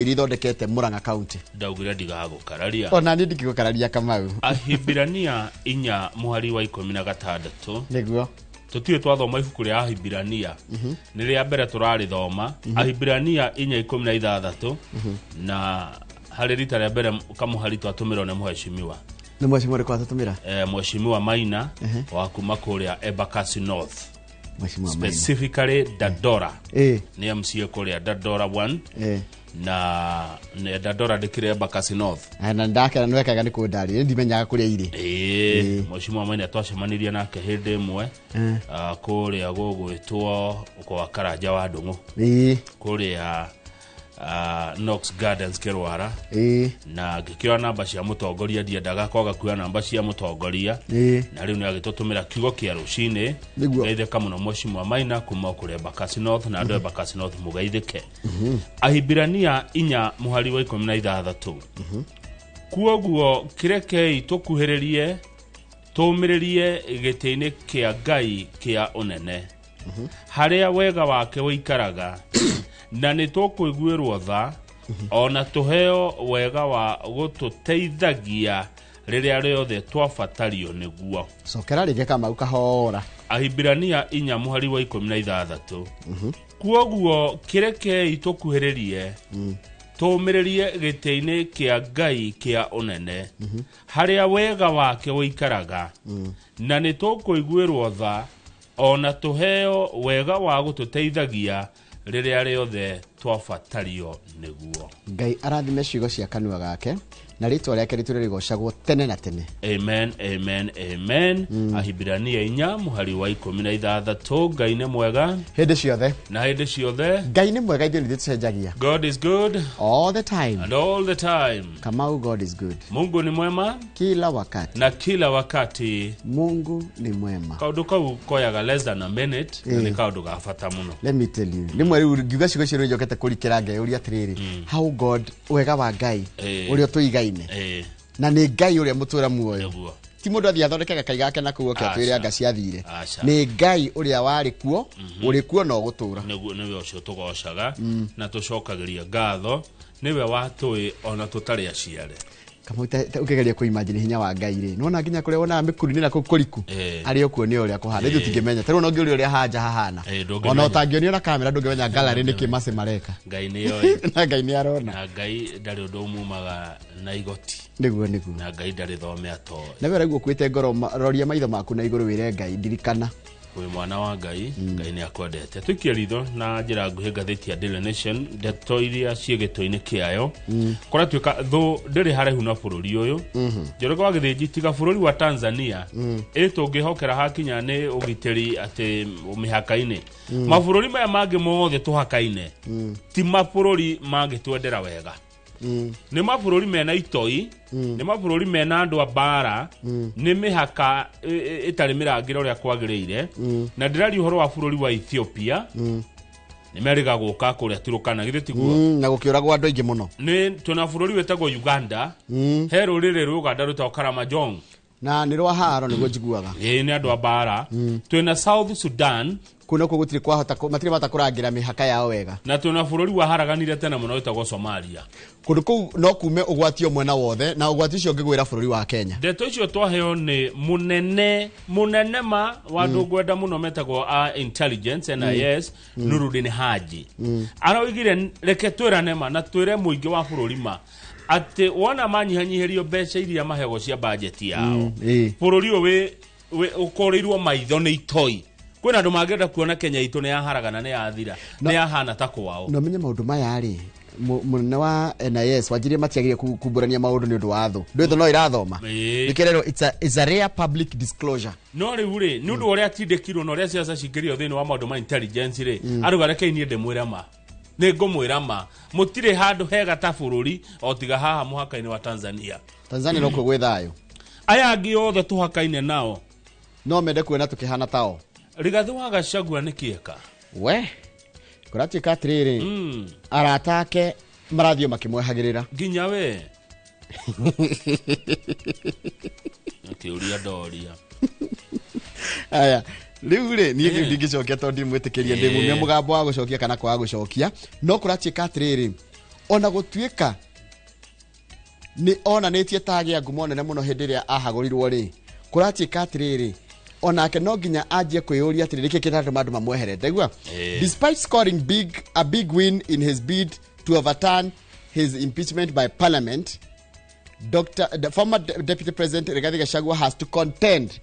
Iria ithondekete Murang'a County. Ndaugire ndigagũkararia. Ona niĩ ndingĩgũkararia, Kamau. Ahibirania 4 mũhari wa 16. Nĩguo. Tũtirĩ twathoma ibuku rĩa Ahibirania, nĩ rĩa mbere tũrarĩthoma. Ahibirania 4:16, na harĩ rita rĩa mbere kamũhari twatũmĩrwo nĩ mũhecimiwa. Nĩ mheshimiwa ũrĩkũ watũtũmĩra? Mheshimiwa Maina wa kuma kũrĩa Embakasi North. Mheshimiwa Maina. Specifically Dandora. Nĩ MCA kũrĩa Dandora 1. Na nĩ Dandora ndĩkĩrĩ Embakasi North. Na ndakena nĩ wekaga nĩ kũndarĩria, ndimenyaga kũrĩa irĩ. Ĩĩ, mheshimiwa Maina twacemanirie nake hĩndĩ ĩmwe kũrĩa gũgwĩtwo kwa Karanja wa Ndũng'ũ, kũrĩa Knox Gardens Kĩrwara. Na ngĩkĩoya namba cia mũtongoria, ndiendaga kwaga kuoya namba cia mũtongoria. Na rĩu nĩ agĩtũtũmĩra kiugo kĩa rũcinĩ. Geithĩka mũno, mheshimiwa Maina kuma kũrĩa Embakasi North, na andũ a Embakasi North mũgeithĩke. Ahibirania 4 mũhari wa 16: Kuoguo kĩrekei tũkuhĩrĩrie tũũmĩrĩrie gĩtĩ-inĩ kĩa Ngai kĩa ũnene, harĩa wega wake ũikaraga, na nĩ tũkũiguĩrwo tha, ona tũheo wega wa gũtũteithagia rĩrĩa rĩothe twabatario nĩguo. Cokera rĩngĩ, Kamau, kahora. Ahibirania 4 mũhari wa 16: Kuoguo kĩrekei tũkuhĩrĩrie tũũmĩrĩrie gĩtĩ-inĩ kĩa Ngai kĩa ũnene, harĩa wega wake ũikaraga, na nĩ tũkũiguĩrwo tha, ona tũheo wega wa gũtũteithagia rĩrĩa rĩothe twabatario nĩguo. Ngai arathime ciugo cia kanua gake, na rĩtwa rĩake rĩtũre rĩgocagwo tene na tene. Amen, amen, amen. Ahibirania 4 mũhari wa 16. Ngai nĩ mwega hĩndĩ ciothe. Na hĩndĩ ciothe. Ngai nĩ mwega, ithuĩ nĩ tũcenjagia. God is good all the time and all the time. Kamau, God is good. Mungu ni mwema kila wakati. Na kila wakati. Mungu ni mwema. Kaũndũ kau koyaga less than a minute, na nĩ kaũndũ ga bata mũno. Let me tell you, rĩmwe rĩu ngiuga ciugo icio njokete kũrikĩra ngeyũria atĩrĩrĩ, how God, wega wa Ngai ũrĩa ũtũigaine, na nĩ Ngai ũrĩa mũtũra muoyo. Ti mũndũ athiĩ athondeke gakai gake na kũu oke atwĩre Aca. anga ciathire. Aca. Nĩ Ngai ũrĩa warĩ kuo, ũrĩ kuo na ũgũtũra. Nĩguo, nĩwe ũcio tũgocaga na tũcokagĩria ngatho, nĩwe watũĩ ona tũtarĩ aciare. Kamau, ũkĩgeria kũimagine hinya wa Ngai rĩ, nĩwona nginya kũrĩa wonaga mĩkuru-inĩ na kũu kũriku, arĩ o kuo nĩ ũrĩa kũhana, ithuĩ tũtingĩmenya. Ta rĩu ona ũngĩũria ũrĩa hanja hahana, Ndũngĩmenya. ona ũtangĩonio na kamera ndũngĩmenya gallery nĩkĩ mace mareka. Ngai nĩoĩ. Na Ngai nĩ arona. Na Ngai ndarĩ ũndũ umumaga na igoti. Nĩguo. Na Ngai ndarĩ thome atoĩ. Na we ũraigua ũkuĩte ngoro, roria maitho maku na igũrũ wĩre Ngai, ndirikana. Wĩ mwana wa Ngai, Ngai nĩ akwendete. Tũikie ritho na njĩra nguhĩ ngathĩti ya Daily Nation, ndeto iria ciĩ gĩtũ-inĩ kĩayo. Kũratuĩka thũ ndĩrĩ haraihu na bũrũri ũyũ. Njoroge wa Gĩthĩnji, tiga bũrũri wa Tanzania ĩ tũngĩhokera hakinya nĩ ũgitĩri atĩ mĩhaka-inĩ, mabũrũri maya mangĩ mothe tũhakaine ti mabũrũri mangĩtwendera wega. Nĩ mabũrũri mena itoi, nĩ mabũrũri mena andũ a mbara, nĩ mĩhaka ĩtarĩ mĩrangĩre ũrĩa kwagĩrĩire. Na ndĩraria ũhoro wa bũrũri wa Ethiopia, nĩ merĩga gũka kũrĩa Turukana, githĩ tiguo? Na gũkĩũragwo andũ aingĩ mũno. Nĩ twĩna bũrũri wĩtagwo Uganda, he rũrĩrĩ rwĩ Uganda rwĩtagwo Karamajong. Na nĩ rwa haro nĩguo njiguaga. Ĩĩ, nĩ andũ a mbara. Twĩna South Sudan. Kũu nakuo gũtirĩ kwahota matirĩ mahota kũrangĩra mĩhaka yao wega. Na twĩna bũrũri waharaganire tene mũno wĩtagwo Somalia. Kũndũ kũu no kume ũgwati o mwena wothe, na ũgwati ũcio ũngĩgwĩra bũrũri wa Kenya. Ndeto icio twaheo nĩ mũnene mũnene ma wa andũ ngwenda mũno metagwo a intelligence NIS, Nurudin Haji, aroigire reke twĩrane ma na twĩre mũingĩ wa bũrũri ma atĩ wona manyihanyihĩrio mbeca iria maheagwo cia bajeti yao, bũrũri ũyũ ũkũrĩirwo maitho nĩ itoi. Kwĩna andũ mangĩenda kuona Kenya itũ nĩ yaharagana, nĩ yathira, nĩ yahana ta kwao. Na ũmenye maũndũ maya rĩ, mũnene wa NIS wanjirie matiagĩrĩire kumbũrania maũndũ nĩ ũndũ wa thũ ndũ, thũ no irathoma. Nĩkĩrerwo it's a rare public disclosure. No rĩu rĩ, nĩ ũndũ wa ũrĩa atindĩkirwo na ũrĩa ciaca cingĩrio thĩinĩ wa maũndũ ma intelligence rĩ, arauga rekei niĩ ndĩmwĩre ma, nĩ ngũmwĩra ma, mũtirĩ handũ hega ta bũrũri o tiga haha mũhaka-inĩ wa Tanzania. Tanzania no kuo gwĩ thayũ. Aya angĩ othe tũhakaine nao no mende kuona tũkĩhana tao. Rigathĩ wa Gachagua nĩ kĩeka. We kũratuĩka atĩrĩrĩ, arata ake marathiĩ makĩmwehagĩrĩra. Nginya we kĩũria ndoria. Aya, rĩu rĩ, niĩ kĩu ndingĩcokia tondũ ndimwĩtĩkĩrie, ndĩmumia mũgambo wa gũcokia kana kwaga gũcokia. No kũratuĩka atĩrĩrĩ, Ona gũtuĩka nĩ onanĩtie ta agĩa ngumo nene mũno hĩndĩ ĩrĩa ahagũrirwo rĩ, kũratuĩka atĩrĩrĩ, onake no nginya anjie kwĩyũria atĩrĩrĩ, nĩkĩ kĩratũma andũ mamwehere. Ndaigua, despite scoring a big win in his bid to overturn his impeachment by parliament, the former Deputy President Rigathi Gachagua has to contend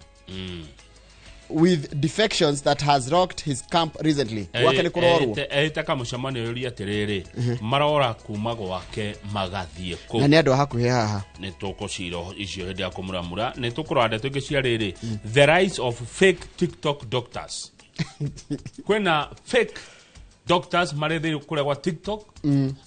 with defections that has rocked his camp recently. Gwake nĩ kũrorwo. Ĩte kamũcemanio yũria atĩrĩrĩ, marora kuma gwake magathiĩ kũ? Na nĩ andũ a hakuhĩ haha. Nĩ tũkũcira icio hĩndĩ ya kũmuramura. Nĩ tũkũrora ndeto ingĩ cia rĩrĩ, the rise of fake TikTok doctors. Kwĩna fake doctors marĩ thĩ kũrĩa gwa TikTok,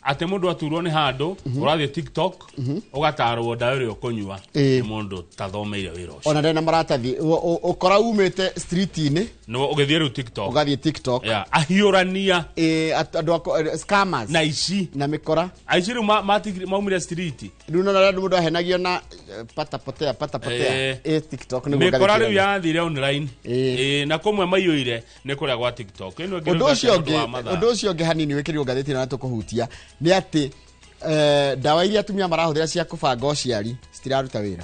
atĩ mũndũ aturwo nĩ handũ, ũrathiĩ TikTok ũgatarwo ndawa ĩrĩa ũkũnyua nĩ mũndũ tathomeire wĩra ũcio. Ona ndena maratathi, ũkora umĩte street-inĩ, no ũgĩthiĩ rĩu TikTok, ũgathiĩ TikTok, ahiũrania andũ scammers na ici na mĩkora. Aici rĩu maumire street. Rĩu no arĩa mũndũ ahenagio na pata potea pata potea. TikTok nĩguo mĩkora rĩu yathire online. Na kũmwe maiyũire nĩ kũrĩa gwa TikTok. Ĩno ĩngĩ ũndũ ũcio ũngĩ hanini wĩkĩrirwo ngathĩti na tũkũhutia nĩ atĩ ndawa iria atumia marahũthĩra cia kũbanga ũciari citiraruta wĩra.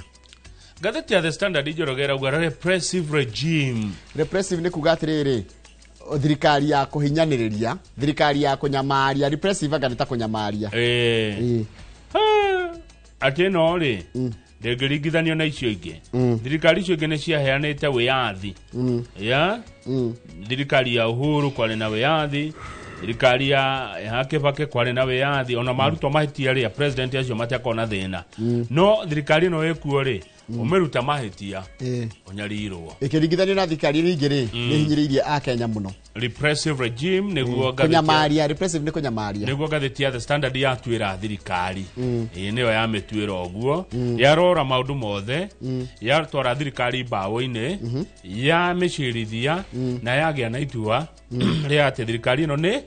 Ngathĩti ya The Standard Njoroge ĩrauga repressive regime. Repressive nĩ kuga atĩrĩrĩ, thirikari ya kũhinyanĩrĩria, thirikari ya kũnyamaria. Repressive anga nĩ ta kũnyamaria. Atĩ ĩno rĩ, ndĩngĩringithanio na icio ingĩ. Thirikari icio ingĩ nĩ ciaheanĩte wĩyathi. Thirikari ya Uhuru kwarĩ na wĩyathi, thirikari ya Kibaki kwarĩ na wĩyathi, ona marutwo mahĩtia rĩ, president acio matiakorwo na thĩna. No thirikari ĩno ĩkuo rĩ, ũmĩruta mahĩtia, ũnyarirwo. Ĩkĩringithanio na thirikari iria ingĩ rĩ, nĩ hinyĩrĩirie Akenya mũno. Repressive regime nĩguo kũnyamaria. Repressive nĩ kũnyamaria. Nĩguo ngathĩti ya The Standard yatuĩra thirikari. Nĩyo yamĩtuĩra ũguo, yarora maũndũ mothe, yatwara thirikari mbaũ-inĩ, yamĩcirithia, na yagĩa na itua rĩa atĩ thirikari ĩno nĩ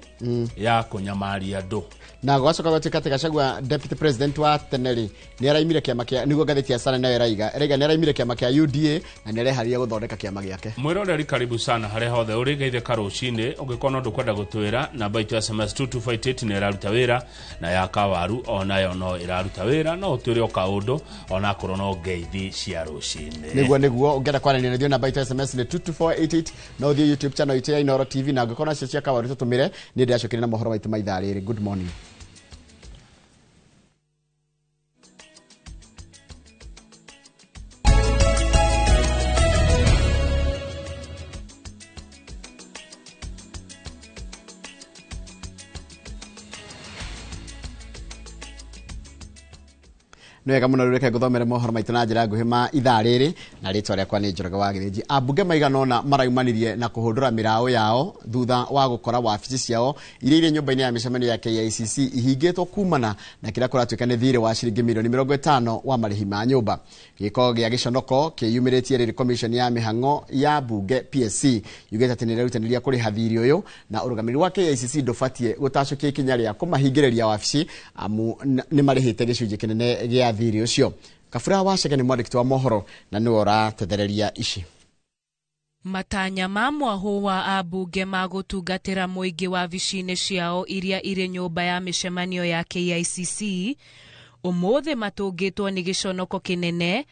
ya kũnyamaria andũ. Na gwacoka gwatuĩka atĩ Gachagua deputy president wa tene rĩ, nĩ araimire kĩama kĩa, nĩguo ngathĩti ya Standard nayo ĩraiga nĩ araimire kĩama kĩa UDA na nĩ areharĩria gũthondeka kĩama gĩake. Mwĩroreri karibu sana harĩa hothe ũrĩ, geithĩka rũcinĩ. Ũngĩkorwo no ndũkwenda gũtwĩra, namba itũ ya SMS 2258 nĩ ĩraruta wĩra, na ya Kawaru onayo no ĩraruta wĩra, no ũtwĩre o kaũndũ onakorwo no ngeithi cia rũcinĩ. Nĩguo ũngĩenda kwaranĩria na ithuĩ, namba itũ ya SMS nĩ 22488, no ũthiĩ YouTube channel itũ ya Inooro TV, na ũngĩkorwo nacio cia Kawaru tũtũmĩre, niĩ ndĩracokeria na mohoro maitũ ma ithaa rĩrĩ. Good morning. Nĩ wega mũno reke ngũthomere mohoro maitũ na njĩra nguhĩ ma ithaa rĩrĩ, na rĩtwa rĩakwa nĩ Njoroge wa Gĩthĩnji. Ambunge maigana ũna maraumanirie na kũhũndũra mĩraũ yao thutha wa gũkora wabici ciao iria irĩ nyũmba-inĩ ya mĩcemanio ya KICC ihingĩtwo kumana na kĩrĩa kũratuĩka nĩ thirĩ wa ciringi mirioni 50 wa marĩhi ma nyũmba. Gĩko gĩa gĩconoko kĩyumĩrĩtie rĩrĩ commission ya mĩhang'o ya mbunge PSC yugĩte atĩ nĩĩrerutanĩria kũrĩha thirĩ ũyũ, na ũrũgamĩrĩri wa KICC ndũbatiĩ gũtacũkia ikinya rĩa kũmahingĩrĩria wabici amu nĩ marĩhĩte gĩcunjĩ kĩnene gĩa thirĩ ũcio. Kabura wa Chege nĩ mwandĩki wa mohoro na nĩwe ũratethereria ici. Matanya ma mwahũ wa ambunge ma gũtungatĩra mũingĩ wabici-inĩ ciao iria irĩ nyũmba ya mĩcemanio ya KICC ũmũthĩ matũngĩtwo nĩ gĩconoko kĩnene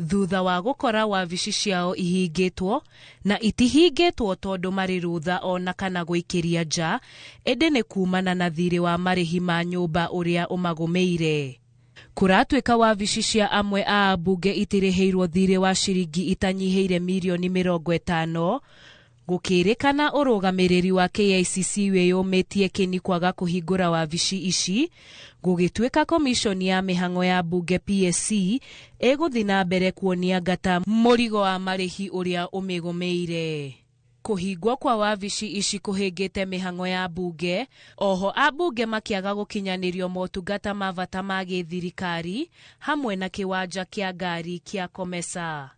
thutha wa gũkora wabici ciao ihingĩtwo, na itihingĩtwo tondũ marĩ rũtha ona kana gũikĩria nja, ĩndĩ nĩ kumana na thirĩ wa marĩhi ma nyũmba ũrĩa ũmagũmĩire. Kũratuĩka wabici cia amwe a ambunge itirĩhĩirwo thirĩ wa ciringi itanyihĩire mirioni 50, gũkĩrĩkana ũrũgamĩrĩri wa KICC wĩyũmĩtie kĩni kwaga kũhingũra wabici ici, gũgĩtuĩka komishoni ya mĩhang'o ya mbunge PSC ĩgũthiĩ na mbere kuonia ngata mũrigo wa marĩhi ũrĩa ũmĩgũmĩire. Kũhingwo kwa wabici ici kũhĩngĩte mĩhang'o ya mbunge, oho ambunge makĩaga gũkinyanĩrio motungata ma bata ma gĩthirikari hamwe na kĩwanja kĩa ngari kĩa Komesa.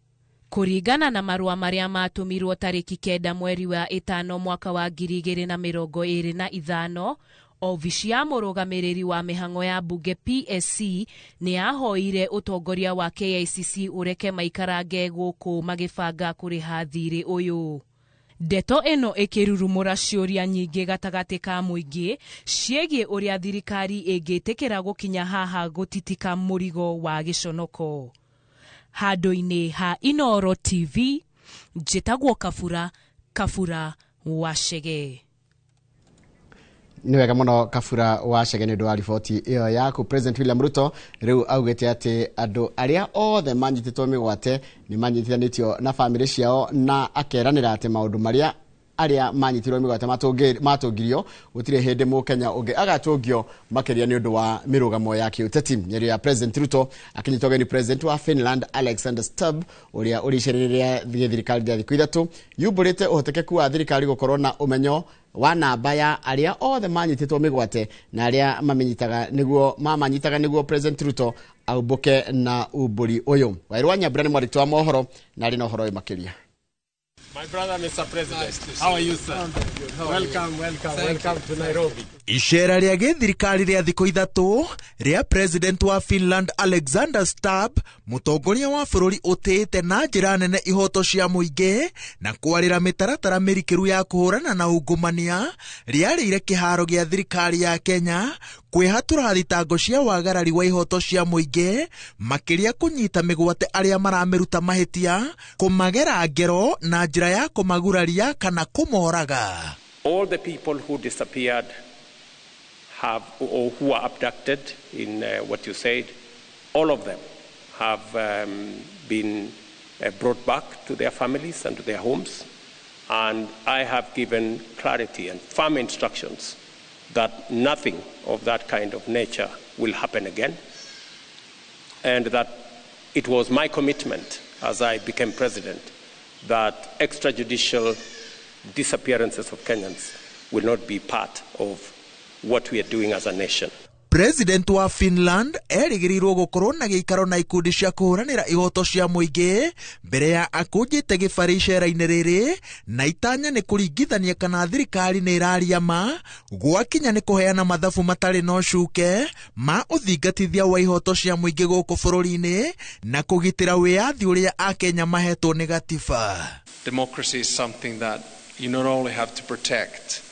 Kũringana na marũa marĩa matũmirwo tarĩki 9 mweri wa 5 mwaka wa 2025, obici ya mũrũgamĩrĩri wa mĩhang'o ya mbunge PSC nĩ yahoire ũtongoria wa KICC ũreke maikarange gũkũ magĩbanga kũrĩha thirĩ ũyũ. Ndeto ĩno ĩkĩrurumũra ciũria nyingĩ gatagatĩ ka mũingĩ ciĩgiĩ ũrĩa thirikari ĩngĩtĩkĩra gũkinya haha gũtitika mũrigo wa gĩconoko. Handũ-inĩ ha Inooro TV, njĩtagwo Kabura, Kabura wa Chege. Nĩ wega mũno Kabura wa Chege nĩ ũndũ wa riboti ĩyo yaku. President William Ruto rĩu augĩte atĩ andũ arĩa othe manyitĩtwo mĩgwate nĩ manyitithanĩtio na bamĩrĩ ciao, na akeranĩra atĩ maũndũ marĩa arĩa manyitirwo mĩgwate matũngirio gũtirĩ hĩndĩ mũkenya ũngĩ agatũngio makĩria nĩ ũndũ wa mĩrũgamo ya kĩũteti. Mĩario ya President Ruto akinyitwo ũgeni President wa Finland Alexander Stubb ũrĩa ũrĩ icererĩ rĩa gĩthirikari rĩa thikũ ithatũ yumbũrĩte ũhotekeku wa thirikari gũkorwo na ũmenyo wa namba ya arĩa othe manyitĩtwo mĩgwate na arĩa mamanyitaga nĩguo President Ruto aumbũke na umbũri ũyũ. Wairũ wa Nyambura nĩ mwandĩki wa mohoro na arĩ na ũhoro ũyũ makĩria. My brother, Mr. President, nice, how are you, sir? I'm very good. How welcome, welcome, welcome to Nairobi. Icera rĩa gĩthirikari rĩa thikũ ithatũ rĩa President wa Finland Alexander Stubb, mũtongoria wa bũrũri ũtĩĩte na njĩra nene ihoto cia mũingĩ na kwarĩra mĩtaratara mĩrikĩru ya kũhũrana na ungumania, rĩarĩire kĩharo gĩa thirikari ya Kenya kwĩhatũra thitango cia wagarari wa ihoto cia mũingĩ, makĩria kũnyita mĩgwate arĩa maramĩruta mahĩtia, kũmagera ngero na njĩra ya kũmaguraria kana kũmoraga. All the people who disappeared have, or who were abducted in what you said, all of them have been brought back to their families and to their homes. And I have given clarity and firm instructions that nothing of that kind of nature will happen again, and that it was my commitment as I became president that extrajudicial disappearances of Kenyans will not be part of what we are doing as a nation. President wa Finland erĩgĩrĩirwo gũkorwo na gĩikaro na ikundi cia kũhũranĩra ihoto cia mũingĩ mbere ya akũnjĩte gĩbarĩ icera-inĩ rĩrĩ, na itanya nĩ kũringithania kana thirikari nĩ ĩraria ma gwakinya nĩ kũheana mathabu matarĩ na ũcuke ma ũthingatithia wa ihoto cia mũingĩ gũkũ bũrũri-inĩ na kũgitĩra wĩyathi ũrĩa Akenya mahetwo nĩ gatiba. Democracy is something that you not only have to protect,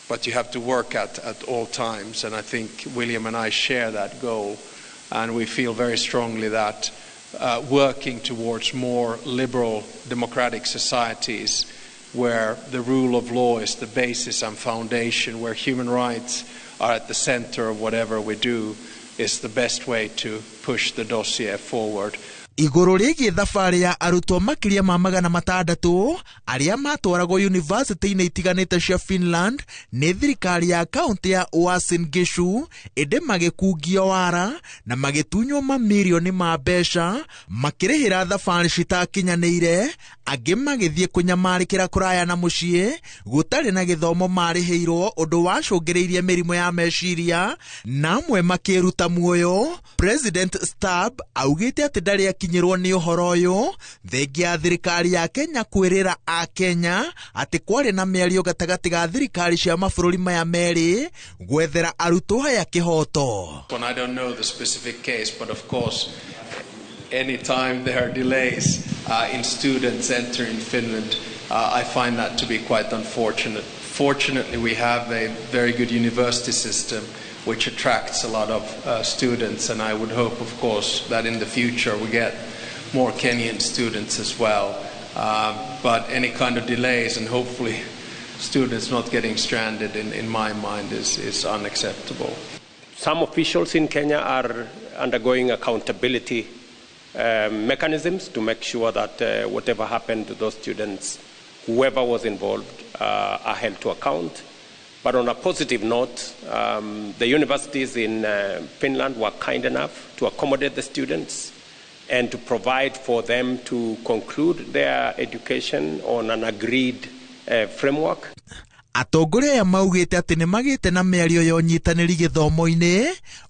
but you have to work at all times. And I think William and I share that goal. And we feel very strongly that working towards more liberal democratic societies where the rule of law is the basis and foundation, where human rights are at the center of whatever we do, is the best way to push the dossier forward. Igũrũ rĩgiĩ thabarĩ ya arutwo makĩria ma 600 arĩa matwaragwo yunivasĩtĩ-inĩ itiganĩte cia Finland nĩ thirikari ya kaũntĩ ya Uasin Gishu, ĩndĩ magĩkungio wara na magĩtunywo mamirioni ma mbeca makĩrĩhĩra thabarĩ citakinyanĩire, angĩ magĩthiĩ kũnyamarĩkĩra kũraya na mũciĩ gũtarĩ na gĩthomo marĩhĩirwo, ũndũ wacũngĩrĩirie mĩrimũ ya meciria na amwe makĩruta muoyo. President Stubb augĩte atĩ ndarĩ akinyĩrwo nĩ ũhoro ũyũ thengia ya thirikari ya Kenya kwĩrĩra Akenya atĩ kwarĩ na mĩario gatagatĩ ga thirikari cia mabũrũri maya merĩ gwethera arutwo aya kĩhoto. I don't know the specific case, but of course any time there are delays in students entering Finland, I find that to be quite unfortunate. Fortunately, we have a very good university system which attracts a lot of students, and I would hope, of course, that in the future we get more Kenyan students as well. But any kind of delays and hopefully students not getting stranded, in my mind, is unacceptable. Some officials in Kenya are undergoing accountability mechanisms to make sure that whatever happened to those students, whoever was involved, are held to account. But on a positive note, the universities in Finland were kind enough to accommodate the students and to provide for them to conclude their education on an agreed framework. Atongoria aya maugĩte atĩ nĩ magĩte na mĩario ya ũnyitanĩri gĩthomo-inĩ,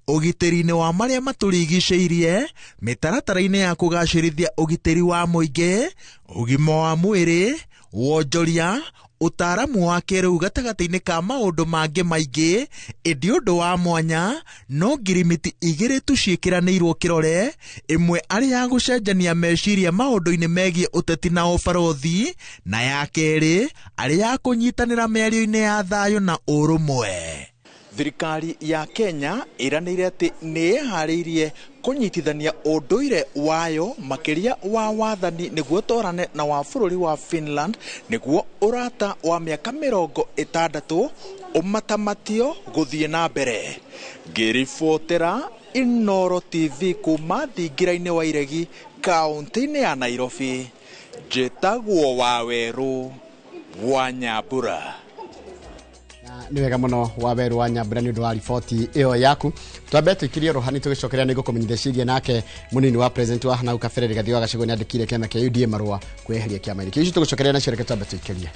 ũgitĩri-inĩ wa marĩa matũrigicĩirie, mĩtaratara-inĩ ya kũgacĩrithia ũgitĩri wa mũingĩ, ũgima wa mwĩrĩ, Wonjoria, ũtaaramu wa kĩrĩu gatagatĩ-inĩ ka maũndũ mangĩ maingĩ, ĩndĩ ũndũ wa mwanya no ngirimiti igĩrĩ tu ciĩkĩranĩirwo kĩrore, ĩmwe arĩ ya gũcenjania meciria maũndũ-inĩ megiĩ ũteti na ũbarothi, na ya kerĩ arĩ ya kũnyitanĩra mĩario-inĩ ya thayũ na ũrũmwe. Thirikari ya Kenya ĩranĩire atĩ nĩ ĩharĩirie kũnyitithania ũndũire wayo makĩria wa wathani nĩguo twarane na wa bũrũri wa Finland nĩguo ũrata wa mĩaka 60 ũmatamatio gũthiĩ na mbere. Ngĩribotera Inooro TV kuma thingira-inĩ wa Iregi kaũntĩ-inĩ ya Nairobi, njĩtagwo Wawerũ wa Nyambura. Nĩ wega mũno Wawerũ wa Nyambura nĩ ũndũ wa riboti ĩyo yaku. Twambe tũikirie rũhani tũgĩcokeria nĩ ngũkũmenyithia ciĩgiĩ nake mũnini wa president wa hau kabere Rigathi wa Gachagua nĩandĩkire kĩama kĩa UDA marũa kwĩyeheria kĩama-inĩ kĩu. Icio tũgũcokeria nacio, reke twambe tũikirie.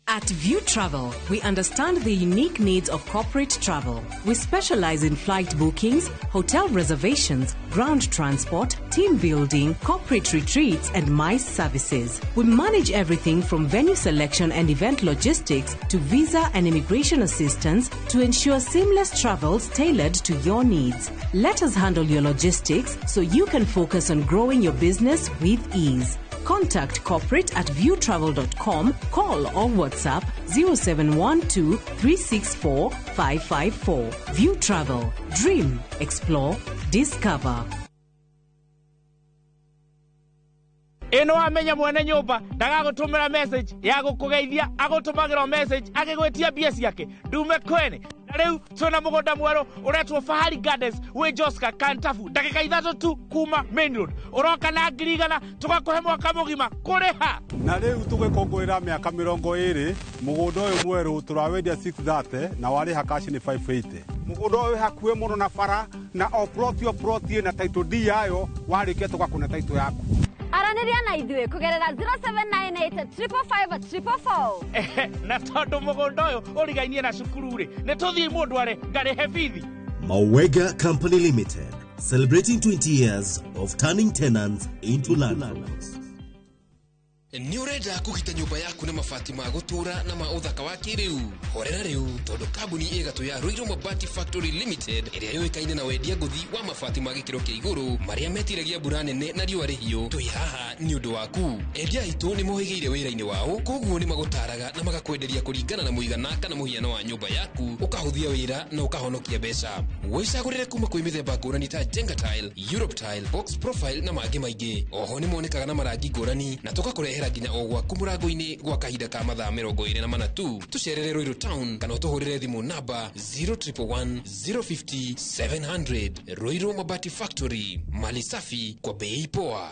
At View Travel, we understand the unique needs of corporate travel. We specialize in flight bookings, hotel reservations, ground transport, team building, corporate retreats, and MICE services. We manage everything from venue selection and event logistics to visa and immigration assistance to ensure seamless travels tailored to your needs. Let us handle your logistics so you can focus on growing your business with ease. Contact corporate at viewtravel.com, call or WhatsApp 0712 364 554. View Travel. Dream, explore, discover. Ĩno wamenya mwene nyũmba ndagagũtũmĩra message ya gũkũgeithia, agũtũmagĩra message agĩgwĩtia mbia ciake ndume kwene. Na rĩu twĩna mũgũnda mwerũ ũretwo Fahari Gardens wĩ Joska Kantafu, ndagĩka 3 tu kuma main road. Ũroka na 100,000 tũgakũhe mwaka mũgima kũrĩha. Na rĩu tũgĩkũngũĩra mĩaka 20, mũgũnda ũyũ mwerũ tũrawendia 630 na warĩha cash nĩ 580. Mũgũnda ũyũ wĩ hakuhĩ mũno na bara na o plot o plot ĩna title deed yayo, warĩkia tũgakũne title yaku. Aranĩria na ithuĩ kũgerera 0798 555 444. Na tondũ mũgũnda ũyũ ũrigainie na cukuru rĩ, nĩ tũthiĩ mũndũ are ngarĩhe bithi. Mawega Company Limited, celebrating 20 years of turning tenants into landlords. Nĩ ũrenda kũgita nyũmba yaku na mabati ma gũtũũra na ma ũthaka wa kĩrĩu? Horera rĩu, tondũ kambuni ĩgatũ ya Ruiru Mabati Factory Limited ĩrĩa yũĩkaine na wendia ngũthi wa mabati ma gĩkĩro kĩa igũrũ marĩa metiragia mbura nene na riũa rĩhiũ, twĩ haha nĩ ũndũ waku. Endia aitũ nĩ mohĩgĩire wĩra-inĩ wao, koguo nĩ magũtaraga na magakwenderia kũringana na mũigana kana mũhiano wa nyũmba yaku, ũkahũthia wĩra na ũkahonokia mbeca. Wĩcagũrĩre kuma kwĩ mĩthemba ngũrani ta Jenga Tile, Europe Tile, Box Profile na mangĩ maingĩ. Oho nĩ monekaga na marangi ngũrani na tũgakũrehera nginya o gwaku mũrango-inĩ gwa kahinda ka mathaa 24 tu. Tũcerere Ruiru Town kana ũtũhũrĩre thimũ namba 0111 050 700. Ruiru Mabati Factory, mali safi kwa bei poa.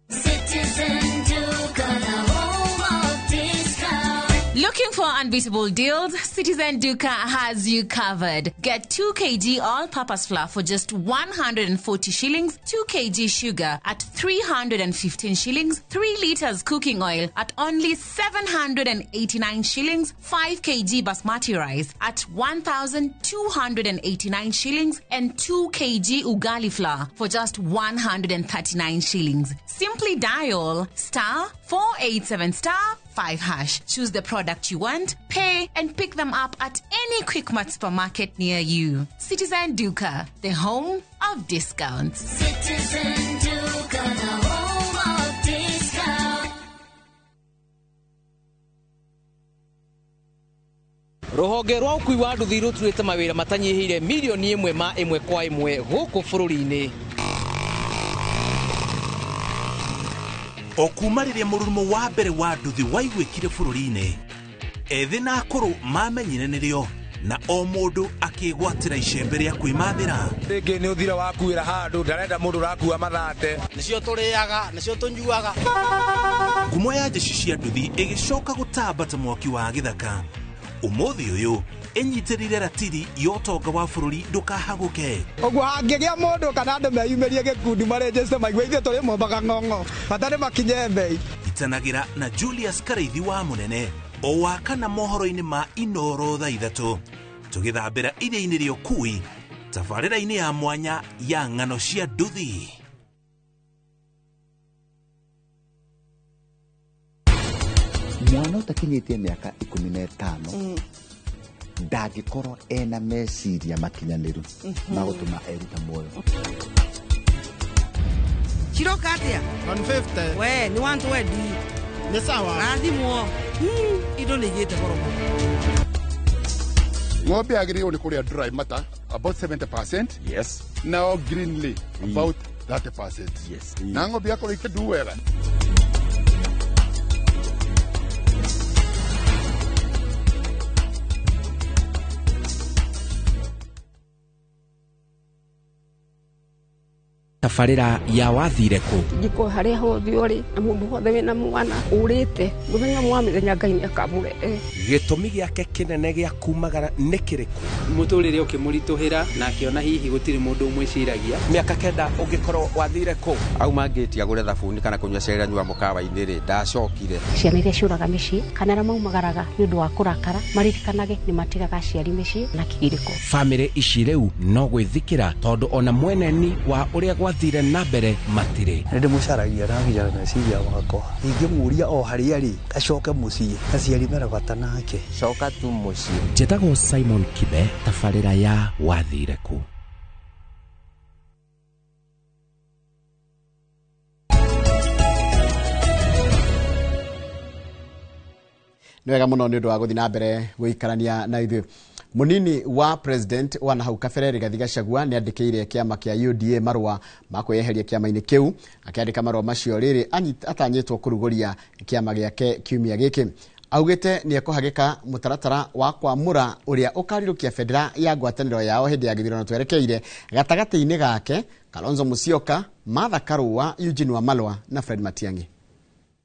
Citizen Duka, the home of discount. Looking for unbeatable deals? Citizen Duka has you covered. Get 2 kg all-purpose flour for just 140 shillings, 2 kg sugar at 315 shillings, 3 liters cooking oil at only 789 shillings, 5 kg basmati rice at 1,289 shillings, and 2 kg ugali flour for just 139 shillings. Simply dial *487 *5#. Choose the product you want, pay, and pick them up at any Quickmart supermarket near you. Citizen Duka, the home of discounts. Citizen Duka, the home of discounts. Rũhonge rwa ũkui wa nduthi rũturĩte mawĩra matanyihĩire milioni 1 ma 1 kwa 1 gũkũ bũrũri-inĩ. O kuma rĩrĩa mũrurumo wa mbere wa nduthi waiguĩkire bũrũri-inĩ, ethĩ na akũrũ mamenyire nĩrĩo na o mũndũ akĩgwatĩra icembe rĩa kwĩmathĩra. Rĩngĩ nĩ ũthira wakuĩra handũ, ndarenda mũndũ ũrakua mathate. Nĩcio tũrĩaga, nĩcio tũnyuaga. Ngumo ya jeshi cia nduthi ĩgĩcoka gũtamba ta mwaki wa gĩthaka. Ũmũthĩ ũyũ ĩnyitĩrĩire ratiri ya ũtonga wa bũrũri ndũkahagũke. Ũguo hangĩgĩa mũndũ kana andũ meyumĩrie gĩkundi marĩnjĩte maigue ithuĩ tũrĩ mombaga ng'ong'o, bata nĩ makinye mbei. Itanagĩra na Julius Karaithi wa Mũnene O wa kana mohoro-inĩ ma Inoro thaa 3 tũgĩthambĩra iria-inĩ rĩa ũkui tabarĩra-inĩ ya mwanya ya ng'ano cia nduthi. Mwana ũtakinyĩtie mĩaka 15 ndangĩkorwo ena meciria makinyanĩru ma gũtũma eruta muoyo. Ciroka atĩa? 150. We nĩ 120. Nĩ sawa. Rathimwo. Indo nĩ igĩte goro mũno. Ng'ombe yagĩrĩirwo nĩ kũrĩa dry matter about 70%. Yes. Nao greenly about 30%. Yes. Na ng'ombe yakorwo ikĩndu wega. Tabarĩra ya wathire kũ? Njiko harĩa hothe ũrĩ na mũndũ wothe wĩna mwana ũrĩte mũthenya mwa mĩthenya Ngai nĩakamũrehe. Gĩtũmi gĩake kĩnene gĩa kumagara nĩ kĩrĩkũ? Mũtũrĩre ũkĩmũritũhĩra na akĩona hihi gũtirĩ mũndũ ũmwĩciragia. Mĩaka 9 ũngĩkorwo wathire kũ? Auma ngĩti agũre thabuni kana kũnyua cai anyua mũkawa-inĩ rĩ, ndacokire. Ciana iria ciũraga mĩciĩ kana arĩa maumagaraga nĩ ũndũ wa kũrakara maririkanage nĩ matigaga aciari mĩciĩ na kĩgirĩko. Bamĩrĩ ici rĩu no gwĩthikĩra tondũ ona mweneni wa ũrĩa gwathire na mbere matirĩ. Nĩ ndĩmũcaragia na nginya meciria makwa. Ingĩmũria o harĩa arĩ acoke mũciĩ, aciari mena bata nake. Coka tu mũciĩ. Njĩtagwo Simon Kibe, tabarĩra ya wathire kũ. Nĩ wega mũno nĩ ũndũ wa gũthiĩ na mbere gũikarania na ithuĩ. Munini wa president wa nahau kabere Rigathi Gachagua nĩ andĩkĩire kĩama kĩa UDA marũa ma kwĩyeheria kĩama-inĩ kĩu. Akĩandĩka marũa macio rĩrĩ atanyĩtwo kũrugũria kĩama gĩake kiumia gĩkĩ. Augĩte nĩ ekũhagĩka mũtaratara wa kwamũra ũrĩa ũkarirũkia bendera ya ngwatanĩro yao hĩndĩ ya gĩthurano twerekeire gatagatĩ-inĩ gake Kalonzo Musyoka, Martha Karua, Eugene Wamalwa na Fred Matiang'i.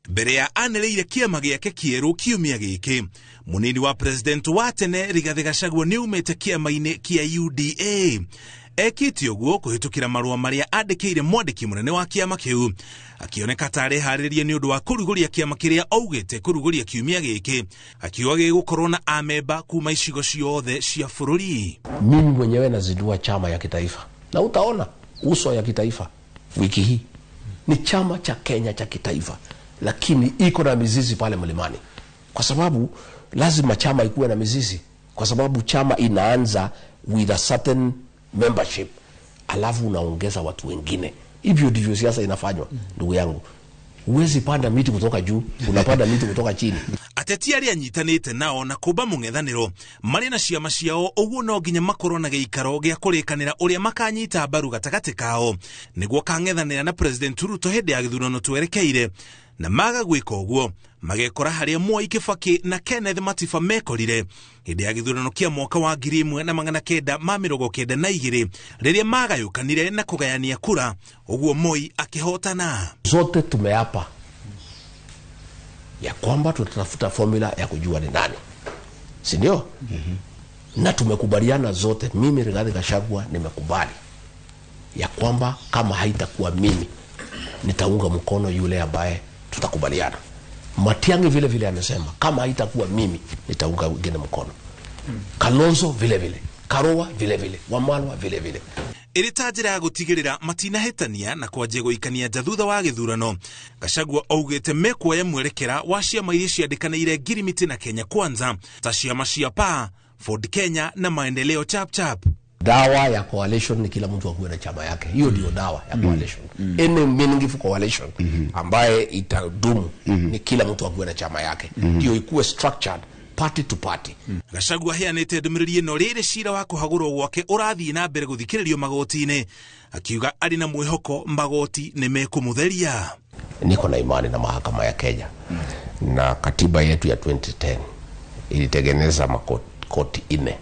Mbere ya anĩrĩire kĩama gĩake kĩerũ kiumia gĩkĩ, munini wa president wa tene Rigathi Gachagua nĩ aumĩte kĩama-inĩ kĩa UDA. Ekĩte ũguo kũhĩtũkĩra marũa marĩa andĩkĩire mwandĩki mũnene wa kĩama kĩu, akĩoneka ta areharĩrĩria nĩ ũndũ wa kũrugũria kĩama kĩrĩa augĩte kũrugũria kiumia gĩkĩ, akiuga gĩgũkorwo na amemba kuma icigo ciothe cia bũrũri. Mimi mwenyewe nazindua chama ya kitaifa na utaona uso ya kitaifa wiki hii. Ni chama cha Kenya cha kitaifa, lakini iko na mizizi pale mlimani, kwa sababu lazima chama ikuwe na mizizi, kwa sababu chama inaanza with a certain membership, alafu unaongeza watu wengine. Hivyo ndivyo siasa inafanywa, ndugu yangu. Huwezi panda miti kutoka juu, unapanda miti kutoka chini. Ateti arĩa anyitanĩte nao na kũmba mũng'ethanĩro marĩ na ciama ciao, ũguo no nginya makorwo na gĩikaro gĩa kũrĩkanĩra ũrĩa makanyita mbaru gatagatĩ kao nĩguo kang'ethanĩra na President Ruto hĩndĩ ya gĩthurano twerekeire, na maga gwĩka ũguo magekora harĩa Mwai Kibaki na Kenneth Matiba mekorire hĩndĩ ya gĩthurano kĩa mwaka wa 1992 rĩrĩa magayũkanire na kũgayania kura, ũguo Moi akĩhotana. Zote tumeapa ya kwamba tutatafuta formula ya kujua ni nani, si ndio? Na tumekubaliana zote, mimi Rigathi Gachagua nimekubali ya kwamba kama haitakuwa mimi nitaunga mkono yule ambaye tutakubaliana. Matiang'i vile vile amesema kama haitakuwa mimi nitaunga wengine mkono. Kalonzo vile vile, Karua vile vile, Wamalwa vile vile. Ĩrĩ ta njĩra ya gũtigĩrĩra matinahĩtania na kwanjia gũikania nja thutha wa gĩthurano, Gachagua augĩte mekuoya mwerekera wa ciama iria ciandĩkanĩire ngirimiti na Kenya Kwanza ta ciama cia PAA, Ford Kenya na Maendeleo Chapchap. Dawa ya coalition ni kila mtu akuwe na chama yake. Hiyo ndio dawa ya coalition. Any meaningful coalition ambaye itadumu ni kila mtu akuwe na chama yake. Ndio ikuwe structured party to party. Gachagua aheanĩte ndũmĩrĩri ĩno rĩrĩ cira wa kũhagũrwo gwake ũrathiĩ na mbere gũthikĩrĩrio magoti-inĩ, akiuga arĩ na mwĩhoko magoti nĩ mekũmũtheria. Niko na imani na mahakama ya Kenya na katiba yetu ya 2010 ilitengeneza makoti 4: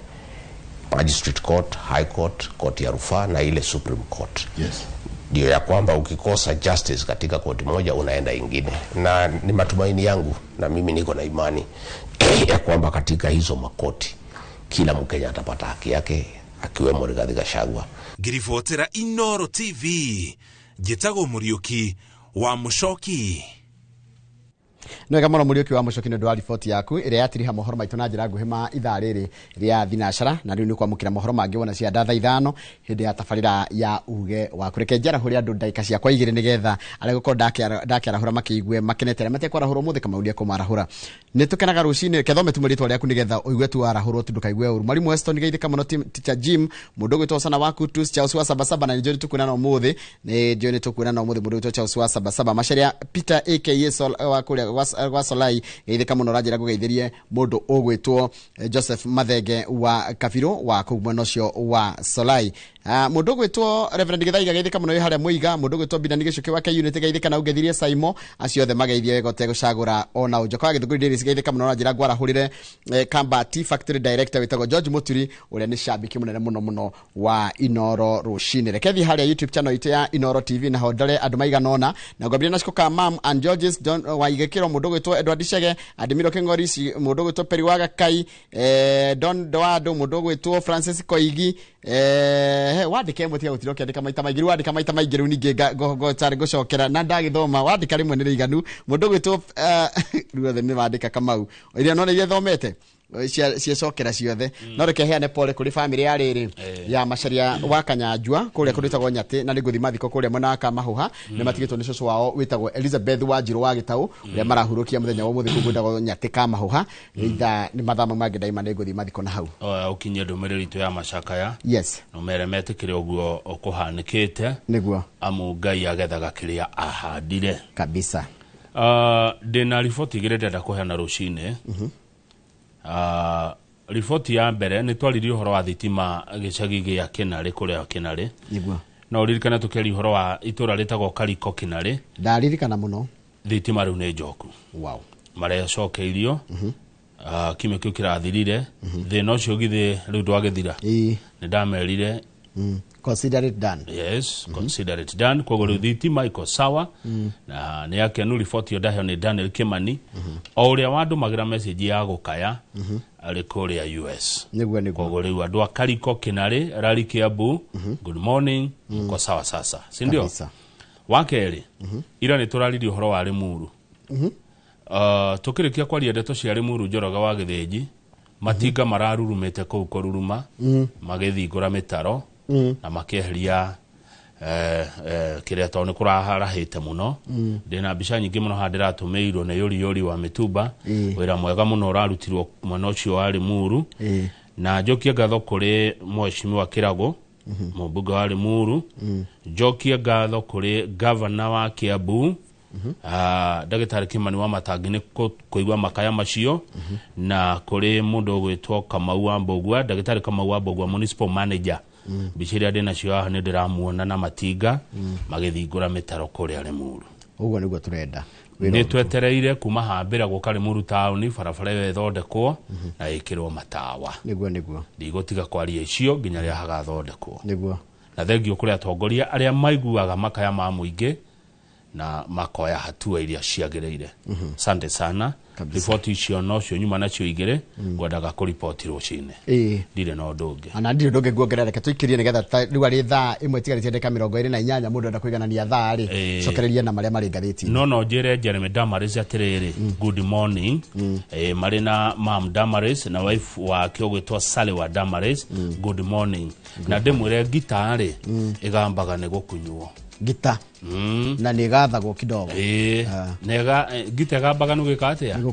Magistrate Court, High Court, Court ya Rufaa na ile Supreme Court. Yes. Ndio ya kwamba ukikosa justice katika koti moja unaenda ingine, na ni matumaini yangu na mimi niko na imani ya kwamba katika hizo makoti kila Mkenya atapata haki yake, akiwemo Rigathi Gachagua. Ngiribotera Inoro TV, njĩtagwo Mũriũki wa Mũcoki. Nĩ wega mũno Mũriũki wa Mũcoki nĩ ũndũ wa riboti yaku ĩrĩa yatiriha mohoro maitũ na njĩra nguhĩ ma ithaa rĩrĩ rĩa thinacara. Na rĩu nĩ kwamũkĩra mohoro mangĩ wona cia nda thaa 5 hĩndĩ ya tabarĩra ya uge waku. Reke njarahũre andũ ndagĩka ciakwa 2 nĩgetha arĩa gũkorwo ndakĩarahũra makĩigue makenete, arĩa matekwarahũrwo ũmũthĩ Kamau nĩekũmarahũra. Nĩ tũkenaga rũcinĩ, kethome tu rĩtwa rĩaku nĩgetha ũigue tu warahũrwo tu ndũkaigue ũru. Mwalimu Weston geithĩka mũno, Teacher Jim, mũndũ ũgwĩtwo Sana waku tu Charles wa Sabasaba, na nĩ njũĩ nĩtũkuonana ũmũthĩ, nĩ njũĩ nĩtũkuonana ũmũthĩ, mũndũ ũgwĩtwo Charles wa Sabasaba. Macharia Peter aka Sol wa kũrĩa gwa Solai geithĩka mũno, ũranjĩra ngũgeithĩrie mũndũ ũgwĩtwo Joseph Mathenge wa Kabirũ wa kũu mwena ũcio wa Solai. Mũndũ ũgwĩtwo Reverend Gĩthaiga geithĩka mũno wĩ harĩa Mũiga. Mũndũ ũgwĩtwo Binani Gĩcuki wa K-Unit geithĩka na ũngeithirie Saimo, acio othe mageithie wega ũtegũcagũra ona ũ. Njoka wa Gĩthũngũri Davis geithĩka mũno, ũranjĩra ngwarahũrĩre Kamba Tea Factory Director wĩtagwo George Mũturi ũrĩa nĩ shabiki mũnene mũno mũno wa Inoro rũcinĩ. Reke thiĩ harĩa YouTube channel itũ ya Inoro TV naho ndore andũ maigana ũna, na ngwambĩrĩria na Ciko ka Mam and Georges Don wa Igĩkĩro, mũndũ ũgwĩtwo Edward Chege, Adimiro Kĩng'ori, mũndũ ũgwĩtwo Peri wa Gakai, Don Doado, mũndũ ũgwĩtwo Francis Koigi, wandĩke ĩmwe tiga gũtinda ũkĩandĩka maita maingĩ, rĩu wandĩka maita maingĩ rĩu ningĩ ngotarĩ gũcokera na ndagĩthoma, wandĩka rĩmwe nĩ rĩiganu. Mũndũ ũgwĩtwo rĩu othe nĩ wandĩka Kamau, iria no nĩ iria thomete ciecokera ciothe. No reke heane pole kũrĩ family ya rĩrĩ ya Macharia wa Kanyanjua kũrĩa kũrĩtagwo Nyatĩ, na nĩ ngũthiĩ mathiko kũrĩa mwena wa Kamahũha. Nĩ matigĩtwo nĩ cũcũ wao wĩtagwo Elizabeth Wanjirũ wa Gĩtaũ, ũrĩa marahurũkia mũthenya wa ũmũthĩ kũu gwĩtagwo Nyatĩ Kamahũha. Ithaa nĩ mathaa mau mangĩ ndaima nĩ ngũthiĩ mathiko na hau. Ũkinyie ndũmĩrĩri itũ ya macakaya. Yes. No mere metĩkĩre ũguo ũkũhanĩkĩte. Nĩguo. Amu Ngai agethaga kĩrĩa ahandire. Kabisa. Ndĩna riboti igĩrĩ ndĩrenda kũheana rũcinĩ. Riboti ya mbere nĩ twaririe ũhoro wa thitima gĩcagi gĩa Kĩnarĩ kũrĩa Kĩnarĩ. Nĩguo. No ũririkane tũkĩaria ũhoro wa itũra rĩtagwo Kariko Kĩnarĩ. Ndaririkana mũno. Thitima rĩu nĩ njoku. Wow. Marecokeirio. Kiumia kĩu kĩrathirire. Thĩna ũcio githĩ rĩu ndwagĩthira. Nĩ ndamerire. Consider it done. Yes, consider it done. Koguo rĩu thitima iko sawa. Na nĩ akenu riboti ĩyo ndaheo nĩ Daniel Kimani. O ũrĩa wandũmagĩra message ya gũkaya arĩ kũrĩa US. Nĩguo nĩguo. Koguo rĩu andũ a Kariko Kĩnarĩ, Rari Kiambu, good morning, mko sawa sasa. Si ndio? Wa kerĩ, ira nĩ tũraririe ũhoro wa Limuru. Tũkĩrĩkia kwaria ndeto cia Limuru Njoroge wa Gĩthĩnji, matinga mararurumĩte kũu kũruruma, magĩthingũra mĩtaro, na makĩeheria kĩrĩa tondũ nĩ kũraharahĩte mũno. Ndĩna mbica nyingĩ mũno haha ndĩratũmĩirwo nĩ Yũri Yũri wa Mĩtumba, wĩra mwega mũno ũrarutirwo mwena ũcio wa Limuru. Na njokie ngatho kũrĩ mheshimiwa Kĩrago, mũmbunge wa Limuru. Njokie ngatho kũrĩ gavana wa Kiambu, Ndagĩtarĩ Kimani wa Matangi nĩ kũigua makaya macio, na kũrĩ mũndũ ũgwĩtwo Kamau wa Mbũgua, Ndagĩtarĩ Kamau wa Mbũgua municipal manager. Mbica iria ndĩnacio haha nĩ ndĩramuona na matinga magĩthingũra mĩtaro kũrĩa Limuru. Ũguo nĩguo tũrenda. Nĩ twetereire kuma hambĩra gũka Limuru taũni, barabara ĩyo ĩthondekwo na ĩkĩrwo matawa. Nĩguo nĩguo. Ndigũtiga kwaria icio nginya rĩrĩa hagathondekwo. Nĩguo. Na thengio kũrĩ atongoria arĩa maiguaga makaya ma mũingĩ na makoya hatua iria ciagĩrĩire. Asante sana. Riboti icio nocio nyuma nacio igĩrĩ, ngwendaga kũriboti rũcinĩ. Ndirĩ na ũndũ ũngĩ. Ona ndirĩ ũndũ ũngĩ nguongerera, reke tũikĩrie nĩgetha rĩu arĩ thaa 1 tigarĩtie ndagĩka 28, mũndũ enda kũiganania thaa rĩ, cokererie na marĩa marĩ ngathĩti-inĩ. No njĩre Jeremy Damaris atĩrĩrĩ, good morning. Marĩ na Mam Damaris na wife wake ũgwĩtwo Sally wa Damaris, good morning. Na ndĩmwĩre ngita rĩ, ĩgambaga nĩ gũkunywo. Ngita. Na nĩ ĩgathagwo kidogo. Nega ngita ĩgambaga nĩ gwĩka atĩa? Nĩ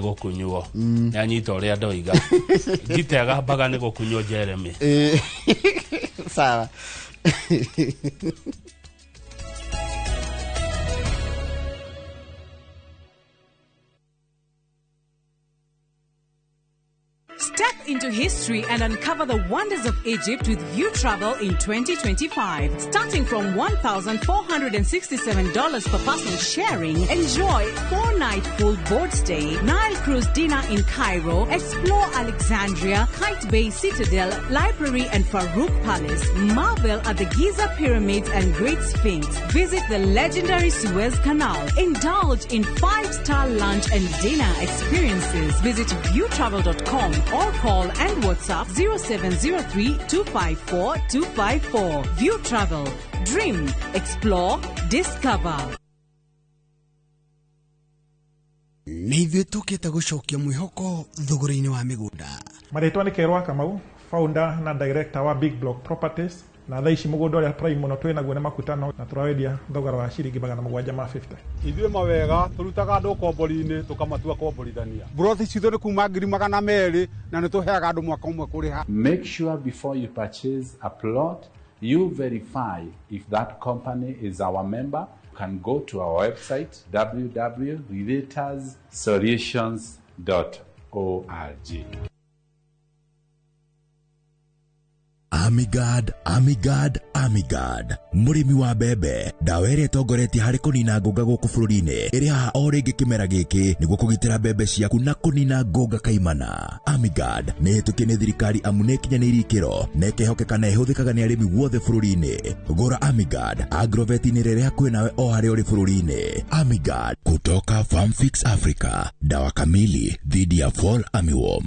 gũkunywo. Nĩ anyita ũrĩa ndoiga. Ngita ĩgambaga nĩ gũkunywo Jeremy. Sawa. Step into history and uncover the wonders of Egypt with View Travel in 2025. Starting from $1,467 per person sharing, enjoy 4-night full board stay, Nile cruise dinner in Cairo, explore Alexandria, Kite Bay Citadel, Library and Farouk Palace, marvel at the Giza Pyramids and Great Sphinx, visit the legendary Suez Canal, indulge in 5-star lunch and dinner experiences. Visit viewtravel.com or call and WhatsApp 0703 254 254. View Travel. Dream, explore, discover. Nĩ ithuĩ tũkĩte gũcokia mwĩhoko thogora-inĩ wa mĩgũnda. Marĩtwa nĩ Kerwa Kamau, founder na director wa Big Block Properties, na thaa ici mũgũnda ũrĩa prime mũno twĩ naguo nĩ Makutano, na tũrawendia thogora wa ciringi 750. Ithuĩ mawega tũrutaga andũ ũkombori-inĩ tũkamatua komborithania. Mburoti citũ nĩ kuma 200,000 na nĩ tũheaga andũ mwaka ũmwe kũrĩha. Make sure before you purchase a plot, you verify if that company is our member. You can go to our website www.relatorsolutions.org. Amigard, Amigard, Amigard, mũrĩmi wa mbembe, ndawa ĩrĩa ĩtongoretie harĩ kũnina ngũnga gũkũ bũrũri-inĩ ĩrĩ haha o rĩngĩ kĩmera gĩkĩ nĩguo kũgitĩra mbembe ciaku na kũnina ngũnga kaimana. Amigard nĩ ĩhĩtũkie nĩ thirikari amu nĩ ĩkinyanĩirie ikĩro na ĩkehokeka na ĩhũthĩkaga nĩ arĩmi guothe bũrũri-inĩ. Gũra Amigard Agrovet-inĩ rĩrĩa hakuhĩ nawe o harĩa ũrĩ bũrũri-inĩ. Amigard kutoka Farmfix Africa, dawa kamili dhidi ya fall armyworm.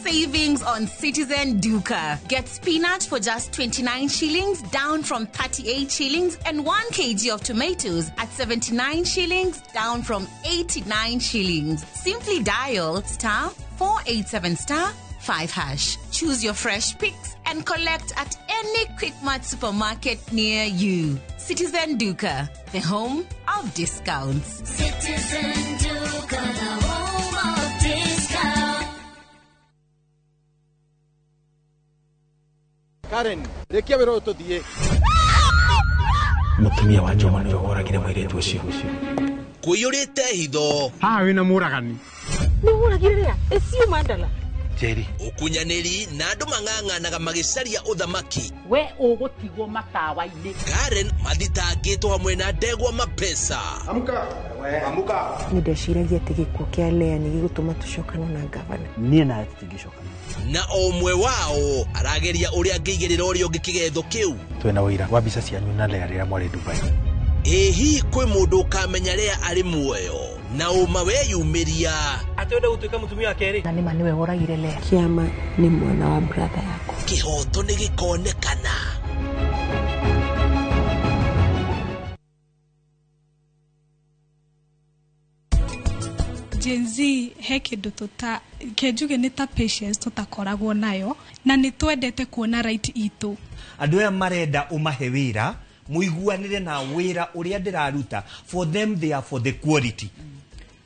Savings on Citizen Duka. Get spinach for just 29 shillings, down from 38 shillings, and 1 kg of tomatoes at 79 shillings, down from 89 shillings. Simply dial *487*5#. Choose your fresh picks and collect at any Quickmart supermarket near you. Citizen Duka, the home of discounts. Citizen Duka, the home of discounts. Karen, rekia wĩra ũyũ tũthiĩ. Mũtumia wa Njoma nĩwe woragire mũirĩtu ũcio. Kũiyũrĩte hitho. Haha wĩna mũragani. Nĩ woragire rĩa? Ĩcio Mandala. Jerry. Ũkunyanĩri na andũ mang'ang'anaga magĩcaria ũthamaki. We ũgũtigwo matawa-inĩ. Karen mathitangĩtwo hamwe na ndegwa mapesa. Amka. Amka. Nĩ ndeciragia atĩ gĩkuũ kĩa Lea nĩ gĩgũtũma tũcokane na ngavana. Niĩ nawe tũtingĩcokana. Na o ũmwe wao arageria ũrĩa angĩigĩrĩra ũrĩa ũngĩ kĩgetho kĩu. Twĩna ũira wa mbica cianyu na Lea rĩrĩa mwarĩ Dubai. Ĩ hihi kwĩ mũndũ ũkamenya Lea arĩ muoyo na ũma weyumĩria atĩ wenda gũtuĩka mũtumia wa kerĩ. Na nĩma nĩwe woragire Lea. Kĩama nĩ mwana wa brother yakwa. Kĩhoto nĩ gĩkonekana. Gen Z he kĩndũ tũta kĩnjuge nĩ ta patience tũtakoragwo nayo na nĩ twendete kuona right itũ. Andũ aya marenda ũmahe wĩra mũiguanĩre na wĩra ũrĩa ndĩraruta. For them they are for the quality.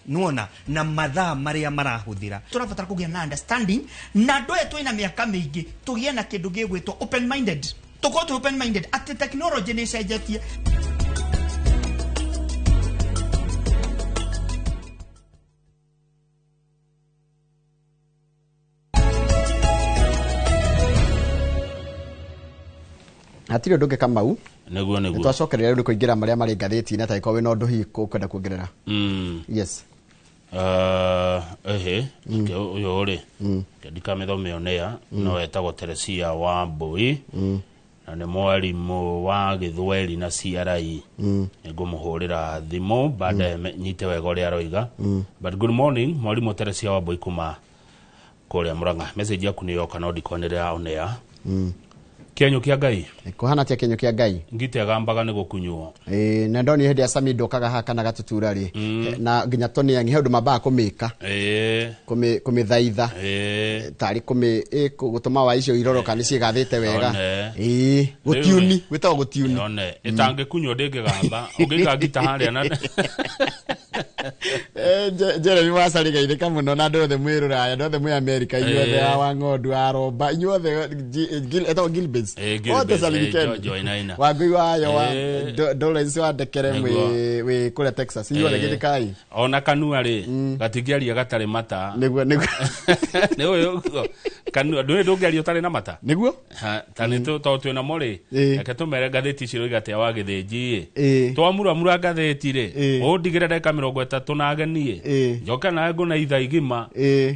Nuona na mathaa marĩa marahũthĩra. Tũrabatara kũgĩa na understanding na andũ aya twĩna mĩaka mĩingĩ tũgĩe na kĩndũ gĩgwĩtwo open minded. Tũkorwo twĩ open minded atĩ technology nĩ ĩcenjetie. Hatirĩ ũndũ ũngĩ Kamau. Nĩguo nĩguo. Nĩtwacokereria rĩu kũingĩra marĩa marĩ ngathĩti-inĩ ta ĩkorwo wĩna ũndũ hihi ũkwenda kuongerera. Yes. Ehe, ũyũ rĩ, ndikamĩthome onea, no etagwo Teresia wa Mbui, na nĩ mwarimũ wa Gĩthweri na CRI. Nĩngũmũhũrĩra thimũ baadaye nyite wega ũrĩa aroiga. But good morning, mwarimũ Teresia wa Mbui kuma kũrĩa Murang'a. Message yaku nĩ yoka no ndikonerera onea. Kĩenyũ kĩa Ngai. Kũhana atĩa kĩenyũ kĩa Ngai? Ngite agambaga nĩ gũkunywo. Ĩĩ, na ndoni hĩndĩ ya Sami ndokaga haha kana gatutura rĩ. Na nginya Tony Yang he ũndũ mambaga kũmĩka. Ĩĩ. Kũmĩthaitha. Ĩĩ. Tarĩ gũtũma wa icio iroroka nĩ ciĩgathĩte wega. Ĩĩ, gũtiuni, gwĩtagwo gũtiuni. One, ĩtangĩkunywo ndĩngĩgamba. Ũngĩka ngita harĩa na Jeremy Wasari geithĩka mũno na andũ othe mwĩ Rũraya, andũ othe mwĩ Amerika, inyuothe a Wang'ondu, a Romba, inyuothe etagwo Gilbert. Othe salimikeni. Wangui wayo wa Dolores wa Ndekere mwĩ kũrĩa Texas, inyuothe geithĩkai. Ona kanua rĩ gatingĩaria gatarĩ mata. Nĩguo nĩguo. Nĩ ũyũ kanua ndũĩ ndũngĩaria ũtarĩ na mata. Nĩguo? Ta nĩ tondũ twĩna mo rĩ, reke tũmere ngathĩti ici roiga atĩa wa Gĩthĩnji ĩ. Twamuramura ngathĩti rĩ, ũndigĩre ndagĩka 30 na agenie. Njoke nawe ngũna ithaa igima,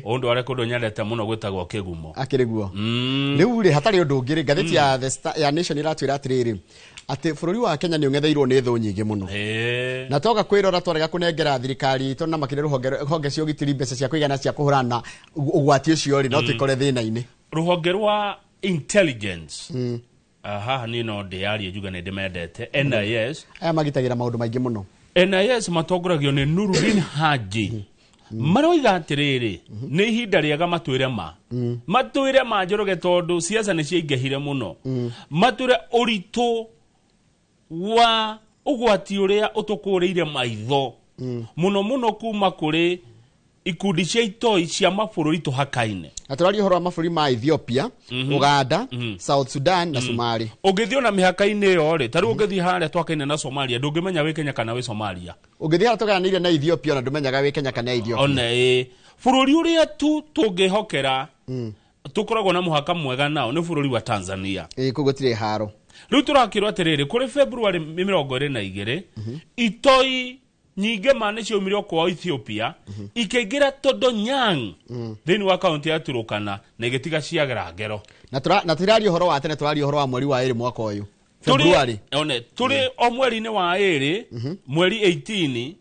ũndware kũndũ nyendete mũno gwĩtagwo Kĩgumo. Akĩrĩ guo. Rĩu rĩ hatarĩ ũndũ ũngĩ rĩ, ngathĩti ya The Star ya Nation ĩratwĩra atĩrĩrĩ atĩ bũrũri wa Kenya nĩ ũng'etheirwo nĩ thũ nyingĩ mũno. Na toka kwĩrora twarega kũnengera thirikari itũ na makĩria rũhonge cia ũgitĩri mbeca cia kũigana cia kũhũrana ũgwati ũcio rĩ, no twĩkore thĩna-inĩ. Rũhonge rwa Intelligence, haha niĩ no ndĩyarie njuge nĩ ndĩmendete, NIS. Aya magitagĩra maũndũ maingĩ mũno. NIS matongoragio nĩ Nurudin Haji, maroiga atĩrĩrĩ, nĩ ihinda rĩega matwĩre ma, matwĩre ma, Njoroge, tondũ siasa nĩ ciaingĩhire mũno, matwĩre ũritũ wa ũgwati ũrĩa ũtũkũrĩire maitho mũno mũno kuma kũrĩ ikundi cia itoi cia mabũrũri tũhakaine. Na tũraria ũhoro wa mabũrũri ma Ethiopia, Uganda, South Sudan na Somalia. Ũngĩthiĩ ona mĩhaka-inĩ ĩyo rĩ, ta rĩu ũngĩthiĩ harĩa twakaine na Somalia, ndũngĩmenya wĩ Kenya kana wĩ Somalia. Ũngĩthiĩ harĩa tũgayanĩire na Ethiopia, ona ndũmenyaga wĩ Kenya kana Ethiopia. Ona ĩ bũrũri ũrĩa tu tũngĩhokera tũkoragwo na mũhaka mwega nao nĩ bũrũri wa Tanzania. Ĩ, kũu gũtirĩ haro. Rĩu tũrakĩrwo atĩrĩrĩ, kũrĩ February 22 itoi nyingĩ ma nĩ ciaumire kwao Ethiopia, ikĩingĩra Todonyang thĩinĩ wa kaunti ya Turukana na igĩtiga ciagera ngero. Na tũraria ũhoro wa tene, tũraria ũhoro wa mweri wa 2 mwaka ũyũ, February. One tũrĩ o mweri-inĩ wa 2, mweri 18,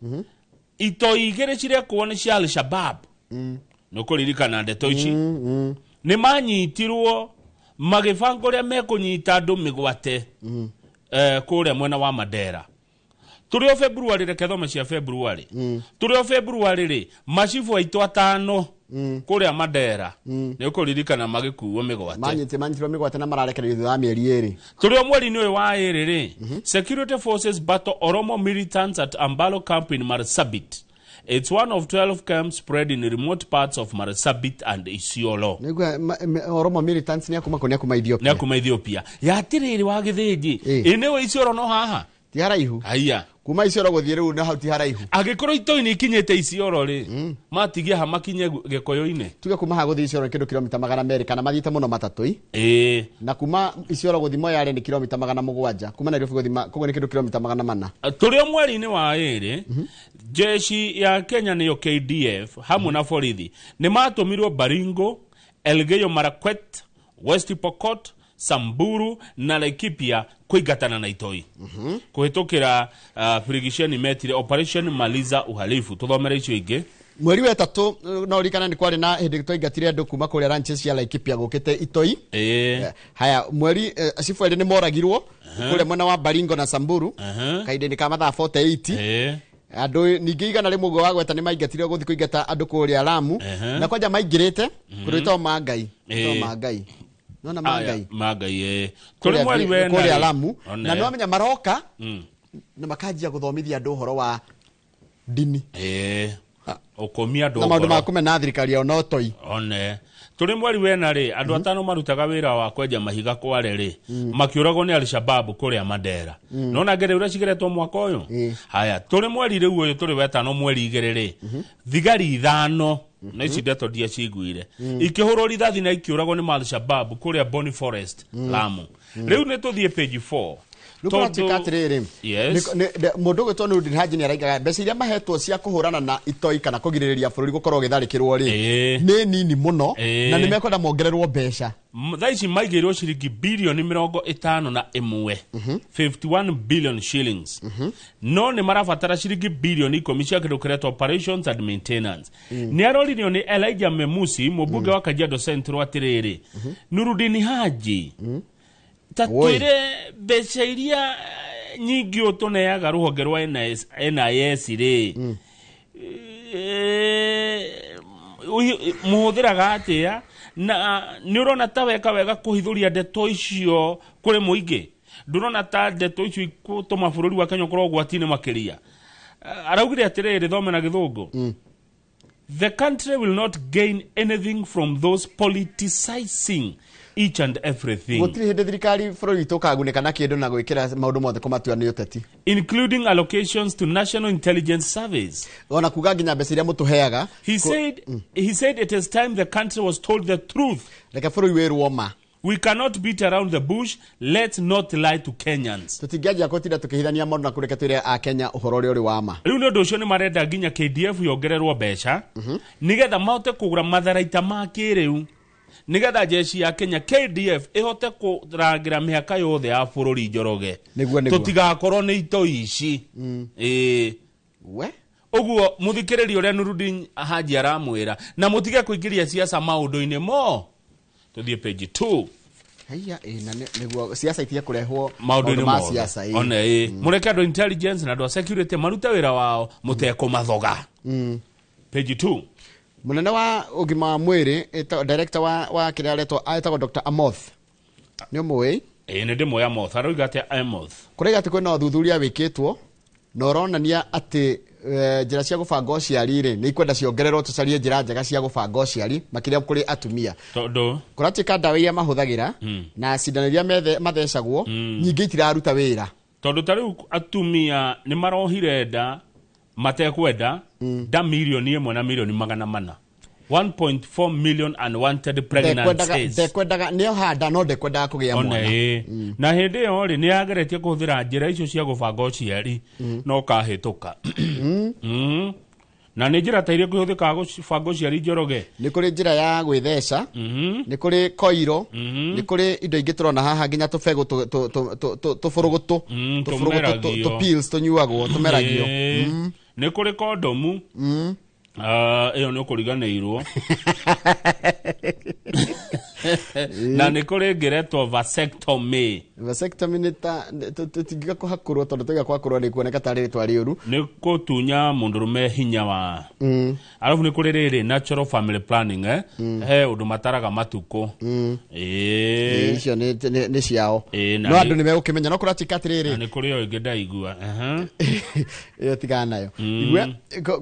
itoi igĩrĩ cirekwo nĩ cia Al-Shabab. Nĩ ũkũririkana ndeto ici, nĩ manyitirwo magĩbanga ũrĩa mekũnyita andũ mĩgwate kũrĩa mwena wa Mandera. Tũrĩ o February, reke thome cia February. Tũrĩ o February rĩ, macibũ aitũ atano kũrĩa Mandera, nĩ ũkũririkana magĩkuo mĩgwate. Manyitirwo mĩgwate na mararekererio thutha wa mĩeri 2. Tũrĩ o mweri-inĩ ũyũ wa 2 rĩ, security forces battle Oromo militants at Ambalo camp in Marsabit. It's one of 12 camps spread in remote parts of Marsabit and Isiolo. Nĩguo Oromo militants nĩ akuma kũ? Nĩ akuma Ethiopia. Nĩ akuma Ethiopia. Ya atĩrĩrĩ wa Gĩthĩnji, ĩ nĩwe Isiolo no haha? Ti haraihu. Haiya. Kuma Isiolo gũthiĩ rĩu na hau ti haraihu. Angĩkorwo itoi nĩ ikinyĩte Isiolo rĩ, matigie ha makinye Gĩkũyũ-inĩ. Tuge kuma haha gũthiĩ Isiolo nĩ kĩndũ kilomita 200 kana mathiĩte mũno matatũ i. Ĩĩ. Na kuma Isiolo gũthiĩ Moyale nĩ kilomita 700. Kuma Nairobi gũthiĩ koguo nĩ kĩndũ kilomita 400. Tũrĩ o mweri-inĩ wa 2, jeshi ya Kenya nĩyo KDF hamwe na borithi nĩ matũmirwo Baringo, Elgeyo Marakwet, West Pokot, Samburu na Laikipia kũingatana na itoi kũhĩtũkĩra birigiceni metire Operation Maliza Uhalifu. Tũthomere icio ingĩ. Mweri wa 3 no ririkana nĩ kwarĩ na hĩndĩ twaingatire andũ kuma kũrĩa ranches cia Laikipia gũkĩte itoi. Haya, mweri cibũ erĩ nĩ moragirwo kũrĩa mwena wa Baringo na Samburu kahinda-inĩ ka mathaa 48. Andũ ningĩ 100 ũguo wagweta nĩ maingatirwo gũthiĩ kũingata andũ kũrĩa Lamu, na kwanja maingĩrĩte kũndũ gwĩtagwo Mangai, gwĩtagwo Mangai. Nona Mangai. Mangai. Tũrĩ mweri wena kũrĩa Lamu, na nĩwamenya maroka na makanjia gũthomithia andũ ũhoro wa ndini. Ũkũmia andũ na maũndũ ma kũmena thirikari yao no toi. One tũrĩ mweri wena rĩ, andũ atano marutaga wĩra wa kwenja mahiga kware rĩ, makĩũragwo nĩ Al-Shabaab kũrĩa Mandera. Nona ngere ũrĩa cigeretwo mwaka ũyũ. Haya, tũrĩ mweri rĩu ũyũ tũrĩ wetano mweri 2 rĩ, thigari 5 na ici ndeto ndiaciguire ikĩhũrwo rithathi na ikĩũragwo nĩ Al-Shabaab kũrĩa Boni Forest, Lamu. Rĩu nĩ tũthiĩ page 4. Rĩu atĩrĩrĩ, mũndũ ũgwĩtwo Nurudin Haji nĩ araigaga mbeca iria mahetwo cia kũhũrana na itoi kana kũgirĩrĩria bũrũri gũkorwo ũgĩtharĩkĩrwo rĩ, nĩ nini mũno, na nĩ mekwenda mongererwo mbeca. Thaa ici maigĩirwo ciringi birioni 51, 51 billion shillings. No nĩ marabatara ciringi birioni 10 cia kĩndũ kĩretwo operations and maintenance. Nĩ aroririo nĩ Elijah Memusi, mũmbunge wa Kajiado Central, atĩrĩrĩ, Nurudin Haji, ta twĩre mbeca iria nyingĩ ũtũneaga rũhonge rwa NIS rĩ, mũhũthĩraga atĩa, na nĩ ũrona ta weka wega kũhithũria ndeto icio kũrĩ mũingĩ? Ndũrona ta ndeto icio ikũtũma bũrũri wa Kenya ũkorwo ũgwati-inĩ makĩria? Araugire atĩrĩrĩ, thome na Gĩthũngũ. The country will not gain anything from those politicizing each and everything. Gũtirĩ hĩndĩ thirikari bũrũri witũ ũkagunĩka na kĩndũ na gwĩkĩra maũndũ mothe kũmatua nĩ ũteti. Including allocations to National Intelligence Service. Ona kuga nginya mbeca iria mũtũheaga. He said it is time the country was told the truth. Reke bũrũri wĩrwo ma. We cannot beat around the bush. Let's not lie to Kenyans. Tũtingĩanjia gũtinda tũkĩhithania maũndũ na kũreke twĩre a Kenya ũhoro ũrĩa ũrĩ wa ma. Rĩu nĩ ũndũ ũcio nĩ marenda nginya KDF yongererwo mbeca nĩgetha mahote kũgũra matharaita ma kĩrĩu, nĩgetha jeshi ya Kenya KDF ĩhote kũrangĩra mĩhaka yothe ya bũrũri, Njoroge. Nĩguo. Tũtigakorwo nĩ itoi ici. We ũguo mũthikĩrĩrie ũrĩa Nurudin Haji aramwĩra, na mũtige kũingĩria siasa maũndũ-inĩ mo. Tũthiĩ page 2. Haiya, na nĩguo siasa itige kũrehwo maũndũ-inĩ ma mothe. siasa, ĩ. Ona ĩ mũreke andũ intelligence na andũ a security marute wĩra wao mũtekũmathoga. Page 2. Munene wa ũgima wa mwĩrĩ director wa kĩrĩa aretwo etagwo Dr. Amoth, nĩ ũmũĩ? Ĩ, nĩ ndĩmũĩ Amoth. Aroiga atĩa Amoth? Kũraiga atĩ kwĩna ũthuthuria wĩkĩtwo na ũronania atĩ njĩra cia gũbanga ũciari rĩ nĩ ikwenda ciongererwo, tũcarie njĩra njega cia gũbanga ũciari makĩria kũrĩ atumia, tondũ kũratuĩka ndawa iria mahũthagĩra na cindano iria mathecagwo nyingĩ itiraruta wĩra. Tondũ ta rĩu atumia nĩ marohire nda matekwenda, nda 1.1 million na 400 million, 1.4 million unwanted pregnancies. Ndekwendaga nĩ ohanda no ndekwendaga kũgĩa Ona mwana. ĩ na hĩndĩ ĩyo rĩ nĩ ageretie kũhũthĩra njĩra icio cia gũbanga ũciari no kahĩtũka. Na nĩ njĩra ta iria kũhũthĩkaga gũbanga ũciari, Njoroge? Nĩ kũrĩ njĩra ya gwĩtheca, nĩ kũrĩ koiro, nĩ kũrĩ indo ingĩ tũrona haha, nginya tũbegũ tũbũrũgũtũ, tũbũrũgũtũ, tũmeragio. Tũ pills tũnyuagwo, tũmeragio. Nĩ kũrĩ kondomu. Ah, ĩyo nĩ ũkũriganĩirwo. Na nĩ kũrĩ ĩngĩ vasectomy. Vasectomy nĩ ta tũtingiuga kũhakũrwo, tondũ twaiga kũhakũrwo nĩ kuoneka tarĩ rĩtwa rĩũru. Nĩ gũtunya mũndũrũme hinya wa arabu. Nĩ kũrĩ rĩrĩ natural family planning, he ũndũ mataraga matukũ. Ĩ, icio nĩ ciao. Ĩ, na No andũ nĩ megũkĩmenya no kũratuĩka atĩrĩrĩ, na nĩ kũrĩ o ĩngĩ ndaigua. Ĩyo tigana nayo. Igue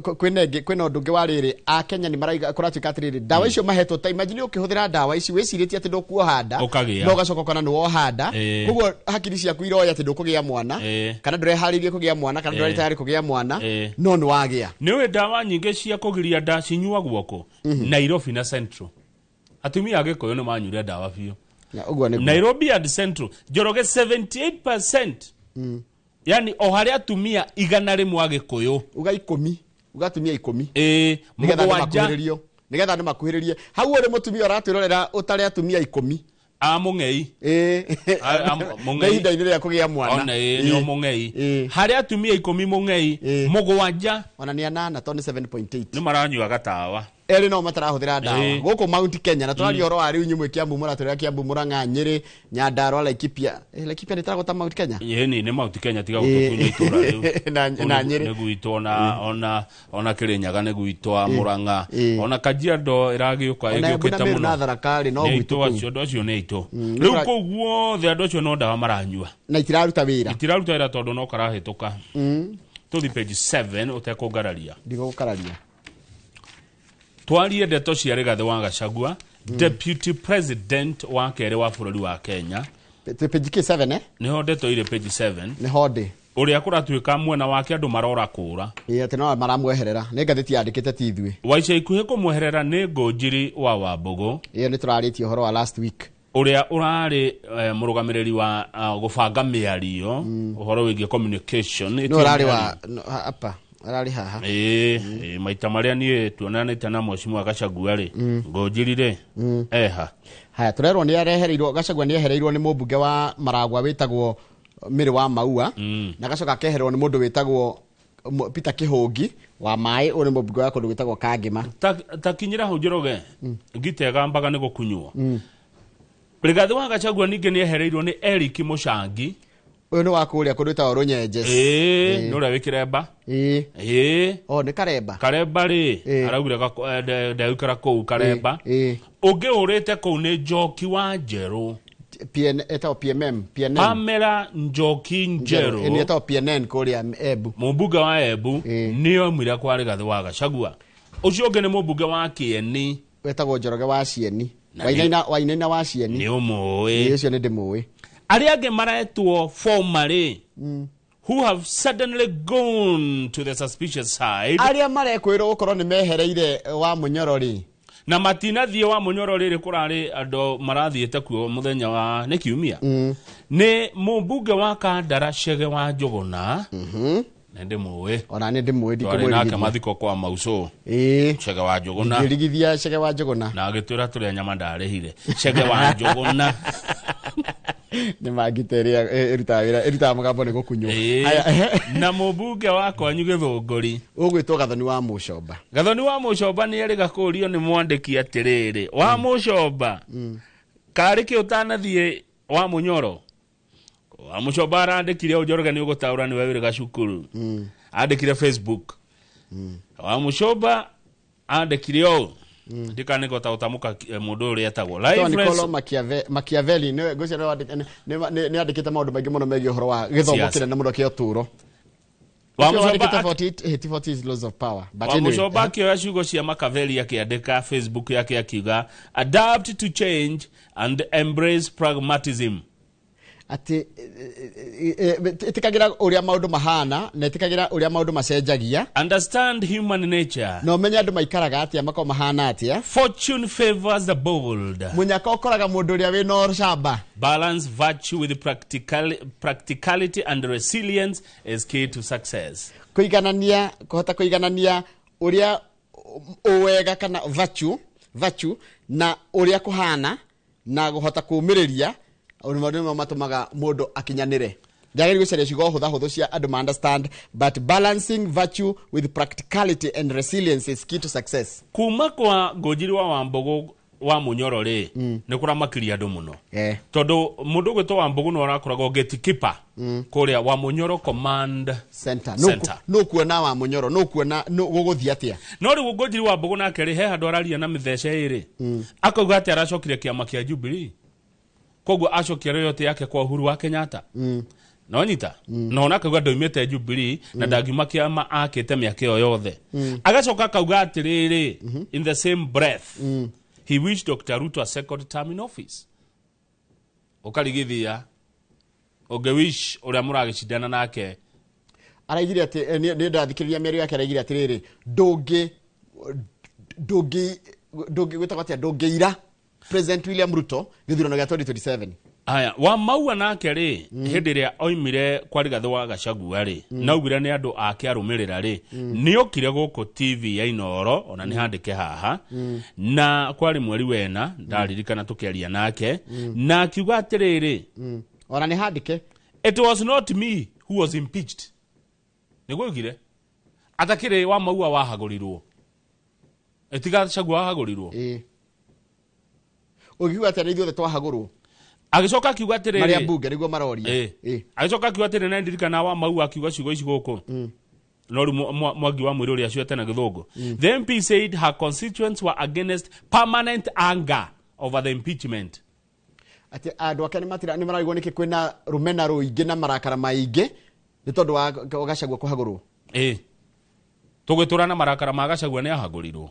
kwĩna ĩngĩ, kwĩna ũndũ ũngĩ wa rĩrĩ, akenya nĩ maraiga kũratuĩka atĩrĩrĩ, ndawa icio mahetwo, ta imagine ũkĩhũthĩra ndawa ici wĩcirĩtie atĩ ndũkuoha nda, Ũkagĩa. no ũgacoka ũkona nĩ woha nda. Koguo hakiri ciaku iroya atĩ ndũkũgĩa mwana, kana ndũreharĩirie kũgĩa mwana, kana ndũrarĩ tayarĩ kũgĩa mwana, no nĩ wagĩa. Nĩ ũĩ ndawa nyingĩ cia kũgiria nda cinyuagwo kũ? Nairobi na Central. Atumia a Gĩkũyũ nĩ manyuire ndawa biũ. Na ũguo nĩguo. Nairobi and Central, Njoroge, 78%, yani o harĩ atumia 100 a Gĩkũyũ, uga 10, uga atumia 10, nĩgetha andũ mũgwanja. makuhĩrĩrio, nĩgetha andũ makuhĩrĩrie hau ũrĩ mũtumia ũratwĩrorera ũtarĩ atumia 10 a mũng'ei. A mũng'ei. Nĩ ihinda-inĩ rĩa kũgĩa mwana. Ona ĩ nĩ o mũng'ei, harĩ atumia 10 mũng'ei, mũgwanja, ona nĩ anana tondũ nĩ 7.8, nĩ maranyua gatawa. Erĩ no matarahũthĩra ndawa. Gũkũ Mount Kenya, na tũraria ũhoro wa rĩu inyuĩ mwĩ Kiambu, mũratwĩrora Kiambu, Mũrang'a, Nyĩrĩ, Nyandarua, Laikipia. Laikipia nĩ ĩtaragwo ta Mount Kenya? Ĩni nĩ Mount Kenya, tiga gũtũtunya itũra rĩu. Na Nyĩrĩ. Nĩ gwitũ, ona Kĩrĩnyaga nĩ gwitũ, a Mũrang'a, ona Kajiado ĩragĩũka. Ona Embu na Ĩgĩũkĩte Meru mũno. na Tharaka rĩ no Nĩ gwitũ aitũ kũu. acio, andũ acio nĩ aitũ. Rĩu kũu guothe andũ acio no ndawa maranyua. Na itiraruta wĩra. Itiraruta wĩra tondũ no karahĩtũka. Tũthi page 7 ũtekũngararia. Ndigũgũkararia. Twarie ndeto cia Rigathĩ wa Gachagua, deputy president wa kerĩ wa bũrũri wa Kenya. Page kĩ 7, eh? Nĩho ndeto irĩ, page 7. Nĩ honde. Ũrĩa kũratuĩka mwena wake andũ marora kũra. Ĩ, atĩ no maramweherera, nĩ ngathĩti yandĩkĩte, ti ithuĩ. Wa ica ikuhĩ kũmweherera nĩ Ngũnjiri wa Wambũgũ. Ĩyo nĩ tũrarĩtie ũhoro wa last week. Ũrĩa ũrarĩ mũrũgamĩrĩri wa gũbanga mĩario, ũhoro wĩgiĩ communication. No ũrarĩ wa no, apa ararĩ haha. Ĩĩ, maita marĩa niĩ tuonanĩte na mheshimiwa Gachagua rĩ, Ngũnjiri rĩ eha. Haya, tũrerwo nĩ arehereirwo, Gachagua nĩ ehereirwo nĩ mũmbunge wa Maragwa wĩtagwo Mĩrĩ wa Maua, na gacoka akehererwo nĩ mũndũ wĩtagwo Peter Kĩhũngi wa maĩ, ũyũ nĩ mũmbunge wa kũndũ gwĩtagwo Kangĩma. Ta kinyĩra hau, Njoroge, ngita ĩgambaga nĩ gũkunywo. Rigathĩ wa Gachagua ningĩ nĩ ehereirwo nĩ Eric Mũcangi. Ũyũ nĩ wa kũrĩa kũndũ gwĩtagwo Rũnyenjes. Ĩĩ, nĩ ũrĩa wĩ Kĩremba. Ĩĩ. O nĩ Karemba. Karemba rĩ, araugire ndegũikara kũu Karemba. Ũngĩ ũrĩte kũu nĩ Njoki wa Njerũ. PN, etagwo PMM, PNN. Pamela Njoki Njerũ. Ĩ, nĩ etagwo PNN kũrĩa Embu. Mũmbunge wa Embu nĩ oimire kwa Rigathĩ wa Gachagua. Ũcio ũngĩ nĩ mũmbunge wa Kĩeni. Wetagwo Njoroge wa Cieni. Na Wainaina, Wainaina wa Cieni. Nĩ ũmũĩ. Ĩ, ũcio nĩ ndĩmũĩ. Arĩa angĩ maretwo formerly who have suddenly gone to the suspicious side. Arĩa marekwĩrwo gũkorwo nĩ mehereire wa Mũnyoro rĩ, na matinathiĩ wa Mũnyoro rĩrĩ, kũrarĩ andũ marathiĩte kuo mũthenya wa nĩ kiumia, nĩ mũmbunge wa Kandara Chege wa Njũgũna, nĩ ndĩmũĩ. Ona nĩ ndĩmũĩ. Twarĩ nake Ndikũmwĩrigithia. Mathiko kwa Mauco. Chege wa Njũgũna. Ndingĩrigithia Chege wa Njũgũna. Na agĩtwĩra tũrĩa nyama ndarĩhire Chege wa Njũgũna. Nĩ mangita ĩrĩa ĩrutaga wĩra, ĩrutaga mũgambo nĩ gũkunywo. Na mũmbunge wa kwanyu Gĩthũngũri. Ũgwĩtwo Gathoni wa Mũcomba. Gathoni wa Mũcomba nĩ erĩga kũũrio nĩ mwandĩki atĩrĩrĩ, wa Mũcomba, Karĩ kĩ ũtanathiĩ wa Mũnyoro wa Mũcomba arandĩkire ũũ, Njoroge nĩ ũgũtaũra nĩwe wĩrĩ gacukuru. Andĩkire Facebook. Wa Mũcomba andĩkire ũũ, ndikana nĩngota gũtamũka mũndũ ũrĩa etagwo. To Life Niccolo lesson- Machiavelli nĩ ngwĩciria nĩ andĩkĩte maũndũ maingĩ mũno megiĩ ũhoro wa gĩthomo Siasa. kĩnene mũno kĩa ũtũũro. Wa Ũcio Mũcomba wandĩkĩte 48 laws of power. But wa anyway, Mũcomba akĩoya ciugo cia Makaveli akĩandĩka Facebook yake akiuga, "Adapt to change and embrace pragmatism." Atĩ ĩtĩkagĩra ũrĩa maũndũ mahana na ĩtĩkagĩra ũrĩa maũndũ macenjagia. Understand human nature. Na ũmenye andũ maikaraga atĩa, makoragwo mahana atĩa. Fortune favors the bold. Mũnyaka ũkoraga mũndũ ũrĩa wĩna ũcamba. Balance virtue with practicality and resilience is key to success. Kũiganania, kũhota kũiganania ũrĩa ũwega kana virtue na ũrĩa kũhana na kũhota kũũmĩrĩria, maũndũ nĩmo matũmaga mũndũ akinyanĩre. Ndiagĩrĩire gũcaria ciugo hũthahũthũ cia andũ ma understand, but balancing virtue with practicality and resilience is key to success. Kuma kwa Ngũnjiri wa Wambũgũ wa Mũnyoro rĩ, nĩ kũramakirie andũ mũno, tondũ mũndũ ũgwĩtwo Wambũgũ no arakoragwo gatekeeper kũrĩa wa Mũnyoro command center. Center. Nũ kuona wa Mũnyoro, nũ kuona gũgũthiĩ atĩa. No rĩu Ngũnjiri wa Mbũgũ nake rĩ, he handũ araria na mĩthece ĩrĩ, akauga atĩ aracokire kĩama kĩa Jubilee, koguo acokia royalty yake kwa Uhuru wa Kenyatta. No nyita no ona akauga ndoimĩte Jubilee na ndangiuma kĩama akĩte mĩaka ĩyo yothe. Agacoka akauga atĩrĩrĩ, in the same breath he wished Dr. Ruto a second term in office. Ũkarigithia ũngĩwish ũrĩa mũragĩcindana nake. Araigire atĩ nĩ ndathikĩrĩria mĩario yake, araigire atĩrĩrĩ, ndũngĩ ndũngĩ ndũngĩ gwĩtagwo atĩa, ndũngĩira President William Ruto gĩthurano gĩa 2027. Aya wa Maua nake rĩ, hĩndĩ ĩrĩa oimire kwa Rigathĩ wa Gachagua rĩ, naugire nĩ andũ ake arũmĩrĩra rĩ, nĩokire gũkũ TV ya Inoro, ona nĩ handĩke haha, na kwarĩ mweri wena ndaririkana tũkĩaria nake, na akiuga atĩrĩrĩ, ona nĩ handĩke, "It was not me who was impeached." Nĩguo oigire atakĩrĩ wa Maua wahagũrirwo, ĩtiga Gachagua wahagũrirwo. Ũngiuga atĩa nĩ ithuothe twahagũrwo? Agĩcoka akiuga atĩrĩrĩ, Marĩa mbunge nĩguo maroria. Agĩcoka akiuga atĩrĩ, na ndirikana wa Maua akiuga ciugo ici gũkũ, no rĩu Mwangi wa Mwĩrĩ ũrĩa aciĩte na gĩthũngũ. The MP said her constituents were against permanent anger over the impeachment. Atĩ andũ ake nĩ mararigwo nĩkĩ kwĩna rũmena rũingĩ na marakara maingĩ nĩ tondũ wa Gachagua kũhagũrwo. Tũgĩtũra na marakara ma Gachagua nĩ ahagũrirwo,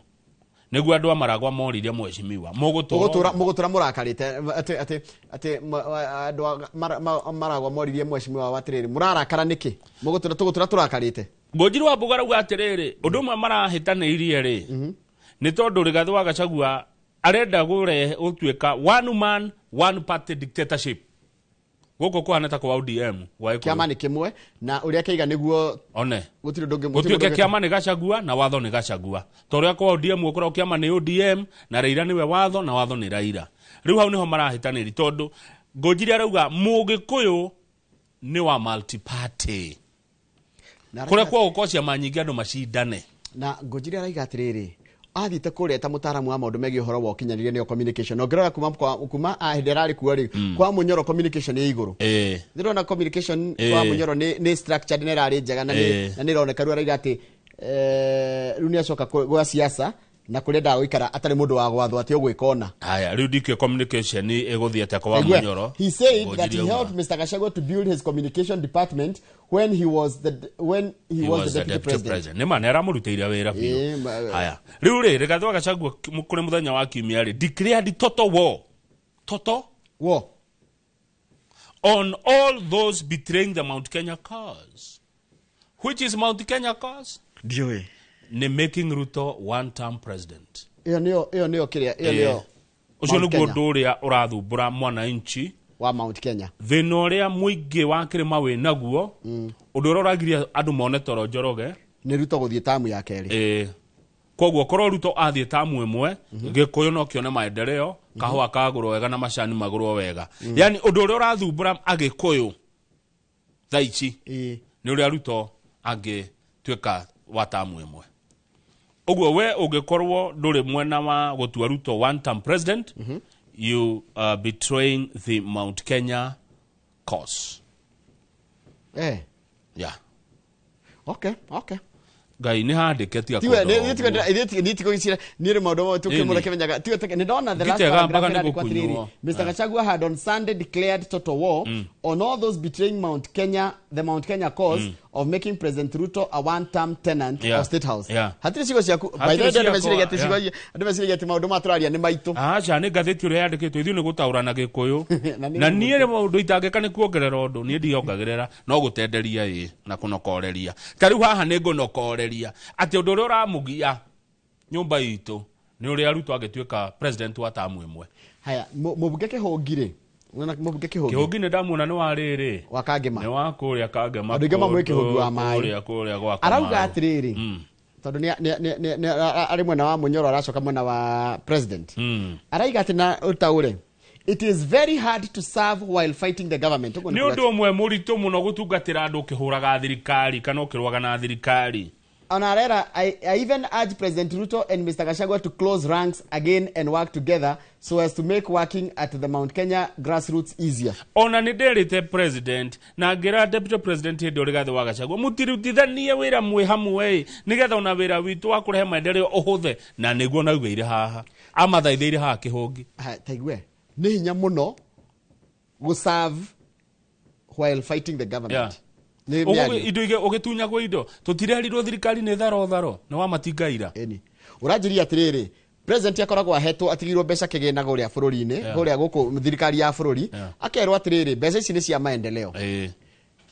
nĩguo andũ a Maragwa moririe mheshimiwa mũgũtũra mũgũtũra mũrakarĩte atĩ andũ a Maragwa moririe mheshimiwa wao atĩrĩrĩ, mũrarakara nĩkĩ, mũgũtũra tũgũtũra tũrakarĩte. Ngũnjiri wa Mbũgũ arauga atĩrĩrĩ, ũndũ ũmwe marahĩtanĩirie rĩ, nĩ tondũ Rigathĩ wa Gachagua arenda gũtuĩka one man one party dictatorship gũkũ kũhana ta kwa ODM gwa Gĩkũyũ. Kĩama nĩ kĩmwe na ũrĩa kĩiga nĩguo one gũtirĩ ũndũ ũngĩ gũtuĩke kĩama nĩ Gachagua na watho nĩ Gachagua, ta ũrĩa kwa ODM gũkoragwo kĩama nĩ ODM na Raila nĩwe watho na watho nĩ Raila. Rĩu hau nĩho marahĩtanĩri, tondũ Ngũnjiri arauga Mũgĩkũyũ nĩ wa multi-party, kũrĩa kwa gũkorwo ciama nyingĩ andũ macindane. Na Ngũnjiri araiga atĩrĩrĩ, athiĩte kũrĩa ta mũtaaramu wa maũndũ megiĩ ũhoro wa ũkinyanĩria, nĩyo communication. Na ũngĩrora kuma hĩndĩ ĩrĩa arĩ kuo rĩ, kwa Mũnyoro communication ĩ igũrũ. Ndĩrona communication kwa Mũnyoro nĩ structured na ĩrarĩ njega na nĩ ĩroneka. Rĩu araiga atĩ rĩu nĩ acoka gwa siasa na kũrĩa endaga gũikara atarĩ mũndũ wa gwathwo atĩ ũgwĩka ũna. Haya, rĩu ndikĩũĩ communication ĩgũthiĩ atĩa kwa Aigua, Mũnyoro. he said that he Ngũnjiri auma. helped Mr. Gachagua to build his communication department when he was the deputy president. Nĩ ma nĩ aramũrutĩire wĩra biũ. Haya, rĩu rĩ, Rigathĩ wa Gachagua kũrĩ mũthenya wa kiumia rĩ, declared total war, total war on all those betraying the Mount Kenya cause. Which is Mount Kenya cause? Ndiũĩ. Nĩ making Ruto one term president. Ĩyo nĩyo kĩrĩa, ĩyo nĩyo Ũcio Mount nĩguo Kenya. ũndũ ũrĩa ũrathumbũra mwananchi wa Mount Kenya. Thĩna ũrĩa mũingĩ wa kĩrĩma wĩ naguo, ũndũ ũrĩa ũragiria andũ mone toro, Njoroge, nĩ Ruto gũthiĩ tamu ya kerĩ. Koguo korwo Ruto athiĩ tamu ĩmwe, Gĩkũyũ no kĩone maendeleo, kahũa kagũrwo wega na macani magũrwo wega. Yani ũndũ ũrĩa ũrathumbũra Agĩkũyũ thaa ici nĩ ũrĩa Ruto angĩtuĩka wa tamu ĩmwe. Ũguo we ũngĩkorwo ndũrĩ mwena wa gũtua Ruto one term president, you betraying the Mount Kenya cause. Yeah. Okay, okay. Ngai nĩ handĩke tiga Tiwe kũndora nĩ tiwe ũguo. nĩ tiwe gĩcira nĩ rĩ maũndũ mothe Ĩni. tũkĩmũra kĩmenyaga tiwe nĩ ndona the last Ngite paragraph gambaga nĩ ĩrandĩkwo atĩrĩrĩ, gũkunywo. Mr. Gachagua had on Sunday declared total war on all those betraying Mount Kenya, the Mount Kenya cause of making President Ruto a one-term tenant of State House. Hatirĩ ciugo ciaku. By the way, Hatirĩ andũ meciragia atĩ ciakwa, ciugo andũ meciragia atĩ maũndũ maya tũraria nĩ maitũ. Aca nĩ ngathĩti ũrĩa yandĩkĩtwo ithuĩ nĩ gũtaũra na gĩkũyũ. Na nĩ Na niĩ rĩ maũndũ itangĩka nĩ kuongerera ũndũ niĩ ndiongagĩrĩra no gũtenderia ĩ na kũnokoreria. Ta rĩu haha nĩ ngũnokoreria atĩ ũndũ ũrĩa ũramũgia nyũmba itũ nĩ ũrĩa Ruto angĩtuĩka president wa tamu ĩmwe. Haya, mũmbunge Kĩhũngi rĩ, Unaona mũmbunge Kĩhũngi? Kĩhũngi nĩ ndamuona nĩ wa rĩrĩ. Wa Kangema. Nĩ wa kũrĩa Kangema. Andũ aingĩ mamũĩ Kĩhũngi wa maĩ. Kũrĩa gwa Arauga Kamau. atĩrĩrĩ, tondũ arĩ mwena wa Munyoro aracoka mwena wa president. Araiga atĩ na ũtaũre, it is very hard to serve while fighting the government. Ũguo nĩ Nĩ kuga ũndũ ũmwe mũritũ mũno gũtungatĩra andũ ũkĩhũraga thirikari kana ũkĩrũaga na thirikari. On Arera, I even urge President Ruto and Mr. Gachagua to close ranks again and work together so as to make working at the Mount Kenya grassroots easier. Ona nĩ nderĩte president na ngĩra deputy president hĩndĩ ĩyo Rigathĩ wa Gachagua mũtirutithanie wĩra mwĩ hamwe ĩ nĩgetha ona wĩra witũ wa kũrehe maendeleo ũhũthe na nĩguo naugĩire haha amathaithĩire haha Kĩhũngi. Ha, taigue nĩ hinya mũno gũserve while fighting the government. Nĩ mĩario. Indo igĩ ũgĩtunyagwo indo tũtirerirwo thirikari nĩ tharo tharo nĩ wa matingaira. Ĩni. Ũranjĩria atĩrĩrĩ, president akoragwo ahetwo atigĩirwo mbeca kĩgĩna kũrĩa bũrũri-inĩ, kũrĩa gũkũ thirikari ya bũrũri, akerwo atĩrĩrĩ, mbeca ici nĩ cia maendeleo.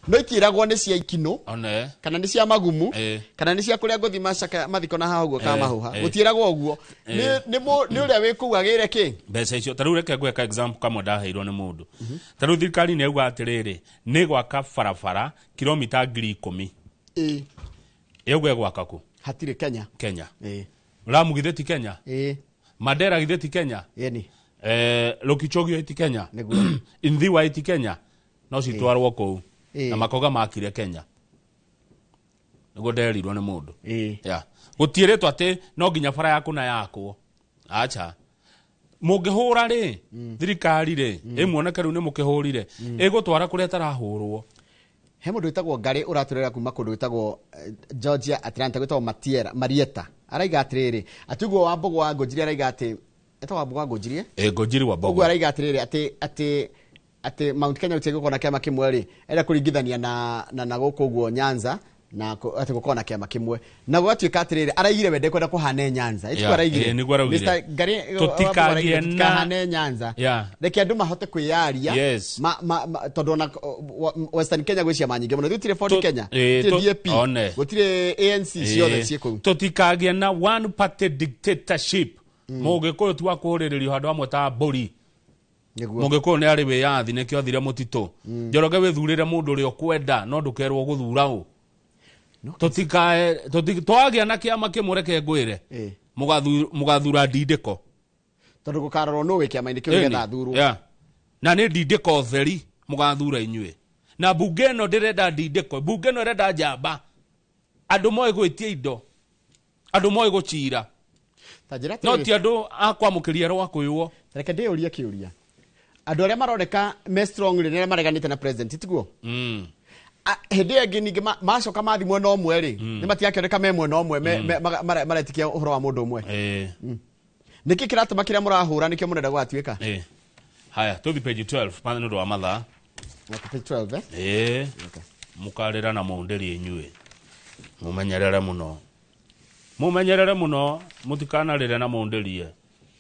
No itiragwo nĩ cia ikino One. kana nĩ cia magumu kana nĩ cia kũrĩa ngũthi macaka mathiko na haha ũguo kamahuha. Gũtiĩragwo ũguo. Nĩ ũrĩa wĩ kũu agĩre kĩ? Mbeca icio ta rĩu reke ngwĩka example kamwe ndaheirwo nĩ mũndũ. Ta rĩu thirikari nĩ yauga atĩrĩrĩ, nĩ gwaka barabara kilomita 10,000. Yauga ĩgwaka kũ? Hatirĩ Kenya. Kenya. Lamu githĩ ti Kenya? Mandera githĩ ti Kenya? Ĩni. Lokichogio ti Kenya? Nĩguo. Inthiwa ti Kenya? No citwarwo kũu. Na makoga makire Kenya. Nĩguo nderirwo nĩ mũndũ. Yeah. Gũtiĩrĩtwo atĩ no nginya bara yaku na yakwo. Acha. Mũngĩhũra rĩ, thirikari rĩ, ĩmuoneke rĩu nĩ mũkĩhũrire, ĩgũtwara kũrĩa ĩtarahũrwo. He mũndũ wĩtagwo Ngarĩ ũratũrera kuma kũndũ gwĩtagwo Georgia Atlanta gwĩtagwo Matiera Marieta. Araiga atĩrĩrĩ, atĩ ũguo Wambũgũ wa Ngũnjiri araiga atĩ etagwo Wambũgũ wa Ngũnjiri? Ngũnjiri wa Mbũgũ. Ũguo araiga atĩrĩrĩ atĩ Mount Kenya gũtirĩ gũkorwo na kĩama kĩmwe rĩ, enda kũringithania na gũkũ ũguo Nyanza na atĩ gũkorwo na kĩama kĩmwe. Na gũgatuĩka atĩrĩrĩ, araigire we ndekwenda kũhane Nyanza. Ĩtikuo araigire. Nĩguo araugire. Mr. Ngarĩ, Tũtikagĩe na tũtikahane Nyanza. Reke andũ mahote kwĩyaria. Tondũ ona Western Kenya gwĩ ciama nyingĩ mũno. Gũtirĩ Ford Kenya, gũtirĩ DAP, gũtirĩ ANC, ciothe ciĩ kũu. Tũtikagĩe na one party dictatorship. Mũgĩkũyũ ti wa kũhũrĩrĩrio handũ hamwe ta mbũri. Mũgĩkũyũ nĩ arĩ wĩyathi nĩkĩo athire mũtitũ. Njoroge wĩthurĩre mũndũ ũrĩa ũkwenda no ndũkerwo gũthura ũ. Tũtikae twagĩa na kĩama kĩmwe reke ngwĩre. Mũgathura ndindĩko. Tondũ gũkarorwo nũ wĩ kĩama-inĩ kĩu nĩgetha athurwo. Na nĩ ndindĩko theri mũgathura inyuĩ. Na mbunge ĩno ndĩrenda ndindĩko, mbunge ĩno ĩrenda njamba. Andũ moĩ gwĩtia indo. Andũ moĩ gũcira. No ti andũ a kwamũkĩria rwakũywo. Reke ndĩyũrie kĩũria. Andũ arĩa maroneka me strong rĩ, nĩ arĩa mareganĩte na president, tiguo? Hĩndĩ ĩyo ĩngĩ ningĩ macoka mathi mwena ũmwe rĩ, nĩ matigakĩoneka me mwena ũmwe, maretikia ũhoro wa mũndũ ũmwe. Nĩkĩ kĩratũma kĩrĩa mũrahũra nĩkĩo mũrenda gũgatuĩka? Haya, tũthi page 12 nĩ ũndũ wa mathaa. Okay, page 12, eh? Mũkarĩra na mũndĩri inyuĩ. Mũmenyerere mũno. Mũmenyerere mũno, mũtikanarĩre na mũndĩrie.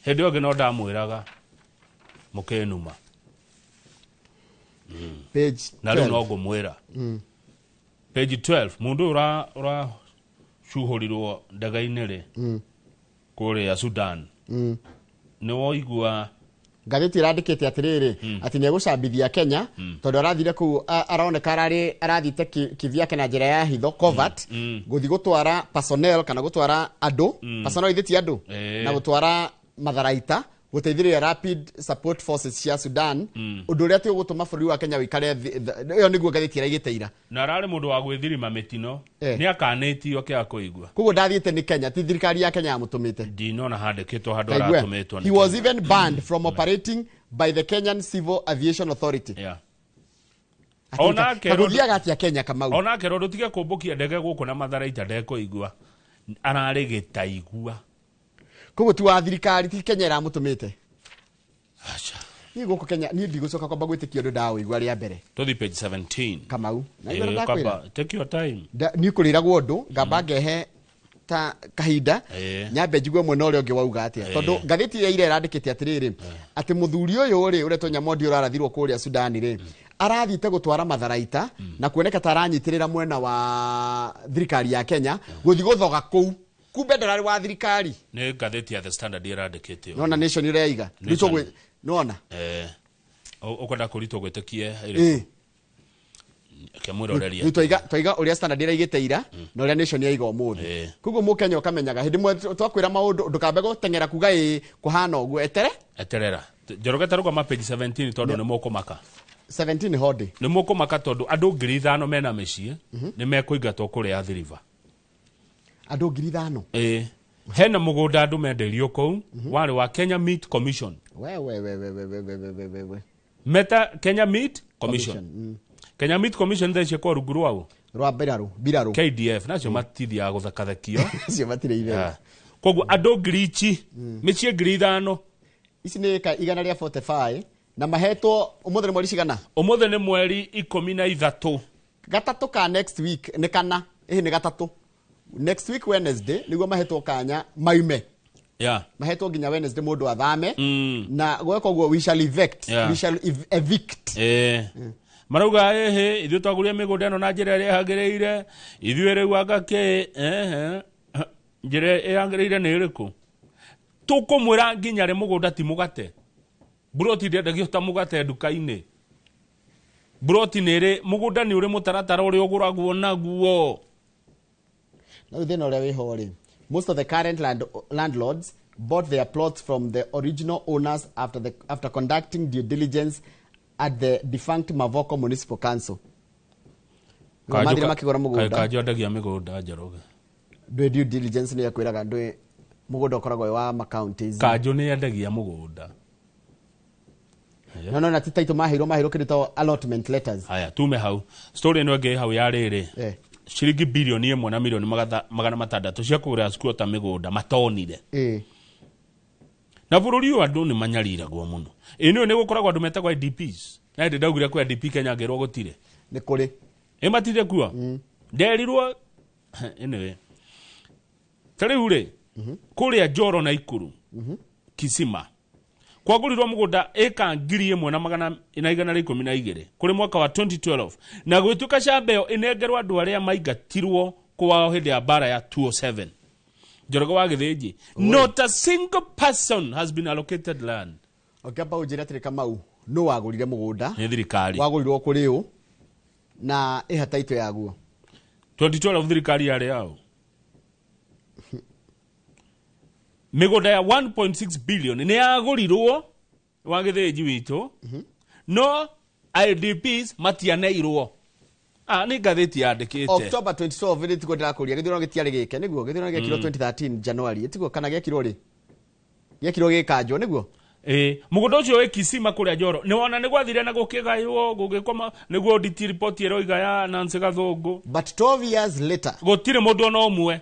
Hĩndĩ ĩyo ĩngĩ no ndamwĩraga mũkĩnuma. Page na rĩu no ngũmwĩra. Page 12 mũndũ ũracuhũrirwo ndege-inĩ rĩ, kũrĩa Sudan. Nĩ woigua ngathĩti ĩrandĩkĩte atĩrĩrĩ, atĩ nĩegũcambithia Kenya tondũ arathire kũu aroneka arathiĩte kivyake na njĩra ya hitho covert, gũthiĩ gũtwara personnel kana gũtwara andũ, personnel ithe ti andũ, na gũtwara matharaita Gũteithĩrĩria Rapid Support Forces cia Sudan, ũndũ ũrĩa ti ũgũtũma bũrũri wa Kenya wĩikare ĩyo nĩguo ngathĩti ĩraigĩte ira. Na ararĩ mũndũ wa gwĩthirima mĩtino. Eh. Nĩ akanĩtio kĩa kũigua. Koguo ndathiĩte nĩ Kenya, ti thirikari ya Kenya yamũtũmĩte. Ndinona handĩkĩtwo handũ Taigua. aratũmĩtwo nĩ He was Kenya. even banned from operating by the Kenyan Civil Aviation Authority. Atĩ Onake kagũthiaga atĩa Kenya, Kamau? Onake ro ndũtige kũmbũkia ndege gũkũ na matharaita ndekũigua, ararĩ gĩtaigua. Koguo ti wa thirikari, ti Kenya ĩramũtũmĩte. Niĩ gũkũ Kenya niĩ ndigũcoka kwamba gwĩtĩkia ũndũ ndawĩigua rĩa mbere. Tũthi page 17. Kamau, na Eh, igũrũ ndakwĩra. kwamba, take your time. Niĩ kũrĩragwo ũndũ ngamba ngehe ta kahinda, nyambe njigue mwena ũrĩa ũngĩ wauga atĩa, tondũ ngathĩti ya ira ĩrandĩkĩte atĩrĩrĩ, atĩ mũthuri ũyũ rĩ ũretwo Nyamondi ũrarathirwo kũrĩa Sudani rĩ, arathiĩte gũtwara matharaita na kuoneka ta aranyitĩrĩra mwena wa thirikari ya Kenya gũthiĩ gũthoga kũu, kumbe ndararĩ wa thirikari. Nĩ ngathĩti ya The Standard ĩrandĩkĩte ũguo. Nona Nation ĩraiga. Rĩu Nation. Nona Eh, ũkwenda kũritwo gwĩtĩkie ĩĩ ĩrĩkũ? Kĩmwĩroreria. Rĩu twaiga ũrĩa Standard ĩraigĩte ira na ũrĩa Nation yaiga ũmũthĩ. Koguo mũkenya ũkamenyaga hĩndĩ ĩmwe twakwĩra maũndũ, ndũkambe gũteng'era kuga ĩĩ kũhana ũguo, etere. Eterera. Njoroge tarũgama page 17 tondũ nĩ mũkũmaka. 17 hondĩ. Nĩ mũkũmaka tondũ andũ 5,000 mena mĩciĩ nĩ mekũingatwo kũrĩa Athi River. Andũ 5,000? Ĩĩ, hena mũgũnda andũ mendeirio kũu warĩ wa Kenya Meat Commission. We we we we we we we we we we we. Meta Kenya Meat Commission. Kenya Meat Commission thaa ici ĩkoragwo rungu rwao. Rwa mbirarũ. KDF nacio matithiaga gũthekathekio. Acio matirĩ itherũ. Yeah. Koguo andũ ngiri ici, mĩciĩ 5,000. Ici nĩ ĩka 145 na mahetwo ũmũthĩ nĩ mweri cigana? Ũmũthĩ nĩ mweri 13. Gatatũ ka next week, nĩ kana ĩhĩ nĩ gatatũ next week, Wednesday, nĩguo mahetwo kanya maume. Mahetwo nginya Wednesday mũndũ athame, na gweka ũguo we shall evict. We shall evict. Eh. Marauga ĩhĩ ithuĩ twagũrire mĩgũnda ĩno na njĩra ĩrĩa ĩhagĩrĩire, ithuĩ rĩu anga kĩ ehe njĩra ĩyagĩrĩire nĩ ĩrĩkũ? Tũkũmwĩra nginya rĩ mũgũnda ti mũgate, mburoti ndĩendagio ta mũgate nduka-inĩ, mburoti nĩ ĩrĩ mũgũnda nĩ ũrĩ mũtaratara ũrĩa ũgũragwo naguo. Na rĩu thĩna ũrĩa wĩho rĩ, most of the current landlords bought their plots from the original owners after conducting due diligence at the defunct Mavoko Municipal Council. Mathire makĩgũra mũgũnda. Kanjũ endagia mĩgũnda, Njoroge? Ndwĩ due diligence nĩ ekwĩraga ndwĩ mũgũnda ũkoragwo wĩ wa ma-counties. Kanjũ nĩ endagia mũgũnda. No na ti taitũ maheirwo kĩndũ ta allotment letters. Haya, tume hau. Story ĩno ĩngĩ hau ya rĩrĩ, ciringi 1 bilioni na milioni 600 cia kũgũrĩra squatter mĩgũnda matonire. Na bũrũri ũyũ andũ nĩ manyariragwo mũno. Ĩ nĩũĩ nĩ gũkoragwo andũ metagwo IDPs, na hĩndĩ ndaugire kwĩ IDP Kenya ngĩrwo gũtirĩ. Nĩ kũrĩ. Ĩ matirĩ kuo. Nderirwo anyway, ta rĩu rĩ, kũrĩa Njoro na Ikuru Kisima kwagũrirwo mũgũnda ĩka 1,000 na magana na 112 kũrĩ mwaka wa 2012, na gwĩtuĩka camba ĩyo ĩnengerwo andũ arĩa maingatirwo kwao hĩndĩ ya mbara ya 207. Njoroge wa Gĩthĩnji, not a single person has been allocated land. Ũngĩamba ũnjĩre atĩrĩ, Kamau, nũ wagũrire mũgũnda? Nĩ thirikari. Wagũrirwo kũrĩ ũ na ĩha taitũ yaguo? 2012 thirikari yarĩ yao. Mĩgũnda ya 1.6 billion nĩ yagũrirwo wa Gĩthĩnji witũ, no IDPs matianeirwo. Ah, nĩ ngathĩti yandĩkĩte. October 2012 nĩ tiguo ndĩrakũria, gĩthurano gĩtiarĩ gĩke nĩguo gĩthurano gĩekirwo 2013 January, tiguo? Kana gĩekirwo rĩ, gĩekirwo gĩkanjwo nĩguo? Ĩ, mũgũnda ũcio wĩ Kisima kũrĩa Njoro nĩ wona nĩ gwathire na gũkĩgaywo gũgĩkoma, nĩguo audit report ĩroiga ya Nancy Gathũngũ. But 12 years later gũtirĩ mũndũ ona ũmwe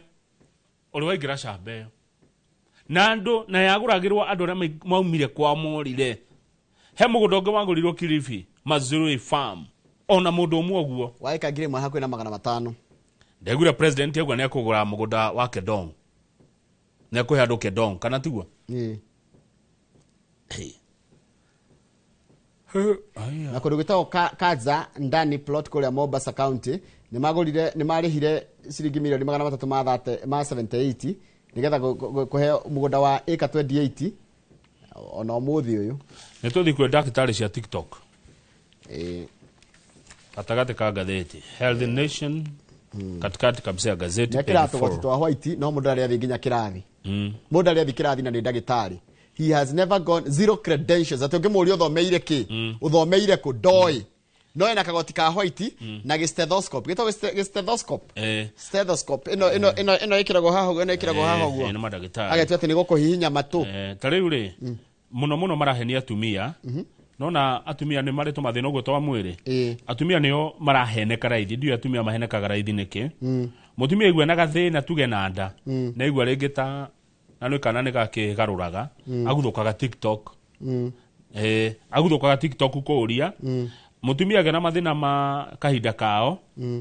ũrĩ waingĩra camba ĩyo, na andũ na yagũragĩrwo andũ arĩa maumire kwa morire. He mũgũnda ũngĩ wagũrirwo Kilifi, Mazurui Farm, ona mũndũ ũmwe ũguo. Wa ĩka 1,000 hakuhĩ na 500. Ndaiguire president auga nĩ ekũgũra mũgũnda wa Kedong, nĩ ekũhe andũ Kedong, kana tiguo? Ĩĩ. Na kũndũ gwĩtagwo Kaza Ndani plot kũrĩa Mombasa County nĩ magũrire, nĩ marĩhire ciringi mirioni 300 ma 30 ma 78 nĩgetha kũheo mũgũnda wa ĩka 28 ona ũmũthĩ ũyũ. Nĩ tũthiĩ kwĩ ndagĩtarĩ cia TikTok. Ĩĩ. Gatagatĩ ka ngathĩti Health Nation, katikati kabisa ya gazeti, page Mekĩraga tũgoti 4. twa white, no mũndũ arĩa athiĩ nginya kĩrathi, mũndũ arĩa athiĩ kĩrathi na nĩ ndagĩtarĩ. He has never gone, zero credentials. Atĩ ũngĩmũria ũthomeire kĩ, ũthomeire kũ, ndoĩ. No ena kagoti ka white na gĩ stethoscope. Gĩtagwo gĩ stethoscope. Stethoscope ĩno ĩno ĩno ĩno ĩkĩragwo haha ũguo, ĩno ĩkĩragwo haha ũguo. Nĩ mandagĩtarĩ. Agetua atĩ nĩ gũkũhihinya matũ. Ta rĩu rĩ, mũno mũno marahenia atumia. Nona atumia nĩ marĩ tũmathĩna ũguo twa mwĩrĩ. Atumia nĩo maraheneka raithi. Ndiũĩ atumia mahenekaga raithi nĩkĩ. Mũtumia aigua na gathĩna tuge na nda, na aigua rĩngĩ ta na nĩ kana nĩ gakĩgarũraga, aguthũkaga TikTok. Aguthũkaga TikTok kũũria. Mũtumia agĩa na mathĩna ma kahinda kao,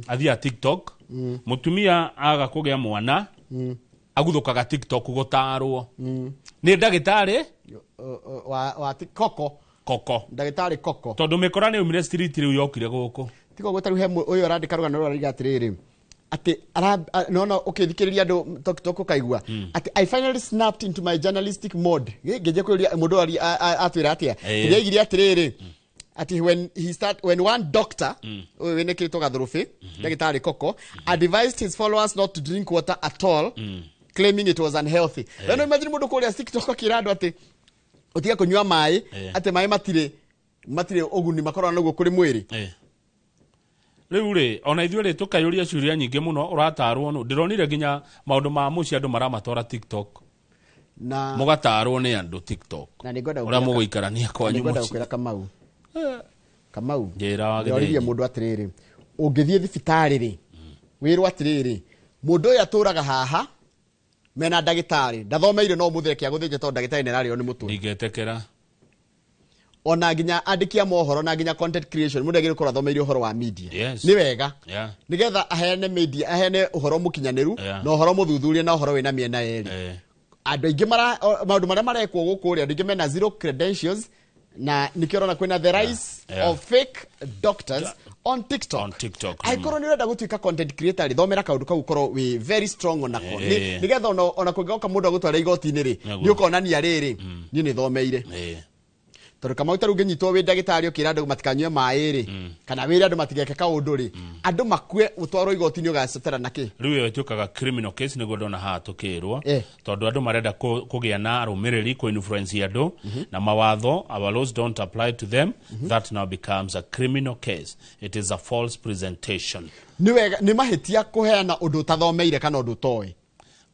athiaga TikTok. Mũtumia aga kũgĩa mwana, aguthũkaga TikTok gũtarwo nĩ ndagĩtarĩ wa koko. Koko. Ndagĩtarĩ koko. Tondũ mĩkora nĩ yaumire street rĩu yokire gũkũ. Tiga ũguo, ta rĩu he ũyũ ũrandĩka rũgano rũrũ arauga atĩrĩrĩ, atĩ nona ũkĩthikĩrĩria andũ TikTok ũkaigua atĩ I finally snapped into my journalistic mode. Ngĩnjia kũria mũndũ atwĩra atĩa. Kĩrĩa aigire atĩrĩrĩ, atĩ when he start, when one doctor ũyũ wĩnĩkĩrĩtwo gathũrũbĩ, ndagĩtarĩ koko, advised his followers not to drink water at all, claiming it was unhealthy. No imagine mũndũ kũrĩa TikTok akĩra andũ atĩ ũtige kũnyua maĩ, atĩ maĩ matirĩ ũguni makoragwo naguo kũrĩ mwĩrĩ. Rĩu rĩ, ona ithuĩ rĩ, tũkayũria ciũria nyingĩ mũno. Ũratarwo nũ? Ndĩronire nginya maũndũ ma mũciĩ andũ maramatwara TikTok. Na mũgatarwo nĩ andũ TikTok na nĩngwenda ũrĩa mũgũikarania kwanyu nĩngwenda mũciĩ. gũkwĩra Kamau. Kamau. Njĩra wa Ndĩroririe Gĩthĩnji. mũndũ atĩrĩrĩ, ũngĩthiĩ thibitarĩ rĩ, wĩrwo atĩrĩrĩ, mũndũ ũyũ atũraga haha mena ndagĩtarĩ ndathomeire, no mũthĩ reke agũthĩnje tondũ ndagĩtarĩ nĩararĩo nĩ mũtwe. Ndingĩtĩkĩra. Ona nginya andĩki a mohoro na nginya content creation, mũndũ agĩrĩirwo gũkorwo athomeire ũhoro wa media. Nĩ wega. Nĩgetha aheane media, aheane ũhoro mũkinyanĩru, na ũhoro mũthuthurie, na ũhoro wĩna mĩena yerĩ. Andũ aingĩ maũndũ marĩa marekwo gũkũ rĩ, andũ aingĩ mena zero credentials, na nĩkĩo ũrona kwĩna the rise of fake doctors on TikTok. On TikTok. Angĩkorwo nĩ ũrenda gũtuĩka content creator rĩ, thomera kaũndũ kau, ũkorwo wĩ very strong onako. Nĩgetha ona kũngĩgoka mũndũ agũtwara igoti-inĩ rĩ, nĩ ũkonania rĩrĩ, niĩ nĩ thomeire. Tondũ Kamau, ta rĩu ũngĩnyitwo wĩ ndagĩtarĩ ũkĩra andũ matikanyue maĩ rĩ, kana wĩre andũ matigeke kaũndũ rĩ, andũ makue, ũtwarwo igoti-inĩ, ũgacetera na kĩ? Rĩu ĩyo ĩtuĩkaga criminal case, nĩguo ndona haha tũkĩrwo, tondũ andũ marenda kũgĩa na arũmĩrĩri, kũ influence andũ, na mawatho, our laws don't apply to them. That now becomes a criminal case. It is a false presentation. Nĩ wega, nĩ mahĩtia kũheana ũndũ ũtathomeire kana ũndũ ũtoĩ.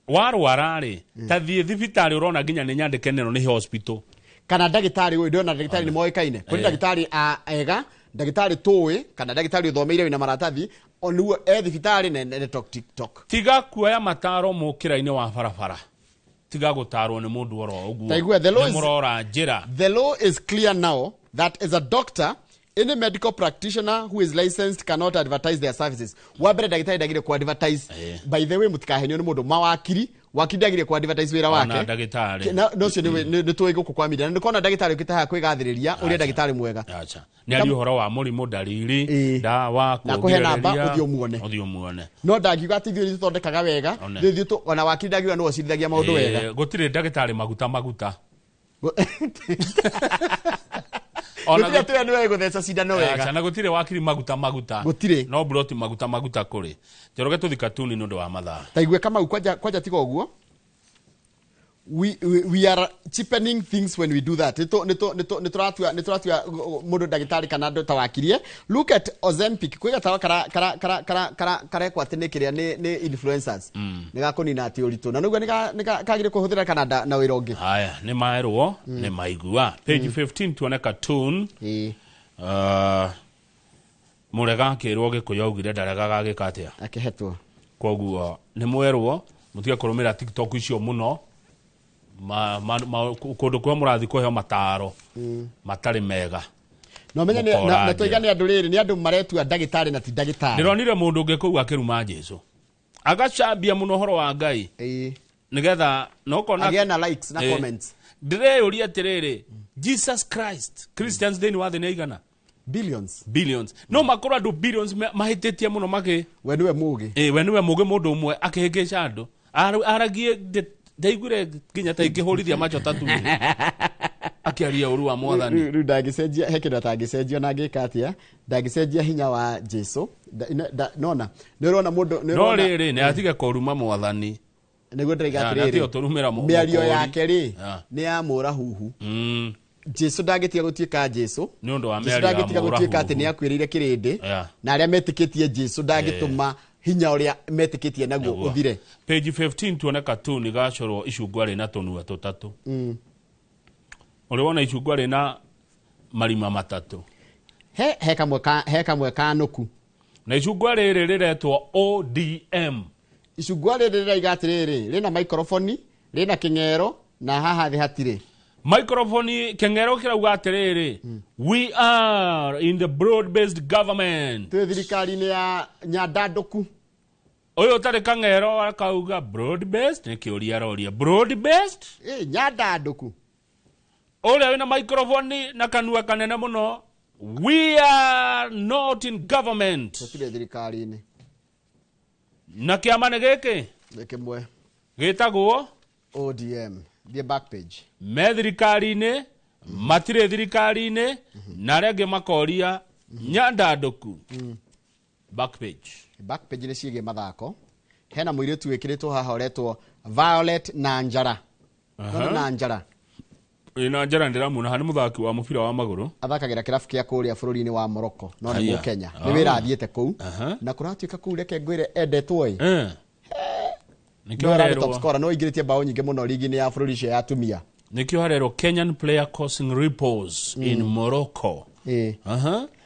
Warwara rĩ, ta thiĩ thibitarĩ. Ũrona nginya nĩ nyandĩke neno nĩ hospital. Kana ndagĩtarĩ ũyũ, ndĩrona ndagĩtarĩ nĩ moĩkaine. Kũrĩ ndagĩtarĩ a ega, ndagĩtarĩ tũĩ, kana ndagĩtarĩ ũthomeire wĩna maratathi, o nĩguo e thibitarĩ na ene talk TikTok. Tiga kuoya mataro mũkĩra-inĩ wa barabara. Tiga gũtarwo nĩ mũndũ oro ũguo. Ta igua, the law Nĩ mũrora njĩra. The law is clear now that as a doctor, any medical practitioner who is licensed cannot advertise their services. Wa mbere, ndagĩtarĩ ndagĩrĩire ku advertise. By the way, mũtikahenio nĩ mũndũ. Mawakiri, wakiri ndagĩrĩire ku advertise wĩra Ona wake. ndagĩtarĩ. Na ũcio nĩ tũĩ gũkũ kwa media. Na nĩkona ndagĩtarĩ ũkĩte haha kwĩgathĩrĩria ũrĩa ndagĩtarĩ mwega. Acha. Nĩ aria ũhoro wa mũrimũ, ndariri, ndawa, Na kũhe namba, kũgirĩrĩria. ũthiĩ ũmuone. Ũthiĩ ũmuone. No ndangiuga atĩ ithuĩ nĩ tũthondekaga wega. One. Ithuĩ ona wakiri ndangiuga nĩwe ũcirithagia maũndũ wega. Gũtirĩ ndagĩtarĩ maguta maguta. Gũtirĩ atĩ we nĩwe gũtheca cindano wega. Acha, na gũtirĩ wakiri maguta maguta. Gũtirĩ. No broti maguta maguta kũrĩ. Njoroge, tũthi katuni nĩ ũndũ wa mathaa. Ta igue Kamau, kwanja tiga ũguo, we are cheapening things when we do that. Nĩ tũratua mũndũ ndagĩtarĩ kana andũ ta wakirie. Look at Ozempic, kwĩ gatawa kara kara kara kara kara karekwo atĩ nĩ kĩrĩa nĩ influencers, nĩ gakũnina atĩ ũritũ, na nĩguo nĩ kagire kũhũthĩra kana na wĩra ũngĩ. Haya, nĩ maerwo, nĩ maigua. Page 15 tuone cartoon. Mũrega akĩrwo Gĩkũyũ augire ndaregaga agĩka atĩa? Akĩhetwo. Koguo nĩ mwerwo mũtige kũrũmĩrĩra TikTok icio mũno, kũndũ kũrĩa mũrathiĩ kũheo mataro matarĩ mega. Na ũmenye Mũkora na tũiga njĩra. nĩ andũ rĩrĩ, nĩ andũ maretua ndagĩtarĩ na ti ndagĩtarĩ. Ndĩronire mũndũ ũngĩ kũu akĩruma Jesu, agacambia mũno ũhoro wa Ngai nĩgetha na ũkona Agĩe na likes na comments. Ndĩreyũria atĩrĩrĩ, Jesus Christ, Christians thĩinĩ wa thĩ nĩ aigana? Billions. Billions. No makorwo andũ billions mahĩtĩtie mũno makĩ We nĩwe mũgĩ. We nĩwe mũgĩ. Mũndũ ũmwe akĩhĩngĩca andũ. Aragie ndaiguire nginya ta ingĩhũrithia macho tatu akĩaria ũru wa Mwathani. Rĩu ndangĩcenjia, he kĩndũ atangĩcenjia na angĩka atĩa, ndangĩcenjia hinya wa Jesu. Nona nĩ ũrona mũndũ nĩ No ũrona rĩrĩ, nĩ atige kũruma Mwathani. Nĩguo ndĩraiga Ya, na tiyo atĩrĩrĩ, tũrumĩra mĩario mũkũri. yake rĩ Ya. nĩ ya mũrahuhu. Jesu ndangĩtiga gũtuĩka Jesu. Nĩ ũndũ wa Jesu mĩario ya ndangĩtiga gũtuĩka atĩ mũrahuhu. nĩ akuĩrĩire kĩrĩndĩ Ya. na arĩa metĩkĩtie Jesu ndangĩtũma hinya ũrĩa metĩkĩtie naguo Nĩguo. ũthire. Page 15 tuone katuni gacorwo icungwa rĩna tũnua tũtatũ. Ũrĩ wona icungwa rĩna marima matatũ? He kamwe ka, he kamwe kanũku. Na icungwa rĩrĩ rĩretwo ODM. Icungwa rĩrĩ rĩraiga atĩrĩrĩ, rĩna microphone, rĩna kĩng'ero na haha thĩ hatirĩ. Microphone kĩng'ero kĩrauga atĩrĩrĩ, we are in the broad based government. Twĩ thirikari-inĩ ya nyandandũku. Ũyũ ũtarĩ kang'ero akauga broad based, nĩ kĩũria aroria broad based. Nyandandũku. Ũrĩa wĩna microphone na kanua kanene mũno, we are not in government. Tũtirĩ thirikari-inĩ. Na kĩama nĩ gĩkĩ? Nĩ kĩmwe. Gĩtagwo ODM. Thiĩ back page. Me thirikari-inĩ, matirĩ thirikari-inĩ, na arĩa angĩ makoria nyandandũku. Back page. Back page nĩ ciĩgiĩ mathako. Hena mũirĩtu wĩkĩrĩtwo haha ũretwo Violet Nanjara. Nona Nanjara. Ĩ, Nanjara ndĩramuona haha nĩ mũthaki wa mũbira wa magũrũ. Athakagĩra kĩrabu kĩa kũrĩa bũrũri-inĩ wa Morocco, no nĩ Aya. Mũkenya. Nĩ wĩra athiĩte kũu. Na kũratuĩka kũu reke ngwĩre endetwo ĩ. Nĩkĩo Nĩwe ararĩ harerwo- top scorer, no aingĩrĩtie bao nyingĩ mũno ligi-inĩ ya bũrũri ũcio ya atumia. Nĩkĩo harerwo Kenyan player causing ripples in Morocco.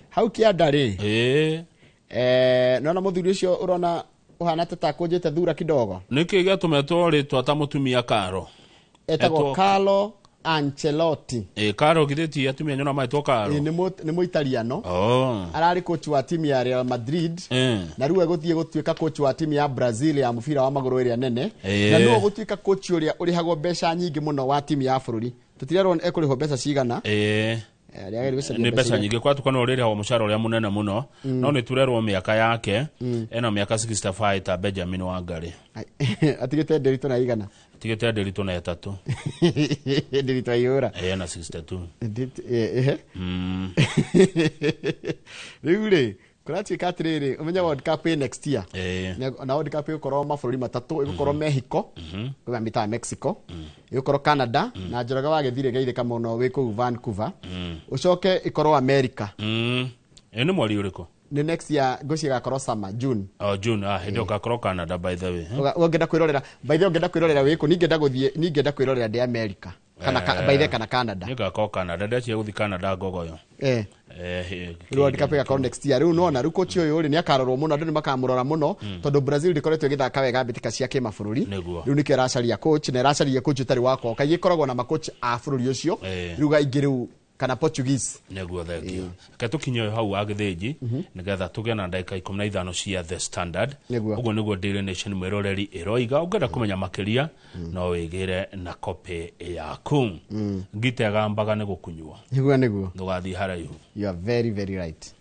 Hau kĩanda rĩ. Nona mũthuri ũcio ũrona ũhana ta takũnjĩte thura kidogo. Nĩkĩ gĩatũmetwo rĩtwa ta mũtumia Karo? Etagwo Etwo- Carlo Ancelotti. Karo githĩ ti atumia nyona maetwo Karo? Nĩ Mũitaliano. Ararĩ coach wa timu ya Real Madrid. Na rĩu egũthiĩ gũtuĩka coach wa timu ya Brazil ya mũbira wa magũrũ ĩrĩa nene. Na nĩwe ũgũtuĩka coach ũrĩa ũrĩhagwo mbeca nyingĩ mũno wa timu ya bũrũri. Tũtirerwo ekũrĩhwo mbeca cigana. Arĩa gũcaria Nĩ mbeca iria- nyingĩ kwatuka no ũrĩrĩhagwo mũcara ũrĩa mũnene mũno. No nĩ turerwo mĩaka yake, ena mĩaka 65 ta Benjamin Wangari. Atigĩte Ndiritu na igana. Atigĩte Ndiritu na ĩtatũ. Ndiritu aiyũra. Ena 62. Ehe. Rĩu rĩ kũratuĩka atĩrĩrĩ, ũmenye World Cup ĩ next year. Na World Cup ĩgũkorwo mabũrũri matatũ, ĩgũkorwo Mexico, kwĩna mĩtaga Mexico, ĩgũkorwo Canada, na Njoroge wa gĩthirĩ geithĩka mũno wĩ kũu Vancouver. Ũcoke ĩkorwo America. Ĩ nĩ mweri ũrĩkũ? Nĩ next year ngwĩciria ĩgakorwo summer, June. Oh, June, hĩndĩ ĩyo ngakorwo Canada by the way. Ũngĩenda kwĩrorera, by the way ũngĩenda kwĩrorera wĩkũ? Ningĩenda gũthiĩ, ningĩenda kwĩrorera ndĩ America. Kana by the way, kana Canada. Nĩ ngakorwo Canada, ndeciria gũthiĩ Canada ngogoyo. Rĩu World Cup ĩgakorwo next year. Rĩu nona rĩu coach ũyũ rĩ nĩ akarorwo mũno, andũ nĩ makamũrora mũno tondũ Brazil ndĩkoretwo ĩgĩthaka wega mbĩtĩka cia kĩmabũrũri. Rĩu nĩkĩo ĩracaria coach, na ĩracaria coach ũtarĩ wa kwao. Kaingĩ ĩkoragwo na macoach a bũrũri ũcio. Rĩu aingĩ rĩu kana Portuguese. Nĩguo, thengio. Reke tũkinye ũyũ hau wa gĩthĩnji nĩgetha tũgĩe na ndagĩka 15 cia The Standard. Ũguo nĩguo Daily Nation mwĩroreri ĩroiga. Ũngĩenda kũmenya makĩria no wĩgĩre na copy yaku. Ngita ĩgambaga nĩ gũkunywo. Nĩguo nĩguo. Ndũgathiĩ haraihu. You are very very right.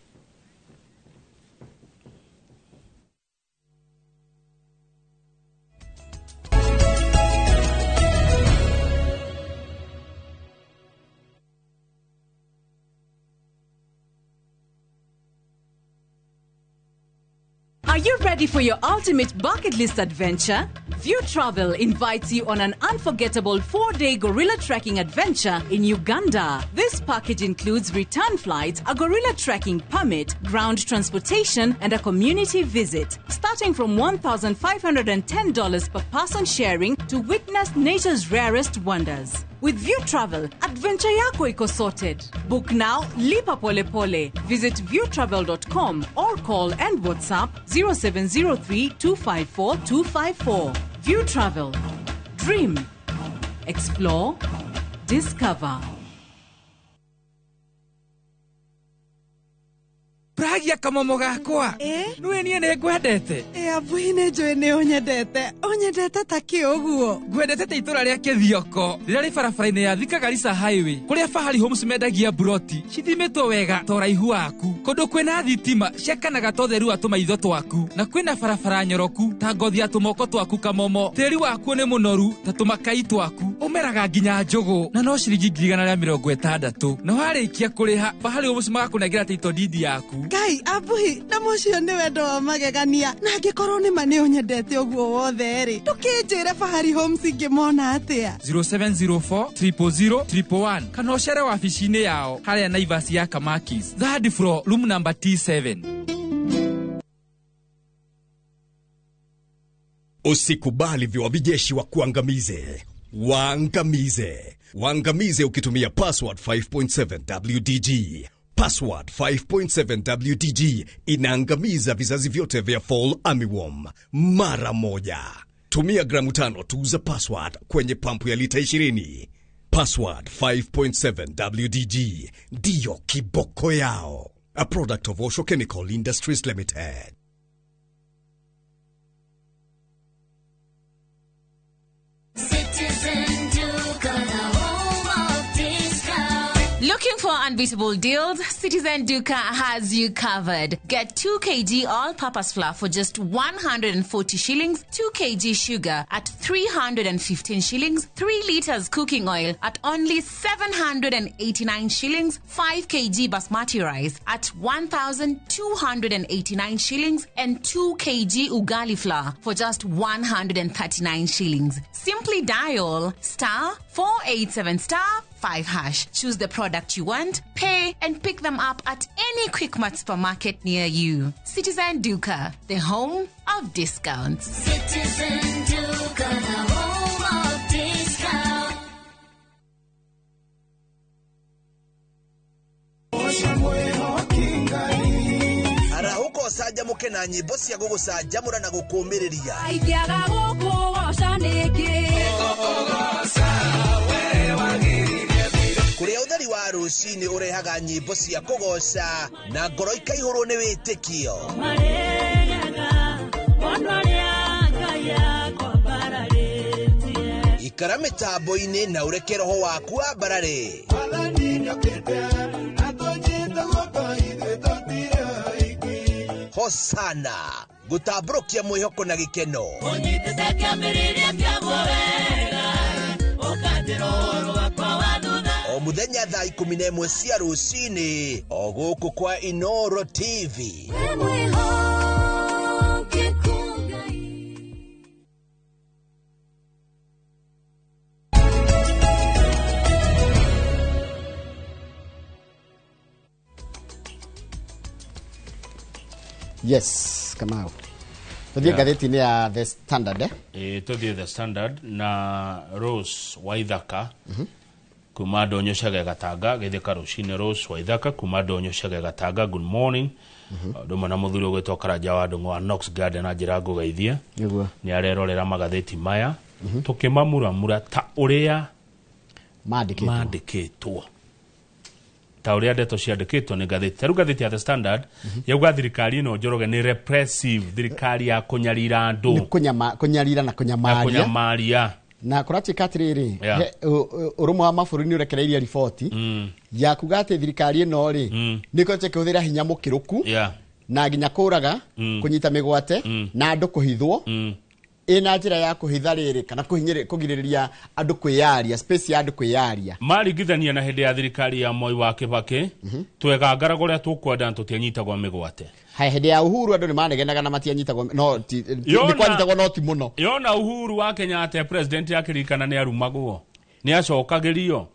Are you ready for your ultimate bucket list adventure? View Travel invites you on an unforgettable 4-day gorilla trekking adventure in Uganda. This package includes return flights, a gorilla trekking permit, ground transportation, and a community visit. Starting from $1,510 per person sharing to witness nature's rarest wonders. With View Travel, adventure yako iko sorted. Book now, lipa pole pole. Visit viewtravel.com or call and WhatsApp 0703 254 254. View Travel. Dream. Explore. Discover. Pragia kamomo gakwa. Nĩwe niĩ nĩ ngwendete. Abuhi nĩ njũĩ nĩ ũnyendete. Ũnyendete ta kĩ ũguo? Ngwendete ta itũra rĩa Kĩthioko rĩrĩa rĩ barabara-inĩ ya Thika Garissa Highway kũrĩa Fahari Homes mendagia buroti cithimĩtwo wega ta ũraihu waku. Kũndũ kwĩna thitima ciakanaga ta ũtheru wa tũmaitho twaku na kwĩna barabara nyoroku ta ngothi ya tũmoko twaku kamomo. Tĩri wakuo nĩ mũnoru ta tũmakai twaku, ũmeraga nginya njũgũ na no ciringi 160. Na warĩkia kũrĩha Fahari Homes magakũnengera title deed yaku. Ngai abuhi na mũcio nĩ wendo wa magegania, na angĩkorwo nĩ ma nĩ ũnyendete ũguo wothe rĩ, ndũkĩnjĩre Fahari Homes ingĩmona atĩa? 0704 000 111 kana ũcere wabici-inĩ yao harĩa Naivas ya Kamakis, third floor, room number T7. Usikubali viwavijeshi wa kuangamize. Waangamize. Waangamize ukitumia password 5.7 WDG. Password 5.7 WDG inaangamiza vizazi vyote vya fall armyworm mara moja. Tumia gramu 5 tu za password kwenye pampu ya lita 20. Password 5.7 WDG ndiyo kiboko yao. A product of Osho Chemical Industries Limited. Citizen Duka, the home of discount. Looking for unbeatable deals? Citizen Duka has you covered. Get 2 kg all-purpose flour for just 140 shillings, 2 kg sugar at 315 shillings, 3 liters cooking oil at only 789 shillings, 5 kg basmati rice at 1,289 shillings, and 2 kg ugali flour for just 139 shillings. Simply dial *487*5#. Choose the product you want, pay, and pick them up at any Quickmart supermarket near you. Citizen Duka, the home of discounts. Citizen Duka, the home of discounts. Arahũka ũcanjamũke na nyĩmbo cia gũgũcanjamũra na gũkũũmĩrĩria. Aingĩaga gũkũgoca nĩkĩ? Kũrĩa ũtheri wa rũcinĩ ũrehaga nyĩmbo cia kũgoca na ngoro ikaihũrwo nĩ wĩtĩkio. Ikara mĩtambo-inĩ na ũreke roho waku wambarare. Hosana gũtambũrũkia mwĩhoko na gĩkeno. O mũthenya thaa 11 cia rũcinĩ o gũkũ kwa Inoro TV. Yes, Kamau. Tuthiĩ ngathĩti-inĩ ya The Standard, eh? Tuthiĩ The Standard na Rose Waithaka kuma Ndonyo Chege Gatanga gĩthĩka rũcinĩ. Rose Waithaka kuma Ndonyo Chege Gatanga, good morning. Ndũmwe na mũthuri ũgwĩtwo Karanja wa Ndũng'ũ wa Knox Garden na njĩra ngũgeithie. Nĩguo. Nĩ arerorera magathĩti maya tũkĩmamuramura ta ũrĩa mandĩkĩtwo. Ta ũrĩa ndeto ciandĩkĩtwo nĩ ngathĩti. Ta rĩu ngathĩti ya The Standard yauga thirikari ĩno Njoroge nĩ repressive, thirikari ya kũnyarira andũ. Nĩ kũnyarira na kũnyamaria. Kũnyamaria. Na kũratuĩka atĩrĩrĩ, ũrũmwe wa mabũrũri nĩ ũrekereirie riboti ya kuga atĩ thirikari ĩno rĩ nĩ ĩkoretwo ĩkĩhũthĩra hinya mũkĩrũku na nginya kũraga, kũnyita mĩgwate na andũ kũhithwo ĩna njĩra ya kũhitha rĩrĩ kana kũgirĩrĩria andũ kwĩyaria, space ya andũ kwĩyaria. Maringithania na hĩndĩ ya thirikari ya Moi wa Kibaki, twegangaraga ũrĩa tũkwenda na tũtianyitagwo mĩgwate. Haya, hĩndĩ ya Uhuru andũ nĩ manegenaga na matianyitagwo, no nĩ kwanyitagwo no ti mũno. Yona Uhuru wa Kenyatta president akĩririkana nĩ arumagwo, nĩ acokagĩrio.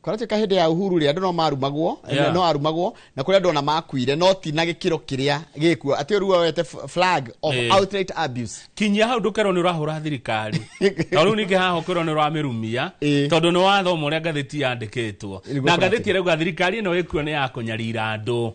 Kũratuĩka hĩndĩ ya Uhuru rĩ andũ no marumagwo, no arumagwo na kũrĩ andũ ona makuire no ti na gĩkĩro kĩrĩa gĩkuo atĩ ũrĩa woete flag of outright abuse. Kinyia hau ndũkerwo nĩ ũrahũra thirikari. Ta rĩu ningĩ haha ũkerwo nĩ ũramĩrumia tondũ nĩ wathoma ũrĩa ngathĩti yandĩkĩtwo. Na ngathĩti ĩrauga thirikari ĩno ĩkuo nĩ ya kũnyarira andũ.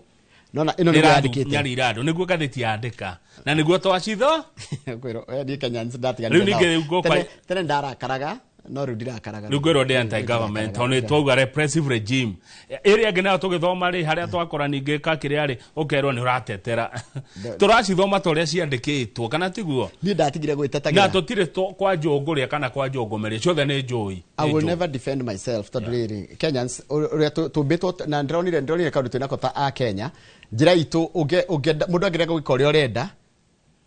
Nona ĩno nĩguo yandĩkĩte. Nyarira andũ nĩguo ngathĩti yandĩka. Na nĩguo twacitho. Kwĩrwo niĩ Kenya ndatiganire. Rĩu ningĩ tene ndarakaraga No rĩu ndirakaraga. Rĩu ngwĩrwo ndĩ anti government tondũ nĩ twauga repressive regime ĩrĩa ĩngĩ nayo tũgĩthoma rĩ harĩa twakora ningĩ kakĩrĩa rĩ ũkerwo nĩ ũratetera. Tũracithoma ta ũrĩa ciandĩkĩtwo kana tiguo? Niĩ ndatigire gwĩtetagĩra. Na tũtirĩ kwa njũngũrĩa kana kwa njũngũmĩrĩa, ciothe nĩ njũi. I will never defend myself tondũ rĩrĩ Kenyans ũrĩa tũmbĩtwo na ndĩronire kaũndũ twĩnako ta a Kenya njĩra itũ mũndũ angĩrega gwĩka ũrĩa ũrenda,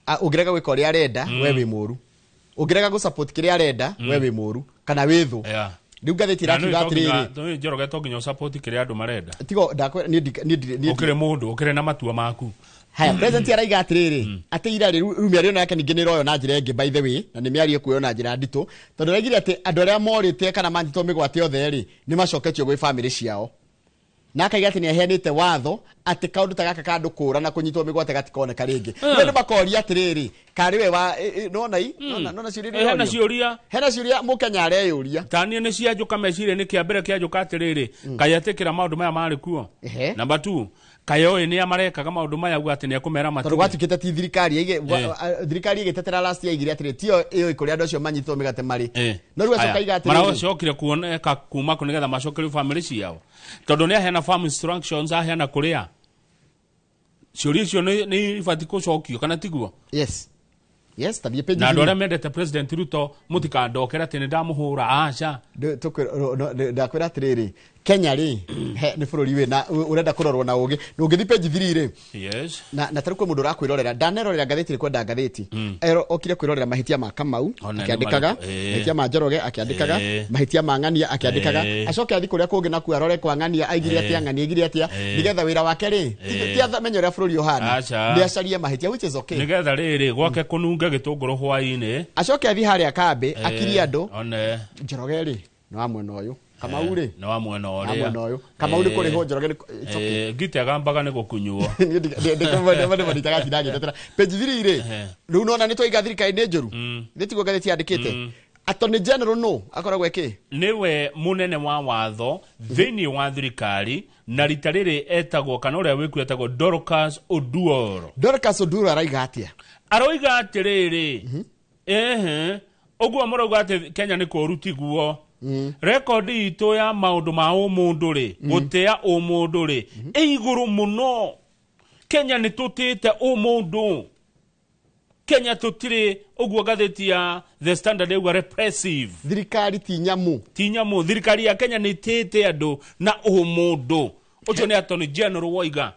ũngĩrega gwĩka ũrĩa arenda we wĩ mũru, ũngĩrega gũ support kĩrĩa arenda we wĩ mũru kana wĩ thũ. Rĩu ngathĩti ĩrakiuga atĩrĩrĩ, Njoroge to nginya ũsupport kĩrĩa andũ marenda. Tigo ndakwĩra niĩ ũkĩrĩ mũndũ ũkĩrĩ na matua maku. Haya, president araiga atĩrĩrĩ atĩ ira rĩu mĩario yake ningĩ nĩ ĩroywo na njĩra ĩngĩ by the way, na nĩ mĩario ĩkuoywo na njĩra nditũ tondũ araigire atĩ andũ arĩa morĩte kana manyitwo mĩgwate othe rĩ nĩ macoketio gwĩ famĩlĩ ciao, na akaiga atĩ nĩ aheanĩte watho atĩ kaũndũ ta gaka ka andũ kũra na kũnyitwo mĩgwate gatikoneka rĩngĩ. Rĩu andũ makoria atĩrĩrĩ, karĩ we wa nona i nona ciũria hena ciũria, hena ciũria mũkenya areyũria. Ta niĩ nĩ cianjũka meciria-inĩ, kĩa mbere kĩanjũka atĩrĩrĩ, kaĩ etĩkĩra maũndũ maya marĩ kuo. Number 2, kaĩ oĩ nĩa marekaga maũndũ maya uga atĩ nĩ ekũmera matige. Tondũ gwatuĩkĩte ti thirikari thirikari ĩgĩtetera last year aigire atĩrĩ tiyo ĩũĩ kũrĩa andũ acio manyitwo mĩgate marĩ. No rĩu acoka aiga atĩrĩrĩ, maracokire kuoneka kuma kũ nĩgetha macokerio famĩlĩ ciao tondũ nĩ aheana farm instructions, aheana kũrĩa. Ciũria icio nĩ ibatiĩ gũcokio kana tiguo? Yes. Yes, tabia page. Na andũ arĩa mendete President Ruto mũtikandokere atĩ nĩ ndamũhũra, aca. Ndakwĩra atĩrĩrĩ, Kenya rĩ nĩ bũrũri wĩna ũrenda kũrorwo na ũgĩ. Ũngĩthiĩ page 3 rĩ. Yes. Na tarĩu kwĩ mũndũ ũrakwĩrorera, ndanerorera ngathĩti rĩ kwenda ngathĩti. Ero okire kwĩrorera mahĩtia ma Kamau akĩandĩkaga, mahĩtia ma Njoroge akĩandĩkaga, mahĩtia ma Ng'ania akĩandĩkaga. Acoke athiĩ kũrĩa kũngĩ nakuo arore kwa Ng'ania aigire atĩa, Ng'ania aigire atĩa, nĩgetha wĩra wake rĩ ti amenye ũrĩa bũrũri ũhana, nĩ acarie mahĩtia which is okay. Nĩgetha rĩrĩ gwake kũnunge gĩtũngũrũ hwaĩ-inĩ. Acoke athiĩ harĩa kambĩ akirie andũ. Njoroge rĩ nĩ wa mwena ũyũ, Kamau rĩ nĩ wa mwena ũrĩa, mwena ũyũ, Kamau nĩ kũrĩhwo, Njoroge nĩ it's okay. Ngite agambaga nĩ gũkunyuo. Page 3 rĩ rĩu nona nĩ twaiga thirikari nĩ njũru, nĩ tiguo ngathĩti yandĩkĩte. Attorney General no akoragwo eke nĩwe mũnene wa watho thĩinĩ wa thirikari, na rita rĩrĩ etagwo kana ũrĩa wĩkuo etagwo Dorcas Oduor. Dorcas Oduor araiga atĩa? Aroiga atĩrĩrĩ, ehe, ũguo mũrauga atĩ Kenya nĩ kũũru tiguo. Rekondi itũ ya maũndũ ma ũmũndũ rĩ, gũtĩa ũmũndũ rĩ, ĩ igũrũ mũno. Kenya nĩ tũtĩte ũmũndũ. Kenya tũtirĩ ũguo ngathĩti ya The Standard yauga repressive. Thirikari ti nyamũ. Ti nyamũ. Thirikari ya Kenya nĩ ĩtĩte andũ na ũmũndũ. Ũcio nĩ Attorney General woiga.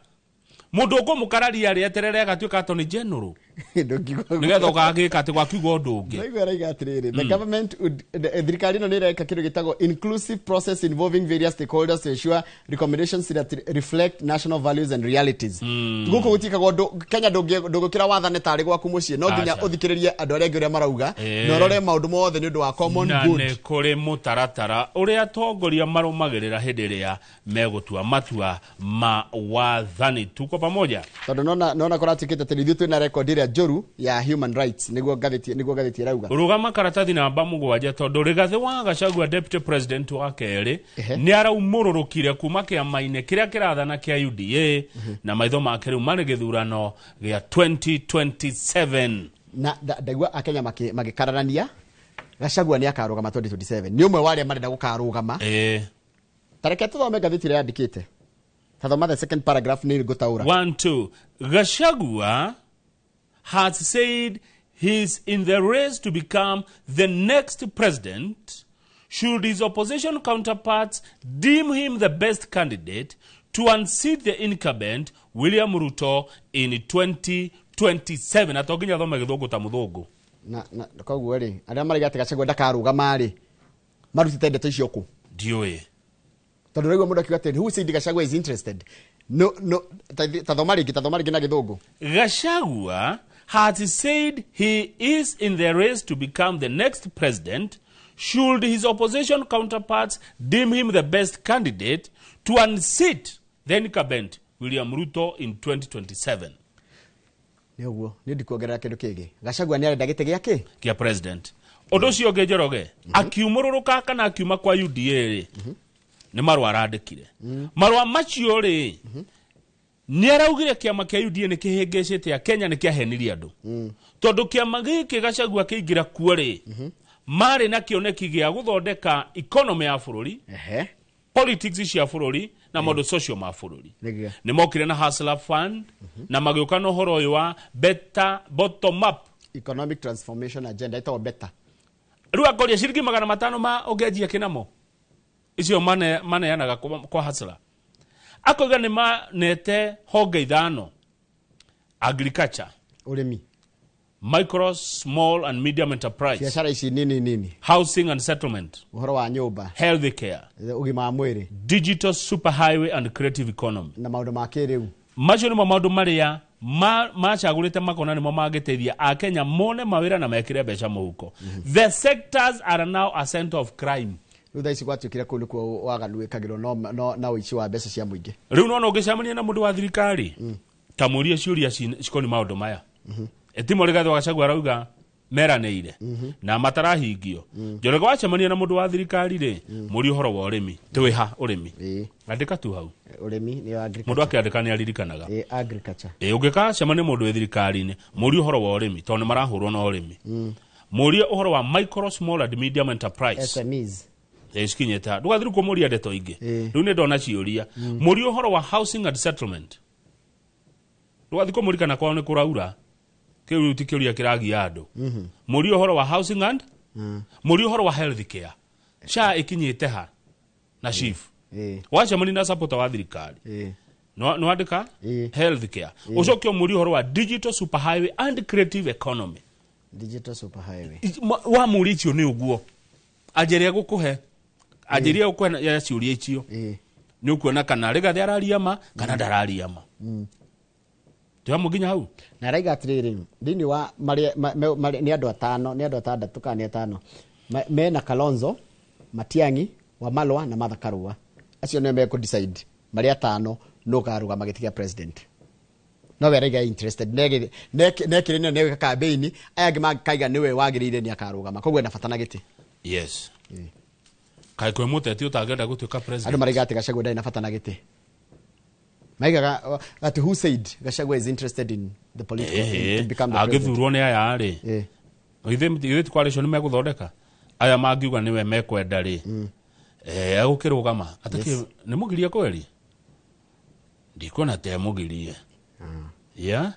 Mũndũ ũkũmũkararia rĩ eterere agatuĩka Attorney General. Nĩgetha ũgagĩka atĩ gwakiuga ũndũ ũngĩ. Ndaigua araiga atĩrĩrĩ, the government would, thirikari ĩno nĩ ĩreka kĩndũ gĩtagwo inclusive process involving various stakeholders to ensure recommendations that reflect national values and realities. Gũkũ gũtiĩkagwo ũndũ, Kenya ndũngĩũkĩra wathane tarĩ gwaku mũciĩ, no nginya ũthikĩrĩrie andũ arĩa angĩ ũrĩa marauga na ũrore maũndũ mothe nĩ ũndũ wa common good. Na nĩ kũrĩ mũtaratara ũrĩa atongoria marũmagĩrĩra hĩndĩ ĩrĩa megũtua matua ma wathani. Tuko pamoja. Tondũ nona kũratuĩkĩte atĩ ithuĩ twĩna rekondi ĩrĩa njũru ya human rights, nĩguo ngathĩti ĩrauga. Rũgama karatathi namba 7 tondũ Rigathĩ wa Gachagua deputy president wa kerĩ nĩ araumũrũrũkire kuma kĩama-inĩ kĩrĩa kĩrathana kĩa UDA na maitho make rĩu marĩ gĩthurano gĩa 2027. Na ndaigua Akenya magĩkararania Gachagua nĩ akarũgama 2027, nĩ ũmwe wa arĩa marenda gũkarũgama. Ta reke tũthome ngathĩti ĩrĩa yandĩkĩte. Tathoma the second paragraph nĩ ngũtaũra. 1 2 Gachagua has said he's in the race to become the next president should his opposition counterparts deem him the best candidate to unseat the incumbent William Ruto in 2027. Na to nginya thome gĩthũngũ ta mũthũngũ. Na koguo rĩ arĩa maraiga atĩ Gachagua ndakarũgama rĩ marutĩte ndeto icio kũ? Ndiũĩ. Tondũ ũraigua mũndũ akiuga atĩ who said Gachagua is interested? No, tathoma rĩngĩ na gĩthũngũ. Gachagua has said he is in the race to become the next president should his opposition counterparts deem him the best candidate to unseat the incumbent William Ruto in 2027. Nĩ ũguo, nĩ ndikuongerera kĩndũ kĩngĩ. Gachagua nĩ arenda gĩtĩ gĩake? Kĩa president. Ũndũ ũcio ũngĩ Njoroge, akiumũrũrũka kana akiuma kwa UDA rĩ, nĩ marũa arandĩkire. Marũa macio rĩ, nĩ araugire kĩama kĩa UDA nĩ kĩhĩngĩcĩte ya Kenya nĩ kĩahenirie andũ. Tondũ kĩama gĩkĩ Gachagua kĩingĩra kuo rĩ, Marĩ na kĩoneki gĩa gũthondeka economy ya bũrũri, politics cia bũrũri na maũndũ social ma bũrũri. Nĩguo. Nĩ mokire na Hustler Fund na magĩũka na ũhoro ũyũ wa better bottom up economic transformation agenda ĩtagwo better. Rĩu akoria ciringi 500 ma ũngĩanjia kĩnamo icio maneanaga kwa Hustler. Akoiga nĩ manete honge 5: agriculture, ũrĩmi, micro, small and medium enterprise, biacara ici nini nini, housing and settlement, ũhoro wa nyũmba, health care, ũgima wa mwĩrĩ, digital superhighway and creative economy, na maũndũ ma kĩrĩu. Macio nĩmo maũndũ marĩa macagũrĩte makona nĩmo mangĩteithia akenya mone mawĩra na mekĩre mbeca mũhuko. The sectors are now a center of crime. Rĩu thaa ici gwatuĩkire kũu nĩkuo waganu wĩkagĩrwo na ũici wa mbeca cia mũingĩ. Rĩu nona ũngĩcemania na mũndũ wa thirikari ta mũrie ciũria cikoniĩ maũndũ maya, etimo Rigathi wa Gachagua arauga meranĩire na matarahingio. Njoroge wacemania na mũndũ wa thirikari rĩ, mũrie ũhoro wa ũrĩmi, twĩha ũrĩmi, andĩka tu hau ũrĩmi nĩ agriculture. Mũndũ akĩandĩka nĩ aririkanaga. Agriculture. Ũngĩkacemania mũndũ wĩ thirikari-inĩ, mũrie ũhoro wa ũrĩmi tondũ nĩ marahũrwo na ũrĩmi. Mũrie ũhoro wa micro, small and medium enterprise, SMEs. Cikinyĩte ha ndũgathiĩ kũmũria ndeto ingĩ. Rĩu nĩ ndona ciũria. Mũrie ũhoro wa housing and settlement, ndũgathiĩ kũmũrikana kwao nĩ kũraura, kĩu rĩu ti kĩũria kĩragia andũ. Mũrie ũhoro wa housing and mũrie ũhoro wa health care, SHA ĩkinyĩte ha na SHIF. Wacemania na supporter wa thirikari nĩwandĩka health care, ũcoke ũmũrie ũhoro wa digital superhighway and creative economy. Digital superhighway. Wamũria icio nĩ ũguo anjĩria gũkũhe, anjĩria gũkũhe ya ciũria icio, nĩ ũkuona kana Rigathi araria ma kana ndararia ma. Twĩ nginya hau. Na araiga atĩrĩrĩ, thĩinĩ wa marĩa nĩ andũ 5, nĩ andũ 6 kana nĩ 5 mena Kalonzo, Matiang'i, Wamalwa na Martha Karua, acio nĩo mekũ decide marĩa 5 nũ ũkarũgama gĩtĩ kĩa president. No we araiga interested nekĩrĩ nĩo nĩgwĩka campaign, aya angĩ makaiga nĩwe wagĩrĩire nĩ akarũgama, koguo ena bata na gĩtĩ. Yes. Kaĩ kwĩ mũteti ũtangĩenda gũtuĩka president? Andũ maraiga atĩ Gachagua ndarĩ na bata na gĩtĩ. Maigaga atĩ who said Gachagua is interested in the political to become the president? Angĩthurwo nĩ aya rĩ, ithuĩ ti coalition megũthondeka, aya mangiuga nĩwe mekwenda rĩ, egũkĩrũgama atĩ nĩ mũgirie kweri, ndikuona te mũgirie. Yeah,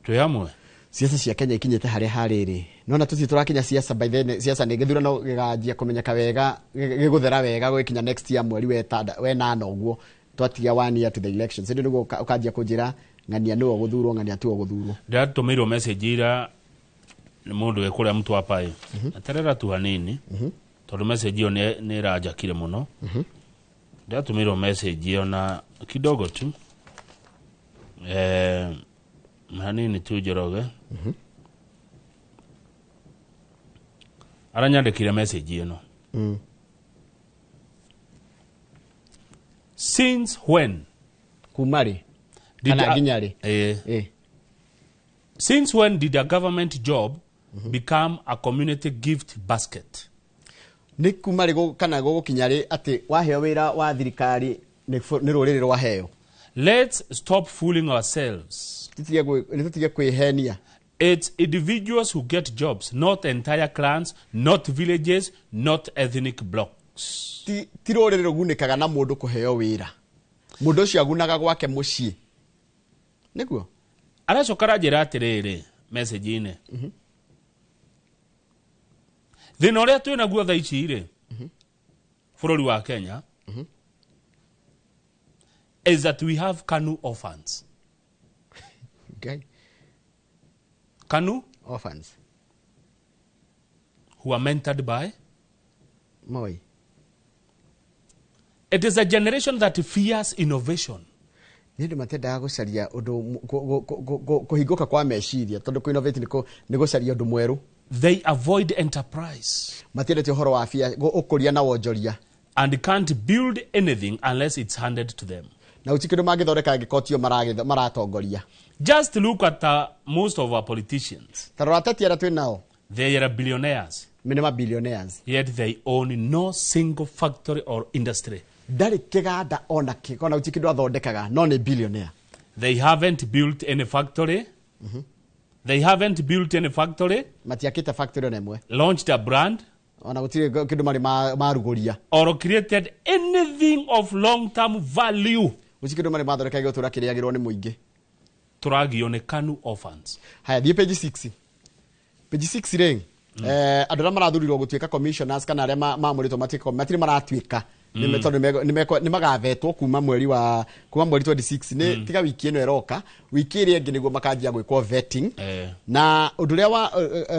twĩ hamwe. Siasa cia Kenya ikinyĩte harĩa harĩrĩ, nona tũthiĩ tũrakinya siasa by then, siasa nĩ gĩthurano gĩganjia kũmenyeka wega, gĩgũthera wega gũgĩkinya next year mweri wa 8 ũguo, twatiga 1 year to the elections. Ĩndĩ nĩguo ũkanjia kũnjĩra ng'ania nĩwe ũgũthurwo, ng'ania tiwe ũgũthurwo. Ndĩratũmĩirwo message ira nĩ mũndũ wĩ kũrĩa Mtwapa ĩ, eterera tu hanini tondũ message ĩyo nĩ ĩranjakire mũno. Ndĩratũmĩirwo message ĩyo na kidogo tu, hanini tu Njoroge. Aranyandĩkire message ĩno. Since when? Kuma rĩ? Kana nginya rĩ? Since when did a government job become a community gift basket? Nĩ kuma rĩ kana gũgũkinya rĩ atĩ waheo wĩra wa thirikari nĩ rũrĩrĩ rwaheo? Let's stop fooling ourselves. Nĩtũtige kwĩhenia. It's individuals who get jobs, not entire clans, not villages, not ethnic blocks. Ti rũrĩrĩ rũgunĩkaga na mũndũ kũheo wĩra, mũndũ ũcio agunaga gwake mũciĩ. Nĩguo aracoka aranjĩra atĩrĩrĩ message-inĩ, thĩna ũrĩa twĩ naguo thaa ici rĩ bũrũri wa Kenya is that we have KANU orphans. Okay. KANU orphans who are mentored by Moi. It is a generation that fears innovation. Nĩ andũ matendaga gũcaria ũndũ, kũhingũka kwa meciria, tondũ kũ innovate nĩ gũcaria ũndũ mwerũ. They avoid enterprise. Matiendete ũhoro wa ũkũria na wonjoria. And can't build anything unless it's handed to them. Na gũtirĩ kĩndũ mangĩthondeka angĩkorwo tio maratongoria. Just look at most of our politicians. Ta rora ateti arĩa twĩ nao. They are billionaires. Nĩ ma billionaires. Yet they own no single factory or industry. Ndarĩ kĩganda ona kĩ, ona gũtirĩ kĩndũ athondekaga, no nĩ billionaire. They haven't built any factory. They haven't built any factory. Matiakĩte factory ona ĩmwe. Launched a brand. Ona gũtirĩ kĩndũ marĩ marugũria. Or created anything of long term value. Gũtirĩ kĩndũ marĩ mathondeka gĩgũtũra kĩrĩagĩrwo nĩ mũingĩ. Tũragio nĩ KANU orphans. Haya, thiĩ page 6. Page 6 rĩ, andũ arĩa marathurirwo gũtuĩka commissioners kana arĩa mamũrĩtwo matuĩke matirĩ maratuĩka. Tondũ nĩ magathetwo kuma mweri 26 nĩ tiga wiki ĩno ĩroka, wiki ĩrĩa ĩngĩ nĩguo makanjia gwĩkwo vetting. Na ũndũ ũrĩa wa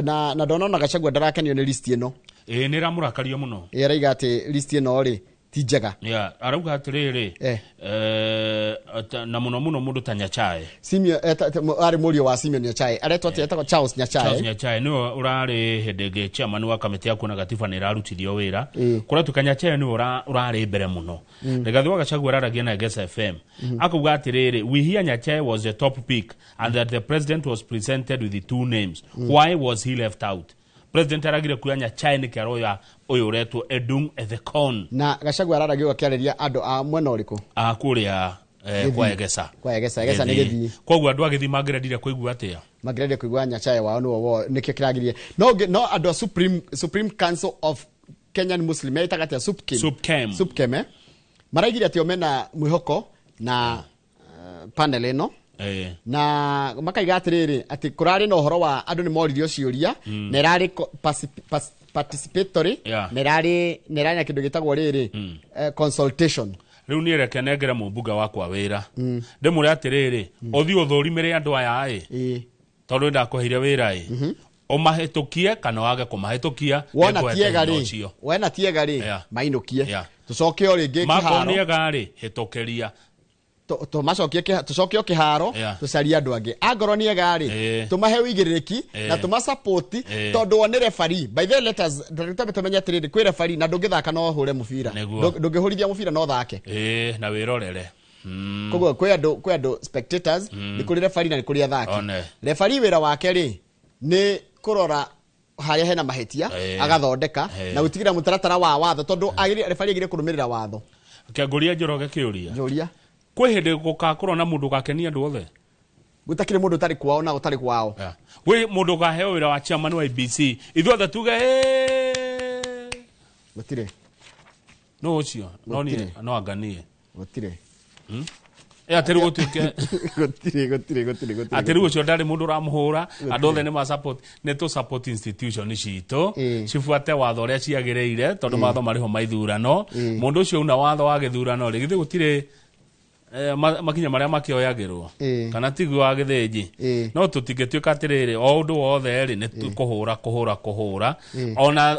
na ndona Gachagua ndarakenio nĩ list ĩno. Nĩ ĩramũrakaria mũno. Araiga atĩ list ĩno rĩ ti njega. Yeah, arauga atĩrĩrĩ, na mũno mũno mũndũ ta Nyachae. Simeon arĩ mũriũ wa Simeon Nyachae. Aretwo atĩa? Etagwo Charles Nyachae. Charles Nyachae nĩwe ũrarĩ hĩndĩ ĩngĩ chairman wa kamĩtĩ ya kuona gatiba nĩ ĩrarutithio wĩra. Kũratuĩka Nyachae nĩwe ũrarĩ mbere mũno. Rigathi wa Gachagua araragia na Egesa FM. Akauga atĩrĩrĩ, we hear Nyachae was the top pick and that the president was presented with the two names. Why was he left out? President aragire kuya Nyachae nĩ kĩaroya ũyũ ũretwo Edung Ethekon. Na Gachagua araragia akĩarĩria andũ a mwena ũrĩkũ? A kũrĩa kwa Egesa. Kwa Egesa, Egesa nĩ Gĩthii. Koguo andũ a Gĩthii mangĩrendire kũigua atĩa? Mangĩrendire kũigua Nyachae wao nĩwe nĩkĩo kĩragirie. No andũ a Supreme Council of Kenyan Muslim metaga atĩa? Supkem. Supkem, maraigire atĩ o mena mwĩhoko na panel ĩno. Na makaiga atĩrĩrĩ atĩ kũrarĩ na ũhoro wa andũ nĩ moririo ciũria na ĩrarĩ participatory na ĩrarĩ na kĩndũ gĩtagwo rĩrĩ consultation. Rĩu niĩ reke nengere mũmbunge wakwa wĩra ndĩmwĩre atĩrĩrĩ, ũthiĩ ũthũrimĩre andũ aya ĩ, tondũ ndakũheire wĩra ĩ, ũmahĩtũkie kana wage kũmahĩtũkia. Wona tiega rĩ, wena tiega rĩ, mainũkie tũcoke o rĩngĩ kĩharo. Makorwo nĩ ega rĩ, hĩtũkĩria. Tũcoke o kĩharo tũcarie andũ angĩ. Angorwo nĩ ega rĩ, tũmahe ũigĩrĩrĩki na tũmasapoti tondũ o nĩ referee. By the letters tũmenye atĩrĩrĩ, kwĩ referee na ndũngĩthaka no ũhũre mũbira, ndũngĩhũrithia mũbira no ũthake. Na wĩrorere. Koguo kwĩ andũ spectators, nĩ kũrĩ referee na nĩ kũrĩ athaki. Referee wĩra wake rĩ nĩ kũrora harĩa hena mahĩtia agathondeka na gũtigĩrĩra mũtaratara wa watho, tondũ referee agĩrĩire kũrũmĩrĩra watho. Kĩangũria Njoroge kĩũria. Njũria. Kwĩ hĩndĩ gũgakorwo na mũndũ ũgakenia andũ othe? Gũtakĩrĩ mũndũ ũtarĩ kwao na ũtarĩ kwao. Gwĩ mũndũ ũkaheo wĩra wa chairman wa IEBC ithuothe tuge gũtirĩ. No ũcio no niĩ no anganie. Gũtirĩ. Atĩ rĩu gũtuĩke gũtirĩ. Atĩ rĩu ũcio ndarĩ mũndũ ũramũhũra, andũ othe nĩ ma support, nĩ tũ support institution citũ cibuate watho ũrĩa ciagĩrĩire, tondũ mawatho marĩ ho ma ithurano. Mũndũ ũcio una watho wa gĩthurano rĩ, githĩ gũtirĩ makinya marĩa makĩoyagĩrwo kana tiguo wa Gĩthĩnji? No tũtingĩtuĩka atĩrĩrĩ o ũndũ wothe rĩ nĩ kũhũra ona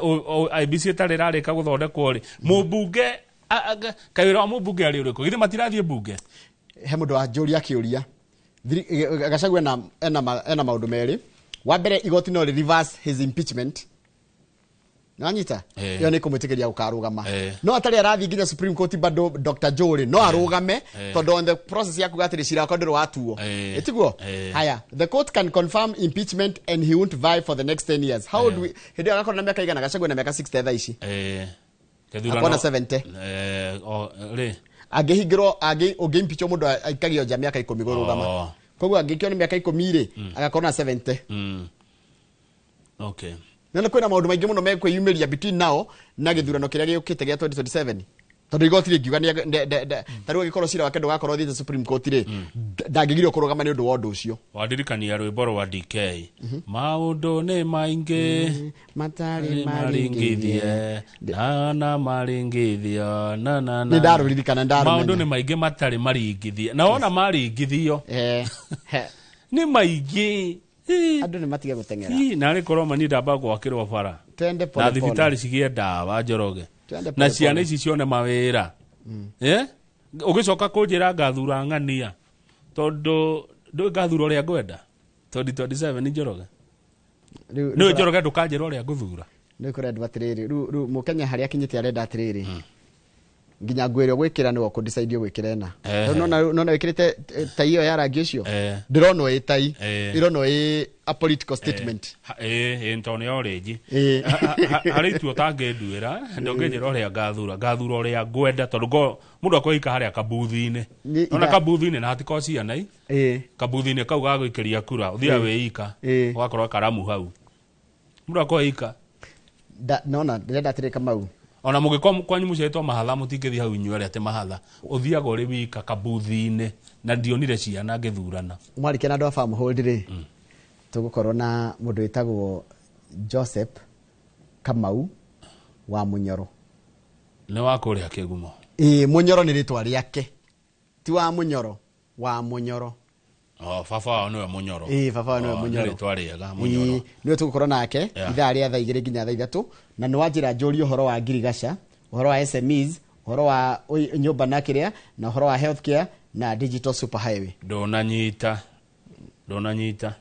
IEBC ĩtarĩ ĩrarĩka gũthondekwo rĩ, mũmbunge kaĩ wĩra wa mũmbunge arĩ ũrĩkũ? Githĩ matirathiĩ mbunge? He mũndũ wanjũria kĩũria. Gachagua ena maũndũ merĩ. Wa mbere, igoti no reverse his impeachment. Nanyita iyo nĩ kũmwĩtĩkĩria gũkarũgama. No atarĩ arathiĩ nginya Supreme Court bado Dr. Joe no arũgame, tondũ on the process ya kuga atĩrĩ cira wakwa ndũrĩ watuo. Ĩtiguo? Haya, the court can confirm impeachment and he won't vie for the next 10 years. How do we hĩndĩ ĩyo agakorwo na mĩaka igana? Gachagua na mĩaka 60 thaa ici. Akona 70. Rĩ angĩhingĩrwo ũngĩimpeachwo mũndũ aikagio nja mĩaka 10 kũrũgama. Koguo angĩkio nĩ mĩaka 10 rĩ, agakorwo na 70. Okay. Nĩ kwĩna maũndũ maingĩ mũno mekwĩyumĩria between now na gĩthurano kĩrĩa gĩũkĩte gĩa 2027. Tondũ igoti rĩngiuga ta rĩu angĩkorwo cira wake ndũgakorwo ũthiĩte Supreme Court rĩ, ndangĩgirio kũrũgama nĩ ũndũ wa ũndũ ũcio. Wandirikania rwĩmbo rwa DK. Maũndũ nĩ maingĩ matarĩ maringithie na maringithio na na na. Nĩ ndarũririkana, ndarũmenya. Maũndũ nĩ maingĩ matarĩ maringithie. Na wona maringithio nĩ maingĩ. Andũ nĩ matige gũteng'era. Na arĩ korwo mani ndamba gwakĩrwo bara. Twende pole na thibitarĩ cigĩe ndawa Njoroge. Na ciana ici cione mawĩra. Ũgĩcoka kũnjĩra ngathura ng'ania tondũ ndũĩ ngathura ũrĩa ngwenda 2027 Njoroge. Nĩ Njoroge ndũkanjĩra ũrĩa ngũthura. Nĩ kũrendwo atĩrĩrĩ, rĩu mũkenya harĩa akinyĩte arenda atĩrĩrĩ, Nginya nguo ĩrĩa ũgwĩkĩra nĩwe ũkũ-decide ũgwĩkĩra ĩna. Ehe. Rĩu nona wĩkĩrĩte tai ĩyo ya rangi ũcio, ndĩronwo ĩ tai, ĩronwo ĩ a political statement. Ĩ tondũ nĩ orange. Ĩ. Harĩ itua ũtangĩnduĩra, ndũngĩnjĩra ũrĩa ngathura, ngathura ũrĩa ngwenda tondũ mũndũ akoika harĩa kabuthi-inĩ. Nĩ Ona kabuthi-inĩ na hatiko ciana i. Kabuthi-inĩ kau ga gũikĩria kura, ũthiaga wĩika, ũgakorwo karamu hau. Mũndũ akoika. Nona ndĩrenda atĩrĩ Kamau. Ona mũgĩkorwo kwanyu mũciarĩtwo mahatha mũtingĩthiĩ hau inyuĩ arĩa atĩ mahatha. Ũthiaga ũrĩ wika kabuthi-inĩ na ndionire ciana ngĩthurana. Mwarĩkia na andũ a Farmhold rĩ, tũgũkorwo na mũndũ wĩtagwo Joseph Kamau wa Mũnyoro. Nĩ wa kũrĩa Kĩgumo. Ĩĩ, Mũnyoro nĩ rĩtwa rĩake, ti wa Mũnyoro, wa Mũnyoro. Oh, baba wao nĩwe Mũnyoro. Ĩĩ, baba wao nĩwe Oh, Mũnyoro. Nĩ rĩtwa rĩega, Mũnyoro. Ĩĩ, nĩwe tũgũkorwo nake ithaa rĩa thaa 2 nginya thaa 3, na nĩ wanjĩra njũrie ũhoro wa ngirigaca, ũhoro wa SMEs, ũhoro wa nyũmba na kĩrĩa, na ũhoro wa healthcare na digital super highway. Ndũnanyita. Ndũnanyita.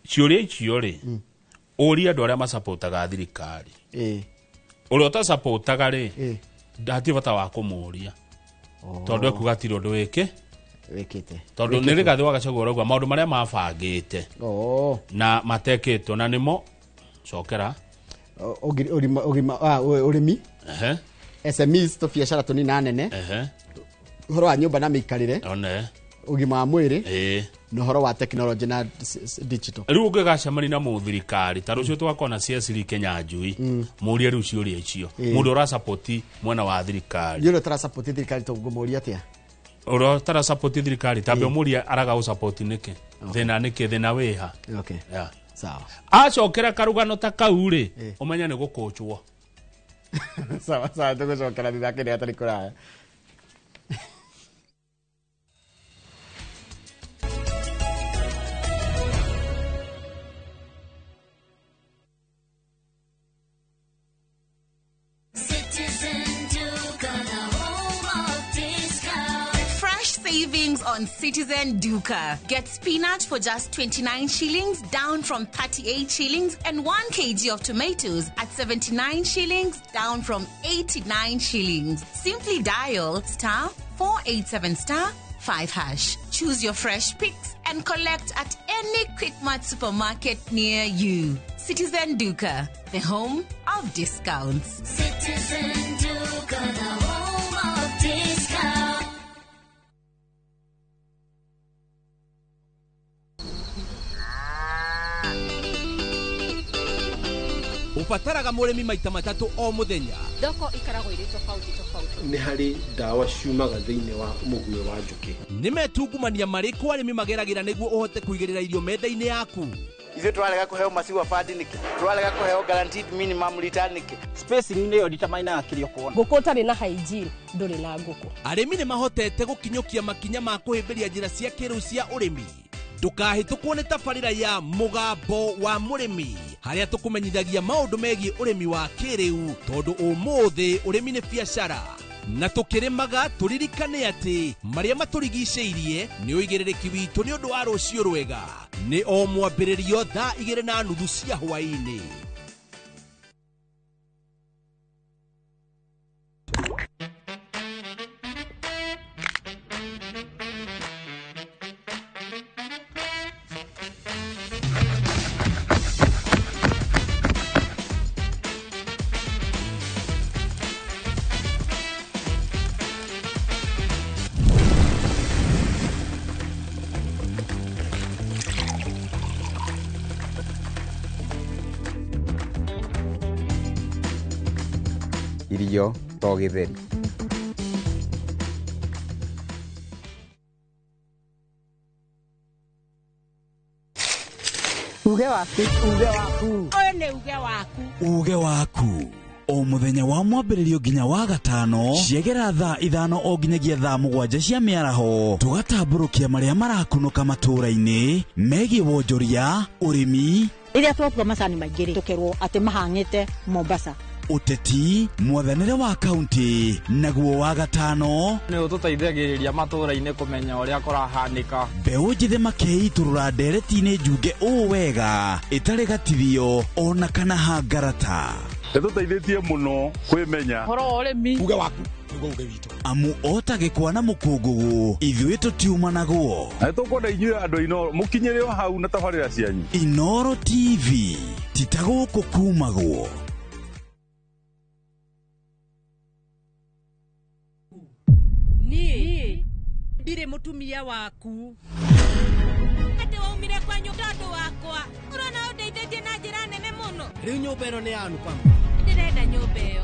Ciũria icio rĩ, ũrie andũ arĩa macapotaga thirikari. Ũrĩa ũtacapotaga rĩ, hatirĩ bata wa kũmũria. Tondũ ekuga hatirĩ ũndũ wĩkĩ. Wĩkĩte. Tondũ nĩ Rigathĩ wa Gachagua ũrauga maũndũ marĩa mabangĩte na matekĩtwo na nĩmo cokera. Ũrĩmi. SMEs tũbiacara tũnini na nene. Ũhoro wa nyũmba na mĩikarĩre. Ũgima wa mwĩrĩ. Na ũhoro wa technology na digital. Rĩu ũngĩgacemania na mũthirikari ta rũciũ tũgakorwo na CS Kenya Njui, mũrie rĩu ciũria icio. Mũndũ ũrasapoti mwena wa thirikari. Nĩ ũrĩa ũtarasapoti thirikari tũngũmũria atĩa? Ũrĩa ũtarasapoti thirikari tambe ũmũrie araga gũsapoti nĩkĩ? Thĩna nĩkĩ? Thĩna wĩha? Okay. Sawa. Acokera karũgano ta kau rĩ, ũmenye nĩ gũkũnjwo. Sawa sawa, tũgũcokera thutha kĩrĩa hatarĩ kũraya. Savings on Citizen Duka. Get spinach for just 29 shillings, down from 38 shillings, and 1 kg of tomatoes at 79 shillings, down from 89 shillings. Simply dial star 487 star 5 hash. Choose your fresh picks and collect at any Quickmart supermarket near you. Citizen Duka, the home of discounts. Citizen Duka, the home of discounts. Ubataraga mũrĩmi maita matatũ o mũthenya. Thoko ikaragwo irĩ tofauti tofauti. Nĩ harĩ ndawa ciumaga thĩinĩ wa mũguĩ wa njũkĩ. Nĩ metungumania marĩkũ arĩmi mageragĩra nĩguo ũhote kũigĩrĩra irio metha-inĩ yaku? Ithuĩ tũrarega kũheo maciwa bandi nĩkĩ? Tũrarega kũheo guaranteed minimum return nĩkĩ? Spacing nĩyo determinaga kĩrĩa ũkuona. Ngũkũ ũtarĩ na hygiene ndũrĩ na ngũkũ. Arĩmi nĩ mahotete gũkinyũkia makinya ma kũhĩmbĩria njĩra cia kĩrĩu cia ũrĩmi. Ndũkahĩtũkwo nĩ tabarĩra ya Mũgambo wa Mũrĩmi, harĩa tũkũmenyithagia maũndũ megiĩ ũrĩmi wa kĩrĩu, tondũ ũmũthĩ ũrĩmi nĩ biacara. Na tũkĩrĩmaga tũririkane atĩ marĩa matũrigicĩirie nĩ ũigĩrĩrĩki witũ nĩ ũndũ wa rũciũ rwega. Nĩ o mwambĩrĩrio thaa 2:30 cia hwaĩ-inĩ. Irio to gĩtheri. Uge waku. Uge waku. Ũyũ nĩ uge waku. Uge waku. O mũthenya wa mwambĩrĩrio nginya wa gatano ciegera thaa 5 o nginyagia thaa 7 cia mĩaraho, tũgatambũrũkia marĩa marakunũka matũũra-inĩ megiĩ wonjoria, ũrĩmi. Rĩrĩa twakua macani maingĩ rĩ, tũkerwo atĩ mahang'ĩte Mombasa. Ũteti, mwathanĩre wa kaunti, naguo wa gatano nĩ ũtũteithagĩrĩria matũũra-inĩ kũmenya ũrĩa kũrahanĩka. Mbeũ njĩthĩ makeitũrũra ndereti-inĩ njunge ũũ wega ĩtarĩ gatithio ona kana hangarata. Ĩtũteithĩtie mũno kwĩmenya ũhoro wa ũrĩmi. Uge waku. Tũigua uge witũ. Amu ota gĩkwa na mũkũngũgũ ithuĩ tũtiumanagwo. Na nĩtũkwenda inyuĩ andũ a Inooro mũkinyĩre o hau na tabarĩra cianyu. Inooro TV ti ta gũkũ kumagwo. Niĩ ndirĩ mũtumia waku. Atĩ waumire kwanyu tondũ wakwa. Ũrona ũndeithĩtie na njĩra nene mũno. Rĩu nyũmba ĩno nĩ ya Anupama. Ndĩrenda nyũmba ĩyo.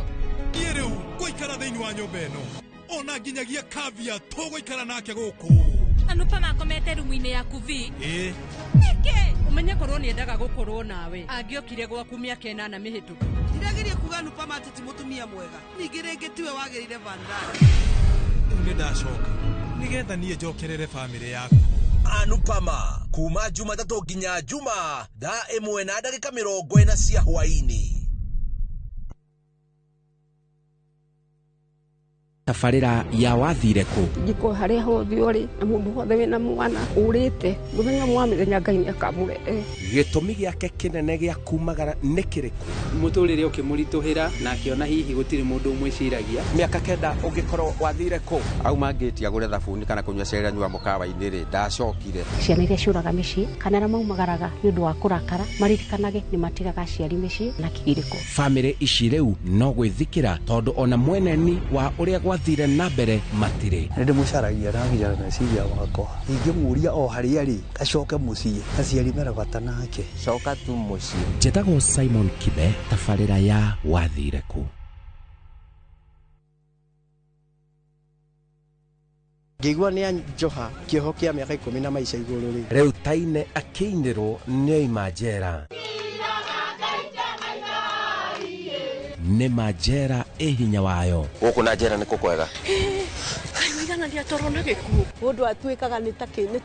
Niĩ rĩu ngũikara thĩinĩ wa nyũmba ĩno. Ona nginyagia Kavya tũgũikara nake gũkũ. Anupama akomete rumu-inĩ yaku vi. Ĩĩ. Nĩkĩ? Ũmenye korwo nĩendaga gũkorwo nawe. Angĩokire gwaku mĩaka 8 mĩhĩtũku. Ndirageria kuga Anupama atĩ ti mũtumia mwega. Ningĩ rĩngĩ tiwe wagĩrĩire Vandana. Rĩu nĩndacoka nĩgetha niĩ njokerere bamĩrĩ yaku. Anupama kuma Jumatatũ nginya Juma thaa 1:40 cia hwaĩ-inĩ. Tabarĩra ya wathire kũ? Njiko harĩa hothe ũrĩ na mũndũ wothe wĩna mwana ũrĩte mũthenya mwa mĩthenya Ngai nĩakamũrehe. Gĩtũmi gĩake kĩnene gĩa kumagara nĩ kĩrĩkũ? Mũtũrĩre ũkĩmũritũhĩra na akĩona hihi gũtirĩ mũndũ ũmwĩciragia. Mĩaka 9 ũngĩkorwo wathire kũ? Auma ngĩti agũre thabuni kana kũnyua cai anyua mũkawa-inĩ rĩ, ndacokire. Ciana iria ciũraga mĩciĩ kana arĩa maumagaraga nĩ ũndũ wa kũrakara maririkanage nĩ matigaga aciari mĩciĩ na kĩgirĩko. Bamĩrĩ ici rĩu no gwĩthikĩra tondũ ona mweneni wa ũrĩa gwathire na mbere matirĩ. Nĩ ndĩmũcaragia na nginya meciria makwa. Ingĩmũria o harĩa rĩ, acoke mũciĩ, aciari mena bata nake. Coka tu mũciĩ. Njĩtagwo Simon Kibe, tabarĩra ya wathire kũ? Ngĩigua nĩ anjoha kĩoho kĩa mĩaka 10 na maica igũrũ rĩ. Rĩu Taine akĩinĩrwo nĩ oima njera. Nĩ ma njera ĩ hinya wayo. Gũkũ na njera nĩ kũkwega. Kaigana nĩ na gĩkuũ. Mũndũ atuĩkaga nĩ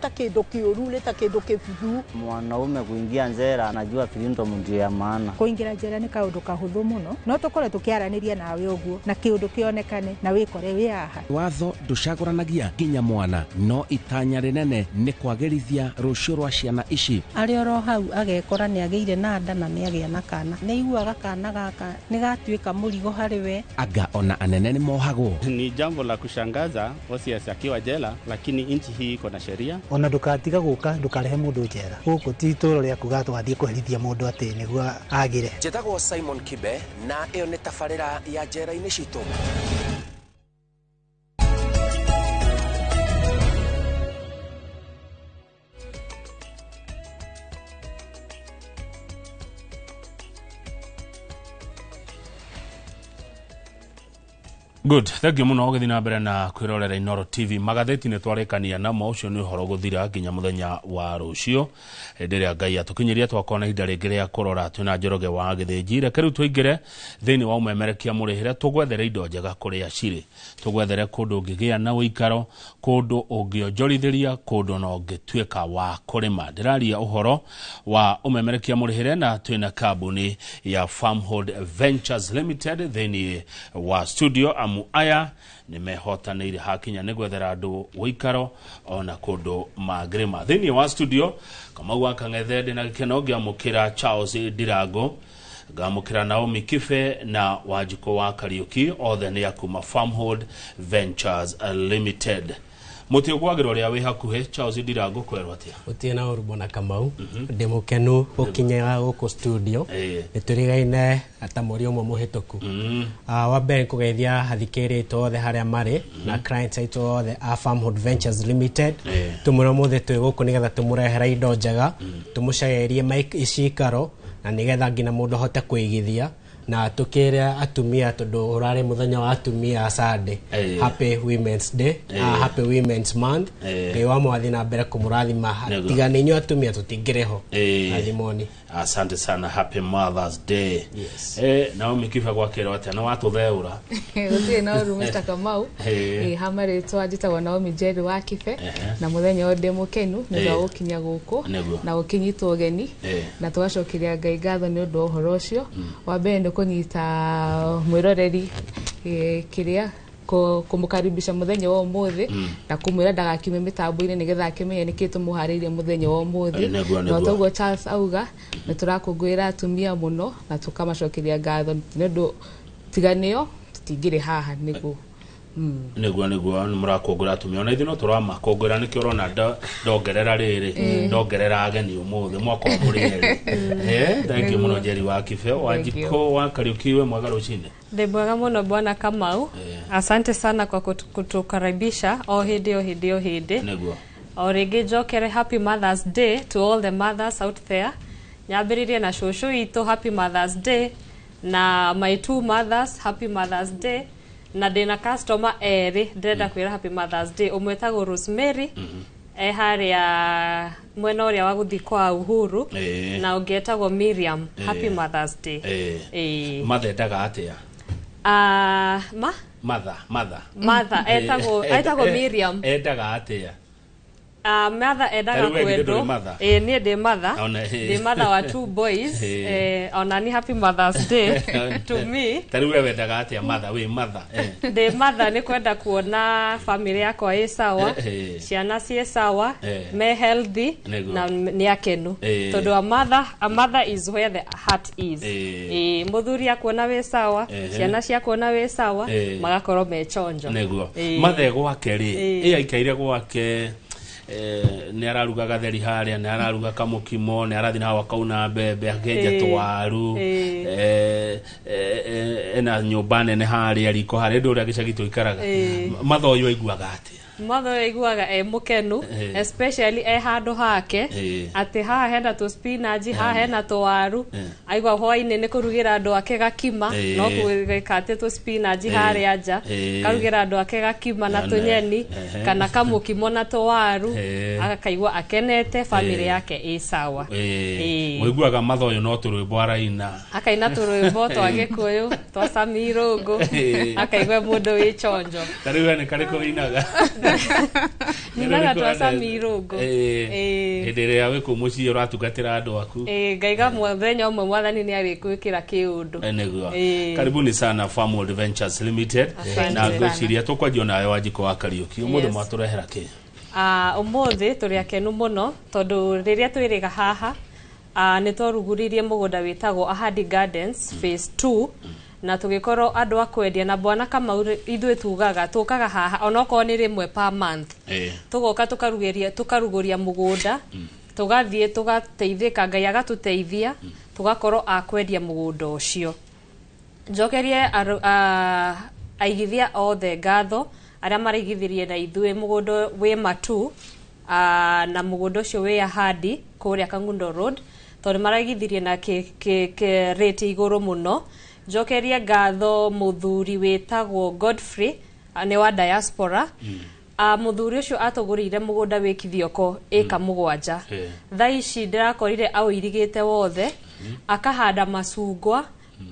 ta kĩndũ kĩũru, nĩ ta kĩndũ kĩbuthu. Mwanaume kuingia njera anajua freedom ndio ya maana. Kũingĩra njera nĩ kaũndũ kahũthũ mũno, no tũkorwo tũkĩaranĩria nawe ũguo na kĩũndũ kĩonekane na wĩkore wĩ haha. Watho ndũcagũranagia nginya mwana, no itanya rĩnene nĩ kwagĩrithia rũciũ rwa ciana ici. Arĩ oro hau agekora nĩ agĩire na nda na nĩ agĩa na kana. Nĩ aiguaga kana gaka nĩ gatuĩka mũrigo harĩ we. Anga ona anene nĩ mohagwo. Ni jambo la kushangaza Osias akiwa jela, lakini nchi hii iko na sheria. Ona ndukatiga guka ndukarehe mundu njera guku ti itũũra rĩa kuga twathiĩ kũherithia mũndũ atĩ nĩguo agĩre. Njĩtagwo Simon Kibe na ĩyo nĩ tabarĩra ya njera-inĩ citũ. Good, thank you muno ũgĩthiĩ na mbere na kwĩrorera Inooro TV. Magathĩti nĩ twarĩkania namo, ũcio nĩ ũhoro gũthira nginya mũthenya wa rũciũ hĩndĩ ĩrĩa Ngai atũkinyĩria twakorwo na ihinda rĩngĩ rĩa kũrora twĩna Njoroge wa Gĩthĩnji. Reke rĩu tũingĩre thĩinĩ wa ũmemerekia mũrĩhĩre, tũgwethere indo njega kũrĩa cirĩ, tũgwethere kũndũ ũngĩgĩa na ũikaro, kũndũ ũngĩonjorithĩria, kũndũ na ũngĩtuĩka wa kũrĩma. Ndĩraria ũhoro wa ũmemerekia mũrĩhĩre na twĩna kambuni ya Farmhold Ventures Limited thĩinĩ wa studio. Amu aya nĩ mehotanĩire hakinya nĩ gwethera andũ ũikaro ona kũndũ mangĩrĩma. Thĩinĩ wa studio Kamau wa Kang'ethe ndĩ na gĩkeno ngĩamũkĩra Charles Ndirango, ngamũkĩra Naomi Kibe na Wanjikũ wa Kariũki, othe nĩ a kuma Farmhold Ventures Limited. Mũtĩ ũgwagĩrwo ũrĩa wĩ hakuhĩ. Charles Ndirango, kwerwo atĩa? Gũtirĩ na ũru bwana Kamau. Ndĩ mũkenu gũkinyĩra gũkũ studio. Nĩ tũrigaine ta mweri ũmwe mũhĩtũku. Wa mbere nĩkũgeithia athikĩrĩria aitũ othe harĩa marĩ na clients aitũ othe a Farmhold Ventures Limited. Tũmwĩre ũmũthĩ twĩ gũkũ nĩgetha tũmũrehere indo njega, tũmũcaĩrie cikaro na nĩgetha nginya mũndũ ahote kũigithia na tukire atumia tondu urari muthenya wa atumia Sunday. Happy Women's Day, Happy Women's Month. Ngai wa mwathi na mbere kumurathima tiga ni inyuĩ atumia tutingĩrĩho. Rathimoni. Asante sana, happy Mother's Day. Yes. Naomi Kibe gwakĩrwo atĩa? Nĩ watũtheũra. Gũtirĩ na ũru Mr. Kamau. Hama rĩtwa njĩtagwo Naomi Njeri wa Kibe na mũthenya ũyũ ndĩ mũkenu nĩ ũndũ wa gũkinya gũkũ na gũkĩnyitwo ũgeni na tũgacokeria Ngai ngatho nĩ ũndũ wa ũhoro ũcio. Wa mbere nĩ kũnyita mwĩroreri kĩrĩa kumukaribisha muthenya wa umuthi na kumwira ndagakiume mitambo-ini nigetha akimenye niki tumuharirie muthenya wa umuthi. Na toguo Charles auga ni turakungwira atumia muno na tukamacokeria ngatho ni undu tiganio tutingiri haha niguo Nĩguo nĩ mũrakũngũĩra atumia, ona ithuĩ no tũramakũngũĩra, nĩkĩo ũrona ndongerera rĩrĩ, ndongerera ageni ũmũthĩ, mwakorwo mũrĩ erĩ. Thank you mũno, Njeri wa Kibe. Wanjikũ wa Kariũki, we mwega rũcinĩ. Ndĩ mwega mũno, bwana Kamau. Asante sana kwa kutukaribisha o hĩndĩ o hĩndĩ o hĩndĩ. O rĩngĩ njokere, happy Mother's Day to all the mothers out there. Nyambĩrĩrie na cũcũ witũ, happy Mother's Day, na my two mothers, happy Mother's Day, na ndĩna customer erĩ ndĩrenda kwĩra happy Mother's Day. Ũmwe etagwo Rosemary, e harĩa mwena ũrĩa wa gũthiĩ kwa Uhuru, na ũngĩ etagwo Miriam. Happy Mother's Day. Ĩĩ. Mathendaga atĩa? Ah, ma Mother, mother. Mother etagwo Miriam. Endaga atĩa? Mother endaga Ta rĩu we githĩ kwendwo. ndũrĩ mother? Ĩĩ, niĩ ndĩ mother. Ona, ĩĩ. Ndĩ mother wa two boys. Ona ni happy Mother's Day to me. Ta rĩu we wendaga atĩa, mother, wĩ mother? Ndĩ mother nĩ kwenda kuona family yakwa ĩ sawa, ciana ciĩ sawa, me healthy na nĩ akenu, tondũ a mother is where the heart is. Ĩĩ, mũthuri akuona wĩ sawa, ciana ciakuona wĩ sawa, magakorwo me chonjo. Mathe gwake rĩ, ĩ aikaire gwake, nĩ araruga gatheri harĩa, nĩ araruga kamũkimo, nĩ arathiĩ na hau akauna mbembe, akenja tũwaru, ena nyũmba nene harĩa, riko harĩa, ndũ ũrĩa gĩcagi tũikaraga. Matha ũyũ aiguaga atĩa? Mother ũyũ aiguaga e mũkenu, especially e handũ hake, atĩ haha hena tũ spinach, haha hena tũwaru. Aigua hwainĩ nĩ kũrugĩra andũ ake gakima, no gwĩka atĩ tũ spinach harĩa nja, karugĩra andũ ake gakima na tũnyeni, kana kamũkimo na tũwaru, agakaigua akenete, family yake ĩ sawa. Ũiguaga matha ũyũ no tũrwĩmbo araina. Akaina tũrwĩmbo twa Gĩkũyũ twa Sami Irũngũ, akaigua mũndũ wĩ chonjo. Ta rĩu we nĩ karĩkũ wĩinaga? Ninaga twa Sami Irũngũ. Hĩndĩ ĩrĩa wĩ kũu mũciĩ ũratungatĩra andũ aku. Ĩĩ, ngaiga mũthenya ũmwe mwathani nĩ arĩkwĩkĩra kĩũndũ. Nĩguo. Karibuni sana Farmworld Ventures Limited. Asante Na sana. ngwĩciria tũkwanjia nawe, Wanjikũ wa Kariũki, ũmũthĩ mwatũrehera kĩ? Ah, ũmũthĩ tũrĩ akenu mũno tondũ rĩrĩa twĩrĩga haha, nĩ twarugũririe mũgũnda wĩtagwo Ahadi Gardens Phase 2, na tũgĩkorwo andũ a kwendia. Na bwana Kamau, ithuĩ tugaga tũkaga haha onokorwo nĩ rĩmwe per month, tũgoka tũkarugĩria, tũkarugũria mũgũnda, tũgathiĩ tũgateithĩka, Ngai agatũteithia, tũgakorwo a kwendia mũgũnda ũcio. Njokerie aigithia othe ngatho arĩa maraigithirie na ithuĩ mũgũnda wĩ Matu, na mũgũnda ũcio wĩ Ahadi kũrĩa Kangundo Road, tondũ maraigithirie na kĩ rate igũrũ mũno. Njokerie ngatho mũthuri wĩtagwo Godfrey, nĩ wa diaspora. Mũthuri ũcio atũgũrĩire mũgũnda wĩ Kithioko ĩka 7. Thaa ici ndĩrakorire aũirigĩte wothe, akahanda macungwa,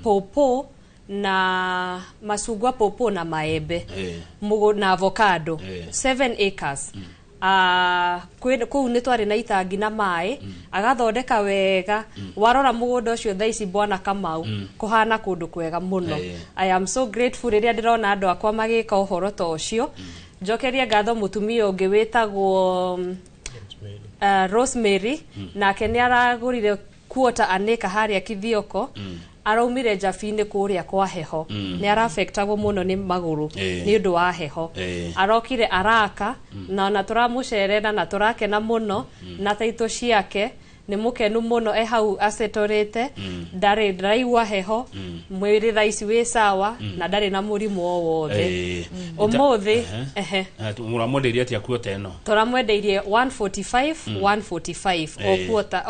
pawpaw, na macungwa, pawpaw na maembe, na avocado. 7 acres. Kũu nĩ twarĩ na itangi na maĩ, agathondeka wega. Warora mũgũnda ũcio thaa ici, bwana Kamau, kũhana kũndũ kwega mũno. I am so grateful rĩrĩa ndĩrona andũ akwa magĩka ũhoro ta ũcio. Njokerie ngatho mũtumia ũngĩ wĩtagwo Rosemary, nake nĩ aragũrire quarter an acre harĩa Kithioko. Araumire njabi-inĩ kũrĩa kwa heho, nĩ arafectagwo mũno nĩ magũrũ nĩ ũndũ wa heho. Arokire araka, na ona tũramũcerera na tũrakena mũno na taitũ ciake, nĩ mũkenu mũno, e hau acetorĩte, ndarĩ ndaraigua heho, mwĩrĩ thaa ici wĩ sawa, na ndarĩ na mũrimũ o wothe. Ũmũthĩ ehe. Mũramwenderia atĩa kuota ĩno? Tũramwendeirie 145, 145 o quarter,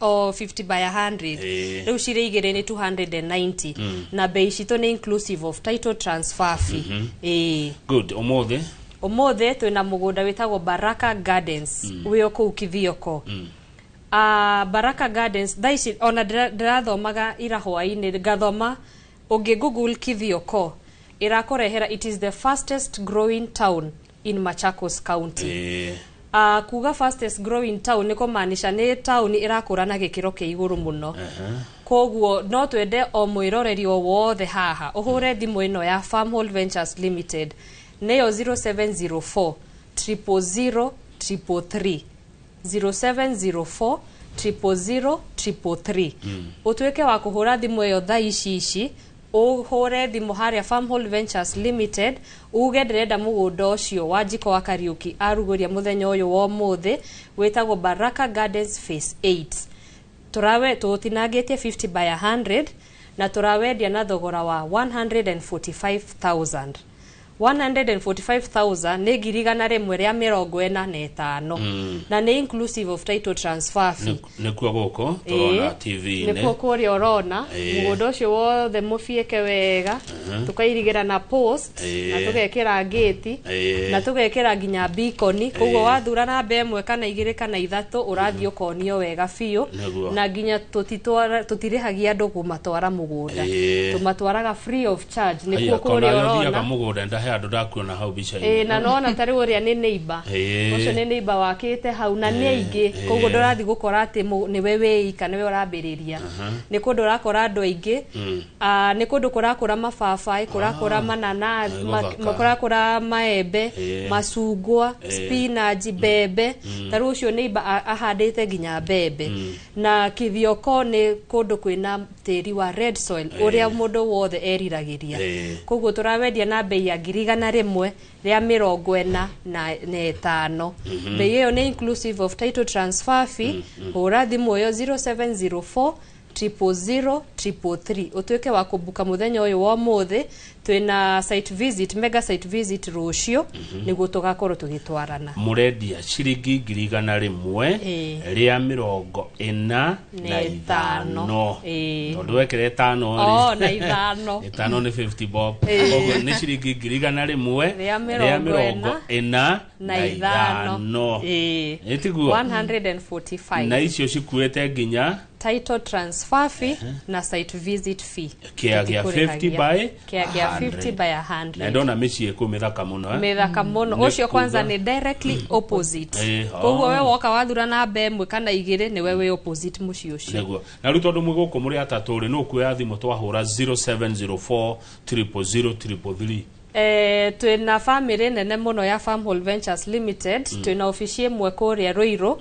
o 50 by 100. Rĩu cirĩ igĩrĩ nĩ 290, na bei citũ nĩ inclusive of title transfer fee. Ĩĩ. Good. Ũmũthĩ? Ũmũthĩ twĩna mũgũnda wĩtagwo Baraka Gardens, wĩ o kũu Kithioko. Baraka Gardens thaa ici ona ndĩrathomaga ira hwaĩ-inĩ, ngathoma, ũngĩ google Kithioko ĩrakũrehera it is the fastest growing town in Machakos County. Kuga fastest growing town nĩ kũmaanisha nĩ taũni ĩrakũra na gĩkĩro kĩa igũrũ mũno. Koguo no twende o mwĩroreri o wothe haha ũhũre thimũ ĩno ya Farmhold Ventures Limited, nĩyo 0704 000 333, 0704 000 333. Ũtuĩke wa kũhũra thimũ ĩyo thaa ici ici. Ũhũre thimũ harĩa Farmhold Ventures Limited, uge ndĩrenda mũgũnda ũcio wa Njiko wa Kariuki arugũria mũthenya ũyũ wa ũmũthĩ, wĩtagwo Baraka Gardens Phase 8. Tũrawe tũtinangĩtie 50 by 100 na tũrawendia na thogora wa 145,000. 145,000 nĩ 145,000 na nĩ inclusive of title transfer fee. Nĩkuo gũkũ tũrona TV-inĩ. Nĩkuo kũrĩa ũrona mũgũnda ũcio wothe mũbiĩke wega, tũkairigĩra na post na tũgekĩra gate na tũgekĩra nginya beacon. Koguo wathura namba 1 kana 2 kana 3 ũrathiĩ ũkonio wega biũ, na nginya tũtirĩhagia andũ kũmatwara mũgũnda, tũmatwaraga free of charge. Nĩkuo kũrĩa ũrona mũgũnda ndahe andũ ndakuona hau mbica-inĩ. Na nona tarĩ ũrĩa nĩ neighbor ũcio nĩ neighbor wakĩte hau na nĩ aingĩ, koguo ndũrathiĩ gũkora atĩ nĩwe wĩika nĩwe ũrambĩrĩria. Nĩ kũndũ ũrakora andũ aingĩ, nĩ kũndũ kũrakũra mababaĩ, kũrakũra mananathi, kũrakũra maembe, macungwa, spinach, mbembe. Ta rĩu ũcio neighbor ahandĩte nginya mbembe. Na Kithioko nĩ kũndũ kwĩna tĩri wa red soil ũrĩa mũndũ wothe eriragĩria. Koguo tũrawendia na bei ya 145,000. Bei ĩyo nĩ inclusive of title transfer fee. Hũra thimũ ĩyo 0704 000 333 ũtuĩke wa kũbuka mũthenya ũyũ wa ũmũthĩ. Twĩna site visit, mega site visit rũciũ, nĩguo tũgakorwo tũgĩtwarana. Mũrendia ciringi 145,000, tondũ wekĩra 5 rĩ, na 5 5 nĩ 50 bob. Koguo nĩ ciringi 145,000. Ĩtiguo 145, na icio cikuĩte nginya title transfer fee na site visit fee. Kĩa 50 by 50 by 100. Na ndona mĩciĩ kũ mĩthaka mũno. Mĩthaka mũno. Ũcio kwanza nĩ directly opposite. Koguo we woka wathura namba 1 kana 2 nĩwe wĩ opposite mũciĩ ũcio. Nĩguo. Na rĩu tondũ mwĩ gũkũ mũrĩ atatũ rĩ, nũ kuoya thimũ twahũra 0704 000 333. Twĩna family nene mũno ya Farmhold Ventures Limited. Twĩna ofici ĩmwe kũrĩa Ruiru,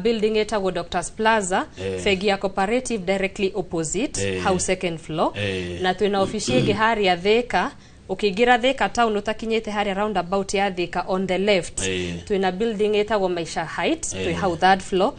building ĩtagwo Doctors Plaza, bengi ya Cooperative directly opposite, house second floor. Na twĩna ofici ĩngĩ harĩa Thika, ũkĩingĩra Thika town ũtakinyĩte harĩa roundabout ya Thika on the left. Twĩna building ĩtagwo Maisha Heights, twĩ hau third floor.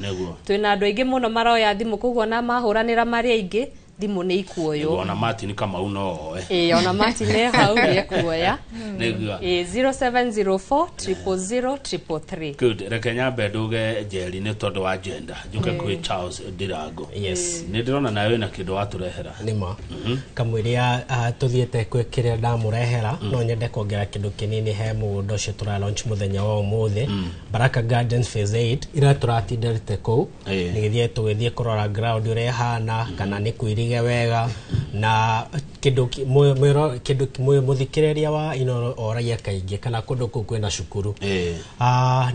Twĩna andũ aingĩ mũno maroya thimũ, koguo na mahũranĩra marĩ aingĩ thimũ nĩ ikuoywo. Ona Martin Kamau no oe. Ona Martin e hau nĩ ekuoya. Nĩguo. 0704 000 333. Good. Reke nyambe nduge Njeri nĩ tondũ wa agenda. Njuke kwĩ Charles Ndirango. Yes. Nĩ ndĩrona nawe wĩna kĩndũ watũrehera. Nĩma. Kamũiria tũthiĩte kwĩ kĩrĩa ndamũrehera, no nyende kuongerera kĩndũ kĩnini he mũgũnda ũcio tũra launch mũthenya wa ũmũthĩ. Baraka Gardens Phase 8 ira tũratindarĩte kũu. Nĩgĩthiĩ tũgĩthiĩ kũrora ground ũrĩa ĩhana, kana nĩ kwĩrige wega, na kĩndũ mũthikĩrĩria wa Inooro oragia kaingĩ kana kũndũ kũu kwĩna cukuru.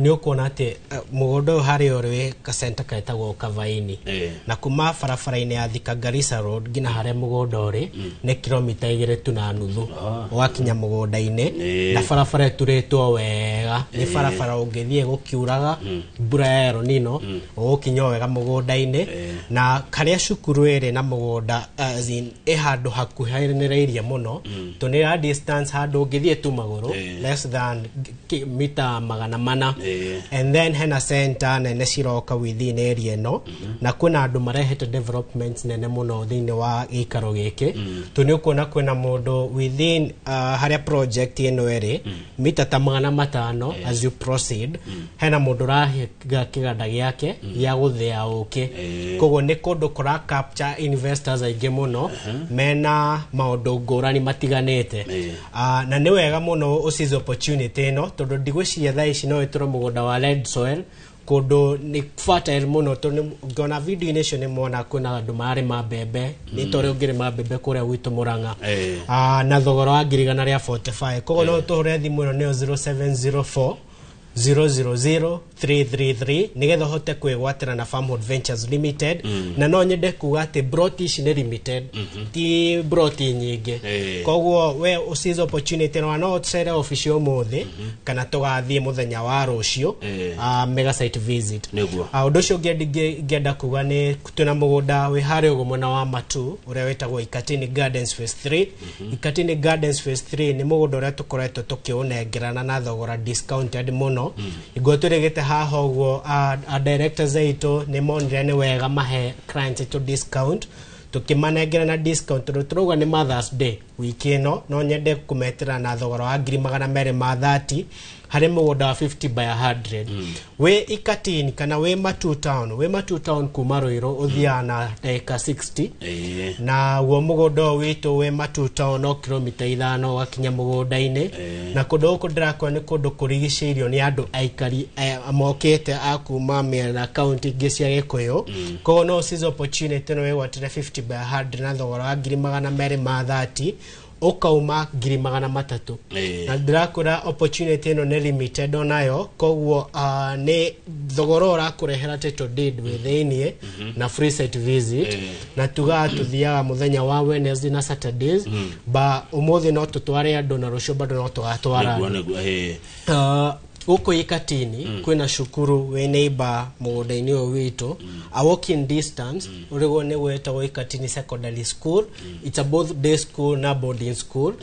Nĩ ũkuona atĩ mũgũnda ũyũ harĩa ũrĩ wĩ gacenta getagwo Kavaini, na kuma barabara-inĩ ya Thika Garissa Road nginya harĩa mũgũnda ũrĩ nĩ kilomita 2.5 ũgakinya mũgũnda-inĩ, na barabara ĩturĩtwo wega, nĩ barabara ũngĩthiĩ gũkiuraga mbura ya El Nino ũgũkinya wega mũgũnda-inĩ. Na harĩa cukuru ĩrĩ na mũgũnda as in ĩ handũ hakuhanĩrĩirie mũno, tũnĩra distance handũ ũngĩthiĩ tu magũrũ less than mita 400. And then hena center nene ciroka within area ĩno, na kwĩna andũ marehete developments nene mũno thĩinĩ wa gĩikaro gĩkĩ. Tũ nĩ ũkuona kwĩna mũndũ within harĩa project ĩno ĩrĩ mita ta 500 as you proceed, hena mũndũ ũrahiga kĩganda gĩake gĩa gũthĩa ũkĩ. Koguo nĩ kũndũ kũra capture investors aingĩ mũno mena maũndũ ngũrani matiganĩte. Na nĩ wega mũno ũcize opportunity ĩno, tondũ ndigwĩciria thaa ici no ĩtũrwo mũgũnda wa red soil kũndũ nĩ fertile mũno, tondũ ngona video-inĩ icio nĩ mona kwĩna andũ mararĩma mbembe, nĩ ta ũrĩa ũngĩrĩma mbembe kũrĩa gwitũ Mũrang'a, na thogora wa 145,000. Koguo no tũhũre thimũ ĩno nĩyo 0704 000 333 nigetha ũhote kwĩgwatĩra na Farmhold Ventures Limited. Na no nyende kuga atĩ broti ici nĩ limited, ti broti nyingĩ. Koguo we ũseize opportunity na no ũcere obici ũmũthĩ kana tũgathiĩ mũthenya wa rũciũ, mega site visit. Ũndũ ũcio ũngĩ ingĩenda kuga nĩ twĩna mũgũnda wĩ harĩa ũguo mwena wa Matu ũrĩa wĩtagwo Ikatini Gardens Phase 3. Ikatini Gardens Phase 3 nĩ mũgũnda ũrĩa tũkoretwo tũkĩũnengerana na thogora discounted mũno. Iguo tũrĩgĩte haha ũguo, a directors aitũ nĩ monire nĩ wega mahe clients aitũ discount, tukimanengera na discount tondũ tũrauga nĩ Mother's Day wiki ĩno. No nyende kũmetĩra na thogora wa 230,000 harĩ mũgũnda wa 50 by 100 wĩ Ikatini kana wĩ Matu Town. Wĩ Matu Town kuma Ruiru ũthiaga na ndagĩka 60, na guo mũgũnda ũyũ witũ wĩ Matu Town no kilomita 5 ũgakinya mũgũnda-inĩ. Na kũndũ gũkũ ndĩrakora nĩ kũndũ kũrigicĩirio nĩ andũ aikari mokĩte a kuma mĩena kaunti ingĩ cia Gĩkũyũ. Koguo no seize opportunity no wĩgwatĩre 50 by 100 na thogora wa 230,000, ũkauma 300,000. Na ndĩrakwĩra opportunity ĩno nĩ limited onayo, koguo nĩ thogora ũrakũrehera title deed wĩ thĩiniĩ na free site visit. Na tugaga tũthiaga mũthenya wa Wednesday na Saturdays, ba ũmũthĩ no tũtware andũ na rũciũ bado no tũgatwara andũ. Nĩguo. Gũkũ Ikatini kwĩna cukuru wĩ neighbor mũgũnda-inĩ ũyũ witũ, a walking distance, ũrĩguo nĩ wetagwo Ikatini Secondary School. It's a both day school na boarding school.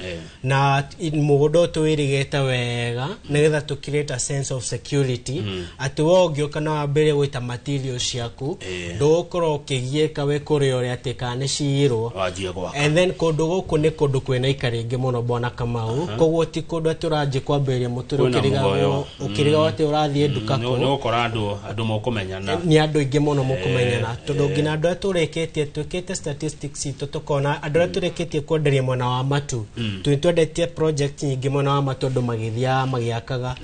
Na mũgũnda ũyũ tũwĩrigĩte wega nĩgetha tũ create a sense of security atĩ we ũngĩũka na wambĩrĩrie gwĩta materials ciaku, ndũgũkorwo ũkĩgiĩka wĩ kũrĩa ũrĩa atĩ kana nĩ ciirwo. Wanjie gwaka. And then kũndũ gũkũ nĩ kũndũ kwĩna aikari aingĩ mũno, bwana Kamau, koguo ti kũndũ atĩ ũranjĩ kwambĩrĩria mũtũrĩ Kwĩna ũkĩrigagwo mũgoyo. ũkĩrigagwo atĩ ũrathiĩ nduka Nĩ kũ. Nĩ ũgũkora andũ mũkũmenyana. Nĩ andũ aingĩ mũno mũkũmenyana, tondũ nginya andũ arĩa tũrĩkĩtie twĩkĩte statistics itũ tũkona andũ arĩa tũrĩkĩtie kwenderia mwena wa Matu, twĩ twendetie project nyingĩ mwena wa Matu, andũ magĩthiaga magĩakaga.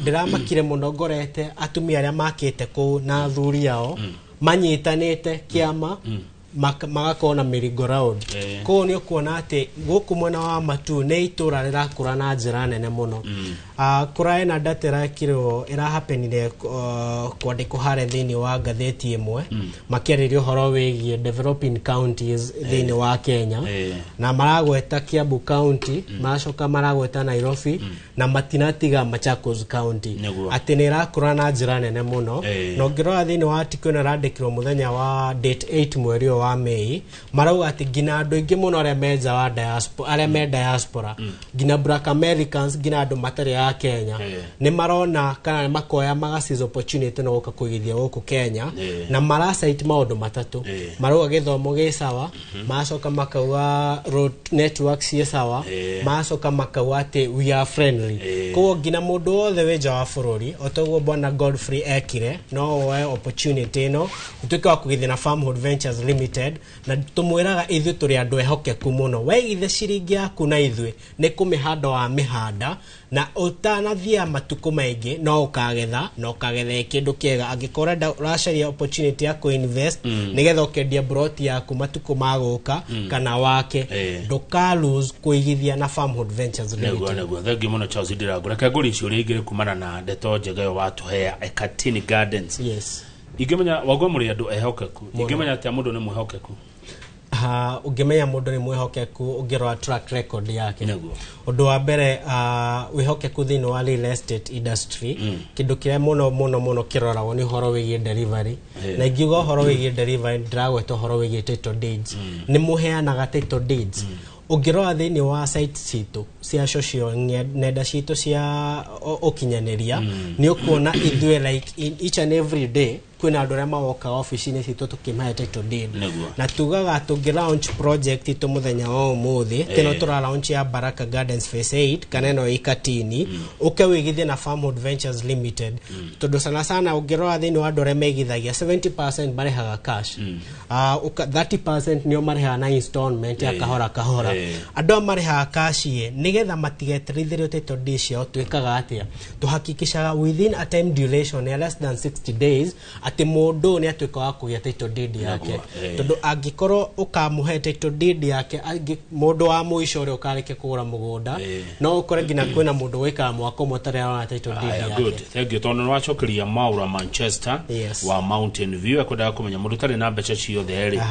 Ndĩramakire mũno ngorete atumia arĩa makĩte kũu na athuri ao manyitanĩte kĩama, magakorwo na merry-go round. Koguo nĩ ũkuona atĩ gũkũ mwena wa Matu nĩ itũra rĩrakũra na njĩra nene mũno. Kũrarĩ na data ĩrekirwo ĩrahapenire kwandĩkwo harĩa thĩinĩ wa ngathĩti ĩmwe, makĩarĩria ũhoro wĩgiĩ developing counties thĩinĩ wa Kenya, na maragweta Kiambu County, maracoka maragweta Nairobi, na matinatiga Machakos County, atĩ nĩ ĩrakũra na njĩra nene mũno. Na ũngĩrora thĩinĩ wa article ĩno ĩrandĩkirwo mũthenya wa date 8 mweri ũyũ wa Mei, marauga atĩ nginya andũ aingĩ mũno arĩa me nja wa diaspora, arĩa me diaspora, nginya Black Americans, nginya andũ matarĩ a Kenya, nĩ marona kana makoya maga seize opportunity na gũka kũigithia gũkũ Kenya. Na maracite maũndũ matatũ. Marauga gĩthomo gĩ sawa, maracoka makauga road network ciĩ sawa, maracoka makauga atĩ we are friendly. Koguo nginya mũndũ wothe wĩ nja wa bũrũri, o toguo bwana Godfrey ekire, no woe opportunity ĩno ũtuĩke wa kũgithia na Farmhold Ventures Limited. Na tũmwĩraga ithuĩ tũrĩ andũ ehokeku mũno. Waigithia ciringi yaku na ithuĩ, nĩ kũmĩhanda wa mĩhanda, na ũtanathia matukũ maingĩ no ũkagetha, na ũkagetha ĩ kĩndũ kĩega. Angĩkorwo ũrenda ũracaria opportunity ya kũinvest nĩgetha ũkendia broti yaku matukũ magũka kana wake, ndũka lose kũigithia na Farmhold Ventures Limited. Nĩguo, thengiũ mũno Charles Ndirangu. Reke ngũrie ciũria igĩrĩ kumana na ndeto njega ĩyo watũhea Ekatini Gardens. Yes. Ingĩmenya wagwo mũrĩ andũ ehokeku, Mũno. ingĩmenya atĩa mũndũ nĩ mwĩhokeku? Ha, ũngĩmenya mũndũ nĩ mwĩhokeku ũngĩrora track record yake. Ũndũ wa mbere, wĩhokeku thĩinĩ wa real estate industry, kĩndũ kĩrĩa mũno mũno mũno kĩroragwo nĩ ũhoro wĩgiĩ delivery. Na ingiuga ũhoro wĩgiĩ delivery, ndĩragweta ũhoro wĩgiĩ title deeds. Nĩ mũheanaga title deeds. Ũngĩrora thĩinĩ wa site citũ cia social nenda citũ cia ũkinyanĩria, nĩ ũkuona ithuĩ like in each and every day kwĩna andũ arĩa magoka obici-inĩ citũ tũkĩmahe title deed. Na tugaga tũngĩ launch project itũ mũthenya wa ũmũthĩ, tĩno tũra launch ya Baraka Gardens Phase 8 kana ĩno Ikatini, ũke wĩigithie na Farmhold Ventures Limited, tondũ sana sana ũngĩrora thĩinĩ wa andũ arĩa meigithagia, 70% marĩhaga cash, 30% nĩo marĩhaga na installment ya kahora kahora. Andũ aya marĩhaga cash ĩ nĩgetha matigeterithĩrio title deed ciao, twĩkaga atĩa? Tũhakikishaga within a time duration ya less than 60 days atĩ Atĩ mũndũ nĩ atuĩka wa kũgĩa title deed yake. Tondũ angĩkorwo ũkamũhe title deed yake, mũndũ wa mũico ũrĩa ũkarĩkia kũgũra mũgũnda, no ũkore nginya kwĩna mũndũ wĩkaga mwaka ũmwe ũtarĩ arona title deed yake. Good, thank you. Tondũ nĩwacokeria Maura Manchester wa Mountain View, ekwendaga kũmenya mũndũ ũtarĩ na mbeca ciothe rĩ,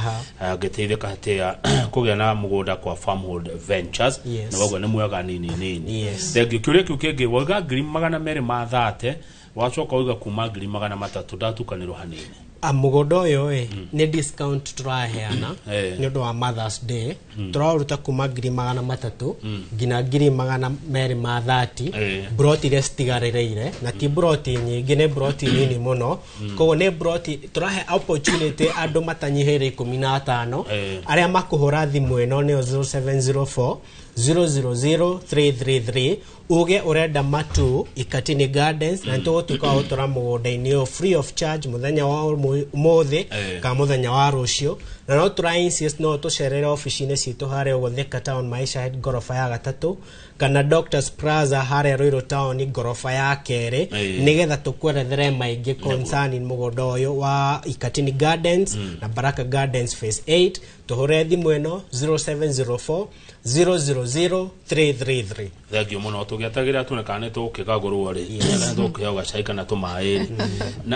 angĩteithĩka atĩa kũgĩa na mũgũnda kwa Farmhold Ventures. Na woguo nĩ mwega nini nini. Thank you. Kĩũria kĩu kĩngĩ wauga 230,000, wacoka wauga kuma 300,000, ndatukanĩrwo hanini. Mũgũnda ũyũ ĩ nĩ discount tũraheana nĩ ũndũ wa Mother's Day. Tũraũruta kuma 300,000 nginya 230,000, broti iria citigarĩrĩire, na ti broti nyingĩ, nĩ broti nini mũno. Koguo nĩ broti tũrahe opportunity andũ matanyihĩire 15 arĩa makũhũra thimũ ĩno nĩyo 0704 000333, uge ũrenda Matu Ikatini Gardens, na nĩtũgũtuĩka wa gũtwara mũgũnda-inĩ ũyũ free of charge mũthenya wa ũmũthĩ kana mũthenya wa rũciũ. Na no tũra insist no tũcerere obici-inĩ citũ harĩa ũguo Thika Town Maisha Head ngoroba ya 3, kana Doctors Plaza harĩa Ruiru Town ngoroba ya 2, nĩgetha tũkwerethere maingĩ concerning mũgũnda ũyũ wa Ikatini Gardens na Baraka Gardens Phase 8. Tũhũre thimũ ĩno 0704 000333. Thank you mũno. Tũgĩetagĩrĩra tuone kana nĩ tũgũkĩgagũrwo rĩ, kana tũgũkĩheo gacai kana tũmaĩ rĩ.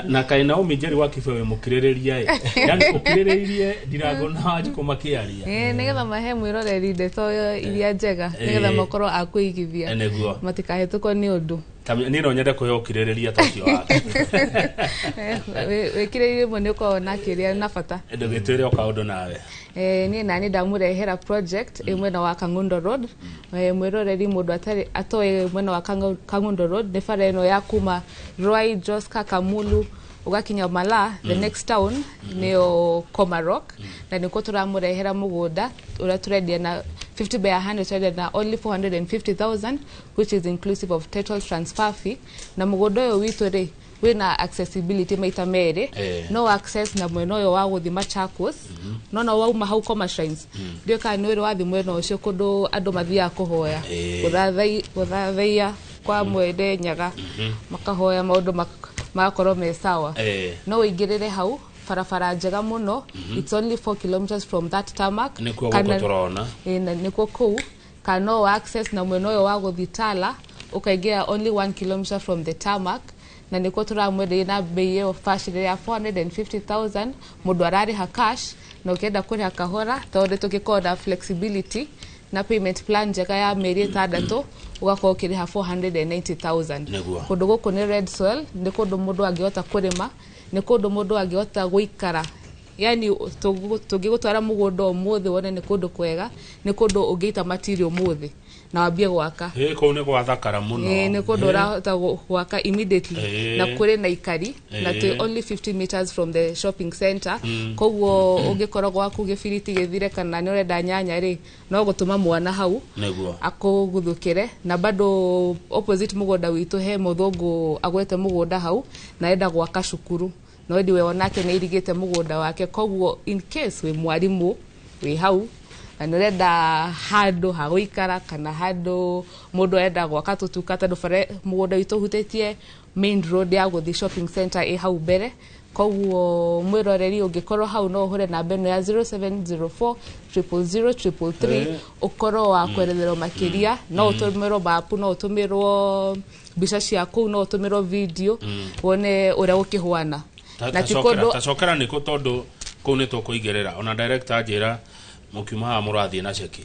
Na kaĩ Naomi Njeri wa Kibe wĩ mũkirĩrĩria ĩ, yani ũkirĩrĩirie Ndirango na Wanjikũ makĩaria. Nĩgetha mahe mwĩroreri ndeto iria njega, nĩgetha makorwo a kũigithia, matikahĩtũkwo nĩ ũndũ. Niĩ no nyende kũheo ũkirĩrĩria ta ũcio wake. Wĩkirĩrĩrie rĩmwe nĩ ũkoragwo na kĩrĩa na bata. Ndũgĩtwĩre o kaũndũ nawe. Niĩ nani ndamũrehera project ĩ mwena wa Kangundo Road. Mwĩroreri mũndũ atarĩ atoĩ mwena wa Kangundo Road nĩ bara ĩno ya kuma Ruai, Joska, Kamulu ũgakinya Malaa, the next town nĩyo Komarok, na nĩkuo tũramũrehera mũgũnda ũrĩa tũrendia na 50 by 100, tũrendia na only 450,000, which is inclusive of title transfer fee. Na mũgũnda ũyũ witũ rĩ wĩna accessibility maita merĩ. No access na mwena ũyũ wa gũthiĩ Machakos, no wauma hau Koma Shrines, ndiũĩ kana nĩ ũrĩ wathiĩ mwena ũcio kũndũ andũ mathiaga kũhoya, gũthathaiya kwa Mwende Nyaga, makahoya maũndũ magakorwo me sawa. No ũingĩrĩre hau barabara njega mũno. It's only 4 kilometers from that tarmac. Nĩkuo gũkũ tũrona. Nĩkuo kũu. Kana no access na mwena ũyũ wa gũthiĩ Tala, ũkaingĩra only 1 kilometer from the tarmac, na nĩkuo tũramwenderia na bei ĩyo bacĩrĩre ya 450,000. Mũndũ ararĩha cash, na ũkĩenda kũrĩha kahora, tondũ tũgĩkorwo na flexibility na payment plan njega ya mĩeri 6, ũgakorwo ũkĩrĩha 490,000. Kũndũ gũkũ nĩ red soil, nĩ kũndũ mũndũ angĩhota kũrĩma, nĩ kũndũ mũndũ angĩhota gũikara. Yani tũngĩgũtwara mũgũnda ũmũthĩ wone nĩ kũndũ kwega, nĩ kũndũ ũngĩita material ũmũthĩ na wambie gwaka. Kũu nĩ gwathakara mũno. Nĩ kũndũ ũrahota gwaka immediately, na kũrĩ na ikari, na twĩ only 50 meters from the shopping center. Koguo ũngĩkorwo gwaku gĩbiriti gĩthire kana nĩ ũrenda nyanya rĩ, no gũtũma mwana hau akũguthũkĩre. Na bado opposite mũgũnda witũ he mũthũngũ agwete mũgũnda hau na enda gwaka cukuru, no ndiwe onake nĩ irigĩte mũgũnda wake. Koguo in case wĩ mwarimũ wĩ hau na nĩ ũrenda handũ ha gũikara kana handũ mũndũ arenda gwaka tũtuka, tondũ bara mũgũnda witũ ũhutĩtie main road ya gũthiĩ shopping center ĩ hau mbere. Koguo mwĩroreri ũngĩkorwo hau no ũhũre namba ĩno ya 0704 000 333, ũkorwo wa kweretherwo makĩria. No ũtũmĩrwo mapu, no ũtũmĩrwo mbica cia kũu, no ũtũmĩrwo video wone ũrĩa gũkĩhuana. Tacokera nĩkũ, tondũ kũu nĩ tũkũigĩrĩra ona director anjĩra mũkiuma haha mũrathiĩ na ceki.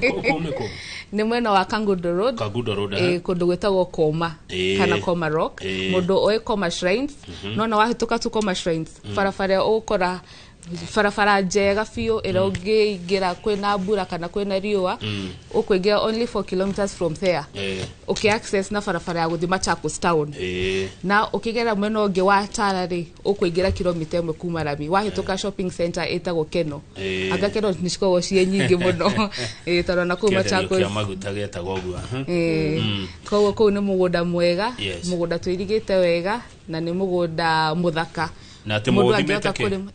Kũu nĩ kũ? Nĩ mwena wa Kangundo Road. Kangundo Road, kũndũ gwĩtagwo Koma kana Koma Rock. Mũndũ oĩ Koma Shrines, no na wahĩtũka tu Koma Shrines, barabara ũgũkora barabara njega biũ ĩrĩa ũngĩingĩra kwĩna mbura kana kwĩna riũa, ũkũingĩra only 4 kilometers from there, ũkĩ access na barabara ya gũthiĩ Machakos town. Na ũkĩgera mwena ũngĩ wa Tala rĩ, ũkũingĩra kilomita 1 kuma rami, wahĩtũka shopping center ĩtagwo Keno. Anga Keno nĩ cikoragwo ciĩ nyingĩ mũno, tondũ na kũu Machakos kĩa maguta gĩtagwo ũguo. Koguo kũu nĩ mũgũnda mwega, mũgũnda twĩrigĩte wega, na nĩ mũgũnda mũthaka. Na atĩ Mũndũ mũthimĩte angĩhota kĩ? kũrĩma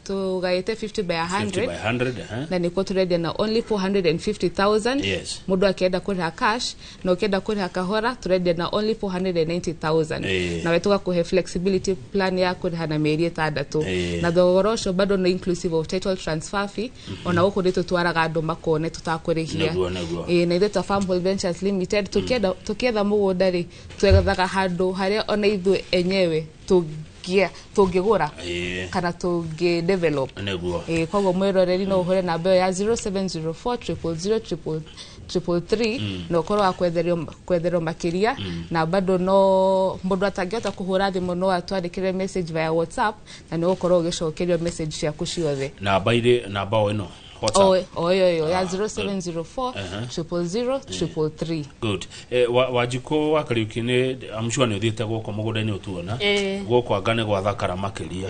tũgaĩte 50 by 100. 50 by 100, eh? Na nĩkuo tũrendia na only 450,000. Mũndũ akĩenda kũrĩha cash, na ũkĩenda kũrĩha kahora tũrendia na only 490,000. Nawe tũgakũhe flexibility plan ya kũrĩha na mĩeri 6. Na thogora ũcio bado no inclusive of title transfer fee. Ona gũkũ nĩ tũtwaraga andũ makone tũtakũrĩhia. Nĩguo, nĩguo. Ĩĩ, na ithuĩ ta Farmhold Ventures Limited tũkĩetha mũgũnda rĩ, twethaga handũ harĩa ona ithuĩ enyewe tũngĩgũra kana tũngĩ develop. Ĩĩ, koguo mwĩroreri no ũhũre namba ĩyo ya 0704 000 333 na ũkorwo wa kwetherwo makĩria. Na bado no mũndũ atangĩhota kũhũra thimũ no atwandĩkĩre message via WhatsApp na nĩ ũgũkorwo ũgĩcokerio message ciaku ciothe. Namba irĩ, namba o ĩno WhatsApp? O ĩyo ĩyo ya 0704 000 333. Good. Wanjikũ wa Kariuki, nĩ I'm sure nĩ ũthiĩte gũkũ mũgũnda-inĩ ũtuona. Gũkũ anga nĩ gwathakara makĩria.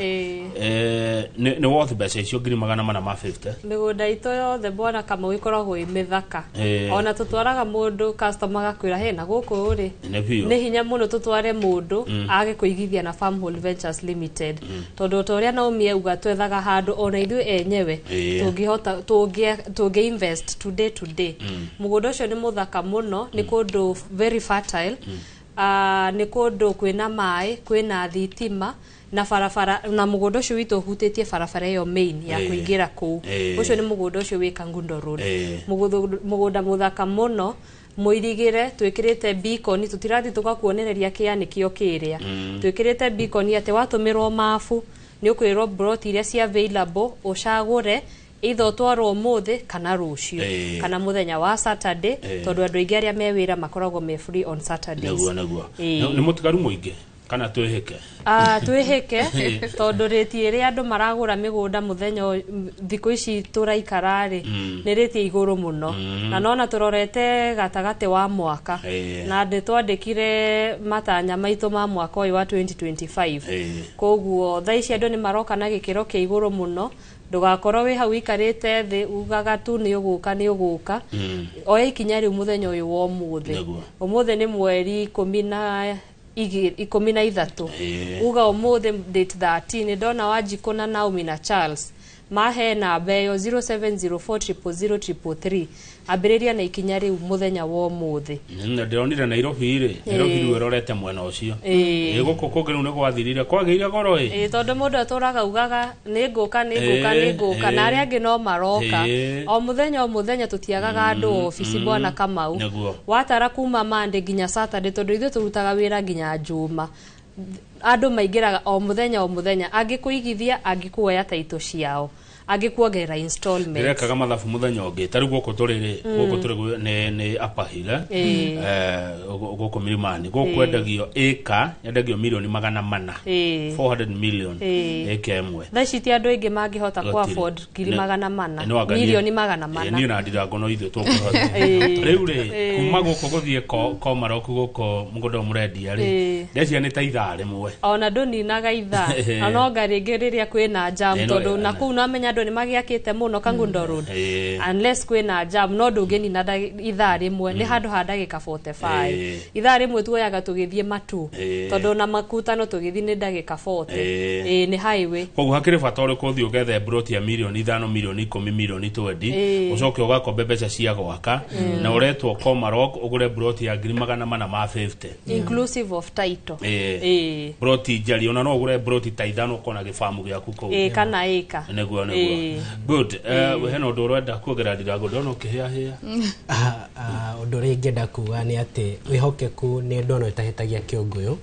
Nĩ worth mbeca icio 450,000? Mĩgũnda itũ yothe, bwana Kamau, ĩkoragwo ĩ mĩthaka. Ona tũtwaraga mũndũ, customer agakwĩra he na gũkũ rĩ Nĩ biũ. Nĩ hinya mũno tũtware mũndũ age kũigithia na Farmhold Ventures Limited, tondũ ta ũrĩa Naomi auga, twethaga handũ ona ithuĩ enyewe tũngĩhota tũngĩ invest today today. Mũgũnda ũcio nĩ mũthaka mũno, nĩ kũndũ very fertile. Nĩ kũndũ kwĩna maĩ, kwĩna thitima na barabara, na mũgũnda ũcio witũ ũhutĩtie barabara ĩyo main ya kũingĩra kũu. Ũcio nĩ mũgũnda ũcio wĩ Kangundo Road. Mũgũnda mũthaka mũno, mũirigĩre, twĩkĩrĩte beacon, tũtirathiĩ tũgakuonereria kĩa nĩkĩo kĩrĩa. Twĩkĩrĩte beacon atĩ watũmĩrwo mabu nĩ ũkwĩrwo plot iria cia available, ũcagũre either ũtwarwo ũmũthĩ kana rũciũ kana mũthenya wa Saturday, tondũ andũ aingĩ arĩa me wĩra makoragwo me free on Saturdays. Nĩguo, nĩguo. Nĩ mũtigaru mũingĩ kana twĩhĩke? Ah, twĩhĩke, tondũ rĩti ĩrĩa andũ maragũra mĩgũnda mũthenya thikũ ici tũraikara rĩ, nĩ rĩti igũrũ mũno. Na nona tũrorete gatagatĩ wa mwaka na nĩ twandĩkire matanya maitũ ma mwaka ũyũ wa 2025. Koguo thaa ici andũ nĩ maroka na gĩkĩro kĩa igũrũ mũno. Ndũgakorwo wĩ hau wikarĩte thĩ ugaga tu nĩ ũgũka, nĩ ũgũka. Oya ikinya rĩu mũthenya ũyũ wa ũmũthĩ. Ũmũthĩ nĩ mweri 12, 13. Uga ũmũthĩ date 13 ndona Wanjikũ na Naomi na Charles mahe namba ĩyo 0704000333, ambĩrĩria na ikinya rĩu mũthenya wa ũmũthĩ. Na ndĩronire Nairobi rĩ, Nairobi rĩu ĩrorete mwena ũcio. Ĩ, gũkũ kũngĩ rĩu nĩ gwathirire, kwagĩire goro ĩ. Ĩĩ, tondũ mũndũ atũraga ugaga nĩ ngũka, nĩ ngũka, nĩ ngũka, na arĩa angĩ no maroka. O mũthenya o mũthenya tũtiagaga andũ obici, bwana Kamau. Watara kuma Monday nginya Saturday, tondũ ithuĩ tũrutaga wĩra nginya Njuma, andũ maingĩraga o mũthenya o mũthenya, angĩkũigithia, angĩkuoya taito ciao, angĩkuongerera installment. Ndĩrekaga mathabu mũthenya ũngĩ, ta rĩu gũkũ tũrĩ rĩ, gũkũ tũrĩ nĩ Upper Hill, eh? Gũkũ Milimani gũkũ endagio ĩka, endagio mirioni 400. 400 million ĩka ĩmwe. Thaa ici ti andũ aingĩ mangĩhota Gũtirĩ. ku afford ngiri 400, Nĩ wanga 400,000,000. Niĩ na ndirango no ithuĩ tũkũhota. Rĩu rĩ, kuma gũkũ gũthiĩ Komarok, gũkũ mũgũnda ũyũ mũrendia rĩ, ndeciria nĩ ta ithaa rĩmwe. Ona ndũninaga ithaa, na nonga rĩngĩ rĩrĩa kwĩna jam, tondũ na kũu namenya andũ nĩ magĩakĩte mũno Kangundo Road. Unless kwĩna jam, no ndũngĩnina ithaa rĩmwe, nĩ handũ ha ndagĩka 45. Ithaa rĩmwe tuoyaga tũgĩthiĩ matu, tondũ na makutano tũgĩthiĩ nĩ ndagĩka 40. Ĩĩ, nĩ highway. Koguo hakĩrĩ bata ũrĩkũ ũthiĩ ũgethe mburoti ya 5 mirioni, 10 mirioni, 20 mirioni, ũcoke ũgakombe mbeca cia gwaka na ũretwo Komarok ũgũre mburoti ya 450,000? Inclusive of title. Mburoti njari, ona no ũgũre mburoti ta ithano ũkona gĩbamu gĩaku kũu. Ĩĩ, kana ĩka. Nĩguo, nĩguo. Good. Hena ũndũ ũrenda kuongerera, ndirango? Ndona ũkĩhĩahĩa. Ũndũ ũrĩa ingĩenda kuga nĩ atĩ wĩhokeku nĩ ndono ĩtahĩtagia kĩũngũyũ,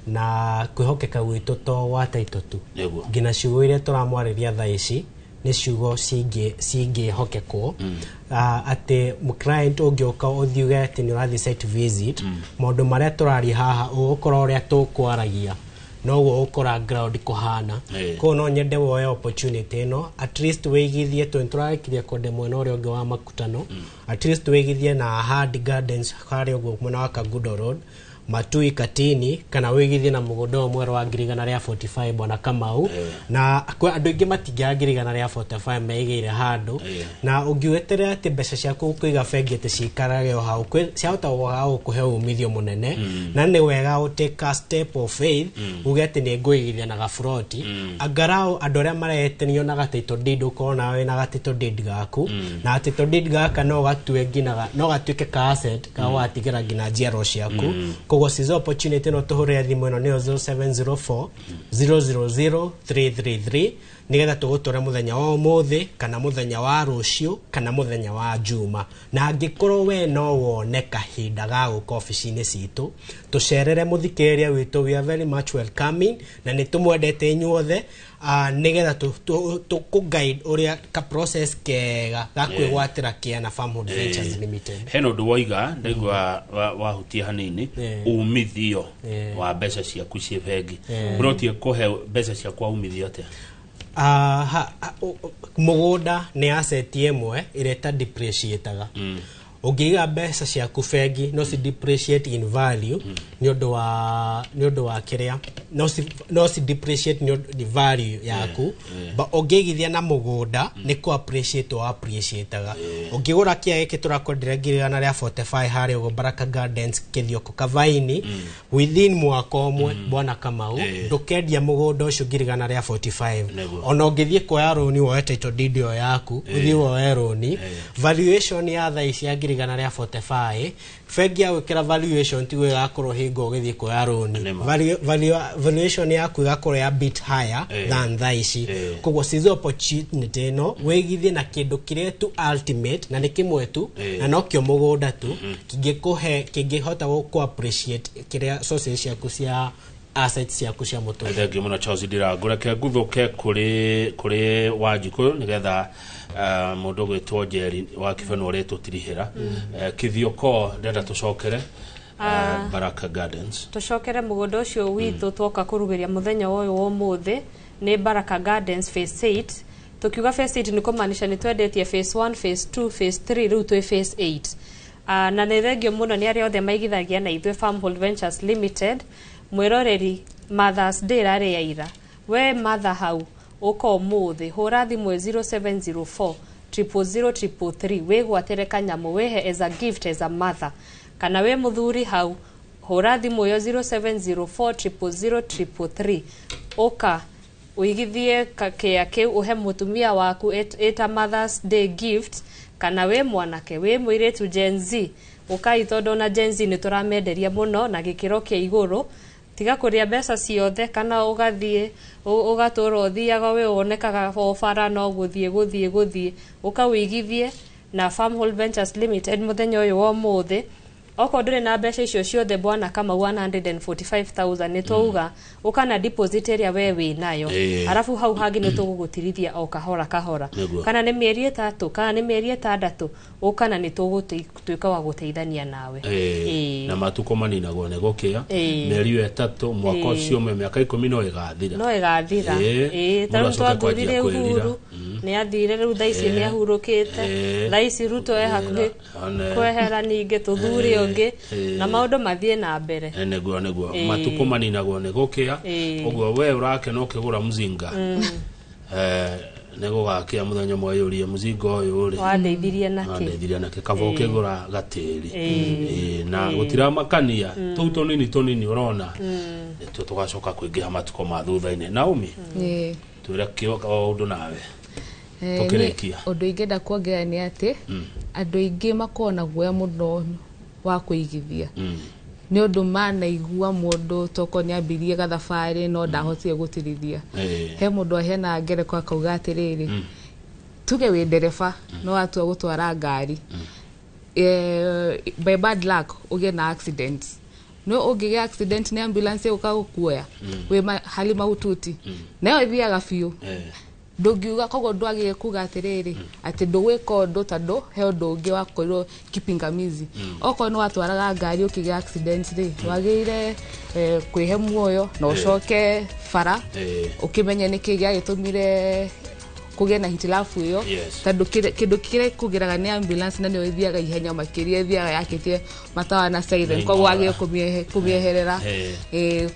na kwĩhokeka gwitũ to gwa taito tu, nginya ciugo iria tũramwarĩria thaa ici nĩ ciugo cingĩhokekwo. Atĩ client ũngĩũka ũthiuge atĩ nĩ ũrathiĩ site visit, maũndũ marĩa tũraria haha ũgũkora ũrĩa tũkwaragia noguo ũgũkora ground kũhana. Koguo no nyende woe opportunity ĩno, at least wĩigithie, tondũ nĩtũrarĩkirie kwenda mwena ũrĩa ũngĩ wa makutano, at least wĩigithie na Ahadi Gardens harĩa ũguo mwena wa Kangundo Road. Matui Katini, kana wĩigithie na mũgũnda ũyũ mwerũ wa 145,000 bwana Kamau. Na kwĩ andũ aingĩ matingĩaga 145,000 meigĩire handũ, na ũngĩweterera atĩ mbeca ciaku kũiga bengi atĩ ciikarage o hau, ciahota gwaga gũkũhe umithio mũnene. Na nĩ wega ũ take a step of faith, uge atĩ nĩ ngũigithia na gaburoti, angarau andũ arĩa maretenio na ga title deed, ũkorwo nawe na ga title deed gaku, na title deed gaka no gatue nginya no gatuĩke ka asset ka gũgatigĩra nginya njiarwa ciaku. Koguo seize opportunity, no tũhũrĩre thimũ ĩno, nĩyo 0704 000 333, nigetha tũgũtware mũthenya wa ũmũthĩ kana mũthenya wa rũciũ kana mũthenya wa Juma. Na angĩkorwo we no wone kahinda ga gũka obici-inĩ citũ, tũcerere, mũthikĩrĩria witũ, we are very much welcoming na nĩ tũmwendete inyuothe, nĩgetha tũkũ-guide ũrĩa ka process kega ga kwĩgwatĩra kĩa na Farmhold Ventures Limited. Hena ũndũ woiga ndaigua wahutia hanini, umithio wa mbeca ciaku ciĩ bengi. Ploti ĩkũhe mbeca ciaku umithio atĩa? Mũgũnda nĩ asset ĩmwe ĩrĩa ĩta depreciataga. Ũngĩiga mbeca ciaku bengi, no ci depreciate in value nĩ ũndũ wa kĩrĩa no ci depreciate nĩ ũndũ value yaku, but ũngĩigithia na mũgũnda nĩ kũ appreciate o appreciataga. Ũngĩgũra kĩa gĩkĩ tũrakwenderia 145,000 harĩa ũguo Baraka Gardens, Kĩthioko, Kavaini, within mwaka ũmwe, bwana Kamau, ndũkendia mũgũnda ũcio 145,000. Ona ũngĩthiĩ kuoya rũni, woe title deed ĩyo yaku, ũthiĩ woe rũni, valuation ya thaa ici ya 145,000, bengi ya gwĩkĩra valuation tiguo ĩgakorwo hingo ũgĩthiĩ kuoya rũni. Valuation yaku ĩgakorwo ya bit higher than thaa ici. Koguo seize opportunity ĩno, wĩigithie na kĩndũ kĩrĩa tu ultimate na nĩ kĩmwe tu, na nokĩo mũgũnda tu kĩngĩkũhe, kĩngĩhota gũkũ appreciate kĩrĩa sources ciaku cia assets ciaku cia mũtũrĩre. Thengiũ mũno, Charles Ndirangu. Reke nguthũke kũrĩ Wanjikũ nĩgetha mũndũ ũgwĩtwo Njeri wa Kibeno ũrĩa tũtirihĩra. Kĩthioko, ndenda tũcokere Baraka Gardens. Tũcokere mũgũnda ũcio witũ twoka kũrugĩria mũthenya ũyũ wa ũmũthĩ nĩ Baraka Gardens phase 8. Tukiuga phase 8 nĩ kũmaanisha nĩ twendetie phase 1, phase 2, phase 3, rĩu twĩ phase 8. Na nĩ thengio mũno nĩ arĩa othe maigithagia na ithuĩ Farmhold Ventures Limited. Mwĩroreri, Mothers Day rarĩ ya ira. We mother hau, ũka ũmũthĩ, hũra thimũ 0704 000 333, wĩgwatĩre kanyamũ wĩhe as a gift as a mother. Kana wĩ mũthuri hau, hũra thimũ ĩyo 0704 000 333, ũka ũigithie kĩa kĩu ũhe mũtumia waku ĩta Mothers Day gift. Kana wĩ mwanake, wĩ mũirĩtu Gen Z, ũkai, tondũ ona Gen Z nĩ tũramenderia mũno na gĩkĩro kĩa igũrũ. Tiga kũrĩa mbeca ciothe kana ũgathiĩ ũgatũra ũthiaga we wonekaga o bara no gũthiĩ gũthiĩ gũthiĩ. Ũka ũigithie na Farmhold Ventures Limited mũthenya ũyũ wa ũmũthĩ. Okorwo ndũrĩ na mbeca icio ciothe, bwana Kamau, 145,000 nĩ twauga ũka na deposit ĩrĩa we wĩ nayo, arabu hau hangĩ nĩ tũgũgũtirithia o kahora kahora, kana nĩ mĩeri 3 kana nĩ mĩeri 6, ũka na nĩ tũgũtuĩka wa gũteithania nawe. Na matukũ maninagwo nĩ gũkĩa. Mĩeri ĩyo 3, mwaka ũcio ũmwe, mĩaka 10 no ĩgathira. No ĩgathira. Mũndũ Ta rĩu acoke kwanjia twathurire kwĩrira. Uhuru, nĩ athire, rĩu thaa ici nĩ ahurũkĩte. Thaa ici Ruto e hakuhĩ kwehera, ningĩ tũthure ũngĩ na maũndũ mathiĩ na mbere. Nĩguo matukũ maninagwo nĩ gũkĩa. Ũguo we ũrakena ũkĩgũra mzinga, nĩ gũgakĩa mũthenya ũmwe yũrie mũzinga ũyũ rĩ wandeithirie nakĩ? Wandeithirie nakĩ? Kaba ũkĩgũra gatĩri. Na gũtiramakania tũu tũnini tũnini ũrona nĩtuo tũgacoka kũingĩha matukũ ma thutha-inĩ. Naomi, twĩre kĩo o ũndũ nawe tũkĩrĩkia. Niĩ ũndũ ingĩenda kuongerera nĩ atĩ andũ aingĩ makoragwo na guoya mũno wa kũigithia nĩ ũndũ manaigua mũndũ toko nĩ ambirie gathabarĩ no ndahotire gũtirithia. He mũndũ aheanaga ngereko akauga atĩrĩrĩ, tuge wĩ ndereba no watua gũtwara ngari, by bad luck ũgĩe na accident, no ũngĩgĩa accident nĩ ambulance ĩgũka gũkuoya wĩ hali mahututi nayo ĩthiaga biũ. Ndũngiuga koguo ndwagĩrĩire kuga atĩrĩrĩ atĩ ndũgwĩka ũndũ tondũ he ũndũ ũngĩ wakorirwo kipingamizi. Okorwo nĩ watwaraga ngari ũkĩgĩa accident rĩ, wagĩrĩire kwĩhe muoyo na ũcoke bara ũkĩmenye nĩkĩ gĩagĩtũmire Kũgĩe na hitilafu ĩyo. Tondũ kĩndũ kĩrĩa kũgĩraga nĩ ambulance na nĩyo ĩthiaga ihenya makĩria, ĩthiaga yakĩtie matawa na siren, koguo wagĩrĩirwo kũmĩeherera.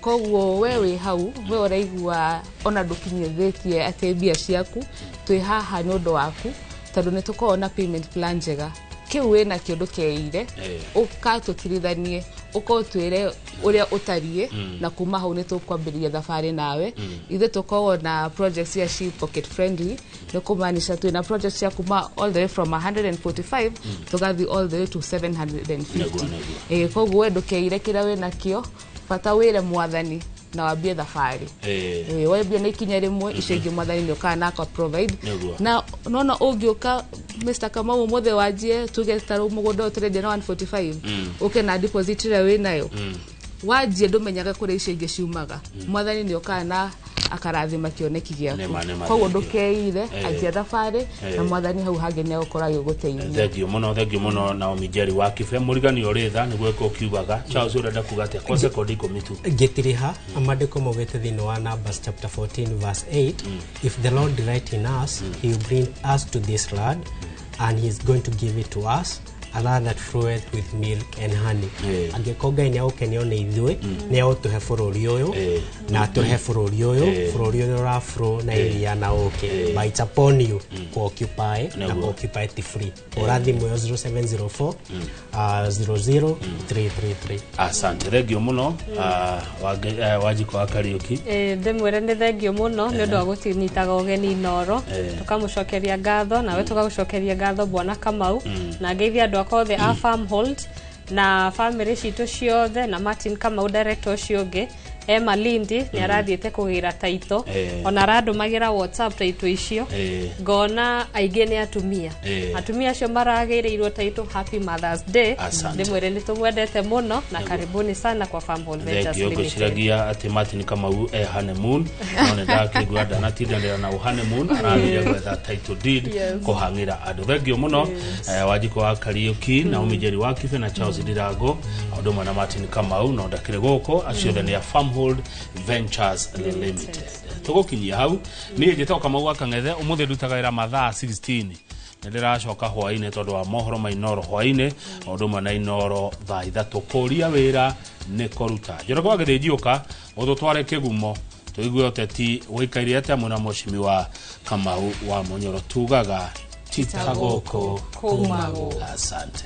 Koguo we wĩ hau, we ũraigua ona ndũkinyithĩtie atĩ mbia ciaku, twĩ haha nĩ ũndũ waku, tondũ nĩ tũkoragwo na payment plan njega. Kĩu wĩnakĩo ndũkeire, ũka tũtirithanie, ũka ũtwĩre ũrĩa ũtariĩ, na kuma hau nĩ tũkwambĩrĩria thabarĩ nawe. Ithuĩ tũkoragwo na project cia she pocket friendly, nĩ kũmaanisha twĩna project cia kuma all the way from 145 tũgathiĩ all the way to 750. Koguo we ndũkeire kĩrĩa wĩnakĩo, bata wĩre mwathani na wambie thabarĩ. Wambie na ikinya rĩmwe, icio ingĩ mwathani nĩ ũkaga na aka provide. Na nona ũngĩũka, Mr. Kamau, ũmũthĩ wanjie, tuge ta rĩu mũgũnda ũyũ tũrendia na 145, ũke na deposit ĩrĩa wĩnayo, wanjie, ndũmenyaga kũrĩa icio ingĩ ciumaga. Mwathani nĩ ũkaga na akarathima kĩoneki gĩaku. Nĩma, Koguo thank you. ndũkeire, anjia thabarĩ na mwathani hau hangĩ nĩ egũkorwo agĩgũteithia. Thengio mũno, thengio mũno, Naomi Njeri wa Kibe. Mũriganio ũrĩ tha nĩguo ũkiugaga. Charles, ũrenda kuga atĩa kwa sekondi 10 tu? Ngĩtiriha, maandĩko maugĩte thĩinĩ wa Numbers chapter 14 verse 8, if the Lord delight in us, he will bring us to this land and he is going to give it to us, a land that floweth with milk and honey. Angĩkorwo Ngai nĩ agũkenio nĩ ithuĩ, nĩ egũtũhe bũrũri ũyũ na atũhe bũrũri ũyũ, bũrũri ũyũ ũra flow na iria na ũkĩ. But it's upon you ku occupy na ku occupy ti free. Hũra thimũ ĩyo 0704 00 333. Asante, thengio mũno. Wanjiko wa Kariũki. Ndĩmwĩre nĩ thengio mũno nĩ ũndũ wa gũtinyitaga ũgeni Inoro. Tũkamũcokeria ngatho, nawe tũgagũcokeria ngatho, bwana Kamau, na ngeithia andũ akwa othe a Farmhold na family citũ ciothe, na Martin Kamau, director ũcio ũngĩ e Malindi, nĩ arathiĩte kũgĩra taito. Ona arandũmagĩra WhatsApp taito icio, ngona aingĩ nĩ atumia. Atumia acio maragĩrĩirwo taito, happy Mothers Day. Asante. Ndĩmwĩre nĩ tũmwendete mũno na karibuni sana kwa Farmhold Ventures Thengio. Limited. Ngwĩciragia atĩ Martin Kamau e honeymoon, no nĩ ndakĩigua ndanatindanĩra na honeymoon, arathire gwetha title deed kũhang'ĩra andũ. Thengio mũno, Wanjiko wa Kariũki, Naomi Njeri wa Kibe na Charles Ndirango, ũndũ ũmwe na Martin Kamau, no ndakĩrĩ gũkũ. Acio othe nĩ a Farmhold Ventures Limited. Tũgũkinyia hau. Niĩ njĩtagwo Kamau wa Kang'ethe. Ũmũthĩ ndutaga wĩra mathaa 16. Nĩ ndĩracoka hwainĩ tondũ wa mohoro ma Inoro hwainĩ, o ũndũ ũmwe na Inoro thaa 3. Kũria wĩra nĩ kũruta. Njoroge wa Gĩthĩnji, ũka ũtũtware kĩgumo tũigue ũteti ũikaire atĩa mwena mũcimi Kamau wa Mũnyoro. Tugaga tita gũkũ kuma gũkũ. Asante.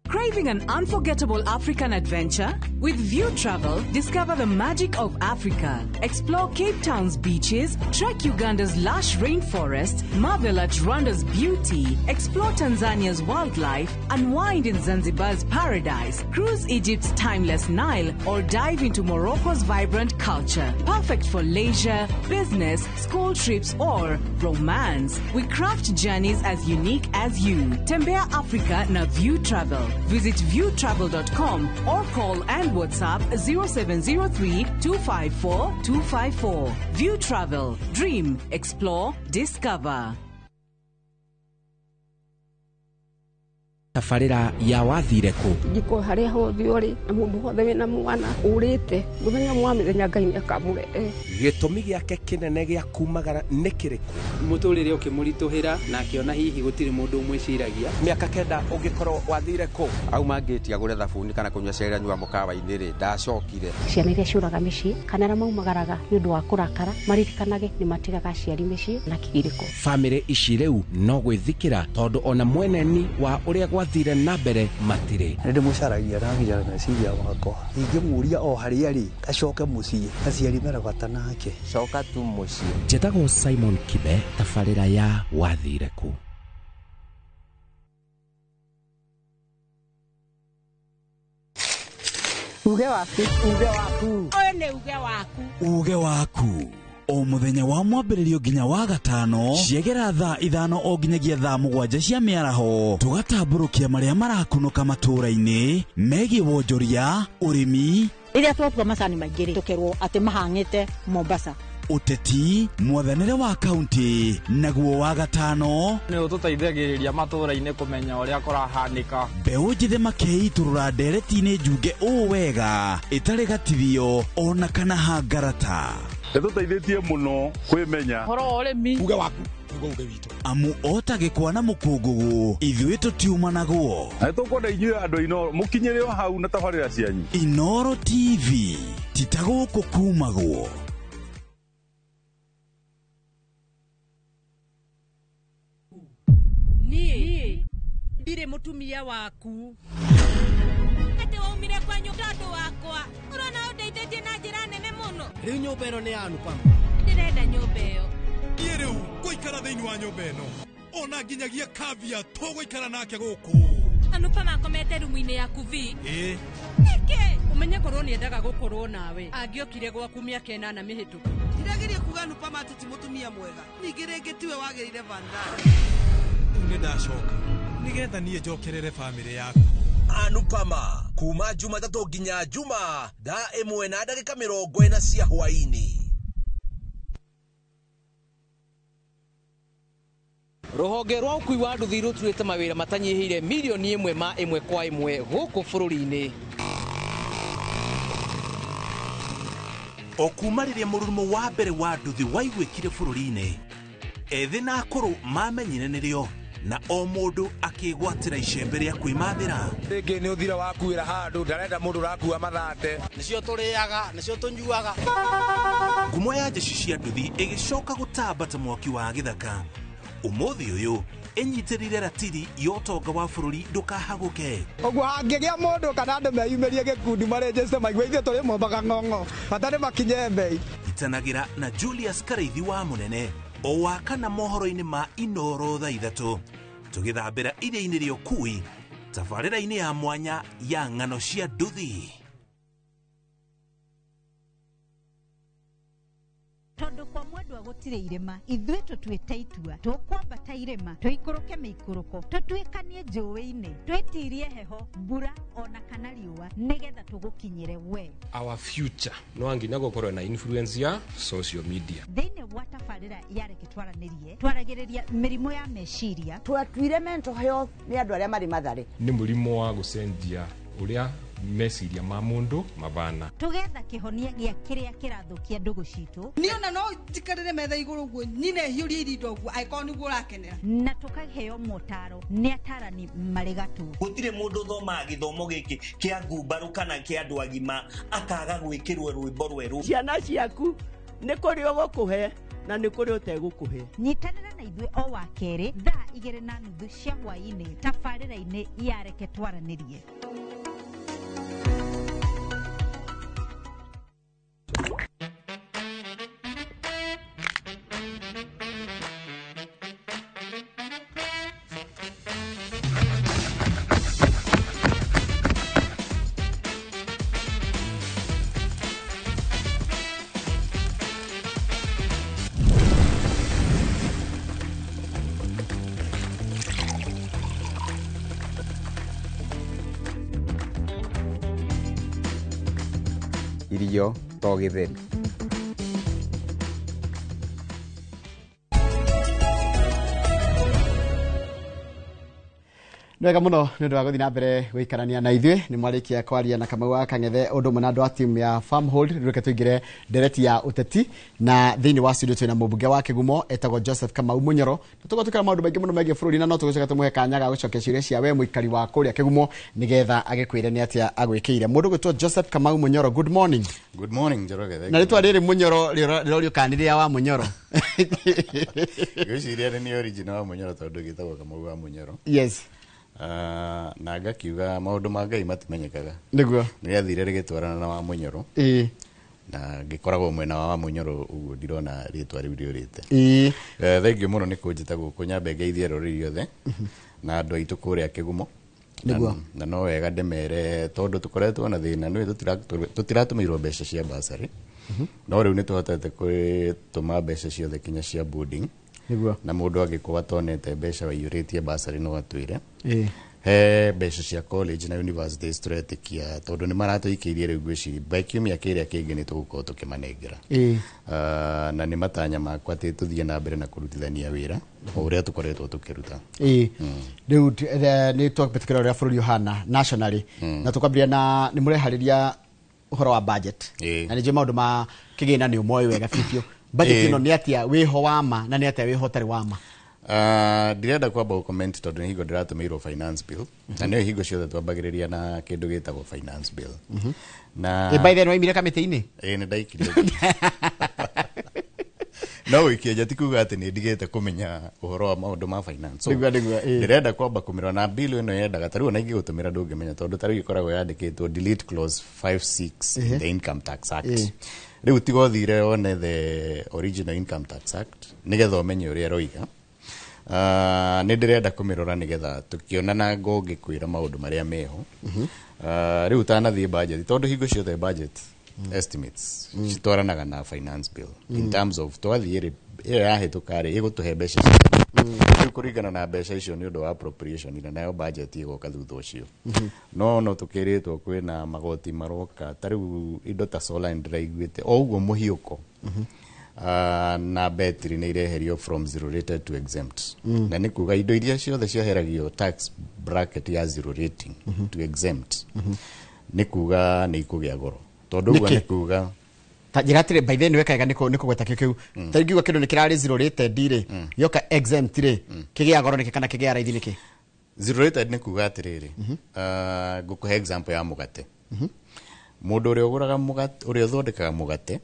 Craving an unforgettable African adventure? With View Travel, discover the magic of Africa. Explore Cape Town's beaches, trek Uganda's lush rainforest, marvel at Rwanda's beauty, explore Tanzania's wildlife, unwind in Zanzibar's paradise, cruise Egypt's timeless Nile, or dive into Morocco's vibrant culture. Perfect for leisure, business, school trips, or romance. We craft journeys as unique as you. Tembea Africa na View Travel. Visit viewtravel.com or call and WhatsApp 0703 254 254. View Travel. Dream, explore, discover. Tabarĩra ya wathire kũ? Njiko harĩa hothe ũrĩ na mũndũ wothe wĩna mwana ũrĩte, mũthenya mwa mĩthenya Ngai nĩ akamũrehe. Gĩtũmi gĩake kĩnene gĩa kumagara nĩ kĩrĩkũ? Mũtũrĩre ũkĩmũritũhĩra na akĩona hihi gũtirĩ mũndũ ũmwĩciragia. Mĩaka 9 ũngĩkorwo wathire kũ? Auma ngĩti agũre thabuni kana kũnyua cai anyua mũkawa-inĩ rĩ, ndacokire. Ciana iria ciũraga mĩciĩ kana arĩa maumagaraga nĩ ũndũ wa kũrakara, maririkanage nĩ matigaga aciari mĩciĩ na kĩgirĩko. Bamĩrĩ ici rĩu no gwĩthikĩra, tondũ ona mweneni wa ũrĩa gwathire na mbere matirĩ. Nĩ ndĩmũcaragia na nginya meciria makwa. Ingĩmũria o harĩa rĩ, acoke mũciĩ, aciari mena bata nake. Coka tu mũciĩ. Njĩtagwo Simon Kibe. Tabarĩra ya wathire kũ. Uge waku. Uge waku. Ũyũ nĩ uge waku. Uge waku o mũthenya wa mwambĩrĩrio nginya wa gatano, ciegera thaa 5 o nginyagia thaa 7 cia mĩaraho, tũgatambũrũkia marĩa marakunũka matũũra-inĩ megiĩ wonjoria, ũrĩmi. Rĩrĩa twatua macani maingĩ rĩ, tũkerwo atĩ mahang'ĩte Mombasa. Ũteti, mwathanĩre wa kaunti, naguo wa gatano nĩ ũtũteithagĩrĩria matũũra-inĩ kũmenya ũrĩa kũrahanĩka. Mbeũ njĩthĩ makeitũrũra ndereti-inĩ njunge ũũ wega ĩtarĩ gatithio ona kana hangarata. Ĩtũteithĩtie mũno kwĩmenya ũhoro wa ũrĩmi. Uge waku nĩguo uge witũ. Amu ota gĩkwa na mũkũngũgũ ithuĩ tũtiumanagwo. Na nĩtũkwenda inyuĩ andũ a Inooro mũkinyĩre o hau na tabarĩra cianyu. Inooro TV ti ta gũkũ kumagwo. Niĩ ndirĩ mũtumia waku. Atĩ waumire kwa nyũmba tondũ wakwa. Ũrona ũndeithĩtie na njĩra nene mũno. Rĩu nyũmba ĩno nĩ ya Anupama. Ndĩrenda nyũmba ĩyo. Niĩ rĩu ngũikara thĩinĩ wa nyũmba ĩno. Ona nginyagia Kavya tũgũikara nake gũkũ. Anupama akomete rumu-inĩ yaku vi. Ĩĩ. Nĩkĩ? Ũmenye korwo nĩendaga gũkorwo nawe. Angĩokire gwaku mĩaka 8 mĩhĩtũku. Ndirageria kuga Anupama atĩ ti mũtumia mwega. Ningĩ rĩngĩ tiwe wagĩrĩire Vandana. Rĩu nĩndacoka nĩgetha niĩ njokerere bamĩrĩ yaku. Anupama kuma Jumatatũ nginya Juma thaa 1:40 cia hwaini. Rũhonge rwa ũkui wa nduthi rũturĩte mawĩra matanyihĩire milioni 1 ma 1 kwa 1 gũkũ bũrũri-inĩ. O kuma rĩrĩa mũrurumo wa mbere wa nduthi waiguĩkire bũrũri-inĩ, ethĩ na akũrũ mamenyire nĩrĩo na o mũndũ akĩgwatĩra icembe rĩa kwĩmathĩra. Rĩngĩ nĩ ũthira wakuĩra handũ ndarenda mũndũ ũrakua mathate. Nĩcio tũrĩaga, nĩcio tũnyuaga. Ngumo ya jeshi cia nduthi ĩgĩcoka gũtamba ta mwaki wa gĩthaka. Ũmũthĩ ũyũ ĩnyitĩrĩire ratiri ya ũtonga wa bũrũri ndũkahagũke. Ũguo hangĩgĩa mũndũ kana andũ meyumĩrie gĩkundi marĩnjĩte maigue ithuĩ tũrĩ mombaga ng'ong'o bata nĩ makinye mbei. Itanagĩra na Julius Karaithi wa Mũnene o wa kana mohoro-inĩ ma Inooro thaa 3 tũgĩthambĩra iria-inĩ rĩa ũkui tabarĩra-inĩ ya mwanya ya ng'ano cia nduthi. Tondũ kwa mwendwa gũtirĩ irĩma, ithuĩ tũtuĩte itua, tũkwambata irĩma, tũikũrũke mĩikũrũko, tũtuĩkanie njũĩ-inĩ, twĩtirie heho, mbura ona kana riũa, nĩgetha tũgũkinyĩre we. Our future no nginya gũkorwo na influence ya social media. Thĩinĩ wa tabarĩra ya Reke Twaranĩrie, twaragĩrĩria mĩrimũ ya meciria. Twatuire mental health nĩ andũ arĩa marĩ Mathare. Nĩ mũrimũ wa gũcenjia ũrĩa meciria ma mũndũ mabana. Tũgetha kĩhonia gĩa kĩrĩa kĩrathũkia ndũgũ citũ. Niĩ ona no njikarĩre metha igũrũ ũguo nyine hiũrie irinda ũguo angĩkorwo nĩguo ũrakenera. Na tũkaheo motaro nĩ atarani marĩ gatũ. Gũtirĩ mũndũ ũthomaga gĩthomo gĩkĩ kĩa ngumbarũ kana kĩa andũ agima akaga gwĩkĩrwo rwĩmbo rwerũ. Ciana ciaku nĩ kũrĩ ũgũkũhe na nĩ kũrĩ ũtegũkũhe. Nyitanĩra na ithuĩ o wa kerĩ thaa 2:30 cia hwaĩ-inĩ tabarĩra-inĩ ya Reke Twaranĩrie. Irio to gĩtheri. Nĩ wega mũno nĩ ũndũ wa gũthiĩ na mbere gũikarania na ithuĩ. Nĩ mwarĩkia kwaria na Kamau wa Kang'ethe ũndũ ũmwe na andũ a timu ya Farmhold. Rĩu reke tũingĩre ndereti ya ũteti na thĩinĩ wa studio twĩna mũmbunge wa Kĩgumo etagwo Joseph Kamau Mũnyoro. Na tũgũtũkĩra maũndũ maingĩ mũno megiĩ bũrũri na no tũgũcoka tũmũhe kanya ga gũcokia ciũria cia we mũikari wa kũrĩa Kĩgumo nĩgetha agĩkwĩre nĩ atĩa agwĩkĩire. Mũndũ ũgwĩtwo Joseph Kamau Mũnyoro, good morning. Good morning, Njoroge. Na rĩtwa rĩrĩ Mũnyoro rĩrorio kana nĩ rĩa wa Mũnyoro? Ngwĩciria nĩ original wa Mũnyoro tondũ gĩtagwo Kamau wa Mũnyoro. Yes. Na ngakiuga maũndũ ma Ngai matimenyekaga. Nĩguo. Nĩrĩathire rĩgĩtwarana na wa Mũnyoro. Ĩĩ. Na ngĩkoragwo mwena wa Mũnyoro ũguo ndirona rĩtwa rĩu rĩũrĩte. Ĩĩ. Thengiũ mũno nĩ kũnjĩta gũkũ nyambe ngeithie rũrĩrĩ othe na andũ aitũ kũrĩa Kĩgumo. Nĩguo. Na no wega ndĩmere tondũ tũkoretwo na thĩna nĩ tũtiratũmĩirwo mbeca cia bursary. No rĩu nĩ tũhotete gũtũma mbeca ciothe kinya cia boarding. Nĩguo. Na mũndũ angĩkorwo atonete mbeca waiyũrĩtie bursary no atwĩre. Ĩĩ. He mbeca cia college na universities tũretĩkia tondũ nĩ maratũikĩirie rĩu, ngwĩciria by kiumia kĩrĩa kĩngĩ nĩ tũgũkorwo tũkĩmanengera. Na nĩ matanya makwa atĩ tũthiĩ na mbere na kũrutithania wĩra o ũrĩa tũkoretwo tũkĩruta. Ĩĩ, rĩu nĩ twambĩtũkĩra ũrĩa bũrũri ũhana nationally, na tũkwambĩrĩria na nĩ mũreharĩria ũhoro wa budget. Na nĩ njũĩ maũndũ ma kĩgĩna nĩ ũmoĩ wega biũ biũ. Budget ĩno nĩ atĩa wĩho wa ma na nĩ atĩa wĩho ũtarĩ wa ma? Ndirenda kwamba gũ-comment tondũ nĩ hingo ndĩratũmĩirwo finance bill, na nĩyo hingo ciothe twambagĩrĩria na kĩndũ gĩtagwo finance bill na Ĩ, by the way, nĩwaimire kamĩtĩ-inĩ? Ĩĩ, nĩ ndaikirie, no gũikia nja ti kuga atĩ nĩ ndigĩte kũmenya ũhoro wa maũndũ ma finance. So, Nĩguo, ĩĩ. ndĩrenda kwamba kũmĩrora na bill ĩno yendaga tarĩu ona ingĩgũtũmĩra ndũngĩmenya, tondũ tarĩu ĩkoragwo yandĩkĩtwo delete clause 56 in the Income Tax Act. Rĩu tiga ũthire one the original Income Tax Act nĩgetha ũmenye ũrĩa ĩroiga. Nĩ ndĩrenda kũmĩrora nĩgetha tũkĩonana ngũngĩkwĩra maũndũ marĩa meho. Rĩu ũtanathiĩ budget, tondũ hingo ciothe budget estimates citwaranaga na finance bill in terms of twathiĩ rĩ, ĩyo yahĩtũka rĩ, ĩgũtũhe mbeca cigana? Rĩu kũringana na mbeca icio nĩ ũndũ wa appropriation, na nayo budget ĩgoka thutha ũcio. No tũkĩrĩtwo kwĩna magoti maroka, ta rĩu indo ta solar nĩndĩraiguĩte o ũguo mũhiũko, na betri nĩ ireherio from zero rated to exempt. Na nĩ kuga indo iria ciothe cieheragio tax bracket ya zero rating to exempt, nĩ kuga nĩ ikũgĩa goro, tondũ ũguo Nĩkĩ? nĩ kuga Ta njĩra atĩrĩ, by the way, nĩ weka wega nĩ kũgweta kĩo kĩu. Ta ingiuga kĩndũ nĩ kĩrarĩ zero rated rĩ, gĩoka exempt rĩ, kĩgĩa goro nĩkĩ kana kĩgĩa raithi nĩkĩ? Zero rated nĩ kuga atĩrĩrĩ, ngũkũhe example ya mũgate. Mũndũ ũrĩa ũgũraga mũgate, ũrĩa ũthondekaga mũgate,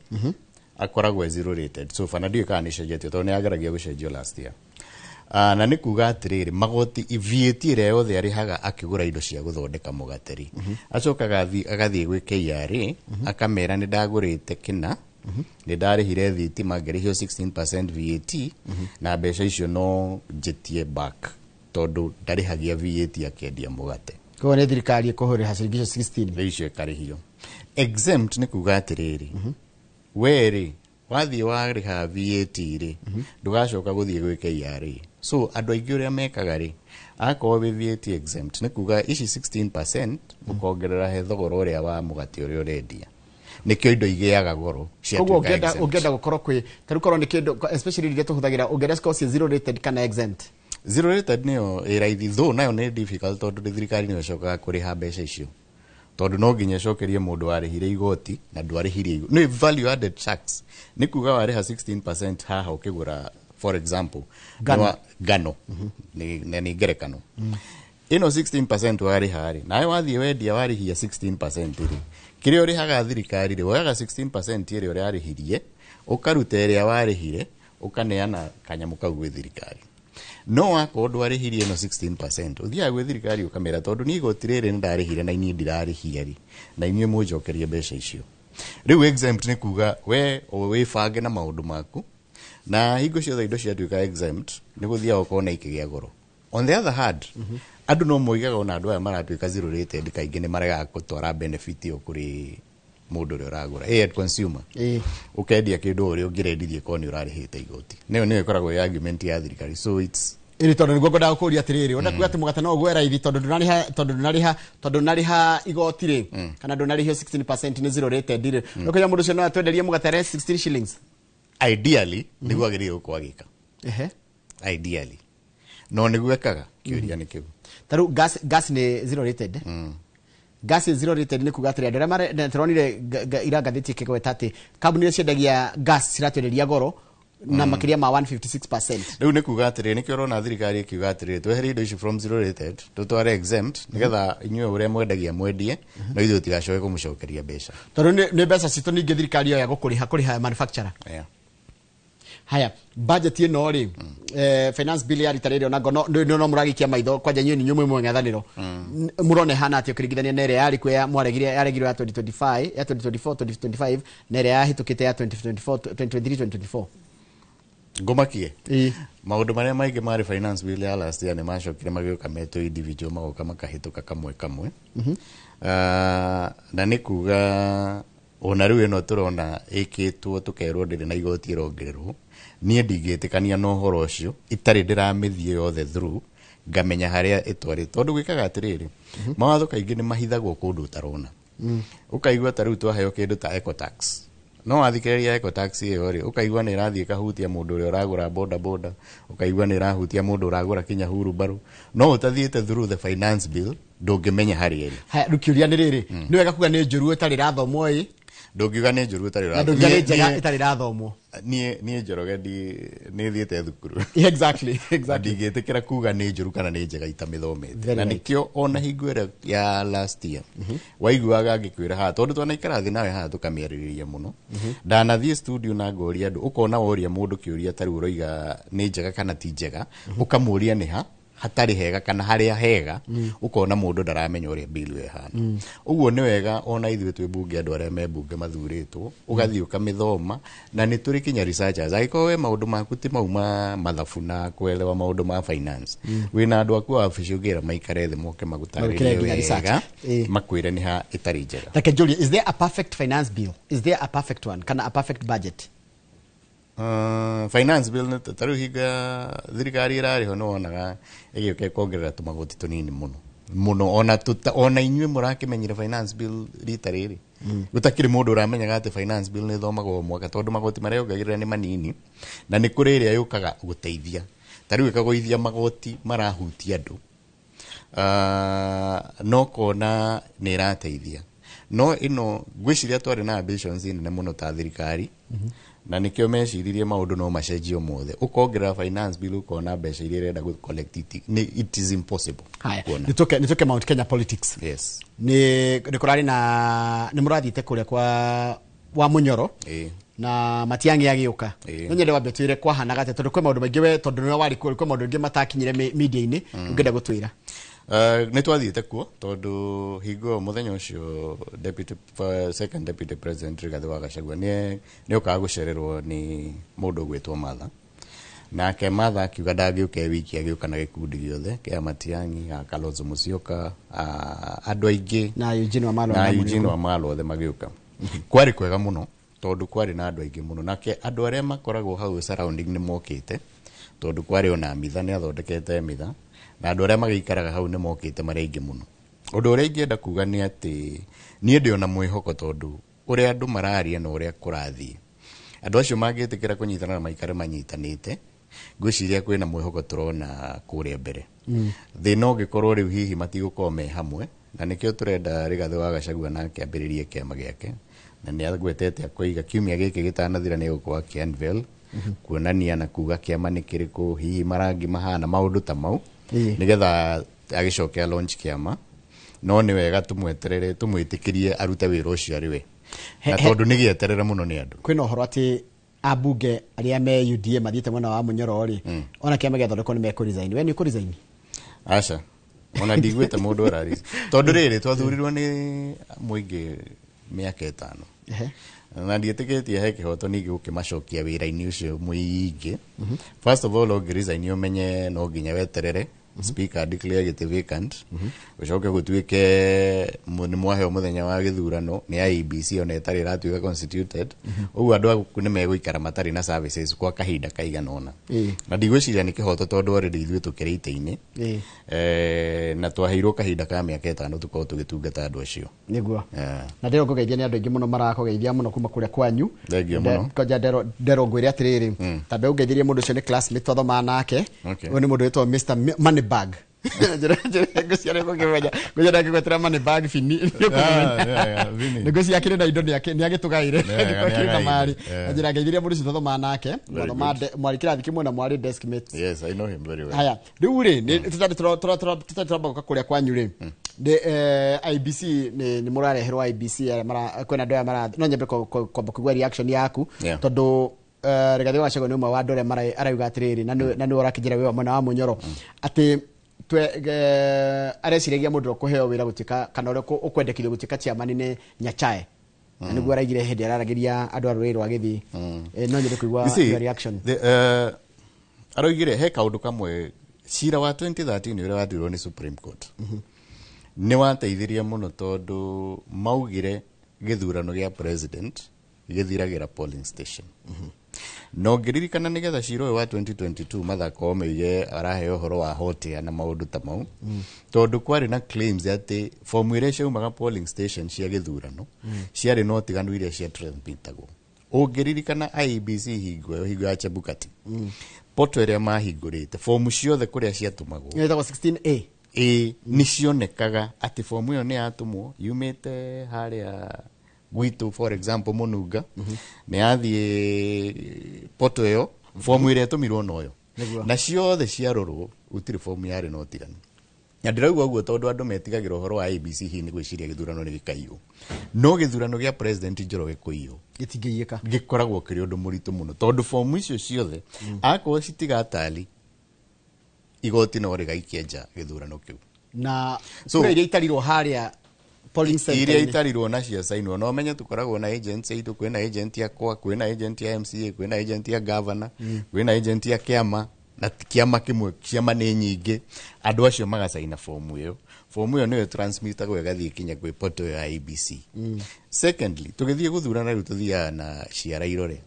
akoragwo e zero rated so far, na ndiũĩ kana nĩ cenjetio tondũ nĩ yageragia gũcenjio last year. Na nĩ kuga atĩrĩrĩ, magoti VAT ĩrĩa yothe arĩhaga akĩgũra indo cia gũthondeka mũgate rĩ, acokaga agathiĩ gwĩ KRA akamera nĩ ndagũrĩte kĩna, nĩ ndarĩhire thitima, ngĩrĩhio 16% VAT, na mbeca icio no njĩtie back tondũ ndarĩhagia VAT akĩendia mũgate. Koguo nĩ thirikari ĩkũhũrĩha ciringi icio 16? Rĩu icio ĩkarĩhio. Exempt nĩ kuga atĩrĩrĩ, we rĩ, wathiĩ warĩha VAT rĩ, ndũgacoka gũthiĩ gwĩ KRA. So andũ aingĩ ũrĩa mekaga rĩ, akorwo wĩ VAT exempt, nĩ kuga ici 16% ũkongerera he thogora ũrĩa wa mũgate ũrĩa ũrendia. Nĩkĩo indo igĩaga goro Koguo ciatuĩka ũngĩenda exempt. Ũngĩenda gũkorwo kwĩ ta rĩu korwo nĩ kĩndũ especially rĩrĩa tũhũthagĩra, ũngĩenda cikorwo ciĩ zero rated kana exempt? Zero rated nĩyo ĩ raithi, though nayo nĩ difficult tondũ nĩ thirikari nĩyo ĩcokaga kũrĩha mbeca icio, tondũ no nginya ĩcokerie mũndũ warĩhire igoti na ndwarĩhirie igoti. Nĩ value added tax, nĩ kuga warĩha 16% haha ũkĩgũra, for example, Ngano. Ngano. Na nĩ ngerekano ĩno, 16% warĩha rĩ, nawe wathiĩ wendia warĩhia 16% rĩ, kĩrĩa ũrĩhaga thirikari rĩ, woyaga 16% ĩrĩa ũrarĩhirie, ũkaruta ĩrĩa warĩhire, ũkaneana kanyamũ kau gwĩ thirikari. No wakorwo ndwarĩhirie ĩno 16%, ũthiaga gwĩ thirikari ũkamĩra tondũ niĩ igoti rĩrĩ nĩ ndarĩhire na inyuĩ ndirarĩhia rĩ, na inyuĩ mũnjokerie mbeca icio. Rĩu exempt nĩ kuga we o wĩbange na maũndũ maku, na hingo ciothe indo ciatuĩka exempt nĩ gũthiaga ũkona ikĩgĩa goro. On the other hand, andũ no moigaga ona andũ aya maratuĩka zero rated kaingĩ nĩ maregaga gũtwara benefit ĩyo kũrĩ mũndũ ũrĩa ũragũra, end consumer. Ũkendia kĩndũ ũrĩa ũngĩrendirie korwo nĩ ũrarĩhĩte igoti. Nĩyo ĩkoragwo ĩ argument ya thirikari, so it's Ĩrĩ, tondũ nĩguo ngwendaga gũkũria atĩrĩrĩ, ũrenda kuga atĩ mũgate no ũgwe raithi tondũ ndũnarĩha, tondũ ndũnarĩha, tondũ ndũnarĩha igoti rĩ, kana ndũnarĩhio 16% nĩ zero rated rĩ, ũkĩnya mũndũ ũcio no atwenderie mũgate re 16 shillings? Ideally nĩguo agĩrĩire gũkorwo agĩka. Ideally, no nĩguo ekaga? Kĩũria nĩ kĩu. Ta rĩu gas nĩ zero rated. Gas zero rated nĩ kuga atĩrĩ, andũ arĩa tũronire ira ngathĩti ĩkĩgweta atĩ kambuni iria ciendagia gas ciratwenderia goro na makĩria ma 156%. Rĩu nĩ kuga atĩrĩ, nĩkĩo ũrona thirikari ĩkiuga atĩrĩrĩ, tweherie indo ici from zero rated tũtware exempt, nĩgetha inyuĩ ũrĩa mwendagia mwendie, no ithuĩ tũtigacoke kũmũcokeria mbeca. Tondũ nĩ mbeca citũ ningĩ thirikari yoya gũkũrĩha kũrĩha manufacturer. Haya, budget ĩno rĩ, finance bill ya rita rĩrĩ, ona ngo no mũragĩkia maitho kwanja inyuĩ nĩ inyuĩ mwĩ mũng'ethanĩro. Mũrona ĩhana atĩa ũkĩringithania na ĩrĩa yarĩ kuo ya mwaregire, yaregirwo ya 2025, ya 2024 2025, na ĩrĩa yahĩtũkĩte ya 2024 2023 2024? Ngũmakie maũndũ marĩa maingĩ marĩ finance bill ya last year nĩ macokire magĩũka metwo individual, magoka makahĩtũka kamwe kamwe. Na nĩ kuga Ona rĩu ĩno tũrona ĩkĩtwo tũkerwo ndĩrĩ na igoti ĩrongererwo, niĩ ndingĩtĩkania na ũhoro ũcio itarĩ ndĩramĩthiĩ yothe through ngamenya harĩa ĩtwarĩte, tondũ gwĩkaga atĩrĩrĩ, mawatho kaingĩ nĩ mahithagwo kũndũ ũtarona. Ũkaigua ta rĩu twaheo kĩndũ ta ecotax, no wathikĩrĩria ecotax ĩyo rĩ, ũkaigua nĩ ĩrathiĩ ĩkahutia mũndũ ũrĩa ũragũra boda boda, ũkaigua nĩ ĩrahutia mũndũ ũragũra kinya hurumbarũ, no ũtathiĩte through the finance bill ndũngĩmenya harĩa ĩrĩ. Haya, rĩu kĩũria nĩ rĩrĩ, nĩ wega kuga nĩ njũru ĩtarĩ ĩrathomwo ĩ? Ndũngiuga nĩ njũru ĩtarĩ Na ndũngiuga nĩ njega ĩtarĩ ĩrathomwo. Niĩ Njoroge nĩ thiĩte thukuru. Exactly. Ndingĩtĩkĩra kuga nĩ njũru kana nĩ njega itamĩthomete. Very Na right. nĩkĩo ona hingo ĩrĩa ya last year waiguaga ngĩkwĩra haha, tondũ twanaikara thĩ nawe haha tũkamĩarĩrĩria mũno. Ndanathiĩ studio na ngoria andũ, ũkona woria mũndũ kĩũria ta rĩu ũroiga nĩ njega kana ti njega, ũkamũria nĩ ha hatarĩ hega kana harĩa hega, ũkona mũndũ ndaramenya ũrĩa bill ĩhana. Ũguo nĩ wega ona ithuĩ twĩ bunge, andũ arĩa me bunge mathurĩtwo, ũgathiĩ ũkamĩthoma, na nĩ tũrĩ kinya researchers. Angĩkorwo we maũndũ maku ti mau ma mathabu na kuelewa maũndũ ma finance, wĩna andũ aku a wabici ũngĩra maikare thĩ moke Magwĩkĩre magũtarĩrie nginya research. wega, makwĩre nĩ ha ĩtarĩ njega. Reke njũrie, is there a perfect finance bill? Is there a perfect one kana a perfect budget? Finance bill nĩ ta rĩu hingo ya thirikari ĩrarĩ ho, nĩ wonaga ĩgĩũka ĩkongerera tũmagoti tũnini mũno mũno, ona ona inyuĩ mũrakĩmenyire finance bill rita rĩrĩ, gũtakĩrĩ mũndũ ũramenyaga atĩ finance bill nĩ ĩthomagwo o mwaka, tondũ magoti marĩa yongagĩrĩra nĩ manini, na nĩ kũrĩ ĩrĩa yũkaga gũteithia, ta rĩu ĩkagũithia magoti marahutia andũ, no kona nĩ ĩrateithia. No ĩno ngwĩciria twarĩ na ambitions nene mũno ta thirikari, na nĩkĩo meciririe maũndũ no macenjio mothe. Ũkongerera finance bill, ũkona mbeca iria ĩrenda gũ collect it is impossible Haya, kuona. nĩtũke Mount Kenya politics. Yes. Nĩ kũrarĩ na nĩ mũrathiĩte kũrĩa kwa wa Munyoro na Matiang'i agĩũka. No nyende wambe twĩre kwahanaga atĩa, tondũ kwĩ maũndũ maingĩ we, tondũ nĩwe warĩ kuo, kwĩ maũndũ maingĩ matakinyire media-inĩ, ũngĩenda gũtwĩra. Nĩ twathiĩte kuo tondũ hingo ĩyo mũthenya ũcio second deputy president Rigathĩ wa Gachagua nĩ okaga gũcererwo nĩ mũndũ ũgwĩtwo Martha, nake Martha akiuga ndangĩũka e wiki, agĩũka na gĩkundi gĩothe kĩa Matiang'i, a Kalonzo Musyoka, andũ aingĩ na Eugene Wamalwa na na Eugene Mũrĩithi. Wamalwa othe magĩũka. Kwarĩ kwega mũno tondũ kwarĩ na andũ aingĩ mũno, nake andũ arĩa makoragwo hau surrounding nĩ mokĩte, tondũ kwarĩ ona mitha, nĩ athondekete mitha, na andũ arĩa magĩikaraga hau nĩ mokĩte marĩ aingĩ mũno. Ũndũ ũrĩa ingĩenda kuga nĩ atĩ niĩ ndĩ ona mwĩhoko, tondũ ũrĩa andũ mararia na ũrĩa kũrathiĩ, andũ acio mangĩtĩkĩra kũnyitana na maikare manyitanĩte, ngwĩciria kwĩna mwĩhoko tũrona kũrĩa mbere. Thĩna ũngĩkorwo rĩu hihi matigũkorwo me hamwe, na nĩkĩo tũrenda Rigathĩ wa Gachagua nake ambĩrĩrie kĩama gĩake, na nĩ agwetete akoiga kiumia gĩkĩ gĩtanathira nĩ egũkorwo akĩ unveil, kuonania na kuga kĩama nĩ kĩrĩkũ, hihi marangi mahana, maũndũ ta mau, nĩgetha agĩcoke launch kĩama. No nĩ wega tũmweterere, tũmwĩtĩkĩrie arute wĩra ũcio arĩ we, na tondũ nĩ gĩeterere mũno nĩ andũ. Kwĩna ũhoro atĩ ambunge arĩa me UDA mathiĩte mwena wa Munyoro rĩ, ona kĩama gĩathondekwo nĩ mekũ resign. We nĩ ũkũ resign? Aca, ona ndiguĩte mũndũ ararisi, tondũ rĩrĩ twathurirwo nĩ mũingĩ mĩaka 5, na ndiĩtĩkĩtie he kĩhoto ningĩ gũkĩmacokia wĩra-inĩ ũcio mũingĩ. First of all, ũngĩ resign ũmenye no nginya weterere speaker declare gĩtĩ vacant, ũcoke gũtuĩke nĩ mwaheo mũthenya wa gĩthurano nĩ IEBC ona ĩtarĩ ĩratuĩka constituted. Ũguo andũ aku nĩ megũikara matarĩ na services kwa kahinda kaigana ũna, na ndigwĩciria nĩ kĩhoto, tondũ already ithuĩ tũkĩrĩ itĩ-inĩ, na twaheirwo kahinda ka mĩaka 5 tũkorwo tũgĩtungata andũ acio. Nĩguo. Na ndĩrwo ngũgeithia nĩ andũ aingĩ mũno marakũgeithia mũno kuma kũrĩa kwanyu. Thengiũ mũno. Kwanja nderwo ngwĩre atĩrĩrĩ, tambe ũngeithirie mũndũ ũcio nĩ classmate twathomaga nake. Ũyũ nĩ mũndũ wĩtwo Mr Moneybag. Ngwĩciria nĩũkũmenya. Ngwĩciria ndangĩgwetera Moneybag bini. Vini. Nĩngwĩciria akĩrĩ na indo nĩ agĩtũgaĩre. Akĩrĩ na mari. Yeah. Na njĩra ngeithirie mũndũ ũcio twathomaga nake. Very Mwathoma good. mwarĩ kĩrathi kĩmwe na mwarĩ desk mates. Yes, I know him very well. Haya, rĩu rĩ, tũtarĩ tũramba gũka kũrĩa kwanyu rĩ, nĩ IBC nĩ mũrareherwo IBC arĩa kwĩna andũ aya mara, no nyambe kwamba kũigua reaction yaku, tondũ Rigathĩ wa Gachagua nĩ ũmwe wa andũ arĩa arauga atĩrĩrĩ, na nĩwe ũrakĩnjĩra wĩ wa mwena wa Munyoro, atĩ areciragia mũndũ ũrĩa ũkũheo wĩra gũtuĩka kana ũrĩa ũkwendekithio gũtuĩka chairman nĩ Nyachae, na nĩguo araigire hĩndĩ araragĩria andũ a rũrĩrĩ rwa Gĩthii. No nyende kũigua You see, your reaction. Aroigire he kaũndũ kamwe, cira wa 2013 ũrĩa watuirwo nĩ Supreme Court nĩ wateithirie mũno, tondũ maugire Gĩthurano gĩa president gĩthiragĩra polling station. No ngĩririkana nĩgetha cira ũyũ wa 2022 Martha Koome oige araheo ũhoro wa hotia na maũndũ ta mau, tondũ kwarĩ na claims atĩ fomu iria ciaumaga polling station cia gĩthurano ciarĩ na ũtiganu iria cia transmitagwo. Ũngĩririkana IEBC hingo ĩyo, hingo ya Chebukati, poto ĩrĩa mahingũrĩte fomu ciothe kũrĩa ciatũmagwo ĩtagwo 16A. Ĩ, nĩ cionekaga atĩ fomu ĩyo nĩ yatũmwo yumĩte harĩa gwitũ, for example Mũnunga, nĩ yathiĩ poto ĩyo, fomu ĩrĩa ĩtũmirwo noyo. Nĩguo. Na ciothe ciarorwo gũtirĩ fomu yarĩ na ũtiganu. Na ndĩrauga ũguo tondũ andũ metigagĩra ũhoro wa IEBC hihi nĩ gwĩciria gĩthurano nĩ gĩkaiywo, no gĩthurano gĩa president Njoroge kũiywo gĩtingĩiyĩka, gĩkoragwo kĩrĩ ũndũ mũritũ mũno, tondũ fomu icio ciothe akorwo citigatali igoti no rĩgaikia nja gĩthurano kĩu. Na So- kura iria itarirwo harĩa polling center iria itarirwo na ciacainwo, no menye tũkoragwo na agents aitũ, kwĩna agent yakwa, kwĩna agent ya MCA, kwĩna agent ya governor, kwĩna agent ya kĩama, na ti kĩama kĩmwe, ciama nĩ nyingĩ. Andũ acio magacaina fomu ĩyo, fomu ĩyo nĩyo transmitagwo ĩgathiĩ kinya kwĩ portal ya IEBC. Secondly, tũgĩthiĩ gũthurana rĩu tũthiaga na ciara irore,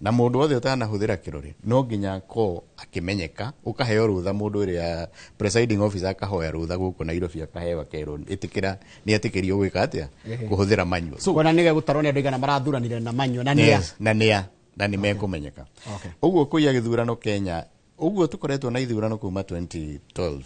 na mũndũ wothe ũtanahũthĩra kĩrore no nginya akorwo akĩmenyeka, ũkaheo rũtha, mũndũ ũrĩa presiding officer akahoya rũtha gũkũ Nairobi, akaheo, akerwo ĩtĩkĩra, nĩ etĩkĩrio gwĩka atĩa, kũhũthĩra manual. So kuona nĩ gũtarwo nĩ andũ aigana marathuranire na manyua na nĩa. Yes, na nĩa na nĩ mekũmenyeka. Ũguo kũiya gĩthurano Kenya ũguo tũkoretwo na ithurano kuma 2012.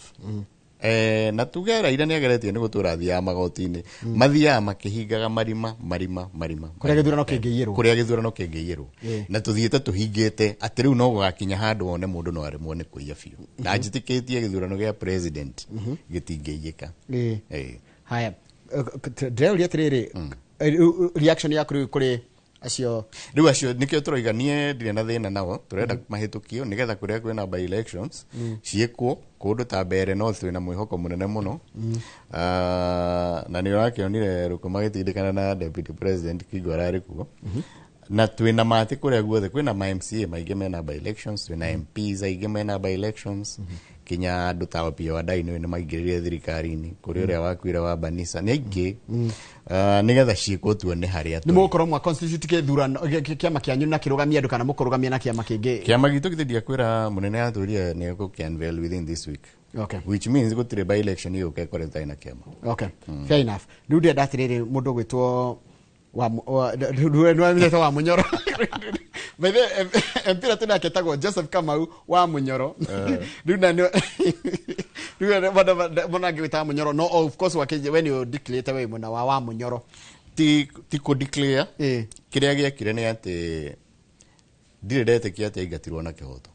Na tuge Raila nĩ ageretie nĩ gũtũra athiaga magoti-inĩ, mathiaga makĩhingaga marima marima marima Kũrĩa gĩthurano kĩngĩiyĩrwo. Kũrĩa gĩthurano kĩngĩiyĩrwo. Na tũthiĩte tũhingĩte atĩ rĩu no gũgakinya handũ wone mũndũ no aremwo nĩ kũiya biũ, na njĩtĩkĩtie gĩthurano gĩa president gĩtingĩiyĩka. Haya, ndĩrauria atĩrĩrĩ, reaction yaku rĩu kũrĩ acio? Rĩu acio nĩkĩo tũroiga niĩ ndirĩ na thĩna nao, tũrenda mahĩtũkio nĩgetha kũrĩa kwĩna by elections ciĩkwo kũndũ ta Mbeere North twĩna mwĩhoko mũnene mũno. Ah, na nĩ ũrakĩonire Rũkũ magĩtindĩkana na deputy president Kingo ararĩ kuo, na twĩna matĩ kũrĩa guothe kwĩna ma MCA maingĩ mena by elections, twĩna MPs aingĩ mena by elections, kinya andũ ta Opiyo Wandayi nĩ maingĩrĩire thirikari-inĩ, kũrĩ ũrĩa wakuire wa Banisa nĩ aingĩ. Ah, nĩgetha ciĩkwo tuone harĩa nĩ mũgũkorwo mwa constitute gĩthurano kĩama kĩanyu na kĩrũgamia andũ kana mũkũrũgamia na kĩama kĩngĩ? Kĩama gitũ gĩthindia kwĩra mũnene atũria nĩ egũkĩ-unveil within this week, which means gũtirĩ by election ĩgũka ĩkore ĩtarĩ na kĩama. Okay, fair enough. Rĩu ndĩrenda atĩrĩrĩ, mũndũ ũgwĩtwo wa nĩwamenyete wa Mũnyoro, by the way, MP ũrĩa twĩnake etagwo Joseph Kamau wa Mũnyoro. Rĩu na rĩu mona angĩgwĩtaga Mũnyoro, no of course wakĩ we nĩ ũdeclarete we mwena wa Mũnyoro. Ti kũ declare, kĩrĩa gĩekire nĩ atĩ ndirĩ ndetĩkia atĩ aingatirwo na kĩhoto.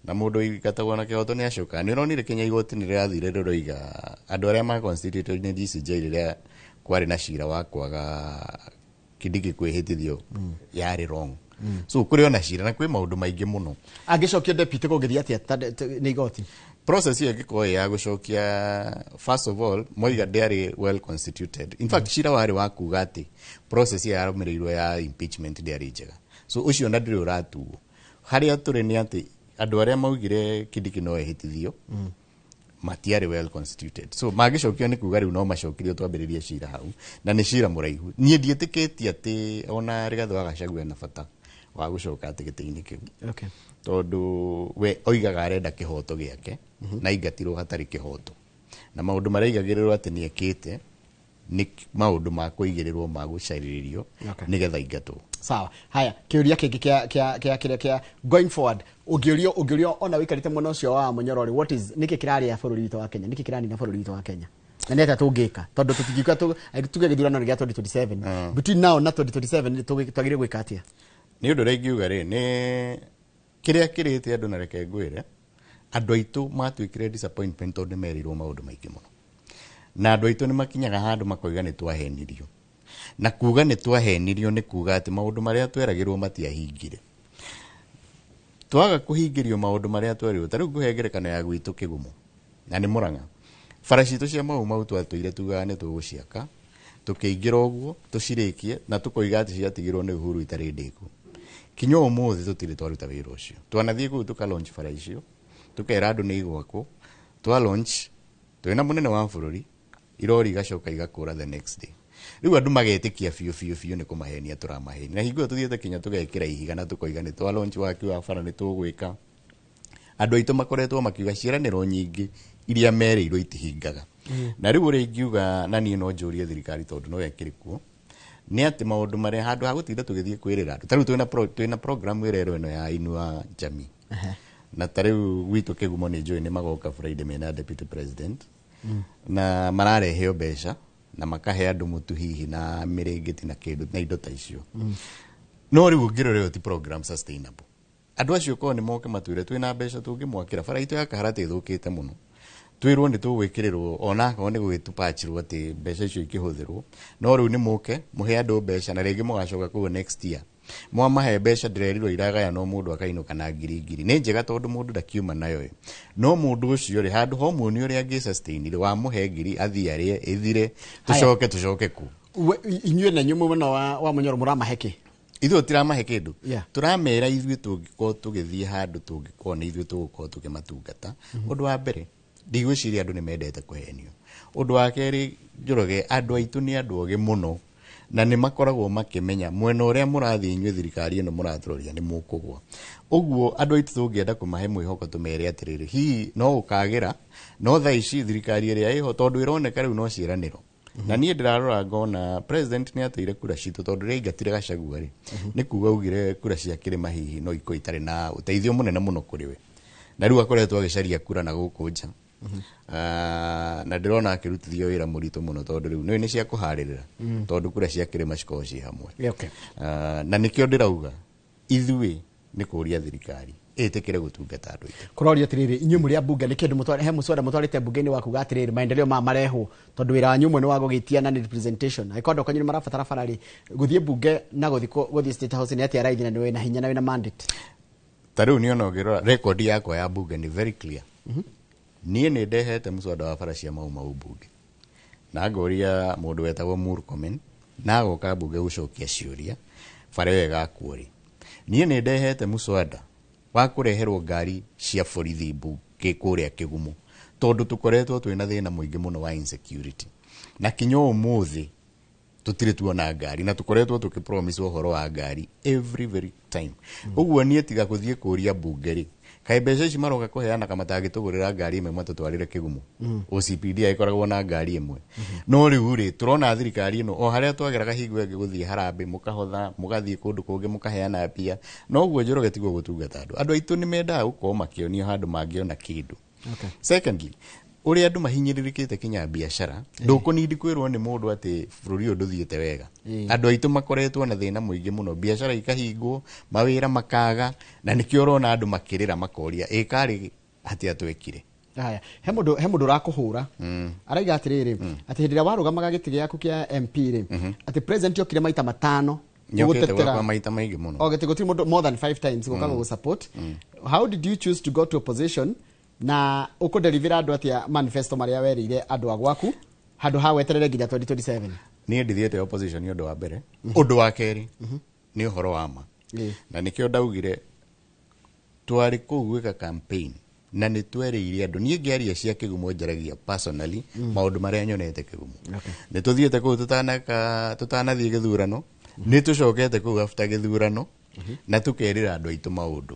Na mũndũ ũingatagwo na kĩhoto nĩ acokaga. Nĩ ũronire Kenya igoti nĩ rĩrathire rĩroiga andũ arĩa ma constituted nĩ DCJ rĩrĩa kwarĩ na cira wa kwaga Kindiki kwĩhĩtithio yarĩ wrong. So kũrĩ ona cira na kwĩ maũndũ maingĩ mũno. Angĩcokia deputy kũngĩthiĩ atĩa nĩ igoti? Process ĩyo ĩngĩkorwo ĩ ya gũcokia, first of all moiga ndĩarĩ well constituted. In fact, cira warĩ wa kuga atĩ process ĩyo yarũmĩrĩirwo ya impeachment ndĩarĩ njega, so ũcio na ndũrĩ ũratuo. Harĩa tũrĩ nĩ atĩ andũ arĩa maugire Kindiki no ehĩtithio matiarĩ well constituted, so mangĩcokio nĩ kuga rĩu no macokirio twambĩrĩrie cira hau, na nĩ cira mũraihu. Niĩ ndiĩtĩkĩtie atĩ ona Rigathĩ wa Gachagua ena bata wa gũcoka atĩ gĩtĩ-inĩ kĩu, tondũ we oigaga arenda kĩhoto gĩake na aingatirwo hatarĩ kĩhoto, na maũndũ marĩa aigagĩrĩrwo atĩ nĩ ekĩte nĩ maũndũ ma kũigĩrĩrwo ma gũcarĩrĩrio nĩgetha aingatwo. Sawa. Haya, kĩũria kĩngĩ kĩa kĩa kĩa kĩrĩa kĩa going forward, ũngĩũrio ona wĩikarĩte mwena ũcio wa Mũnyoro rĩ, what is nĩkĩ kĩrarĩa bũrũri witũ wa Kenya, nĩkĩ kĩranina bũrũri witũ wa Kenya, na nĩ atĩa tũngĩka, tondũ tũtingiuga tuge gĩthurano nĩ gĩa 2027, between now na 2027 nĩ twagĩrĩire gwĩka atĩa? Nĩ ũndũ ũrĩa ingiuga rĩ, nĩ kĩrĩa kĩrĩte andũ, na reke ngwĩre andũ aitũ matuĩkire disappointment tondũ nĩ merirwo maũndũ maingĩ mũno, na andũ aitũ nĩ makinyaga handũ makoiga nĩ twahenirio, na kuga nĩ twahenirio nĩ kuga atĩ maũndũ marĩa tweragĩrwo matiahingire. Twaga kũhingĩrio maũndũ marĩa twerirwo, ta rĩu ngũhe ngerekano ya gwitũ Kĩgumo na nĩ Mũrang'a, bara citũ cia Mau Mau twatũire tugaga nĩ tũgũciaka, tũkĩingĩra ũguo tũcirĩkie na tũkoiga atĩ ciatigirwo nĩ Uhuru itarĩ ndĩku. Kinya ũmũthĩ tũtirĩ twaruta wĩra ũcio. Twanathiĩ kũu tũka launch bara icio, tũkera andũ nĩ igwakwo, twa launch twĩna mũnene wa bũrũri, irori igacoka igakũra the next day. Rĩu andũ magetĩkia biũ biũ biũ nĩ kũmahenia tũramahenia. Na hingo ĩyo tũthiĩte kinya tũgekĩra ihiga na tũkoiga nĩ twa launch waki wa bara nĩ tũgwĩka. Andũ aitũ makoretwo makiuga ciĩranĩro nyingĩ iria merĩirwo itihingaga. Na rĩu ũrĩa ingiuga na niĩ no njũrie thirikari tondũ no ĩkĩrĩ kuo nĩ atĩ maũndũ marĩa handũ ha gũtinda tũgĩthiĩ kwĩrĩra andũ ta rĩu twĩna program ĩrerwo ĩno ya Inua Jamii. Na ta rĩu gwitũ Kĩgumo nĩ njũĩ nĩ magoka Friday mena deputy president na marareheo mbeca na makahe andũ mũtu hihi na mĩrĩngĩti na kĩndũ na indo ta icio. No rĩu ũngĩrora ĩyo ti program sustainable. Andũ acio korwo nĩ moke matwĩre twĩna mbeca tũngĩmwakĩra bara itũ ya Kaharati ĩthũkĩte mũno, twĩrwo nĩ tũgwĩkĩrĩrwo onakorwo nĩ gũgĩtupachirwo atĩ mbeca icio ikĩhũthĩrwo, no rĩu nĩ mũke mũhe andũ mbeca na rĩngĩ mũgacoka kũu next year mwamahe mbeca ndĩrerirwo iragayanwo mũndũ akainũka na ngiri ngiri. Nĩ njega tondũ mũndũ ndakiuma nayo ĩ, no mũndũ ũcio rĩ handũ ha ũmuonie ũrĩa angĩ sustain rĩ, wamũhe ngiri athiĩ arĩe ĩthire tũcoke kũ. Inyuĩ na inyuĩ mwena wa Munyoro mũramahe kĩ? Ithuĩ tũtiramahe kĩndũ. Tũramera ithuĩ tũngĩkorwo tũgĩthiĩ handũ tũngĩkorwo nĩ ithuĩ tũgũkorwo tũkĩmatungata. Ũndũ wa mbere ndigwĩciria andũ nĩ mendete kũhenio. Ũndũ wa kerĩ Njoroge, andũ aitũ nĩ andũ ogĩ mũno na nĩ makoragwo makĩmenya mwena ũrĩa mũrathiĩ inyuĩ thirikari ĩno mũratũroria nĩ mũkũgwa. Ũguo andũ aitũ tũngĩenda kũmahe mwĩhoko tũmere atĩrĩrĩ, hihi no ũkagĩra, no thaa ici thirikari ĩrĩa ĩho tondũ ĩroneka rĩu no ciĩranĩro. Na niĩ ndĩrarora ngona president nĩ ateire kura citũ tondũ rĩrĩa aingatire Gachagua rĩ, nĩ kuga augire kura cia kĩrĩma hihi no ikorwo itarĩ na ũteithio mũnene mũno kũrĩ we. Na rĩu akoretwo agĩcaria kura na gũkũ nja. Na ndĩrona akĩrutithio wĩra mũritũ mũno tondũ rĩu nĩ cia kũharĩrĩra tondũ kura cia kĩrĩma cikoragwo ciĩ hamwe. Na nĩkĩo ndĩrauga ithuĩ nĩ kũũria thirikari ĩtĩkĩre gũtungata andũ aitũ. Kũroria atĩrĩrĩ, inyuĩ mũrĩ ambunge nĩ kĩndũ he mũswada mũtwarĩte mbunge-inĩ wa kuga atĩrĩrĩ maendeleo maya marehwo tondũ wĩra wanyu ũmwe nĩ wa gũgĩtia na nĩ representation. Angĩkorwo andũ kwanyu nĩ marabatara bara rĩ, gũthiĩ mbunge na gũthiĩ state house nĩ atĩa raithi na nĩ wĩna hinya na wĩna mandate? Ta rĩu niĩ ona ũngĩrora record yakwa ya mbunge nĩ very clear. Niĩ nĩ ndehete mũswada wa bara cia Mau Mau mbunge na ngoria mũndũ wetagwo Murkomen na agoka mbunge gũcokia ciũria bara ĩyo ĩgakwo rĩ. Niĩ nĩ ndehete mũswada wa kũreherwo ngari cia borithi mbunge kũrĩa Kĩgumo tondũ tũkoretwo twĩna thĩna mũingĩ mũno wa insecurity na kinya ũmũthĩ tũtirĩ tuona ngari na tũkoretwo tũkĩpromise ũhoro wa ngari every very time. Ũguo niĩ tiga gũthiĩ kũria mbunge rĩ, kaĩ mbeca ici maroka kũheana kama matangĩtũgũrĩra ngari ĩmwe matũtwarĩre Kĩgumo. OCPD ĩkoragwo na ngari ĩmwe. No rĩu rĩ tũrona thirikari ĩno o harĩa twageraga hingo ĩngĩ gũthiĩ harambĩ mũkahotha mũgathiĩ kũndũ kũngĩ mũkaheana mbia, no ũguo Njoroge tiguo gũtungata andũ. Andũ aitũ nĩ mendaga gũkorwo makĩonio handũ mangĩona kĩndũ. Secondly, ũrĩa andũ mahinyĩrĩrĩkĩte kinya biacara ndũkũnindi kwĩrwo nĩ mũndũ atĩ bũrũri ũyũ ndũthiĩte wega. Andũ aitũ makoretwo na thĩna mũingĩ mũno, biacara ikahingwo, mawĩra makaga, na nĩkĩo ũrona andũ makĩrĩra makoria ĩkarĩ atĩa twekire. Haya, he mũndũ ũrakũhũra araiga atĩrĩrĩ atĩ hĩndĩ ĩrĩa warũgamaga gĩtĩ gĩaku kĩa MP rĩ, atĩ president okire maita matano gũtetera maita maingĩ mũno. O gĩtĩ gũtirĩ mũndũ more than 5 times gũka gũgũ support. How did you choose to go to opposition na ũkũderivĩra andũ atĩa manifesto marĩa werĩire andũ a gwaku handũ ha weterere nginya 2027? Niĩ ndithiĩte opposition nĩ ũndũ wa mbere. Ũndũ wa kerĩ nĩ ũhoro wa ma. Na nĩkĩo ndaugire twarĩ kũu gwĩka campaign na nĩ twerĩire andũ. Niĩ ngĩaria cia Kĩgumo njaragia personally maũndũ marĩa nyonete Kĩgumo. Nĩ tũthiĩte kũu tũtanathiĩ gĩthurano, nĩ tũcokete kũu after gĩthurano na tũkerĩra andũ aitũ maũndũ.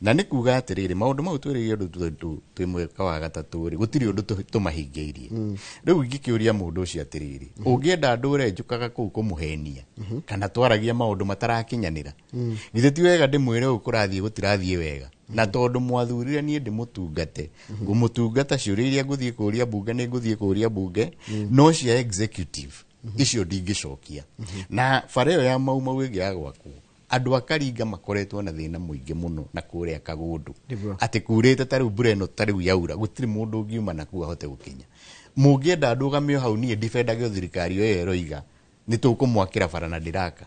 Na nĩ kuga atĩrĩrĩ maũndũ mau twĩrĩire andũ twĩ mwaka wa gatatũ rĩ, gũtirĩ ũndũ tũmahingĩirie. Rĩu ingĩkĩũria mũndũ ũcio atĩrĩrĩ, ũngĩenda ndũre njũkaga kũu kũmũhenia kana twaragia maũndũ matarakinyanĩra, githĩ ti wega ndĩmwĩre ũũ kũrathiĩ gũtirathiĩ wega? Na tondũ mwathurire niĩ ndĩmũtungate, ngũmũtungata ciũria iria ngũthiĩ kũria mbunge nĩ ngũthiĩ kũria mbunge, no cia executive icio ndingĩcokia. Na bara ĩyo ya Mau Mau ĩngĩ ya gwakwo, andũ a Karinga makoretwo na thĩna mũingĩ mũno na kũrĩa Kagũndũ atĩ kurĩte ta rĩu mbura ĩno ta rĩu yaura gũtirĩ mũndũ ũngiuma na kũu ahote gũkinya. Mũngĩenda ndũgame o hau niĩ ndibendage thirikari ĩyo ĩroiga nĩ tũkũmwakĩra bara na ndĩraka.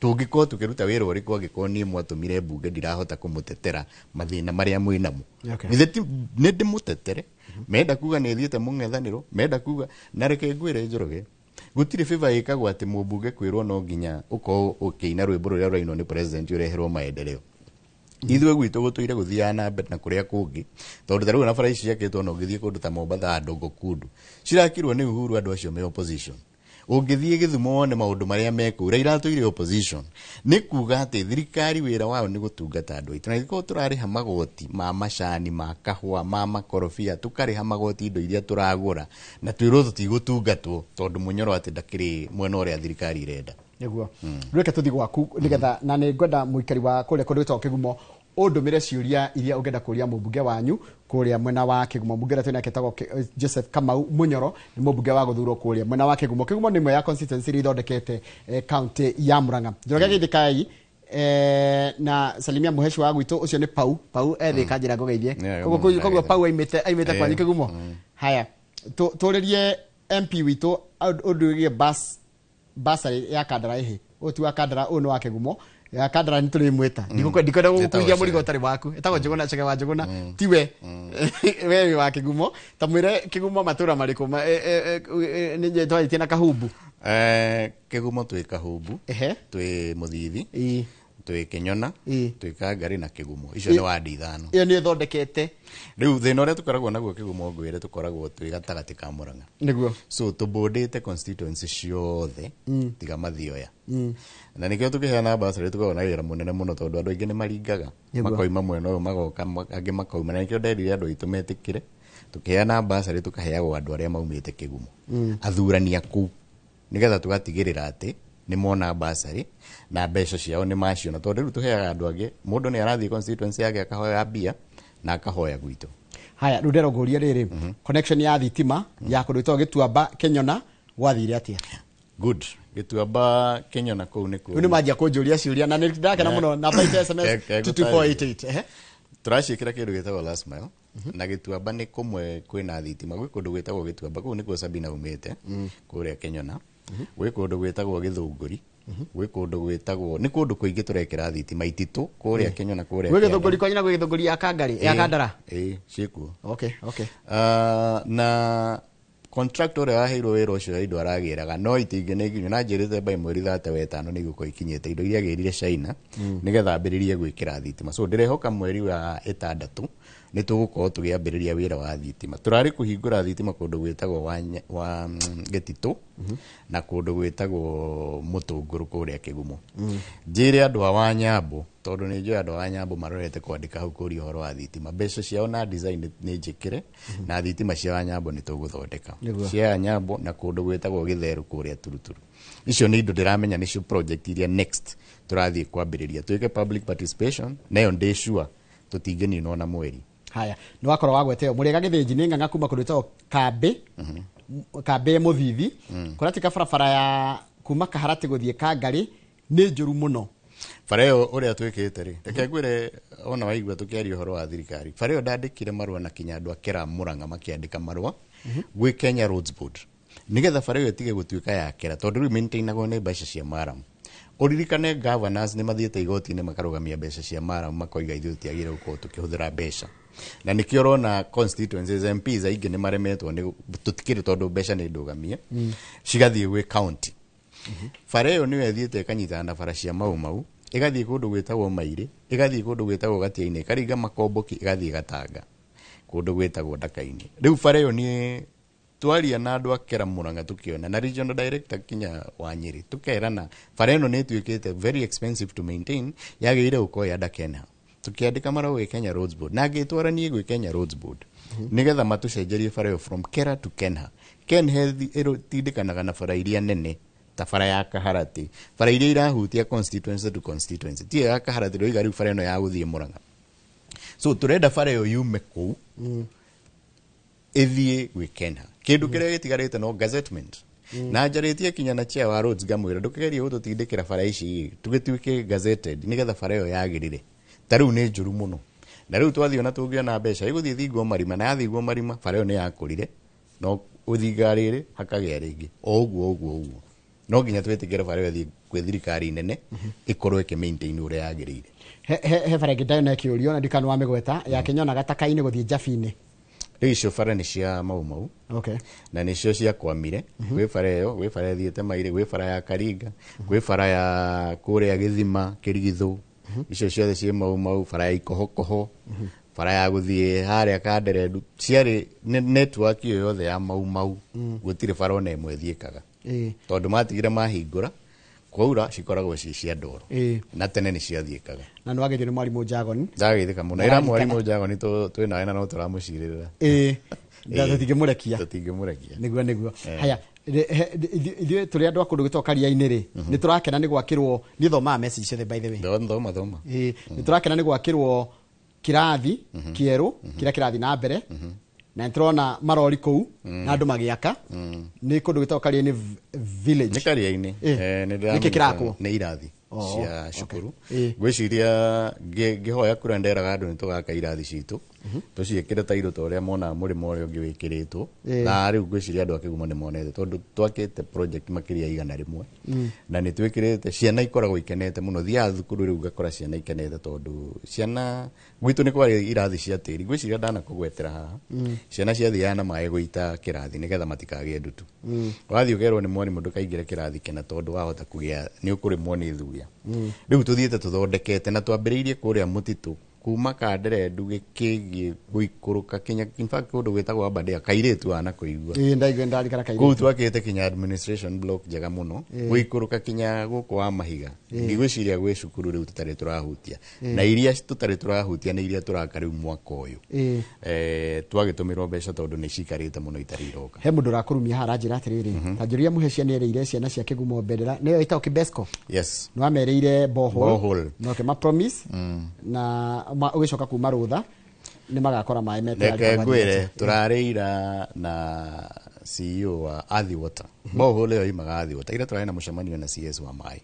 Tũngĩkorwo tũkĩruta wĩra ũrĩkũ angĩkorwo niĩ mwatũmire mbunge ndirahota kũmũtetera mathĩna marĩa mwĩ namo? Nĩ ndĩmũtetere. Menda kuga nĩ thiĩte mũng'ethanĩro, menda kuga na reke ngwĩre Njoroge, gũtirĩ favor ĩkagwo atĩ mũmbunge kwĩrwo no nginya ũkorwo ũkĩina rwĩmbo rũrĩa rũrainwo nĩ president ũreherwo maendeleo. Ithuĩ gwitũ gũtũire gũthiaga na mbere na kũrĩa kũngĩ tondũ ta rĩu na bara ici ciakĩtwo na ũngĩthiĩ kũndũ ta Mombatha andũ Ngokundu cirakirwo nĩ Uhuru andũ acio me opposition. Ũngĩthiĩ Gĩthumo wone maũndũ marĩa mekũu, Raila atũire opposition. Nĩ kuga atĩ thirikari wĩra wao nĩ gũtungata andũ aitũ, na angĩkorwo tũrarĩha magoti ma macani, ma kahũa, ma makorobia, tũkarĩha magoti indo iria tũragũra, na twĩrwo tũtigũtungatwo tondũ Mũnyoro atĩ ndakĩrĩ mwena ũrĩa thirikari ĩrenda. Nĩguo. Reke tũthiĩ gwaku nĩgetha, na nĩ ngwenda mũikari wa kũrĩa kũndũ gwĩtagwo Kĩgumo ũndũmĩre ciũria iria ũngĩenda kũria mũmbunge wanyu kũrĩa mwena wa Kĩgumo. Mũmbunge ũrĩa twĩ nake etagwo Joseph Kamau Mũnyoro, nĩ mũmbunge wa gũthurwo kũrĩa mwena wa Kĩgumo. Kĩgumo nĩ ĩmwe ya constituency iria ithondekete county ya Murang'a. Njoroge Gĩthĩkai, na salimia mũheci wa gwitũ ũcio nĩ Pau. Pau ethĩka njĩra ngũgeithie. Yeah, Koguo Pau aimĩte kwanyu Kĩgumo. Haya, tũrĩrie MP witũ ũndũ wĩgiĩ basarĩ ya Kandara. Ĩhĩ, ũyũ ti wa Kandara, ũyũ nĩ wa Kĩgumo. Ya Kandara nĩ tũrĩmwĩta. Ndikwenda gũgũkuithia mũrigo ũtarĩ waku. Ĩtagwo Njũgũna, Chege wa Njũgũna, tiwe we wĩ wa Kĩgumo. Ta mwĩre Kĩgumo matũra marĩkũ nĩ twarĩtie na Kahumbu. Kĩgumo twĩ Kahumbu, twĩ Mũthithi, twĩ Kĩnyona, twĩ Kangari na Kĩgumo. Icio nĩ wadi 5. Ĩyo nĩ ĩthondekete. Rĩu thĩna ũrĩa tũkoragwo naguo Kĩgumo ngwĩre, tũkoragwo twĩ gatagatĩ ka Murang'a. Nĩguo. So tũbũndĩte constituency ciothe tiga Mathioya. Na nĩkĩo tũkĩheana bursary tũkoragwo na wĩra mũnene mũno, tondũ andũ aingĩ nĩ maringaga. Makoima mwena ũyũ magoka, angĩ makauma. Na nĩkĩo nderire andũ aitũ metĩkĩre tũkĩheana bursary tũkaheagwo andũ arĩa maumĩte Kĩgumo, athurani a kũu, nĩgetha tũgatigĩrĩra atĩ nĩ mona bursary na mbeca ciao nĩ maciona, tondũ rĩu tũheaga andũ angĩ, mũndũ nĩ arathiĩ constituency yake akahoya mbia na akahoya gwitũ. Haya, rĩu ndĩrongũria rĩrĩ, connection ya thitima ya kũndũ gwĩtagwo Gĩtuamba Kĩnyona gwathire atĩa? Good. Gĩtuamba Kĩnyona kũu nĩ Rĩu nĩ manjia kũnjũria ciũria na nĩ ndakena mũno. Namba itũ SMS 22488. Ehe. Tũraciĩkĩra kĩndũ gĩtagwo last mile, na Gĩtuamba nĩ kũmwe kwĩna thitima. Gwĩ kũndũ gwĩtagwo Gĩtuamba, kũu nĩkuo Sabina umĩte, kũrĩa Kĩnyona. Gwĩ kũndũ gwĩtagwo Gĩthũngũri, gwĩ kũndũ gwĩtagwo, nĩ kũndũ kũingĩ tũrekĩra thitima ititũ kũrĩa Kĩnyona, kũrĩa Gwĩ Kĩanda. Gĩthũngũri kwanyu na gwĩ Gĩthũngũri ya Kangari, ya Kandara? Ĩĩ, ciĩkuo. Okay. Na contractor ũrĩa waheirwo wĩra ũcio wa indo aragĩraga no itingĩ nĩ nginya na njĩrĩte by mweri 35 nĩ igũkorwo ikinyĩte indo iria agĩrire China, nĩgetha ambĩrĩrie gwĩkĩra thitima. So ndĩrehoka mweri wa 6 nĩ tũgũkorwo tũgĩambĩrĩria wĩra wa thitima. Tũrarĩ kũhingũra thitima kũndũ gwĩtagwo wa Gĩtitũ na kũndũ gwĩtagwo Mũtũngũrũ kũrĩa Kĩgumo. Njĩre andũ a Wanyambo, tondũ nĩ njũĩ andũ a Wanyambo marorete kwandĩka hau kũria ũhoro wa thitima, mbeca ciao na design nĩ njĩkĩre, na thitima cia Wanyambo nĩ tũgũthondeka cia Wanyambo na kũndũ gwĩtagwo Gĩtherũ kũrĩa Turuturu. Icio nĩ indo ndĩramenya nĩcio project iria next tũrathiĩ kwambĩrĩria, twĩke public participation nayo. Ndĩ sure tũtingĩninwo na mweri. Haya, nĩ wakorwo wagweteo mũrĩega Gĩthĩnji nĩ ng'ang'a kuma kũndũ gwĩtagwo Kambĩ, Kambĩ Mũthithi, kũratuĩka barabara ya kuma Kaharati gũthiĩ Kangarĩ nĩ njũru mũno. Bara ĩyo ũrĩa twĩkĩte rĩ, reke ngwĩre, ona waigua tũkĩaria ũhoro wa thirikari, bara ĩyo ndandĩkire marũa na kinya andũ a Kera Murang'a makĩandĩka marũa gwĩ Kenya Roads Board nĩgetha bara ĩyo ĩtige gũtuĩka ya Kera, tondũ rĩu maintainagwo nĩ mbeca cia murram. Ũririkane governors nĩ mathiĩte igoti-inĩ makarũgamia mbeca cia murram, makoiga ithuĩ tũtiagĩrĩire gũkorwo tũkĩhũthĩra mbeca, na nĩkĩo ũrona constituencies MPs aingĩ nĩ maremetwo nĩ tũtikĩrĩ, tondũ mbeca nĩ ndũgamie cigathiĩ gwĩ county. Bara ĩyo nĩyo ĩthiĩte ĩkanyitana na bara cia Mau Mau, ĩgathiĩ kũndũ gwĩtagwo Mairĩ, ĩgathiĩ kũndũ gwĩtagwo Gatiainĩ, ĩkaringa Makomboki, ĩgathiĩ Gatanga kũndũ gwĩtagwo Ndaka-inĩ. Rĩu bara ĩyo nĩ twaria na andũ a Kera Murang'a, tũkĩona na regional director kinya wa Nyĩrĩ, tũkerana bara ĩno nĩ ĩtuĩkĩte very expensive to maintain, yagĩrĩire gũkorwo ya Kenha. Tũkĩandĩka marũa gwĩ Kenya Roads Board na ngĩtwara niĩ gwĩ Kenya Roads Board nĩgetha matũcenjerie bara ĩyo from Kera to Kenha. Kenha ĩtindĩkanaga na bara iria nene ta bara ya Kaharati, bara iria irahutia constituency to constituency, tiyo ya Kaharati rĩoiga rĩu bara ĩno ya gũthiĩ Murang'a. So tũrenda bara ĩyo yume kũu ĩthiĩ gwĩ Kenha. Kĩndũ kĩrĩa gĩtigarĩte no gazettement, na njarĩtie kinya na chair wa roads, ngamwĩra ndũkĩgerie gũtũtindĩkĩra bara ici tũgĩtuĩke gazetted nĩgetha bara ĩyo yagĩrĩre. Ta rĩu nĩ njũru mũno, na rĩu twathiĩ ona tũngĩona mbeca ĩgũthiĩ thingwo marima, na yathingwo marima bara ĩyo nĩ yakũrire, no ũthinga rĩrĩ hakagĩa rĩngĩ, o ũguo ũguo ũguo. No nginya twĩtĩkĩre bara ĩyo ĩthiĩ gwĩ thirikari nene ĩkorwo ĩkĩ maintain ũrĩa yagĩrĩire. He bara ĩngĩ ndayona ĩkĩũrio na ndikana wa mĩgweta ya Kĩnyona Gataka-inĩ gũthiĩ Njabi-inĩ. Rĩu icio bara nĩ cia Mau Mau na nĩcio ciakwamire. Gwĩ bara ĩyo, gwĩ bara ĩthiĩte Mairĩ, gwĩ bara ya Karinga, gwĩ bara ya kũrĩa Gĩthima Kĩrigithũ, icio ciothe ciĩ Mau Mau, bara ya Ikohokoho, bara ya gũthiĩ harĩa Kanderendu, ciarĩ network ĩyo yothe ya Mau Mau, gũtirĩ bara ona ĩmwe ĩthiĩkaga. Tondũ matigire mahingũra kwaura cikoragwo ci cia ndoro na tene nĩ ciathiĩkaga. Na nĩ wageithio nĩ mwarimũ Jagon. Ndageithĩka mũno ĩra mwarimũ Jagon twĩ nawe na no tũramũcirĩrĩra. Tũtingĩmũrekia. Tũtingĩmũrekia. Nĩguo. Haya, ithuĩ tũrĩ andũ a kũndũ gwĩtagwo Karia-inĩ rĩ, nĩ tũrakena nĩ gwakĩrwo, niĩ thomaga message ciothe by the way. Thoma. Nĩ tũrakena nĩ gwakĩrwo kĩrathi kĩerũ kĩrĩa kĩrathiĩ na mbere, na nĩ tũrona marori kũu na andũ magĩaka. Nĩ kũndũ gwĩtagwo Karia-inĩ village. Nĩ Karia-inĩ. Nĩkĩ kĩrakwo? Nĩ irathi cia cukuru. Ngwĩciria ngĩhoya kura nderaga andũ nĩ tũgaka irathi citũ tũciĩkĩre tairũ ta ũrĩa monaga mũrĩmo ũrĩa ũngĩ wĩkĩrĩtwo, na rĩu ngwĩciria andũ a Kĩgumo nĩ monete tondũ twakĩte project makĩria 100 na nĩ twĩkĩrĩte ciana ikoragwo ikenete mũno. Thiaga thukuru rĩu ngakora ciana ikenete tondũ ciana gwitũ nĩ kwarĩ irathi cia tĩri. Ngwĩciria ndanakũgwetera haha, ciana ciathiaga na maĩ gũita kĩrathi nĩgetha matikagĩe ndutu. Wathiĩ ũkerwo nĩ mwarimũ ndũkaingĩre kĩrathi kĩna tondũ wahota kũgĩa nĩ ũkũrĩmwo nĩ thuya. Rĩu tũthiĩte tũthondekete na twambĩrĩirie kũrĩa mũtitũ kuma Kanderendu gĩkĩgiĩ gũikũrũka kinya, in fact kũndũ gwĩtagwo Aberdare kairĩtu wana kũigua. Ndaigua ndarikara kairĩtu. Kũu twakĩte kinya administration block njega mũno gũikũrũka kinya gũkũ wa mahiga. Ndigwĩciria gwĩ cukuru rĩu tũtarĩ tũrahutia, na iria tũtarĩ tũrahutia nĩ iria tũraka rĩu mwaka ũyũ. Twagĩtũmĩrwo mbeca tondũ nĩ cikarĩte mũno itarĩ iroka. He mũndũ ũrakũrumia haha aranjĩra atĩrĩrĩ, ta njũria mũhe ciana erĩire ciana cia Kĩgumo bendera nĩyo ĩtagwo Kibesco. Yes. Nĩ wamerĩire borehole na ũkĩma promise na ũgĩcoka kuma rũtha nĩ magakora maĩ metĩra. Reke ngwĩre tũrarĩira na CEO wa Athi Water. Borehole ĩyo yumaga Athi Water. Ira tũrarĩ na mũcemanio na CS wa maĩ.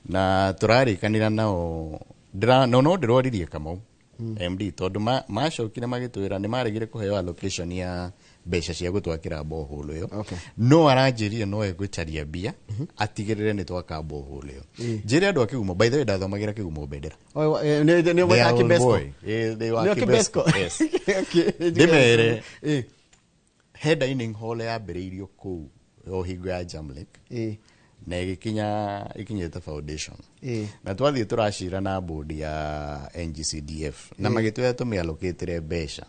Na tũrarĩkanĩra nao no ndĩroririe Kamau MD tondũ macokire magĩtwĩra nĩ maregire kũheo allocation ya mbeca cia gũtwakĩra borehole ĩyo. No aranjĩrire no egũcaria mbia atigĩrĩre nĩ twaka borehole ĩyo. Njĩre andũ a Kĩgumo, by the way ndathomagĩra Kĩgumo bendera. Nĩ wa Kibesco. Nĩ wa Kibesco. Yes. Ndĩmere he dining hall yambĩrĩirio kũu o hingo ya Jamlek na ĩgĩkinya ĩkinyĩte foundation, na twathiĩ tũracira na board ya NGCDF na magĩtwĩra tũmĩallocatĩre mbeca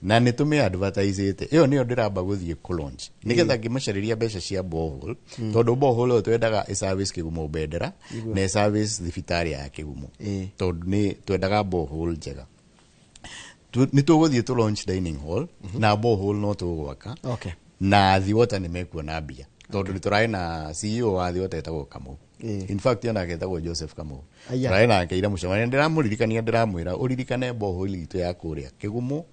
na nĩ tũmĩadvertisĩte. Ĩyo nĩyo ndĩramba gũthiĩ kũlaunch nĩgetha ngĩmacarĩria mbeca cia borehole, tondũ borehole ĩyo twendaga ĩservice Kĩgumo bendera na ĩservice thibitarĩ ya Kĩgumo, tondũ nĩ twendaga borehole njega. Nĩ tũgũthiĩ tũ launch dining hall na borehole no tũgwaka na Athi Water nĩ mekuona mbia tondũ nĩ tũrarĩ na CEO wa Athi Water etagwo Kamau. In fact onake etagwo Joseph Kamau. Tũrarĩ nake ira mũcemanio, ndĩramũririkania ndĩramwĩra ũririkane borehole itũ ya kũrĩa Kĩgumo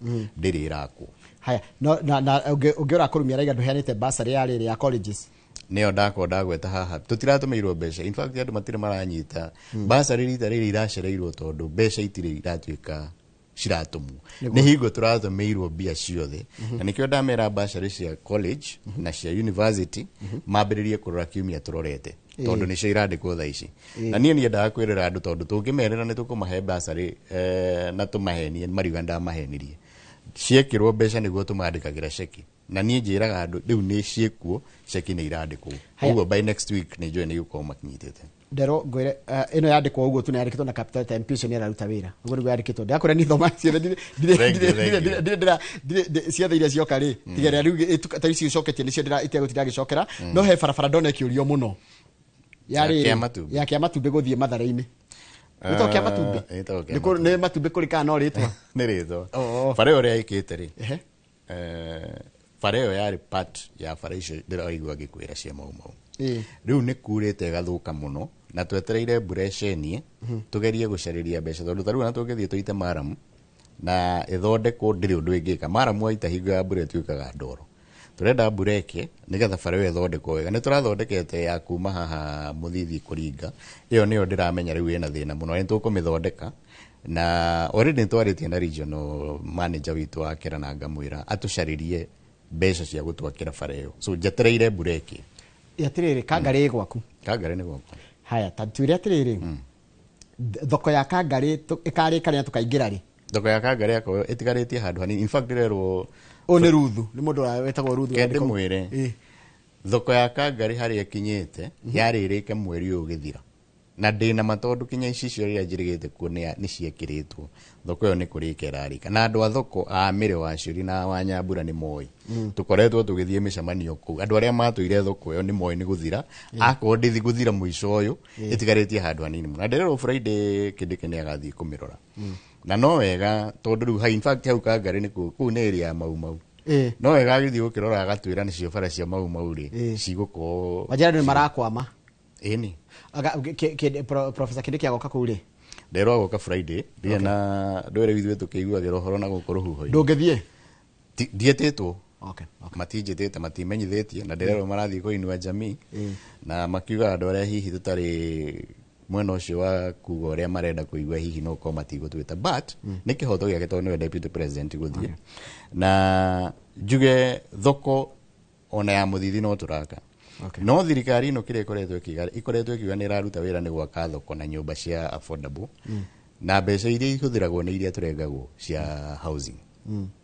ndĩrĩ ĩrakwo. Haya, na ũngĩ ũrakũrumia araiga ndũheanĩte bursary ya rĩrĩ ya colleges. Nĩyo ndakwa ndagweta haha tũtiratũmĩirwo mbeca. In fact andũ matirĩ maranyita bursary rita rĩrĩ iracereirwo tondũ mbeca itirĩ iratuĩka ciratũmwo. Nĩ hingo tũratũmĩirwo mbia ciothe, na nĩkĩo ndamera bursary cia college na cia university mambĩrĩrie kũrora kiumia tũrorete tondũ nĩcio irandĩkwo thaa ici. Na niĩ niendaga kwĩrĩra andũ tondũ tũngĩmerĩra nĩ tũkũmahe bursary na tũmahenie mariuga ndamahenirie. Ciekĩrwo mbeca nĩguo tũmandĩkagĩra ceki, na niĩ njĩraga andũ rĩu nĩ ciĩkuo ceki nĩ irandĩkwo. Ũguo by next week nĩ njũĩ nĩ gũkorwo makinyitĩte. Ndero ngwire ĩno yandĩkwo ũguo tu nĩ yandĩkĩtwo na capital letter MP ũcio nĩ araruta wĩra. Ũguo nĩguo yandĩkĩtwo. Ndakũrĩa nĩ thoma ciothe ndirĩ ciothe iria cioka rĩ tiga rĩu ta ici ũcoketie nĩcio ndĩra itegũtinda ngĩcokera. No he barabara ndona ĩkĩũrio mũno ya kĩa matumbĩ gũthiĩ Mathare-inĩ. Nĩtagwo kĩa matumbĩ? Nĩ matumbĩ kũrĩ kana no rĩtwa? Nĩ rĩtwa. Bara ĩyo ũrĩa ĩkĩte rĩ, bara ĩyo yarĩ part ya bara icio ndĩraigua ngĩkwĩra cia Mau Mau. Rĩu nĩ kurĩte ĩgathũka mũno na twetereire mbura ĩcenie tũgerie gũcarĩria mbeca tondũ ta rĩu ona tũngĩthiĩ tũite maramu na ĩthondekwo ndĩrĩ ũndũ ĩngĩka. Maramu waita hingo ya mbura ĩtuĩkaga ndoro. Tũrenda mbura ĩke nĩgetha bara ĩyo ĩthondekwo wega. Nĩ tũrathondekete ya kuma haha mũthithi kũringa, ĩyo nĩyo ndĩramenya rĩu ĩna thĩna mũno, nĩ tũkũmĩthondeka. Na already nĩ twarĩtie na regional manager witũ wa Kera na ngamwĩra atũcarĩrie mbeca cia gũtwakĩra bara ĩyo. So njetereire mbura ĩke. Atĩrĩrĩ, Kangarĩ ĩ gwaku? Kangarĩ nĩ gwakwa. Haya, ta twĩre atĩrĩrĩ, thoko ya Kangarĩ ĩkarĩka rĩ na tũkaingĩra rĩ? Thoko ya Kangarĩ yakwa ĩtigarĩtie handũ hanini. In fact ndĩrerwo Ũyũ nĩ Ruthu, nĩ mũndũ wetagwo Ruthu. Kende mwĩre thoko ya Kangarĩ harĩa ĩkinyĩte yarĩ ĩrĩke mweri ũyũ ũgĩthira. Na ndĩna ma tondũ kinya icicio rĩrĩa njĩrĩgĩte kuo nĩ ciĩkĩrĩtwo. Thoko ĩyo nĩ kũrĩka ĩrarĩka. Na andũ a thoko a Mĩrĩ wa Cũri na wa Nyambura nĩ moĩ. Tũkoretwo tũgĩthiĩ mĩcemanio kũu. Andũ arĩa matũire thoko ĩyo nĩ moĩ nĩ gũthira. Akorwo ndĩthi gũthira mũico ũyũ, ĩtigarĩtie handũ hanini mũno. Na ndĩrerwo Friday Kindiki nĩ agathiĩ kũmĩrora. Na no wega tondũ rĩu in fact hau Kangarĩ nĩ kũu nĩ area ya Mau Mau. No wega agĩthiĩ gũkĩrora agatwĩra nĩcio bara cia Mau Mau rĩ cigũkorwo Wanjĩra andũ nĩ marakwama. Ĩni. Professor Kindiki agoka kũu rĩ? Nderwo agoka Friday. Ndirĩ na ndwere ithuĩ tũkĩiguagĩra ũhoro na gũkũ rũhuho-inĩ. Ndũngĩthiĩ? Ndiĩtĩtwo. Matinjĩtĩte, matimenyithĩtie na ndĩrerwo marathiĩ kũinua jamii na makiuga andũ arĩa hihi tũtarĩ mwena ũcio wa kuga ũrĩa marenda kũigua hihi no ũkorwo matigũtwĩta, but nĩ kĩhoto gĩake tondũ nĩwe deputy president gũthiĩ. Na njuge thoko ona ya mũthithi no tũraka. No thirikari ĩno kĩrĩa ĩkoretwo ĩkiuga, ĩkoretwo ĩkiuga nĩ ĩraruta wĩra nĩ gwaka thoko na nyũmba cia affordable na mbeca iria ihũthĩragwo nĩ iria tũrengagwo cia housing.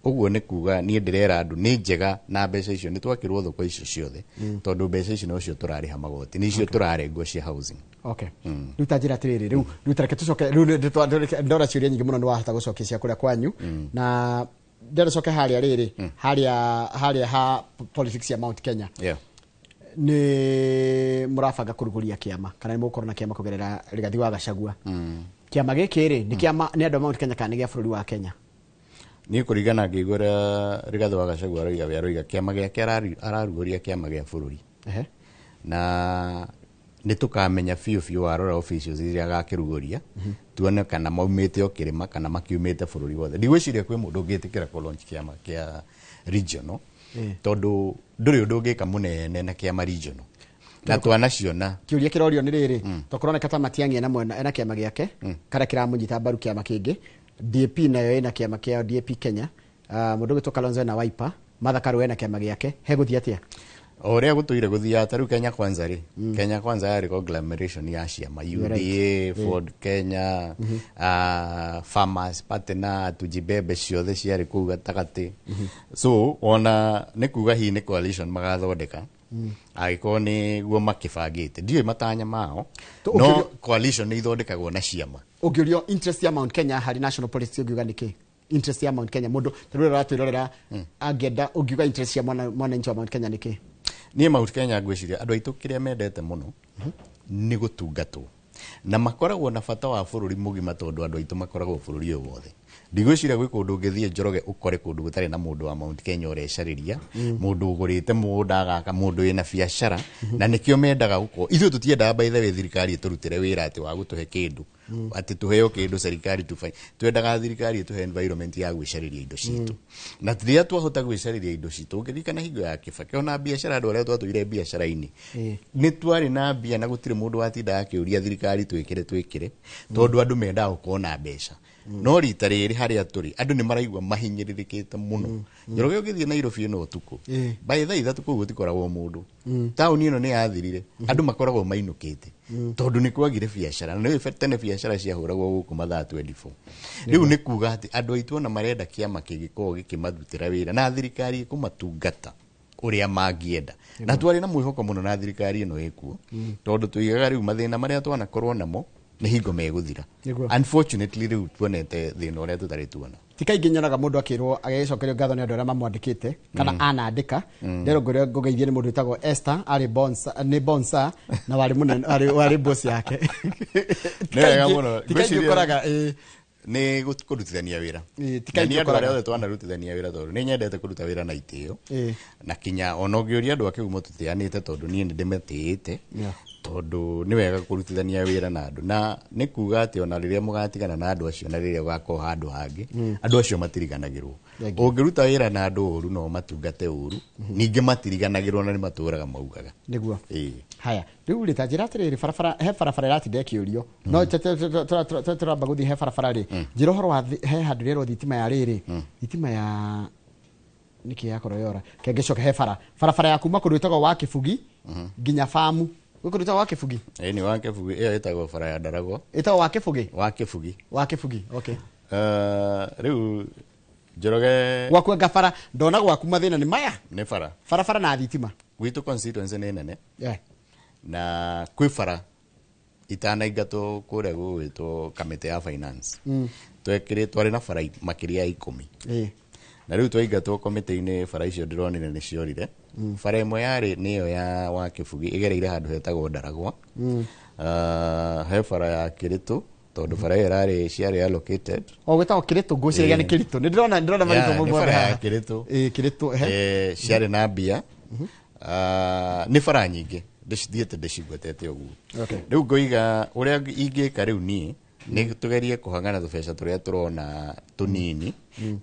Ũguo nĩ kuga niĩ ndĩrera andũ nĩ njega na mbeca icio nĩ twakĩrwo thoko icio ciothe tondũ mbeca icio nocio tũrarĩha magoti, nĩcio tũrarengwo cia housing. Rĩu ta njĩra atĩrĩrĩ, rĩu ta reke tũcoke, rĩu ndora ciũria nyingĩ mũno nĩ wahota gũcokia cia kũrĩa kwanyu na ndĩrenda coke harĩa rĩrĩ, harĩa ha politics ya Mount Kenya. Nĩ mũrabanga kũrugũria kĩama kana nĩ mũgũkorwo na kĩama kũgerera Rigathi wa Gachagua? Kĩama gĩkĩ rĩ nĩ kĩama nĩ andũ a Mount Kenya kana nĩ gĩa bũrũri wa Kenya? Niĩ kũringana ngĩigua ũrĩa Rigathi wa Gachagua aroiga, we aroiga kĩama gĩake ararugũria kĩama gĩa bũrũri. Na nĩ tũkamenya biũ biũ warora officials iria agakĩrugũria, tuone kana maumĩte o kĩrĩma kana makiumĩte bũrũri wothe. Ndigwĩciria kwĩ mũndũ ũngĩtĩkĩra kũ launch kĩama kĩa regional tondũ ndũrĩ ũndũ ũngĩka mũnene na kĩama regional. Na twanaciona. Kĩũria kĩrorio nĩ rĩrĩ, to kũroneka ta Matiang'i ena mwena, ena kĩama gĩake kana kĩramũnyita mbaru kĩama kĩngĩ. DAP nayo ĩna kĩama kĩao DAP Kenya. Mũndũ ũgwĩtwo Kalonzo ena Wiper, Martha Karua ena kĩama gĩake. Hegũthiĩ atĩa? O ũrĩa gũtũire gũthiaga ta rĩu Kenya Kwanza rĩ, Kenya Kwanza yarĩ conglomeration ya ciama, UDA, Ford Kenya, Farmers Party na Tujibebe ciothe ciarĩ kũu gatagatĩ. So ona nĩ kuga hihi nĩ coalition magathondeka angĩkorwo nĩguo makĩbangĩte, ndiũĩ matanya mao, no coalition nĩ ithondekagwo na ciama. Ũngĩũrio interest ya Mount Kenya harĩ national politics ũngiuga nĩkĩ? Interest ya Mount Kenya mũndũ ta rĩu ũratwĩrorera angĩenda, ũngiuga interest ya mwananchi wa Mount Kenya nĩkĩ? Niĩ Mount Kenya ngwĩciria andũ aitũ kĩrĩa mendete mũno nĩ gũtungatwo na makoragwo na bata wa bũrũri mũgima tondũ andũ aitũ makoragwo bũrũri ũyũ wothe. Ndigwĩciria gwĩ kũndũ ũngĩthiĩ Njoroge ũkore kũndũ gũtarĩ na mũndũ wa Mount Kenya ũrecarĩria, mũndũ ũgũrĩte mũgũnda agaka, mũndũ wĩna biacara, na nĩkĩo mendaga gũkorwo. Ithuĩ tũtiendaga by the way thirikari ĩtũrutĩre wĩra atĩ wa gũtũhe kĩndũ, atĩ tũheo kĩndũ serikali tũbanye. Twendaga thirikari ĩtũhe environment ya gwĩcarĩria indo citũ. Na rĩrĩa twahota gwĩcarĩria indo citũ, ũngĩririkana hingo ya Kibaki, ona biacara andũ arĩa twatũire biacara-inĩ, nĩ twarĩ na mbia na gũtirĩ mũndũ watindaga akĩũria thirikari twĩkĩre twĩkĩre, tondũ andũ mendaga gũkorwo na mbeca. No rita rĩrĩ harĩa tũrĩ, andũ nĩ maraigua mahinyĩrĩrĩkĩte mũno. Njoroge ũngĩthiĩ Nairobi ĩno ũtukũ, by thaa 3 kũu gũtikoragwo mũndũ. Taũni ĩno nĩ yathirire, andũ makoragwo mainũkĩte tondũ nĩ kwagire biacara. Na nĩ tene biacara ciahũragwo gũkũ mathaa 24. Rĩu nĩ kuga atĩ andũ aitũ ona marenda kĩama kĩngĩkorwo gĩkĩmarutĩra wĩra na thirikari ĩkũmatungata ũrĩa mangĩenda. Na twarĩ na mwĩhoko mũno na thirikari ĩno ĩkuo, tondũ tuigaga rĩu mathĩna marĩa twanakorwo namo nĩ hingo megũthira. Unfortunately rĩu tuonete thĩna ũrĩa tũtarĩ tuona. Ti kaingĩ nyonaga mũndũ akĩrwo agĩcokerio ngatho nĩ andũ arĩa mamwandĩkĩte kana anandĩka. Ndĩrwo ngũrĩa ngũgeithie nĩ mũndũ wĩtagwo Esther, arĩ Bonsa, nĩ Bonsa na warĩ mũnene, warĩ boss yake. Nĩ wega mũno. Ti kaingĩ ũkoraga, nĩ kũrutithania wĩra. Ti kaingĩ Na niĩ andũ ũkoraga. arĩa othe twanarutithania wĩra tondũ nĩ nyendete kũruta wĩra na itĩo. Na kinya ona ũngĩũria andũ a Kĩgumo tũtĩanĩte tondũ niĩ nĩ ndĩmatĩĩte. Tondũ nĩ wega kũrutithania wĩra na andũ. Na nĩ kuga atĩ ona rĩrĩa mũgatigana na andũ acio na rĩrĩa ũgakorwo handũ hangĩ, andũ acio matiriganagĩrwo. Ũngĩruta wĩra na andũ ũru no matungate ũru, ningĩ matiriganagĩrwo na nĩ matũraga maugaga. Nĩguo. Haya, rĩu rĩ ta njĩra atĩrĩrĩ, barabara, he barabara ĩratinda ĩkĩũrio. No tũramba gũthiĩ he barabara rĩ. Njĩra ũhoro wa he handũ rĩerwo thitima ya rĩrĩ. Thitima ya nĩkĩ yakorwo yora. Kengĩcoka he bara. Barabara ya kuma kũndũ ĩtagwo wa Kĩbugi nginya Bamu. Gwĩ kũndũ ĩtagwo wa Kĩbugi? Ĩĩ, nĩ wa Kĩbugi, ĩyo ĩtagwo bara ya Ndaragwo. Ĩtagwo wa Kĩbugi? Wa Kĩbugi. Wa Kĩbugi, okay. Rĩu Njoroge Gwaku anga bara, ndona gwaku mathĩna nĩ maya. Nĩ bara. Barabara na thitima. Gwitũ constituency nĩ nene. Na kwĩ bara Itanaingatwo kũrĩa gũgwĩtwo kamĩtĩ ya finance, twekĩrĩ twarĩ na bara makĩria ya 10. Na rĩu twaingatwo komĩtĩ-inĩ, bara icio ndĩronire nĩ ciorire. Bara ĩmwe yarĩ nĩyo ya wa Kĩbugi ĩgereire handũ hetagwo Ndaragwa. He bara ya Kĩrĩtũ, tondũ bara ĩyo ĩrarĩ ciarĩ allocated. O gwĩtagwo Kĩrĩtũ, ngwĩciragia nĩ Kĩritũ, nĩ ndĩrona marĩtwa Yeah, mau nĩ mothe bara ya haha. Kĩrĩtũ. Ĩĩ, Kĩrĩtũ, ehe. Ciarĩ na mbia. Nĩ bara nyingĩ ndĩcithiĩte ndĩcigwetete ũguo. Rĩu ngoiga ũrĩa ingĩka rĩu niĩ nĩ tũgerie kũhang'ana tũbeca tũrĩa tũrona tũnini,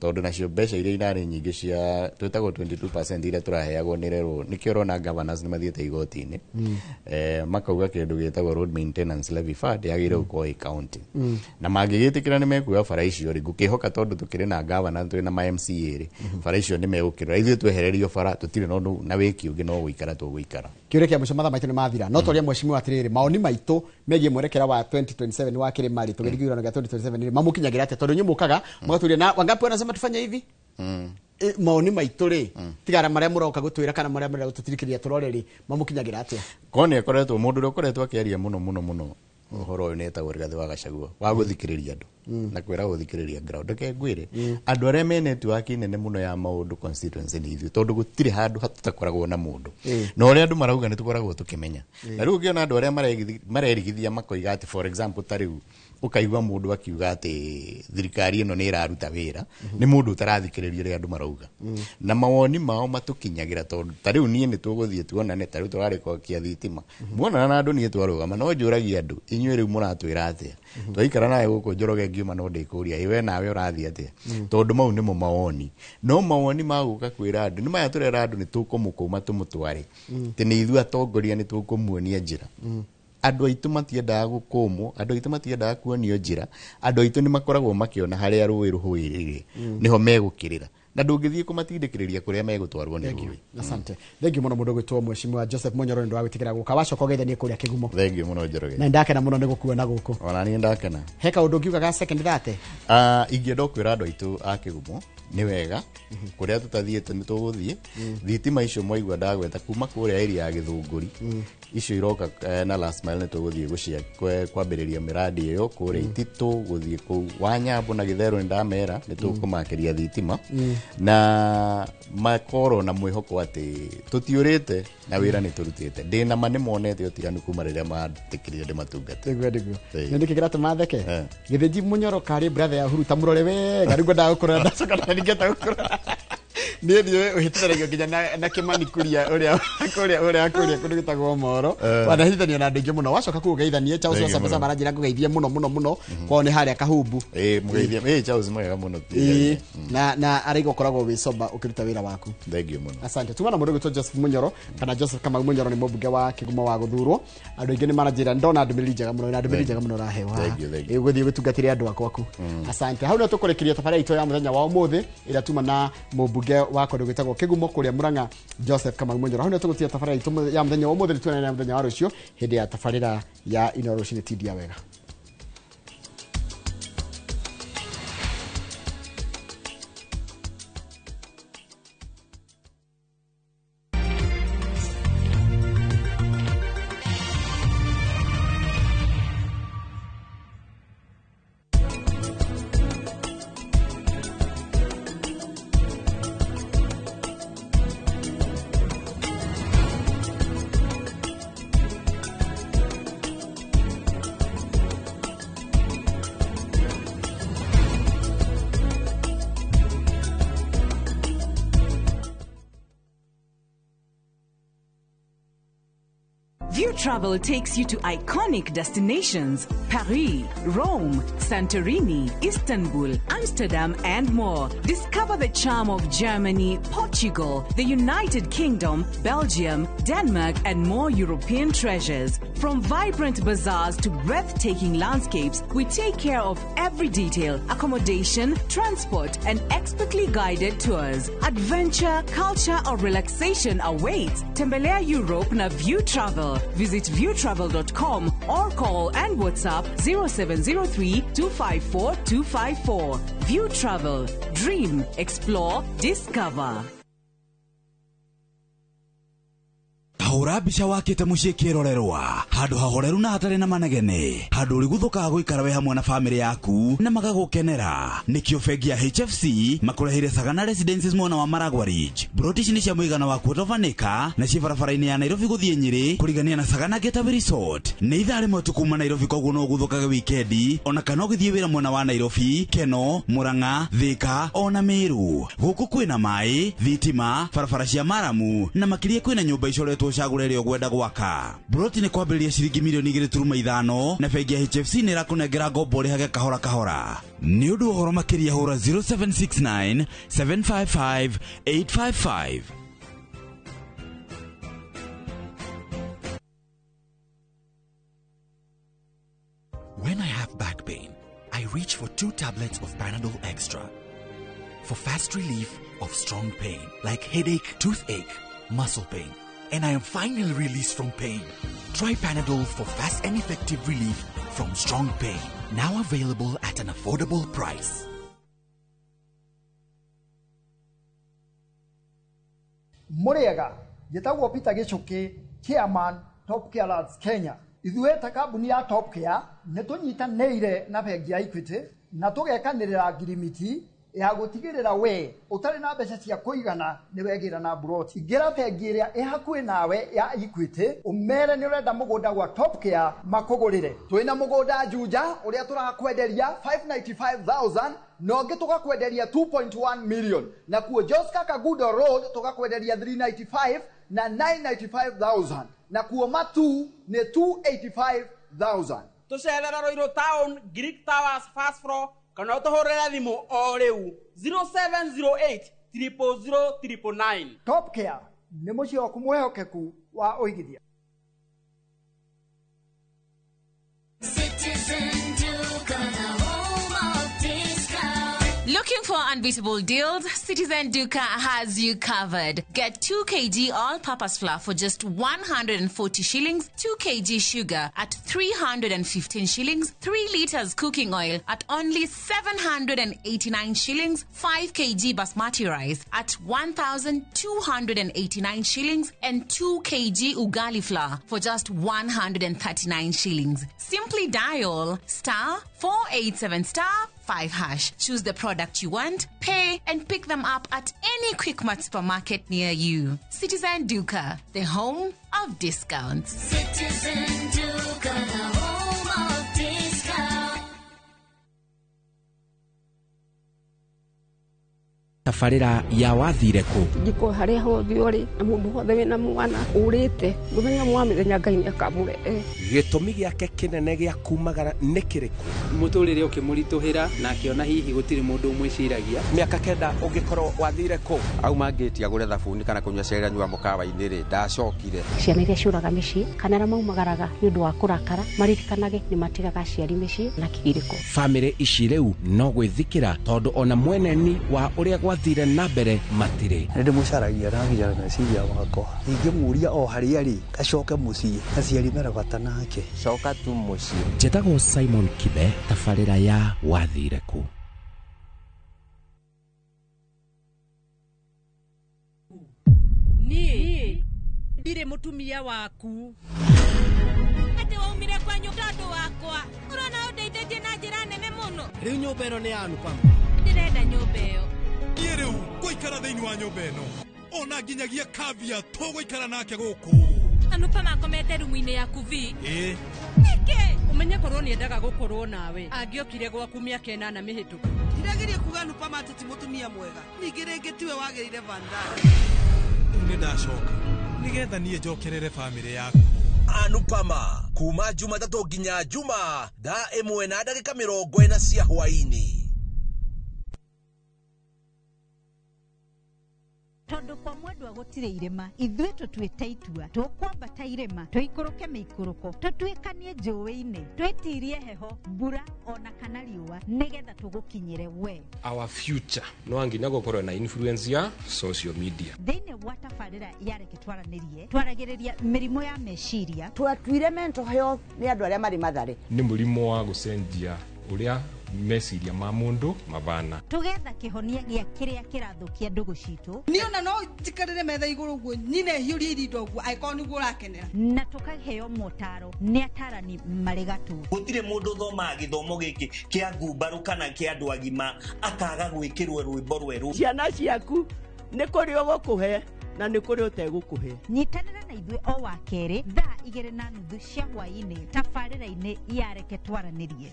tondũ nacio mbeca iria irarĩ nyingĩ cia twĩtagwo 22% iria tũraheagwo nĩ rerwo, nĩkĩo ũrona governors nĩ mathiĩte igoti-inĩ, makauga kĩndũ gĩtagwo road maintenance levy fund yagĩrĩire gũkorwo ĩ county, na mangĩgĩtĩkĩra nĩ mekuoya bara icio rĩ, ngũkĩhoka tondũ tũkĩrĩ na governor, twĩ na ma MCA rĩ, bara icio nĩ megũkĩrora. Ithuĩ twehererio bara tũtirĩ na ũndũ na wĩki ũngĩ, no gũikara tũgũikara. Kĩũria kĩa mũico, mathaa maitũ nĩ mathira, no twaria mheshimiwa atĩrĩrĩ, maoni maitũ megiĩ mwerekera wa 2027 wa kĩrĩma rĩ, tũgĩthiĩ gĩthurano gĩa 2027 rĩ, mamũkinyagĩra atĩa? Tondũ inyuĩ mũkaga mũgatũria na wangapi wanasema tufanye hivi. Maoni maitũ rĩ, tigara marĩa mũroka gũtwĩra kana marĩa marenda gũtũtirikĩria tũrore rĩ, mamũkinyagĩra atĩa? Korwo nĩ akoretwo mũndũ ũrĩa ũkoretwo akĩaria mũno mũno mũno ũhoro ũyũ nĩ etagwo Rigathĩ wa Gachagua, wa gũthikĩrĩria andũ na kwĩra gũthikĩrĩria ground. Reke ngwĩre, andũ arĩa me network nene mũno ya maũndũ constituency nĩ ithuĩ, tondũ gũtirĩ handũ hatutakoragwo na mũndũ, na ũrĩa andũ marauga nĩ tũkoragwo tũkĩmenya. Na rĩu ũngĩona andũ arĩa marerigithia makoiga atĩ, for example, ta rĩu ũkaigua mũndũ akiuga atĩ thirikari ĩno nĩ ĩraruta wĩra, nĩ mũndũ ũtarathikĩrĩria ũrĩa andũ marauga, na mawoni mao matũkinyagĩra, tondũ ta rĩu niĩ nĩ tũgũthiĩ tuonane, ta rĩu tũrarĩkokia thitima, muonana na andũ, niĩ twarũgama no njũragia andũ, inyuĩ rĩu mũratwĩra atĩa? Twaikara nawe gũkũ Njoroge ngiuma no ndĩkũria, ĩ we nawe ũrathiĩ atĩa? Tondũ mau nĩmo mawoni, no mawoni ma gũka kwĩra andũ nĩ maya tũrera andũ nĩ tũkũmũkũma tũmũtware, atĩ nĩ ithuĩ atongoria nĩ tũkũmuonia njĩra. Andũ aitũ matiendaga gũkũmwo, andũ aitũ matiendaga kuonio njĩra, andũ aitũ nĩ makoragwo makĩona harĩa rũĩ rũhũĩrĩire, nĩho megũkĩrĩra, na ndũngĩthiĩ kũmatindĩkĩrĩria kũrĩa megũtwarwo nĩ Thank you. rũĩ. Asante, thank you mũno mũndũ gwĩtwo mheshimiwa Joseph Munyoro nĩ ũndũ wa gwĩtĩkĩra gũka wacoka ũgeithanie kũrĩa Kĩgumo. Thank you mũno, Njoroge. Na ndakena mũno nĩ gũkuona gũkũ. Ona niĩ ndakena. He kaũndũ ũngiuga ga second thate? Ingĩenda kwĩra andũ aitũ a Kĩgumo nĩ wega, kũrĩa tũtathiĩte nĩ tũgũthiĩ. Thitima icio mwaigua ndagweta kuma kũrĩa area ya Gĩthũngũri, icio iroka, na last mile nĩ tũgũthiĩ kwambĩrĩria mĩradi ĩyo kũrĩa Ititũ, gũthiĩ kũu Wanyambo na Gĩtherũ, nĩ ndamera nĩ tũkũmakĩria thitima, na makorwo na mwĩhoko atĩ tũtiũrĩte na wĩra nĩ tũrutĩte. Ndĩna ma nĩ monete ũtiganu kuma rĩrĩa mandĩkĩrire ndĩmatungate. Nĩguo, nĩguo. Ĩĩ. Nĩ nĩkĩ kĩratũma theke? Gĩthĩnji Munyoro karĩ brother ya Uhuru, ta mũrore wega rĩu ngwendaga gũkũrora, ndacoka na ningĩenda gũkũrora niĩ ndiũĩ ũhĩtithanagio nginya na Kĩmani Kuria ũrĩa kũrĩa ũrĩa kũrĩa kũndũ gĩtagwo Moro. Wanahĩtithanio na andũ aingĩ mũno, wacoka kũu ũgeithanie Charles. Thank you Wasa mũno. maranjĩra ngũgeithie mũno mũno mũno, kwao nĩ harĩa Kahumbu. Ĩĩ, mũgeithie. Ĩĩ, Charles mwega mũno. Ĩĩ, na araiga ũkoragwo wĩ sober ũkĩruta wĩra waku. Thank you mũno. Asante. Tuma na mũndũ gwĩtwo Joseph Munyoro kana Joseph Kamau Munyoro, nĩ mũmbunge wa Kĩgumo wa gũthurwo. Andũ aingĩ nĩ maranjĩra ndona ndũmĩrĩri njega mũno, na ndũmĩrĩri njega mũno ũraheo haha. Thank you, thank you. Ĩ, gũthiĩ gũtungatĩre andũ akwaku. Asante. Hau nĩho tũkũrĩkĩria tabarĩra itũ ya mũthenya wa ũmũthĩ ĩrĩa tuma na mũmbunge wa kũndũ gwĩtagwo Kĩgumo kũrĩa Murang'a, Joseph Kamau Munyoro. Hau nĩho tũgũtiga tabarĩra itũ ya mũthenya wa ũmũthĩ, nĩ tuonane na mũthenya wa rũciũ hĩndĩ ya tabarĩra ya Inooro Rũcinĩ. Tindia wega. View Travel takes you to iconic destinations: Paris, Rome, Santorini, Istanbul, Amsterdam, and more. Discover the charm of Germany, Portugal, the United Kingdom, Belgium, Denmark, and more European treasures. From vibrant bazaars to breathtaking landscapes, we take care of every detail: accommodation, transport, and expertly guided tours. Adventure, culture, or relaxation awaits. Tembelea Europe na View Travel. Visit viewtravel.com or call and WhatsApp 0703 254 254. View Travel. Dream, explore, discover. Hũra mbica wakĩte mũciĩ kĩrorerwa handũ hahoreru na hatarĩ na manegene, handũ ũrĩguthũkaga gũikara we hamwe na famĩlĩ yaku na magagũkenera. Nĩkĩo bengi ya HFC makũreheire Sagana Residences mwena wa Maragwa Ridge. Broti ici nĩ cia mũigana wa quarter of an acre na ciĩ barabara-inĩ ya Nairobi gũthiĩ Nyĩrĩ kũrigania na Sagana Getaway Resort. Nĩ ithaa rĩmwe tu kuma Nairobi, koguo no ũguthũkage wikendi ona kana ũgĩthiĩ wĩra mwena wa Nairobi, Keno, Murang'a, Thika ona Meru. Gũkũ kwĩna maĩ, thitima, barabara cia maramu na makĩria kwĩna nyũmba icoretwo ũcagũre ĩrĩa ũgwenda gwaka. Broti nĩ kwambĩrĩria ciringi milioni 2.5 na bengi ya HFC nĩ ĩrakũnengera ngombo ũrĩhage kahora kahora. Nĩ ũndũ wa ũhoro makĩria hũra 0769 755 855. When I have back pain, I reach for 2 tablets of Panadol Extra for fast relief of strong pain like headache, toothache, muscle pain, and I am finally released from pain. Try Panadol for fast and effective relief from strong pain. Now available at an affordable price. Mũrĩega, njĩtagwo Peter Gĩchũkĩ, chairman Top Care Lads Kenya. Ithuĩ ta kambuni ya Top Care nĩ tũnyitanĩire na bengi ya Equity na tũgekanĩrĩra ngirimiti ya gũtigĩrĩra we ũtarĩ na mbeca cia kũigana nĩ wegĩra na mburoti. Ingĩra bengi ĩrĩa ĩ hakuhĩ nawe ya Equity ũmere nĩ ũrenda mũgũnda gwa Top Care makũgũrĩre. Twĩna mũgũnda Juja ũrĩa tũrakwenderia 595,000 na ũngĩ tũgakwenderia 2.1 million, na kuo Joska Kagudo Road tũgakwenderia 395 na 995,000, na kuo Matu nĩ 285,000. Tũcerera Ruiru Town, Greek Towers first floor, kana ũtũhũrĩre thimũ o rĩu 0708 000 999. Top Care nĩ mũciĩ waku mwĩhokeku wa ũigithia. Citizen Duka, the home of discount. Looking for unbeatable deals? Citizen Duka has you covered. Get 2 kg all-purpose flour for just 140 shillings, 2 kg sugar at 315 shillings, 3 liters cooking oil at only 789 shillings, 5 kg basmati rice at 1,289 shillings, and 2 kg ugali flour for just 139 shillings. Simply dial star 487 star 5 hash. Choose the product you want, pay, and pick them up at any Quickmart supermarket near you. Citizen Duka, the home of discounts. Citizen Duka, the home of discount. Tabarĩra ya wathire kũ? Njiko harĩa hothe ũrĩ na mũndũ wothe wĩna mwana ũrĩte mũthenya mwa mĩthenya Ngai nĩakamũrehe. Gĩtũmi gĩake kĩnene gĩa kumagara nĩ kĩrĩkũ? Mũtũrĩre ũkĩmũritũhĩra na akĩona hihi gũtirĩ mũndũ ũmwĩciragia. Mĩaka 9 ũngĩkorwo wathire kũ? Auma ngĩti agũre thabuni kana kũnyua cai anyua mũkawa-inĩ rĩ, ndacokire. Ciana iria ciũraga mĩciĩ kana arĩa maumagaraga nĩ ũndũ wa kũrakara maririkanage nĩ matigaga aciari mĩciĩ na kĩgirĩko. Bamĩrĩ ici rĩu no gwĩthikĩra tondũ ona mweneni wa ũrĩa gwathire na mbere matirĩ. Nĩ ndĩmũcaragia na nginya meciria makwa, ingĩmũria o harĩa arĩ acoke mũciĩ, aciari mena bata nake. Coka tu mũciĩ. Njĩtagwo Simon Kibe, tabarĩra ya wathire kũ. Niĩ ndirĩ mũtumia waku. Atĩ waumire kwanyu tondũ wakwa, ũrona ũndeithĩtie na njĩra nene mũno. Rĩu nyũmba ĩno nĩ ya Anupama. Ndĩrenda nyũmba ĩyo. Niĩ rĩu ngũikara thĩinĩ wa nyũmba ĩno ona nginyagia kavia tũgũikara nake gũkũ. Anupama akomete rumu-inĩ yaku vi. Ĩĩ. Nĩkĩ? Ũmenye korwo nĩendaga gũkorwo nawe angĩokire gwaku mĩaka 8 mĩhĩtũku. Ndirageria kuga Anupama atĩ ti mũtumia mwega, ningĩ rĩngĩ tiwe wagĩrĩire Vandana. Rĩu nĩ ndacoka nĩgetha niĩ njokerere bamĩrĩ yaku. Anupama kuma Jumatatũ nginya Juma thaa 1:40 cia hwaĩ-inĩ. Tondũ kwa mwendwa gũtirĩ irĩma, ithuĩ tũtuĩte itua tũkwambata irĩma, tũikũrũke mĩikũrũko, tũtuĩkanie njũĩ-inĩ, twĩtirie heho, mbura ona kana riũa, nĩgetha tũgũkinyĩre we. Our future no nginya gũkorwo na influence ya social media. Thĩinĩ wa tabarĩra ya Reke Twaranĩrie, twaragĩrĩria mĩrimũ ya meciria. Twatuire mental health nĩ andũ arĩa marĩ Mathare. Nĩ mũrimũ wa gũcenjia ũrĩa meciria ma mũndũ mabana. Tũgetha kĩhonia gĩa kĩrĩa kĩrathũkia ndũgũ citũ. Niĩ ona no njikarĩre metha igũrũ ũguo nyine hiũrie irinda ũguo angĩkorwo nĩguo ũrakenera. Na tũkaheo motaro nĩ atarani marĩ gatũ. Gũtirĩ mũndũ ũthomaga gĩthomo gĩkĩ kĩa ngumbarũ kana kĩa andũ agima akaga gwĩkĩrwo rwĩmbo rwerũ. Ciana ciaku nĩ kũrĩ ũgũkũhe na nĩ kũrĩ ũtegũkũhe. Nyitanĩra na ithuĩ o wa kerĩ thaa 2:30 cia hwaĩ-inĩ tabarĩra-inĩ ya Reke Twaranĩrie.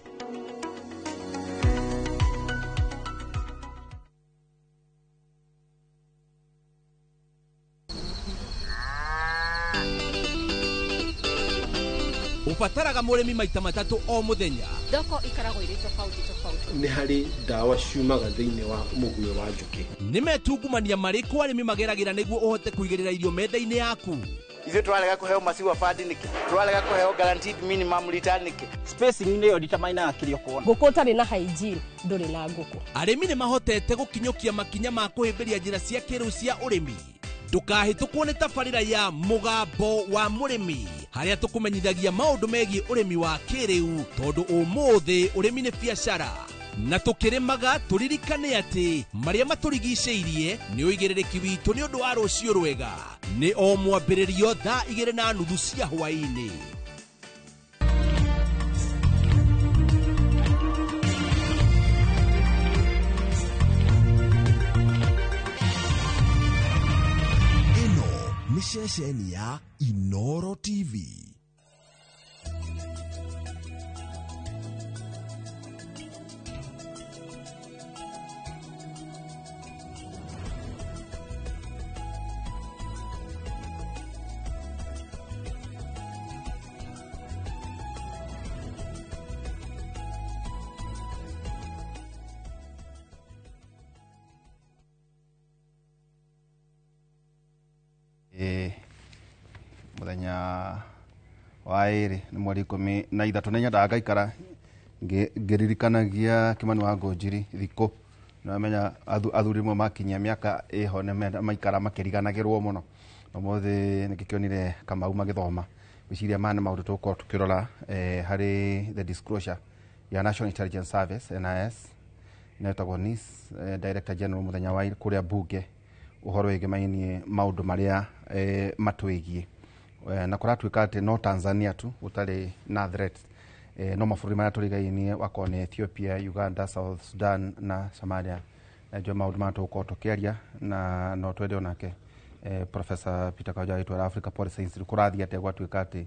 Ũbataraga mũrĩmi maita matatũ o mũthenya. Thoko ikaragwo irĩ tofauti tofauti. Nĩ harĩ ndawa ciumaga thĩinĩ wa mũguĩ wa njũkĩ. Nĩ metungumania marĩkũ arĩmi mageragĩra nĩguo ũhote kũigĩrĩra irio metha-inĩ yaku? Ithuĩ tũrarega kũheo maciwa bandi nĩkĩ? Tũrarega kũheo guaranteed minimum return nĩkĩ? Spacing nĩyo determinaga kĩrĩa ũkuona. Ngũkũ ũtarĩ na hygiene ndũrĩ na ngũkũ. Arĩmi nĩ mahotete gũkinyũkia makinya ma kũhĩmbĩria njĩra cia kĩrĩu cia ũrĩmi. Ndũkahĩtũkwo nĩ tabarĩra ya Mũgambo wa Mũrĩmi harĩa tũkũmenyithagia maũndũ megiĩ ũrĩmi wa kĩrĩu tondũ ũmũthĩ ũrĩmi nĩ biacara. Na tũkĩrĩmaga tũririkane atĩ marĩa matũrigicĩirie nĩ ũigĩrĩrĩki witũ nĩ ũndũ wa rũciũ rwega. Nĩ o mwambĩrĩrio thaa 2:30 cia hwaĩ-inĩ. Nĩ ceceni ya Inoro TV. Muthenya wa ĩrĩ nĩ mweri 13 nĩ nyendaga ngaikara ngĩririkanagia Kimani wa Ngũnjiri thikũ. Nĩwamenya athuri rĩmwe makinyia mĩaka ĩho nĩ maikara makĩriganagĩrwo mũno. Ũmũthĩ nĩngĩkĩonire Kamau magĩthoma. Ngwĩciria maya nĩ maũndũ tũgũkorwo tũkĩrora harĩ the disclosure ya National Intelligence Service NIS na ĩtagwo NIS, Director General mũthenya wa kũrĩa bunge ũhoro wĩgĩmainie maũndũ marĩa matwĩgiĩ. Na kũratuĩka atĩ no Tanzania tu gũtarĩ na threat, no mabũrũri marĩa tũrigainie wakorwo nĩ Ethiopia, Uganda, South Sudan na Somalia. Na ndio maũndũ marĩa tũgũkorwo tũkĩaria na no twende onake Professor Peter Kajwa agĩtwĩra Africa Policy Institute kũrathiĩ atĩa gwatuĩka atĩ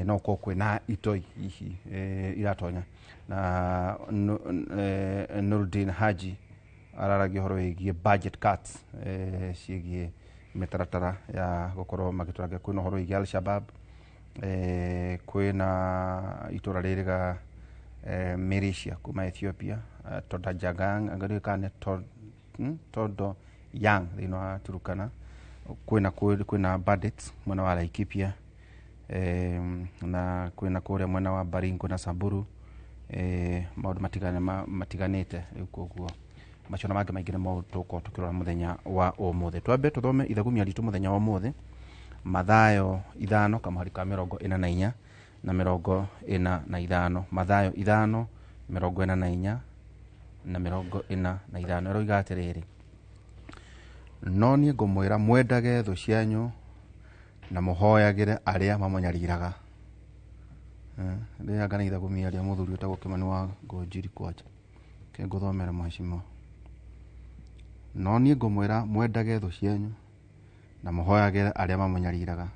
no gũkorwo kwĩna itoi hihi iratonya. Na Nurdin Haji araragia ũhoro wĩgiĩ budget cuts ciĩgiĩ mĩtaratara ya gũkorwo magĩtũragia. Kwĩna ũhoro wĩgiĩ Al-Shabaab, kwĩna itũra rĩrĩga Malaysia kuma Ethiopia, Todajagang angĩrĩkane Todo Yang thĩinĩ wa Turkana, kwĩna bandits mwena wa Laikipia, na kwĩna kũrĩa mwena wa Baringo na Samburu, maũndũ matiganĩte rĩu koguo macio na mangĩ maingĩ nĩ maũndũ tũgũkorwo tũkĩrora mũthenya wa ũmũthĩ. Twambe tũthome ithagumia ritũ mũthenya wa ũmũthĩ, Mathayo 5 kamũhari ka 44 na 45. Mathayo 5 44 na 45 ĩroiga atĩrĩrĩ: no niĩ ngũmwĩra mwendage thũ cianyu na mũhoyagĩre arĩa mamũnyariraga. Rĩrĩa ngana ithagumia rĩa mũthuri ũtagwo Kimani wa Ngũnjiri kwanja ke ngũthomera mheshimiwa. No niĩ ngũmwĩra mwendage thũ cianyu na mũhoyagĩre arĩa mamũnyariraga,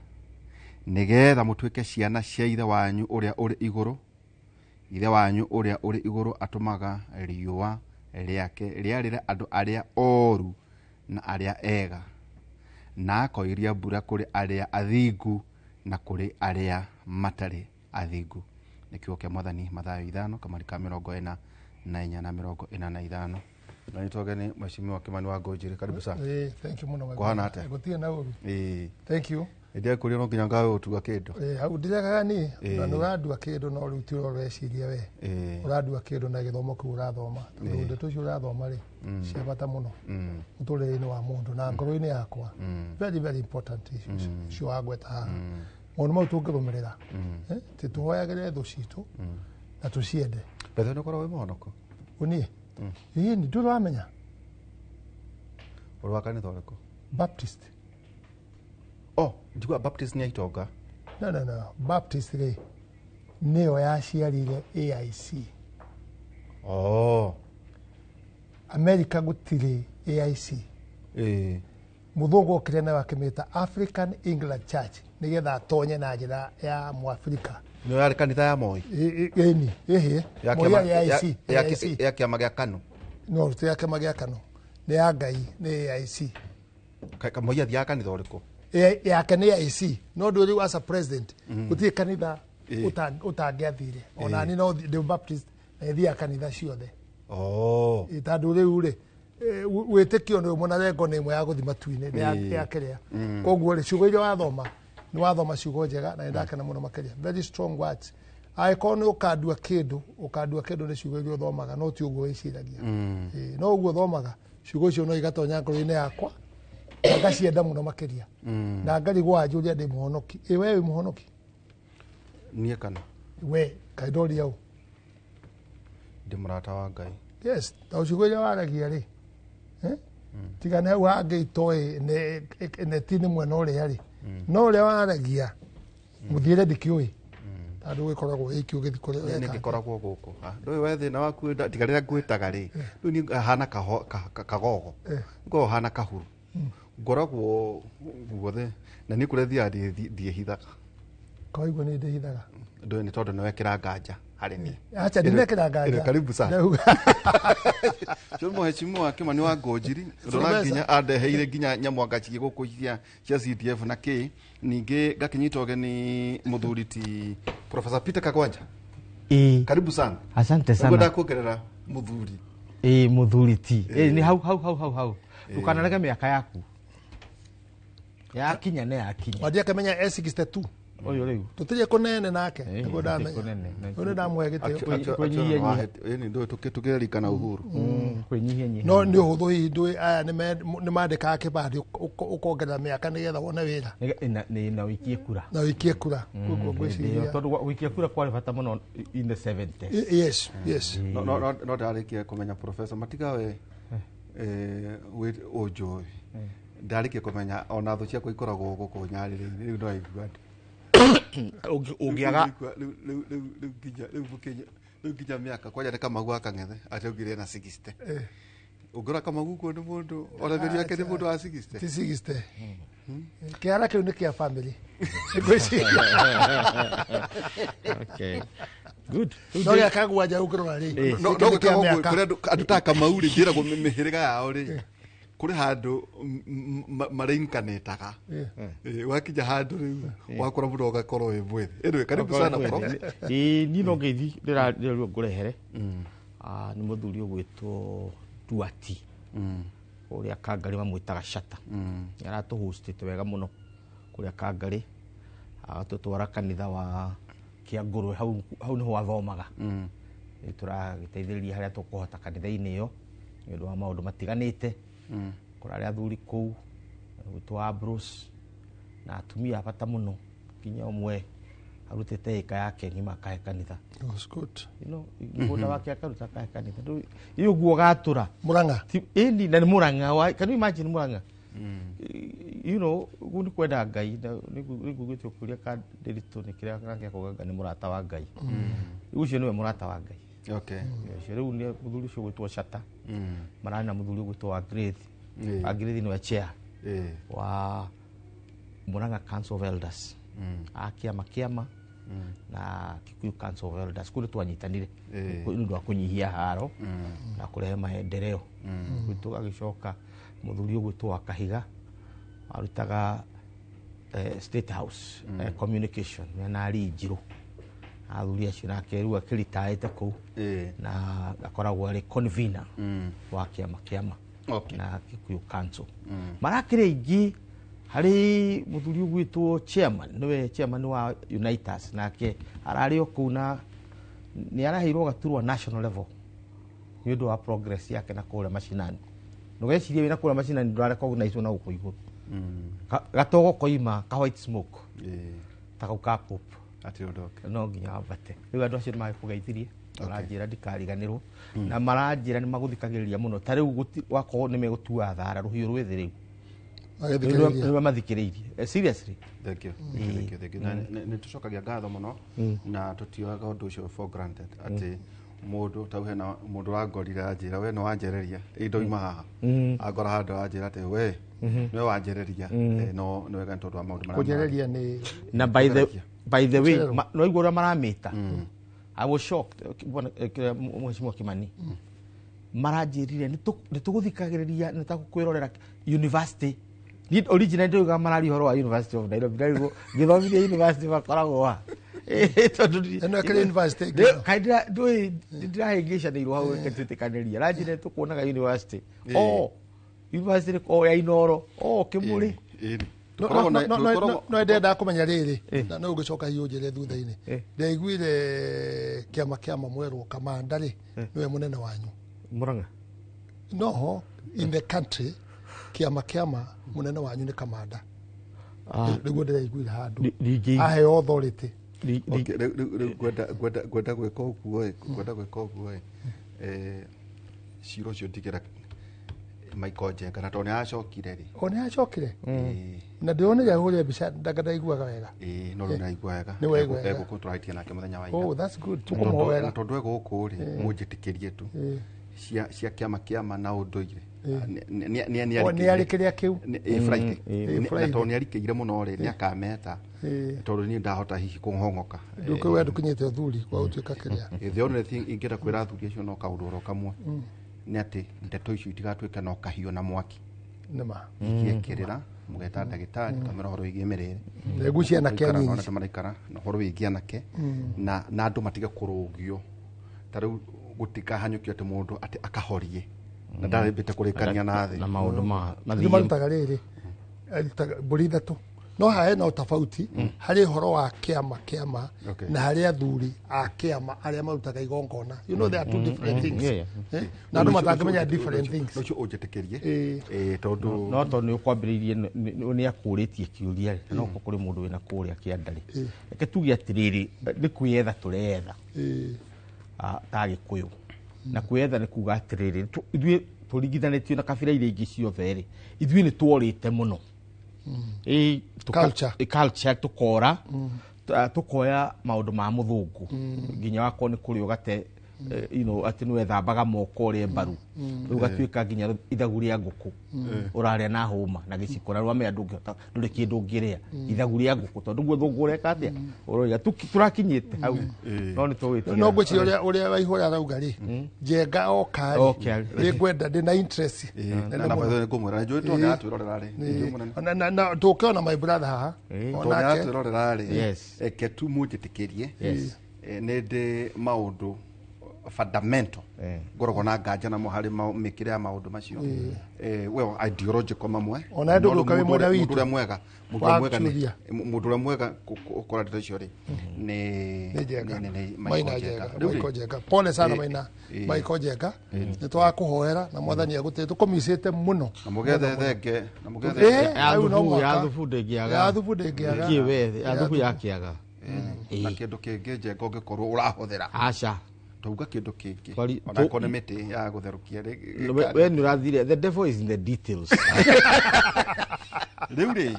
nĩgetha mũtuĩke ciana cia Ithe wanyu ũrĩa ũrĩ igũrũ. Ithe wanyu ũrĩa ũrĩ igũrũ atũmaga riũa rĩake rĩarĩre andũ arĩa oru na arĩa ega, na akoiria mbura kũrĩ arĩa athingu na kũrĩ arĩa matarĩ athingu. Nĩ kiugo kĩa Mwathani, Mathayo 5 kamũhari ka 44 na 45. Na nitogeni Mheshimiwa Kimani wa Ngũnjiri, karibu sana. Thank you mũno. Kũhana atĩa? Gũtirĩ na ũru. Thank you. Ndĩrĩa kũrĩa no nginya ngawe ũtua kĩndũ. Hau ndĩregaga ni na nĩ ũrandua kĩndũ no rĩu ti ũrĩa ũreciria we. Ũrandua kĩndũ na gĩthomo kĩu ũrathoma. Tondũ ndeto icio ũrathoma rĩ cia bata mũno mũtũrĩre-inĩ wa mũndũ na ngoro-inĩ yakwa. Very very important issues icio wagweta haha. Maũndũ mau tũngĩrũmĩrĩra tũhoyagĩre thũ citũ na tũciende. Bethe nĩ ũkoragwo wĩ mũhonoku? Ũniĩ ĩni ndũrĩ wamenya Ũrĩ wa kanitha ũrĩkũ? Baptist. Oh, njigua Baptist nĩ aitonga. No, no, no. Baptist rĩ nĩyo yaciarire AIC. Oh. America gũtirĩ AIC. Ĩĩ. Mũthũngũ okire nayo akĩmĩta African England Church nĩgetha atonye na njĩra ya Mũafrika. Nĩyo yarĩ kanitha ya Moi. Ĩni ĩhĩ Ya Moi kĩama- yarĩ AIC. AIC. ya kĩama gĩa KANU. No ti ya kĩama gĩa KANU, nĩ ya Ngai, nĩ AIC. Moi athiaga kanitha ũrĩkũ? Yake nĩ AIC, no ndũ rĩu as a president gũtirĩ kanitha ũtangĩathire. Ona niĩ no ndĩ Baptist na ĩthiaga kanitha ciothe. Oh. Tondũ rĩu rĩ wĩtĩkio nĩ ũmwe na rengo nĩ ĩmwe ya gũthiĩ matu-inĩ nĩ ya kĩrĩa. Koguo rĩ ciugo iria wathoma nĩ wathoma ciugo njega na nĩ ndakena mũno makĩria, very strong words. Angĩkorwo nĩ ũkandua kĩndũ, ũkandua kĩndũ nĩ ciugo iria ũthomaga, no ti ũguo wĩciragia. No ũguo ũthomaga ciugo icio no igatonya ngoro-inĩ yakwa na ngacienda mũno makĩria na ngarigwo wanjũria ndĩ mũhonoki. Ĩ we wĩ mũhonoki? Niĩ kana? We kaĩ ndoria ũ? Ndĩ mũrata wa Ngai. Yes, ta ciugo iria waragia rĩ, tiga nĩ hau hangĩ itoĩ neti-inĩ mwena ũrĩa rĩ, no ũrĩa waragia mũthiĩre ndikĩũĩ tondũ gĩkoragwo gĩkĩ ũgĩthiĩ kũrĩa Niĩ ũreka. nĩngĩkoragwo gũkũ. Ndũĩ we thĩna waku tiga rĩrĩa ngwĩtaga rĩ, rĩu niĩ hana kagogo. Ngoragwo hana kahuru. Ngoragwo guothe na niĩ kũrĩa thiaga ndiĩhithaga. Kawaigua nĩ ndĩhithaga? Ndũĩ nĩ tondũ nĩwekĩra nganja harĩ niĩ. Acha, ndinekĩra nganja. Karibu sana. Ndauga. Cio mũheshimiwa Kĩmani wa Ngũnjiri ndona Professor. nginya andeheire nginya nyamwanga ciĩ gũkũ cia CDF na kĩ ningĩ ngakĩnyita ũgeni mũthuri ti Professor Peter Kagwanja. Karibu sana. Asante Nĩguo sana. ndakuongerera mũthuri. Ĩĩ mũthuri ti. Ĩĩ nĩ hau hau hau hau hau. Ndũkanarege mĩaka yaku. Yakinya nĩ yakinya. Wanjia akĩmenya e62. Ũyũ rĩu. Tũtirĩ kũnene nake nĩguo ndamenya. kũnene. Ũyũ nĩ ndamũhe gĩtĩo. Ĩni ndũĩ tũkĩririkana Uhuru. Kwĩnyihia nyihia. No nĩ ũhũthũ hihi ndũĩ aya nĩ mandĩkaga kĩbandĩ ũkongerera mĩaka nĩgetha wone wĩra. Na ũikie kura. Na ũikie kura. Koguo ngwĩciria. Tondũ gũikia kura kwarĩ bata mũno in the 70s. Yes, yes. No no no ndarĩkia kũmenya Professor matigawe ũnjũĩ. Ndarĩkia kũmenya ona thũ ciakwa ikoragwo gũkũ nyarĩrĩ-inĩ rĩu no aigua andũ. Ũngĩaga Rĩu nginya mĩaka kwanja nĩ Kamau wa Kang'ethe atĩ augire na 60. Ũngĩrora Kamau guo nĩ mũndũ ona mĩri yake nĩ mũndũ wa 60. Ti 60. Kĩara kĩu nĩ kĩa family. Ngwĩciria. Okay. Good. No gĩa Kagwanja ũngĩrora rĩ. No gĩkĩ nĩ kĩa gũkoragwo mĩaka. kũrĩ andũ ta Kamau rĩ njĩragwo mĩhĩrĩga yao rĩ kũrĩ handũ mareinkanĩtaga. Wakinya handũ rĩu wakora mũndũ ũgakorwo wĩ mwĩthĩ. Anyway, karibu sana bro. Ĩĩ niĩ no ngeithi ndĩrerwo ngũrehere. Nĩ mũthuri ũgwĩtwo Duati. Ũrĩa Kangarĩ mamwĩtaga Shata. Nĩ aratũhostĩte wega mũno kũrĩa Kangarĩ. Agatũtwara kanitha wa Kĩangũrwe hau hau nĩho athomaga. Nĩ tũragĩteithĩrĩria harĩa tũkũhota kanitha-inĩ ĩyo nĩ ũndũ wa maũndũ matiganĩte. Kũrarĩ athuri kũu gwĩtwo Ambrose na atumia a bata mũno nginya ũmwe arutĩte ĩka yake ng'ima akahe kanitha. That's good. You know, mũgũnda wake akaruta akahe kanitha. Ĩ ũguo gatũra. Mũrang'a. Ĩni na nĩ Mũrang'a. Can you imagine Mũrang'a? You know, ũguo nĩ kwenda Ngai na nĩngũgĩte kũria ka Ndĩritũ nĩ kĩrĩa nake akauga nĩ mũrata wa Ngai. Rĩu ũcio nĩwe mũrata wa Ngai. Okay. Ũcio rĩu nĩ mũthuri ũcio ũgwĩtwo Shata. Mararĩ na mũthuri ũgwĩtwo wa Grace. Wa Grace nĩwe chair wa Murang'a Council of Elders. A kĩama kĩama na Kikuyu Council of Elders kũu nĩ twanyitanire nĩ ũndũ wa kũnyihia haro na kũrehe maendeleo. Rĩu tũgagĩcoka mũthuri ũgwĩtwo wa Kahiga arutaga State House communication mena Njirũ athuri acio nake rĩu akĩritaĩte kũu na akoragwo arĩ convener wa kĩama kĩama na Kikuyu Council. Marakĩrĩ aingĩ harĩ mũthuri ũgwĩtwo chairman nĩwe chairman wa Unitas nake ararĩ o kũu na nĩ araheirwo gaturwa national level nĩ ũndũ wa progress yake na kũrĩa macinani. Ndũgecirie wĩna kũrĩa macinani ndũrarecognize na gũkũ igũrũ. Gatogo koima ka white smoke ta kau ka pop atĩ ũndoke no nginya wambate. Rĩu andũ acio nĩ magĩkũgeithirie. Maranjĩra ndikariganĩrwo na maranjĩra nĩ magũthikagĩrĩria mũno. Ta rĩu wakorwo nĩ megũtua thara rũhiũ rwĩthĩ rĩu. Nĩ mathikĩrĩirie. Seriously. Thank you. Thank you. Thank you. Nĩ tũcokagia ngatho mũno na tũtioyaga ũndũ ũcio for granted atĩ mũndũ ta hena mũndũ wangorire anjĩra we nĩ wanjereria ndoima haha angora handũ anjĩra atĩ we nĩwe wanjereria no nĩ wega nĩ tondũ wa maũndũ marĩa kũnjereria nĩ na by the way no igua ũrĩa maramĩta. I was shocked Mheshimiwa Kimani maranjĩrire nĩ tũgũthikagĩrĩria nĩ ta kwĩrorera university. Ni original ndio mararia ũhoro wa University of Nairobi. Ndarigwo ngĩthomithia university makoragwo ha tondu ĩno ĩkĩrĩ university kaindira ndũĩ ndirahĩngĩcanĩirwo hau reke twĩtĩkanĩria ranjĩre tũkuonaga university o university o ya Inoro o Kĩmũrĩ. No ndendaga kũmenya rĩrĩ na no ũgĩcoka hihi ũnjĩre thutha-inĩ. Ndaiguire kĩama kĩama mwerwo Kamanda rĩ nĩwe mũnene wanyu Murang'a. No in the country kĩama kĩama mũnene wanyu nĩ Kamanda. Nĩguo ndĩraiguire handũ aheo authority. Rĩu ngwenda gwĩka ũguo ngwenda gwĩka ũguo cira ũcio ndigĩra Michael Njenga na tondũ nĩ acokire rĩ. O nĩ acokire na ndĩronire ahũrire mbica ndanga ndaiguaga wega. No rĩu ndaigua wega. Egũkũ tũraitie nake mũthenya wa ira. Oh, that's good. Tũkũmũhoera. Tondũ egũkũ rĩ mũnjĩtĩkĩrie tu cia kĩama kĩama na ũndũire. Nĩ arĩkĩria kĩu Friday na tondũ nĩ arikĩire mũno rĩ nĩ akameta tondũ niĩ ndahota hihi kũhong'oka. Ndũkĩwe ndũkinyĩte ũthuri kwa gũtuĩka kĩrĩa. The only thing ingĩenda kwĩra athuri acio no kaũndũ oro kamwe nĩ atĩ ndeto icio itigatuĩke no kahiũ na mwaki. Nĩma ikiekĩrĩra mũgeta ndagĩtarĩ kamera ũhoro wĩgiĩ mĩrĩre ngucia anake anyinyi maraikara na ũhoro wĩgiĩ anake na andũ matige kũrũgio ta rĩu gũtikahanyũkio atĩ mũndũ atĩ akahorie na ndarĩmbĩte kũrĩkania na thĩ na maũndũ ma mathiĩ marutaga rĩrĩ arutaga mbũri ithatũ no hahe na tofauti harĩ ũhoro wa kĩama kĩama na harĩ athuri a kĩama arĩa marutaga igongona. You know there are two different things. Na andũ matangĩmenya different things. Ũcio ũnjĩtĩkĩrie tondũ no tondũ nĩ ũkwambĩrĩirie nĩ akũrĩtie kĩũria rĩ no kũrĩ mũndũ wĩna kũrĩa kĩanda rĩ reke tuge atĩrĩrĩ nĩ kwĩyetha tũreyetha ta Gĩkũyũ na kwĩyetha nĩ kuga atĩrĩrĩ ithuĩ tũringithanĩtio na kabira iria ingĩ ciothe rĩ ithuĩ nĩ tuorĩte mũno. Culture tukora tukoya maũndũ ma mũthũngũ nginya wakorwo nĩ kũrĩa ũgate you know atĩ nĩwethambaga moko ũrĩe mbaru rĩu ũgatuĩka nginya ithagu rĩa ngũkũ ũrarĩa na hũma na gĩciko na rwamenya ndũngĩhota ndũrĩ kĩndũ ũngĩrĩa ithagu rĩa ngũkũ tondũ guo thũngũ ũreka atĩa ũroiga tũrakinyĩte hau no nĩ tũgwĩtigĩra. No ngwĩciria ũrĩa Waihũra arauga rĩ Njenga oka rĩ nĩngwenda ndĩna interest na ngũmwĩra njũĩ tondũ nĩaratwĩrorera rĩ na tũkĩona my brother haha tondũ nĩaratwĩrorera rĩ eke tu mũnjĩtĩkĩrie nĩ ndĩ maũndũ fundamental ngoragwo na nganja namo harĩ mĩkĩre ya maũndũ macio well ideological mamwe ona ndũgũka wĩ mwena witũ mũndũ ũrĩa mwega ũkora ndeto icio rĩ nĩ Njenga Maina Njenga Michael Njenga pole sana Maina Michael Njenga nĩ twakũhoera na mwathani agũteithie tũkũmicĩte mũno na mũgethe thenge na mũgethe ya thubu ndĩngĩaga ya thubu ndĩngĩaga kĩ ya thubu yakĩaga na kĩndũ kĩngĩ Njenga ũngĩkorwo ũrahũthĩra aca tauga kindu kingi ona kone miti ya gutherukia we ni urathire the devil is in the details. Riu ri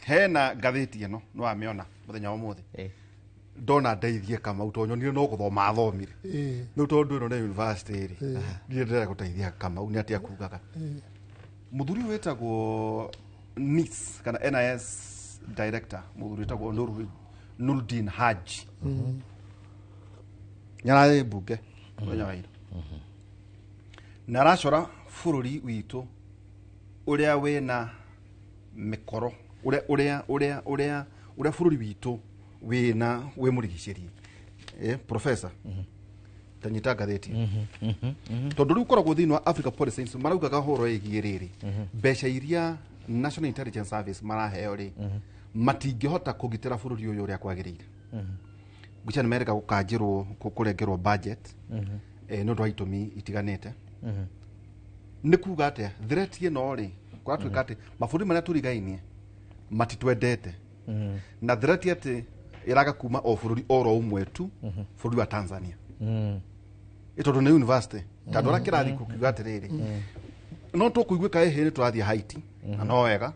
hena ngathĩti ĩno no amiona muthenya wa umuthi ndona ndeithie Kamau to nyonire no guthoma athomire riu tondu ĩno nĩ university ri niĩ ndĩrenda gũteithia Kamau nĩ atĩa kugaga muthuri wĩtagwo NIS kana NIS director muthuri wĩtagwo Nurdin Haji nyararĩ mbunge mũthenya wa ira na aracora bũrũri witũ ũrĩa wĩna mĩkoro ũrĩa bũrũri witũ wĩna wĩ mũrigicĩrie. Professor tanyita ngathĩti tondũ rĩu ũkoragwo thĩinĩ wa Africa Policy Institute maraugaga ũhoro ĩgiĩ rĩrĩ mbeca iria National Intelligence Service maraheo rĩ matingĩhota kũgitĩra bũrũri ũyũ ũrĩa kwagĩrĩire. Ngwĩciria nĩ merĩga gũkanjĩrwo kũrengerwo budget nĩ ũndũ wa itũmi itiganĩte. Nĩ kuga atĩa threat ĩno rĩ kũratuĩka atĩ mabũrũri marĩa tũrigainie matitwendete na threat atĩ ĩraga kuma o bũrũri oro ũmwe tu bũrũri wa Tanzania. Ĩ tondũ nĩ university ta andũ arĩa kĩrathi kukiuga atĩrĩrĩ, no tũkũiguĩka ĩhĩ nĩ tũrathiĩ Haiti na no wega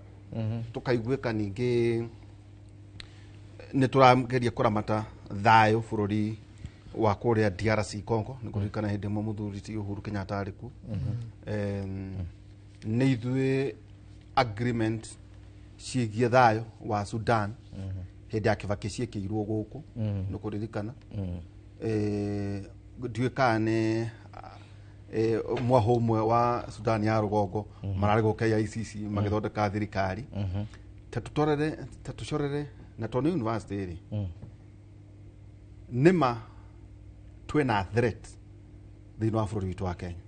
tũkaiguĩka, ningĩ nĩ tũrageria kũramata thayũ bũrũri wa kũrĩa DRC Congo, nĩ kũririkana hĩndĩ ĩmwe mũthuri ti Uhuru Kenyatta arĩ kuo. Nĩ ithuĩ agreement ciĩgiĩ thayũ wa Sudan hĩndĩ ya Kibaki ciĩkĩirwo gũkũ, nĩ kũririkana. Ndiũĩ kana nĩ mwahũ ũmwe wa Sudan ya rũgongo mararĩ gũkũ KICC magĩthondeka thirikari. Ta tũtorere, ta tũcorere na tondũ nĩ university rĩ, nĩma twĩna threat thĩinĩ wa bũrũri witũ wa Kenya.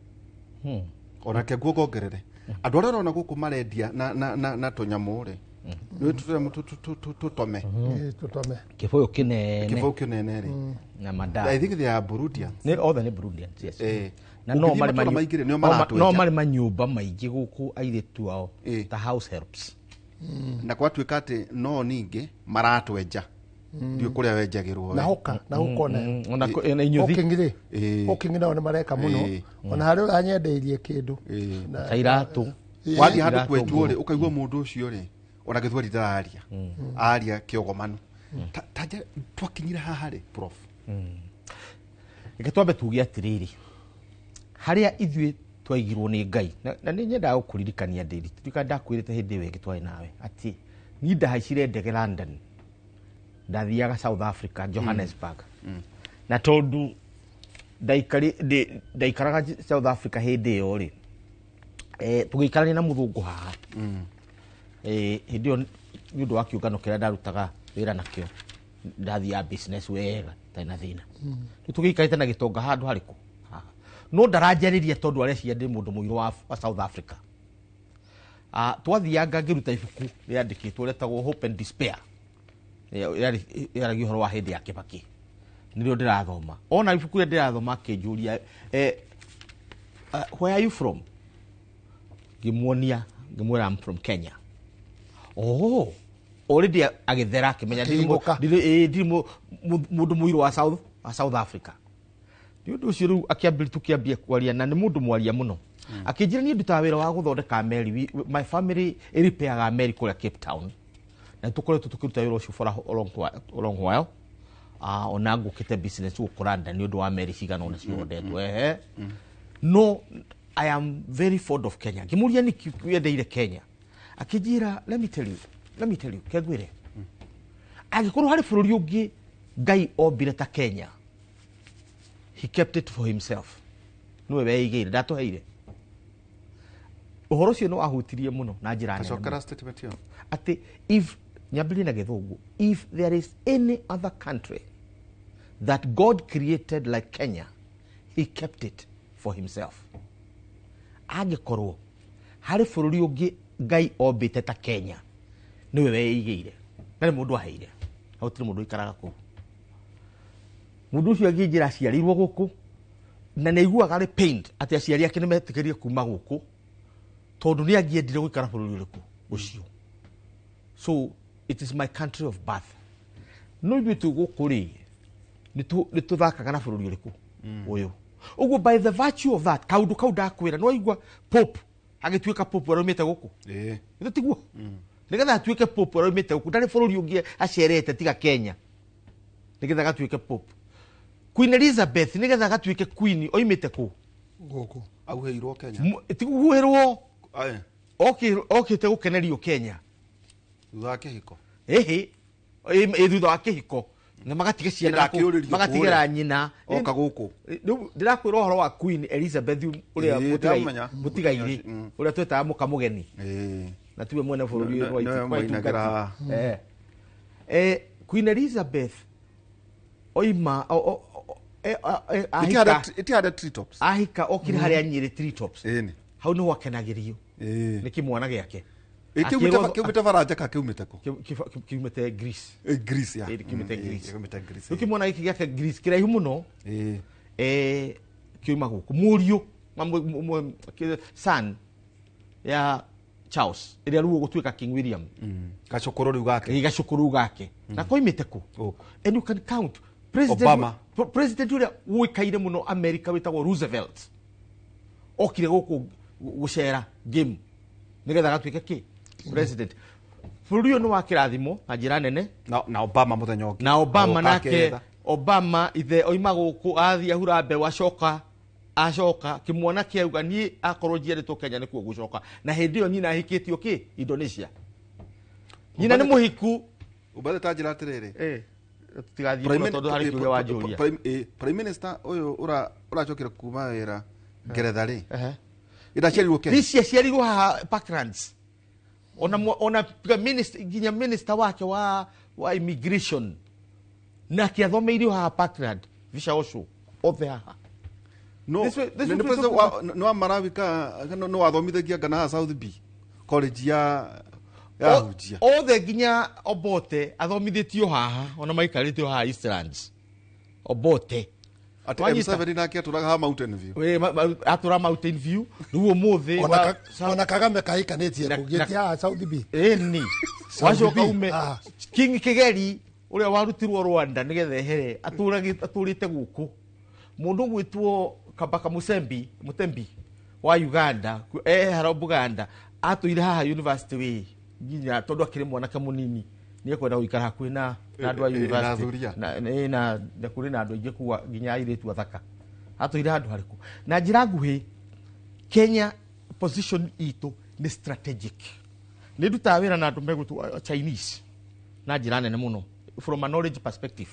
Onake nguo ngongerere andũ arĩa ũrona gũkũ marendia na tũnyamũ rĩ, nĩ tũnyamũ tũtome. Ĩ, tũtome. Kĩbũyũ kĩnene. Kĩbũyũ kĩnene rĩ. Na manda. I think they are Burundians. Nĩ othe nĩ Burundians, yes. Na no Ũngĩthiĩ marĩ matũũra maingĩ rĩ, nĩo no maratwenja. marĩ manyũmba maingĩ gũkũ airĩtu ao ta house helps. Na gwatuĩka atĩ no ningĩ maratwenja, ndiũĩ kũrĩa wenjagĩrwo we. Na hoka na hoka onayo. Ona ona inyuthi. Hawking rĩ, hawking nao nĩ mareka mũno, ona harĩa ũranyendeirie kĩndũ. Ta iratũ. Wathiĩ handũ Iratũ kwenjwo rĩ, ngũrũ. ũkaigua mũndũ ũcio rĩ, ona gĩthweri ndararia, aria kĩogomano. Ta twakinyire haha rĩ, prof? Reke twambe tuge atĩrĩrĩ, harĩa ithuĩ twaigirwo nĩ Ngai, na nĩ nyendaga gũkũririkania ndĩri tuika ndakwĩrĩte hĩndĩ ĩyo ĩngĩ twarĩ nawe atĩ niĩ ndahaicire ndege London, ndathiaga South Africa, Johannesburg, na tondũ ndaikaraga South Africa hĩndĩ ĩyo rĩ, tũgĩikarania na mũthũngũ haha. Hĩndĩ ĩyo nĩ ũndũ wa kĩũngano kĩrĩa ndarutaga wĩra nakĩo, ndathiaga business wega itarĩ na thĩna. Rĩu tũgĩikarĩte na gĩtonga handũ harĩkũ haha, no ndaranjarĩria tondũ areciria ndĩ mũndũ mũirũ wa South Africa. Twathianga ngĩruta ibuku rĩandĩkĩtwo rĩtagwo Hope and Despair, rĩaragia ũhoro wa hĩndĩ ya Kibaki, nĩrĩo ndĩrathoma. Ona ibuku rĩrĩa ndĩrathoma akĩnjũria, "Where are you from?" Ngĩmuonia, ngĩmwĩra, "I'm from Kenya." Oh, already agĩthera akĩmenya Akĩhingũka. Ndirĩ mũndũ mũirũ wa South Africa. Nĩ ũndũ ũcio rĩu akĩambĩrĩria, tũkĩambia kwaria, na nĩ mũndũ mwaria mũno. Akĩnjĩra, niĩ ndutaga wĩra wa gũthondeka meri. My family ĩripĩaga meri kũrĩa Cape Town, na tũkoretwo tũkĩruta wĩra ũcio for a long while. Ona ngũkĩte business gũkũ London nĩ ũndũ wa meri cigana ũna cihodetwo ehe, no I am very fond of Kenya. Ngĩmũria nĩkĩ wendeire Kenya, akĩnjĩra, "Let me tell you, let me tell you, kengwĩre, angĩkorwo harĩ bũrũri ũngĩ Ngai ombire ta Kenya, he kept it for himself, nĩwe weigĩire, ndatũheire." Ũhoro ũcio nĩ wahutirie mũno na njĩra nene Tacokera mũno. Statement ĩyo. Atĩ if nyambĩrĩrie na gĩthũngũ, if there is any other country that God created like Kenya, he kept it for himself. Angĩkorwo harĩ bũrũri ũngĩ Ngai ombĩte ta Kenya, nĩwe weigĩire na nĩ mũndũ aheire, na gũtirĩ mũndũ ũikaraga kũu. Mũndũ ũcio angĩnjĩra aciarĩirwo gũkũ na nĩ aiguaga arĩ pained atĩ aciari ake nĩ metĩkĩrie kuma gũkũ, tondũ nĩ angĩendire gũikara bũrũri ũrĩkũ ũcio. So it is my country of birth. No ithuĩ twĩ gũkũ rĩ, nĩ tũthakaga na bũrũri ũrĩkũ ũyũ ũguo. By the virtue of that kaũndũ kau ndakwĩra, nĩ waigua Pope agĩtuĩka Pope araumĩte gũkũ? Githĩ tiguo? Nĩgetha atuĩke Pope araumĩte gũkũ, ndarĩ bũrũri ũngĩ acerete tiga Kenya nĩgetha agatuĩke Pope. Queen Elizabeth nĩgetha agatuĩke queen oimĩte kũ? Gũkũ. Auheirwo Kenya. Tiguhuhĩrwo. Aye. Okĩte gũkenerio Kenya. Thutha wa kĩhiko. Ĩhĩ, ĩ thutha wa kĩhiko na magatiga ciana Ndakĩũrĩrio magatigĩra kũrĩa. nyina. Oka gũkũ. Rĩu ndĩrakwĩra ũhoro wa Queen Elizabeth ũrĩa Ĩĩ, ndamenya. mũtigairĩ ũrĩa twetaga mũka mũgeni na tiwe mwene bũrũri ũyũ wa Nĩwe moinagĩra. Queen Elizabeth oima ahika. Itiharĩa Treetops. Ahika okire harĩa Nyĩrĩ Treetops. Ĩni. Hau nĩho akenagĩrio nĩ kĩmwana gĩake. Kiumĩte Baranja ka kiumĩte kũ? Kiumĩte Greece. Greece ya. Ĩ, kiumĩte Greece. Kiumĩte Greece. Rĩu kĩmwana gĩkĩ gĩake Greece kĩraihu mũno, kiuma gũkũ mũriũ son ya Charles ĩrĩa rĩu ũgũtuĩka King William. Gacũkũrũ rĩu gake. Ĩ, gacũkũrũ gake na koimĩte kũ? And you can count President Obama. President ũrĩa ũĩkaine mũno America wĩtagwo Roosevelt okire gũkũ gũcera game nĩgetha agatuĩke kĩ president. Bũrũri ũyũ nĩ wa kĩrathimo na njĩra nene. Na Obama mũthenya ũngĩ. Na Obama Agoka nake akĩetha. Obama ithe oima gũkũ athiĩ ahura mbeũ acoka acoka kĩmwana kĩauga niĩ akorwo njiarĩtwo Kenya nĩkuo gũcoka, na hĩndĩ ĩyo nyina ahikĩtio kĩ Indonesia, nyina nĩ mũhiku. Ubathe ta njĩra atĩrĩrĩ, tutigathiĩ mũno tondũ harĩ kĩũria wanjũria. Prime Minister ũyũ ũracokire kuma wĩra Ngeretha rĩ, ĩraciarirwo Kenya. Ici aciarirwo haha Parklands. Ona minister, nginya minister wake wa immigration nake athomeire haha Parkland, Visha Osho othe haha. No, This nĩ way president nĩ wa Malawi ka nĩ wathomithagia ngana haha South B college ya hunjia. Othe nginya Obote athomithĩtio haha, ona maikarĩtio haha Eastlands. Obote Ati Wanyita? M7 nake atũraga haha Mountain View. We, atũra Mountain View rĩu ũmũthĩ Ona Kagame kahikanĩtie kũgĩte haha South B. Ĩni. South Wacoka B, ume ah. King Kigeli ũrĩa warutirwo Rwanda nĩgetha ehere atũrĩte gũkũ. Mũndũ ũgwĩtwo Kabaka Musembi Mutembi wa Uganda ehera Buganda atũire haha University way nginya tondũ akĩrĩ mwanake mũnini nĩ ekwenda gũikara hakuhĩ na andũ a Na university. athuri a. Na kũrĩ na andũ aingĩ kuwa nginya airĩtu athaka. Atũire handũ harĩkũ? Na njĩra nguhĩ, Kenya position itũ nĩ strategic. Nĩ ndutaga wĩra na andũ megwĩtwo Chinese na njĩra nene mũno from a knowledge perspective.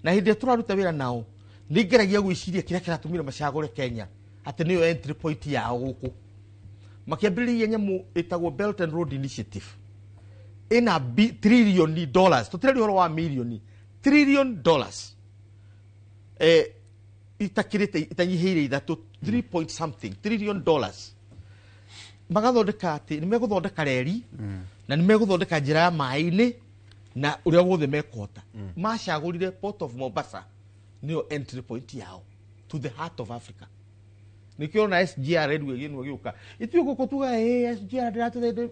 Na hĩndĩ ĩrĩa tũraruta wĩra nao nĩ ngeragia gwĩciria kĩrĩa kĩratũmire macagũre Kenya atĩ nĩyo entry point yao gũkũ. Makĩambĩrĩria nyamũ ĩtagwo Belt and Road Initiative ĩna trillion dollars, tũtirari ũhoro wa million, trillion dollars, itakĩrĩte itanyihĩire ithatũ, 3 point something trillion dollars. Magathondeka atĩ nĩ megũthondeka reri na nĩ megũthondeka njĩra ya maĩ-inĩ na ũrĩa wothe mekũhota. Macagũrire Port of Mombasa nĩyo entry point yao to the heart of Africa. Nĩkĩo ona SGR rĩu ĩgĩnwo gĩũka ithuĩ gũkũ tuga SGR ndĩratũteithia,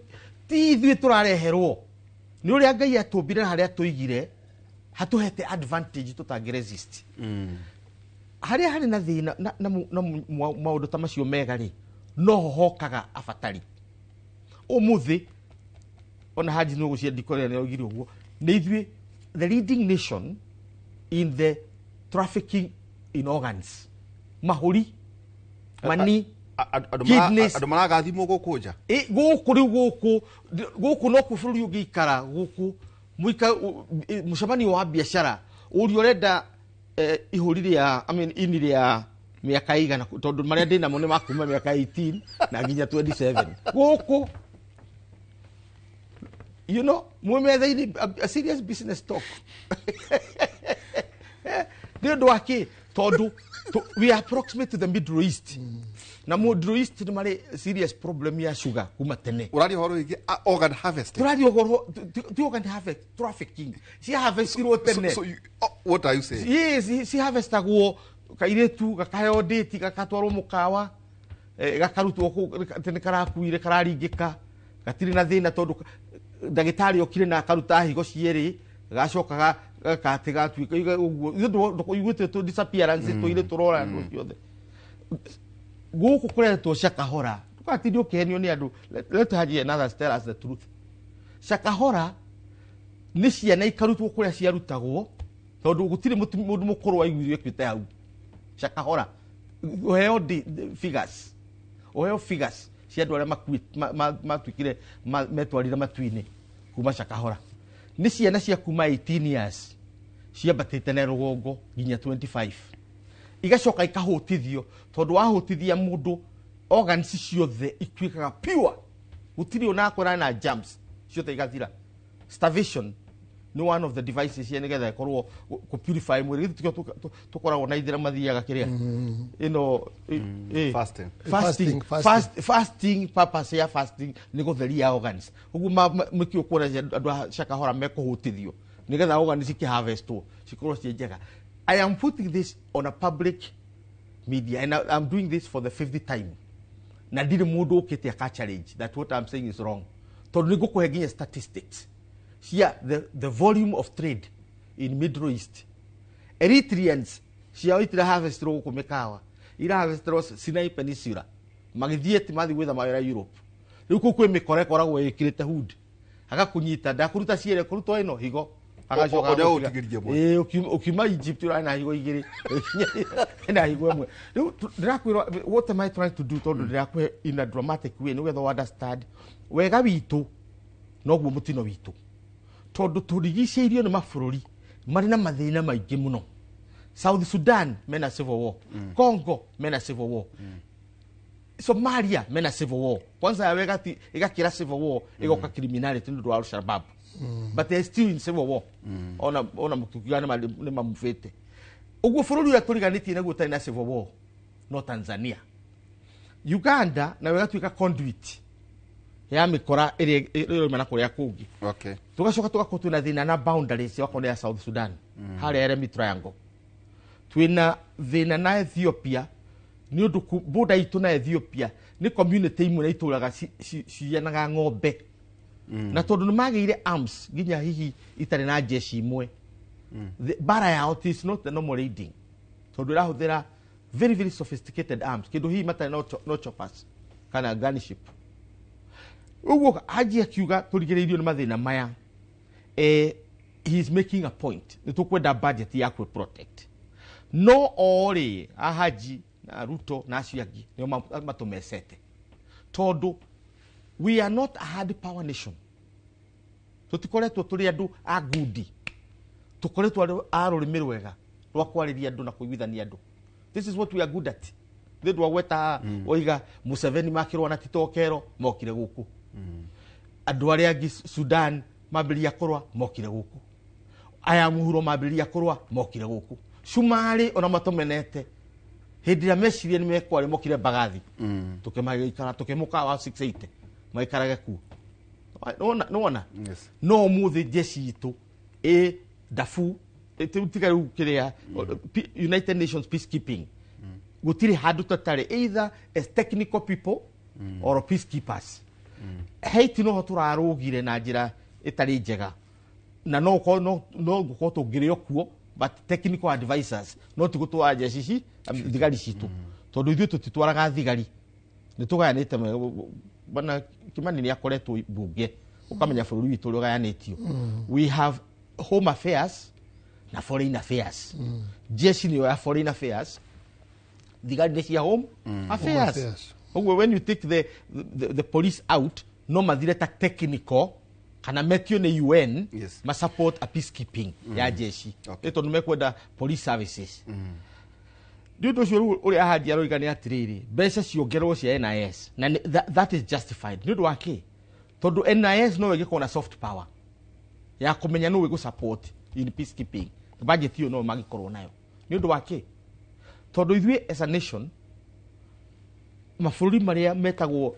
ti ithuĩ tũrareherwo, nĩ ũrĩa Ngai atũmbire na harĩa atũigire hatũhete advantage tũtangĩ resist. Harĩa harĩ na thĩna na maũndũ ta macio mega rĩ, noho hokaga abatari. Ũmũthĩ ona Haji nĩ ũgũcia ndikoria nĩ augire ũguo, nĩ ithuĩ the leading nation in the trafficking in organs, mahũri, mani, kidneys. Andũ maragathimwo gũkũ nja. Gũkũ rĩu gũkũ nokuo bũrũri ũngĩikara gũkũ mũika mũcemanio wa biacara ũria ũrenda ihũri rĩa, I mean, ini rĩa mĩaka igana, tondũ marĩa ndĩ namo nĩ ma kuma mĩaka 18 na nginya 27 gũkũ, you know, mwĩ metha-inĩ a serious business talk. Nĩ ũndũ wa kĩ? Tondũ we are approximate to the Middle East. Na Middle East nĩ marĩ serious problem ya sugar kuma tene. Ũraria ũhoro wĩgiĩ organ harvesting. Tũraria ũhoro ti organ harvest, trafficking. Ci harvestirwo tene. So you, oh, what are you saying? Yes, ci harvestagwo kairĩtu gakaheo date gagatwarwo mũkawa, gakarutwo kũu atĩ nĩ karakuire kararingĩka gatirĩ na thĩna tondũ ndagĩtarĩ okire na akaruta higo cierĩ gacoka gakatĩ gatuĩka ũguo. Ithuĩ ndũiguĩte tũ disappearance tũire tũrora andũ ciothe gũkũ kũretwo Shakahora. Ndũgatinde ũkĩhenio nĩ andũ. Let Haji and others tell us the truth. Shakahora nĩ ciana ikarutwo kũrĩa ciarutagwo tondũ gũtirĩ mũndũ mũkũrũ waiguire ĩkuĩte hau. Shakahora ũheo figures, ũheo figures cia andũ arĩa matuĩkire metwarire matu-inĩ kuma Shakahora. Nĩ ciana cia kuma 18 years ciambatĩte na rũgongo nginya 25 igacoka ikahũtithio tondũ wahũtithia mũndũ organs ciothe ituĩkaga pure, gũtirĩ ona akorana na germs ciothe igathira. Starvation nĩ one of the devices cia nĩgetha ĩkorwo kũ purify mwĩrĩ. Githĩ tikĩo tũkoragwo na ithĩra mathiaga kĩrĩa ĩno Fasting. Fasting, Fasting, fasting. Fasting purpose ya fasting nĩ gũtheria organs. Ũguo nĩkĩo kuona andũ a Shakahora mekũhũtithio nĩgetha organs cikĩharvestwo cikorwo ciĩ njega. I am putting this on a public media and I'm doing this for the 5th time. Na ndirĩ mũndũ ũkĩte aka challenge that what I'm saying is wrong. Tondũ nĩ ngũkũhe nginya statistics cia the volume of trade in Middle East Eritreans ciao itira harvestirwo gũkũ mĩkawa, ira harvestirwo Sinai Peninsula, magĩthiĩ ti mathiĩ gwetha mawĩra Europe. Rĩu kũu kwĩ mĩkora ĩkoragwo ĩkĩrĩte hood, agakũnyita ndakũruta ciere kũrutwo ĩno higo, agacoka Ũrĩa agũtiga. ũtigĩrie ĩmwe. Ĩĩ, ũkiuma Egypt ũrarĩ na higo igĩrĩ, na higo ĩmwe. Rĩu ndĩrakwĩra what am I trying to do, tondũ ndĩrakũhe in a dramatic way nĩgetha ũ understand wega witũ noguo mũtino witũ, tondũ tũrigicĩirio nĩ mabũrũri marĩ na mathĩna maingĩ mũno. South Sudan mena civil war, Congo mena civil war, Somalia mena civil war. Kwanza ya wega ti igakira civil war igoka criminality nĩ ũndũ wa Al-Shabaab, but they are still in civil war. Ona mũkiuga nĩ mamuvĩte ũguo bũrũri ũrĩa tũriganĩtie naguo ũtarĩ na civil war no Tanzania. Uganda nayo ĩgatuĩka conduit ya mĩkora ĩrĩa ĩroima na kũrĩa kũngĩ. Tugacoka tugakorwo twĩna thĩna na boundaries okorwo nĩ ya South Sudan, harĩa Eremi Triangle. Twĩna thĩna na Ethiopia nĩ ũndũ border itũ na Ethiopia nĩ community imwe na itũraga ciyanaga ng'ombe, na tondũ nĩ magĩire arms nginya hihi itarĩ na jeshi imwe. Bara yao is not the normal raiding, tondũ ĩrahũthĩra very very sophisticated arms, kĩndũ hihi matarĩ no choppers kana gunship. Ũguo Haji akiuga tũrigĩrĩirio nĩ mathĩna maya, he is making a point nĩ tũkwenda budget ya kwĩ protect. No orĩ a Haji na Ruto na acio angĩ nĩo matũmecete, tondũ we are not a hard power nation. Tũtikoretwo tũrĩ andũ a ngundi, tũkoretwo andũ a rũrĩmĩ rwega rwa kwarĩria andũ na kũiguithania andũ. This is what we are good at. Nĩ ũndũ wa gweta oiga Museveni makĩrũa na Tito Okello mokire gũkũ, andũ arĩa angĩ Sudan mambĩrĩria kũrũa mokire gũkũ, aya mũhuro mambĩrĩria kũrũa mokire gũkũ, Cumarĩ ona matũmenete hĩndĩ ĩrĩa meciria nĩ mekwarĩ mokire Mbagathi, tũkĩmagĩikara tũkĩmũkawa 680 maikarage kuo. Nĩwona? No ũmũthĩ jeshi itũ ĩ Darfur, tiga rĩu kĩrĩa United Nations peacekeeping, gũtirĩ handũ tũtarĩ either as technical people or peacekeepers. Haiti noho tũrarũgire na njĩra ĩtarĩ njega, na no ũkorwo no ngũkorwo tũngĩrĩ o kuo, but technical advisors, no ti gũtwara jeshi ici thigari citũ, tondũ ithuĩ tũtitwaraga thigari, nĩ tũgayanĩte. Bwana Kimani nĩ akoretwo mbunge, ũkamenya bũrũri witũ ũrĩa ũgayanĩtio. We have home affairs na foreign affairs. Jeshi nĩyo ya foreign affairs, thigari nĩ cia home affairs. Affairs. Ũguo when you take the police out, no mathire ta technical kana metio nĩ UN ma support a peacekeeping ya jeshi, nĩ tondũ mekwenda police services. Nĩ ũndũ ũcio rĩu ũrĩa Haji aroiga nĩ atĩrĩrĩ, mbeca ciongererwo cia NIS, na that is justified. Nĩ ũndũ wa kĩ? Tondũ NIS no ĩgĩkorwo na soft power ya kũmenya nũ ĩgũ support in peacekeeping. Budget ĩyo no mangĩkorwo nayo. Nĩ ũndũ wa kĩ? Tondũ ithuĩ as a nation, mabũrũri marĩa metagwo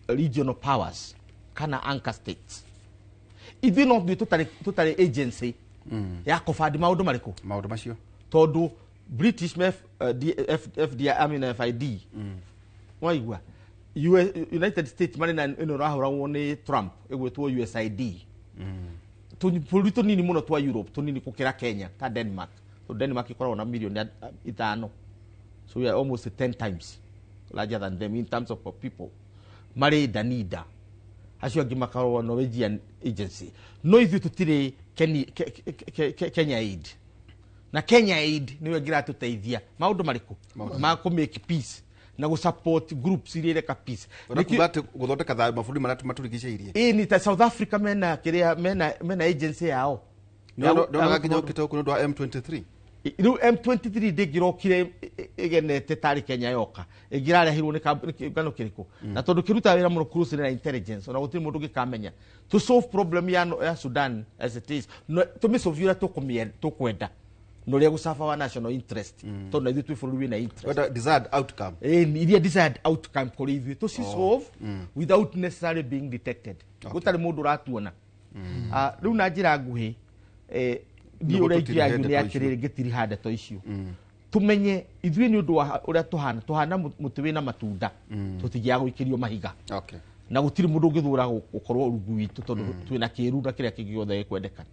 regional powers kana anchor states, ithuĩ no ithuĩ tũtarĩ agency ya kũbandi maũndũ marĩkũ, maũndũ macio, tondũ British me F, D, F, F, D, I mean FID, waigua US, United States marĩ na ĩno ĩrahũragwo nĩ Trump ĩgwĩtwo USAID. Bũrũri tũnini mũno twa Europe, tũnini gũkĩra Kenya, ta Denmark, so Denmark ĩkoragwo na milioni 5, so we are almost 10 times larger than them in terms of people. Marĩ Danida, acio angĩ makoragwo Norwegian agency, no ithuĩ tũtirĩ Kenya Aid, na Kenya Aid nĩyo ĩngĩratũteithia maũndũ marĩkũ ma kũ make peace na gũ support groups iria ireka peace. Ũrakuga atĩ gũthondeka thayũ mabũrũri marĩa matũrigicĩirie. Ĩĩ, ni ta South Africa mena kĩrĩa, mena agency yao. Ndonaga nginya ũkĩte gũkũ nĩ ũndũ wa M23. Rĩu M23 ndĩngĩrokire ĩgenete tarĩ Kenya yoka, ĩngĩrarehirwo nĩ kĩũngano kĩrĩkũ? Na tondũ kĩrutaga wĩra mũno closely na intelligence, ona gũtirĩ mũndũ ũngĩkamenya to solve problem ya Sudan as it is, no tũmĩsolve ũrĩa tũkwenda na ũrĩa gũcaba wa national interest, tondũ na ithuĩ twĩ bũrũri wĩna interest. Wenda desired outcome. Ĩĩ, iria desired outcome kũrĩ ithuĩ tũci solve without necessarily being detected, gũtarĩ mũndũ ũratuona. Rĩu na njĩra nguhĩ, niĩ Nĩguo ũrĩa tũtirihe ingĩario nĩ ndeto icio. atĩrĩrĩ, ngĩtiriha ndeto icio, tumenye ithuĩ nĩ ũndũ wa ũrĩa tũhana mũtĩ wĩna matunda, tũtingĩaga gũikĩrio mahiga. Na gũtirĩ mũndũ ũngĩthũra gũkorwo rungu witũ, tondũ twĩna kĩru na kĩrĩa kĩngĩ gĩothe gĩkwendekana.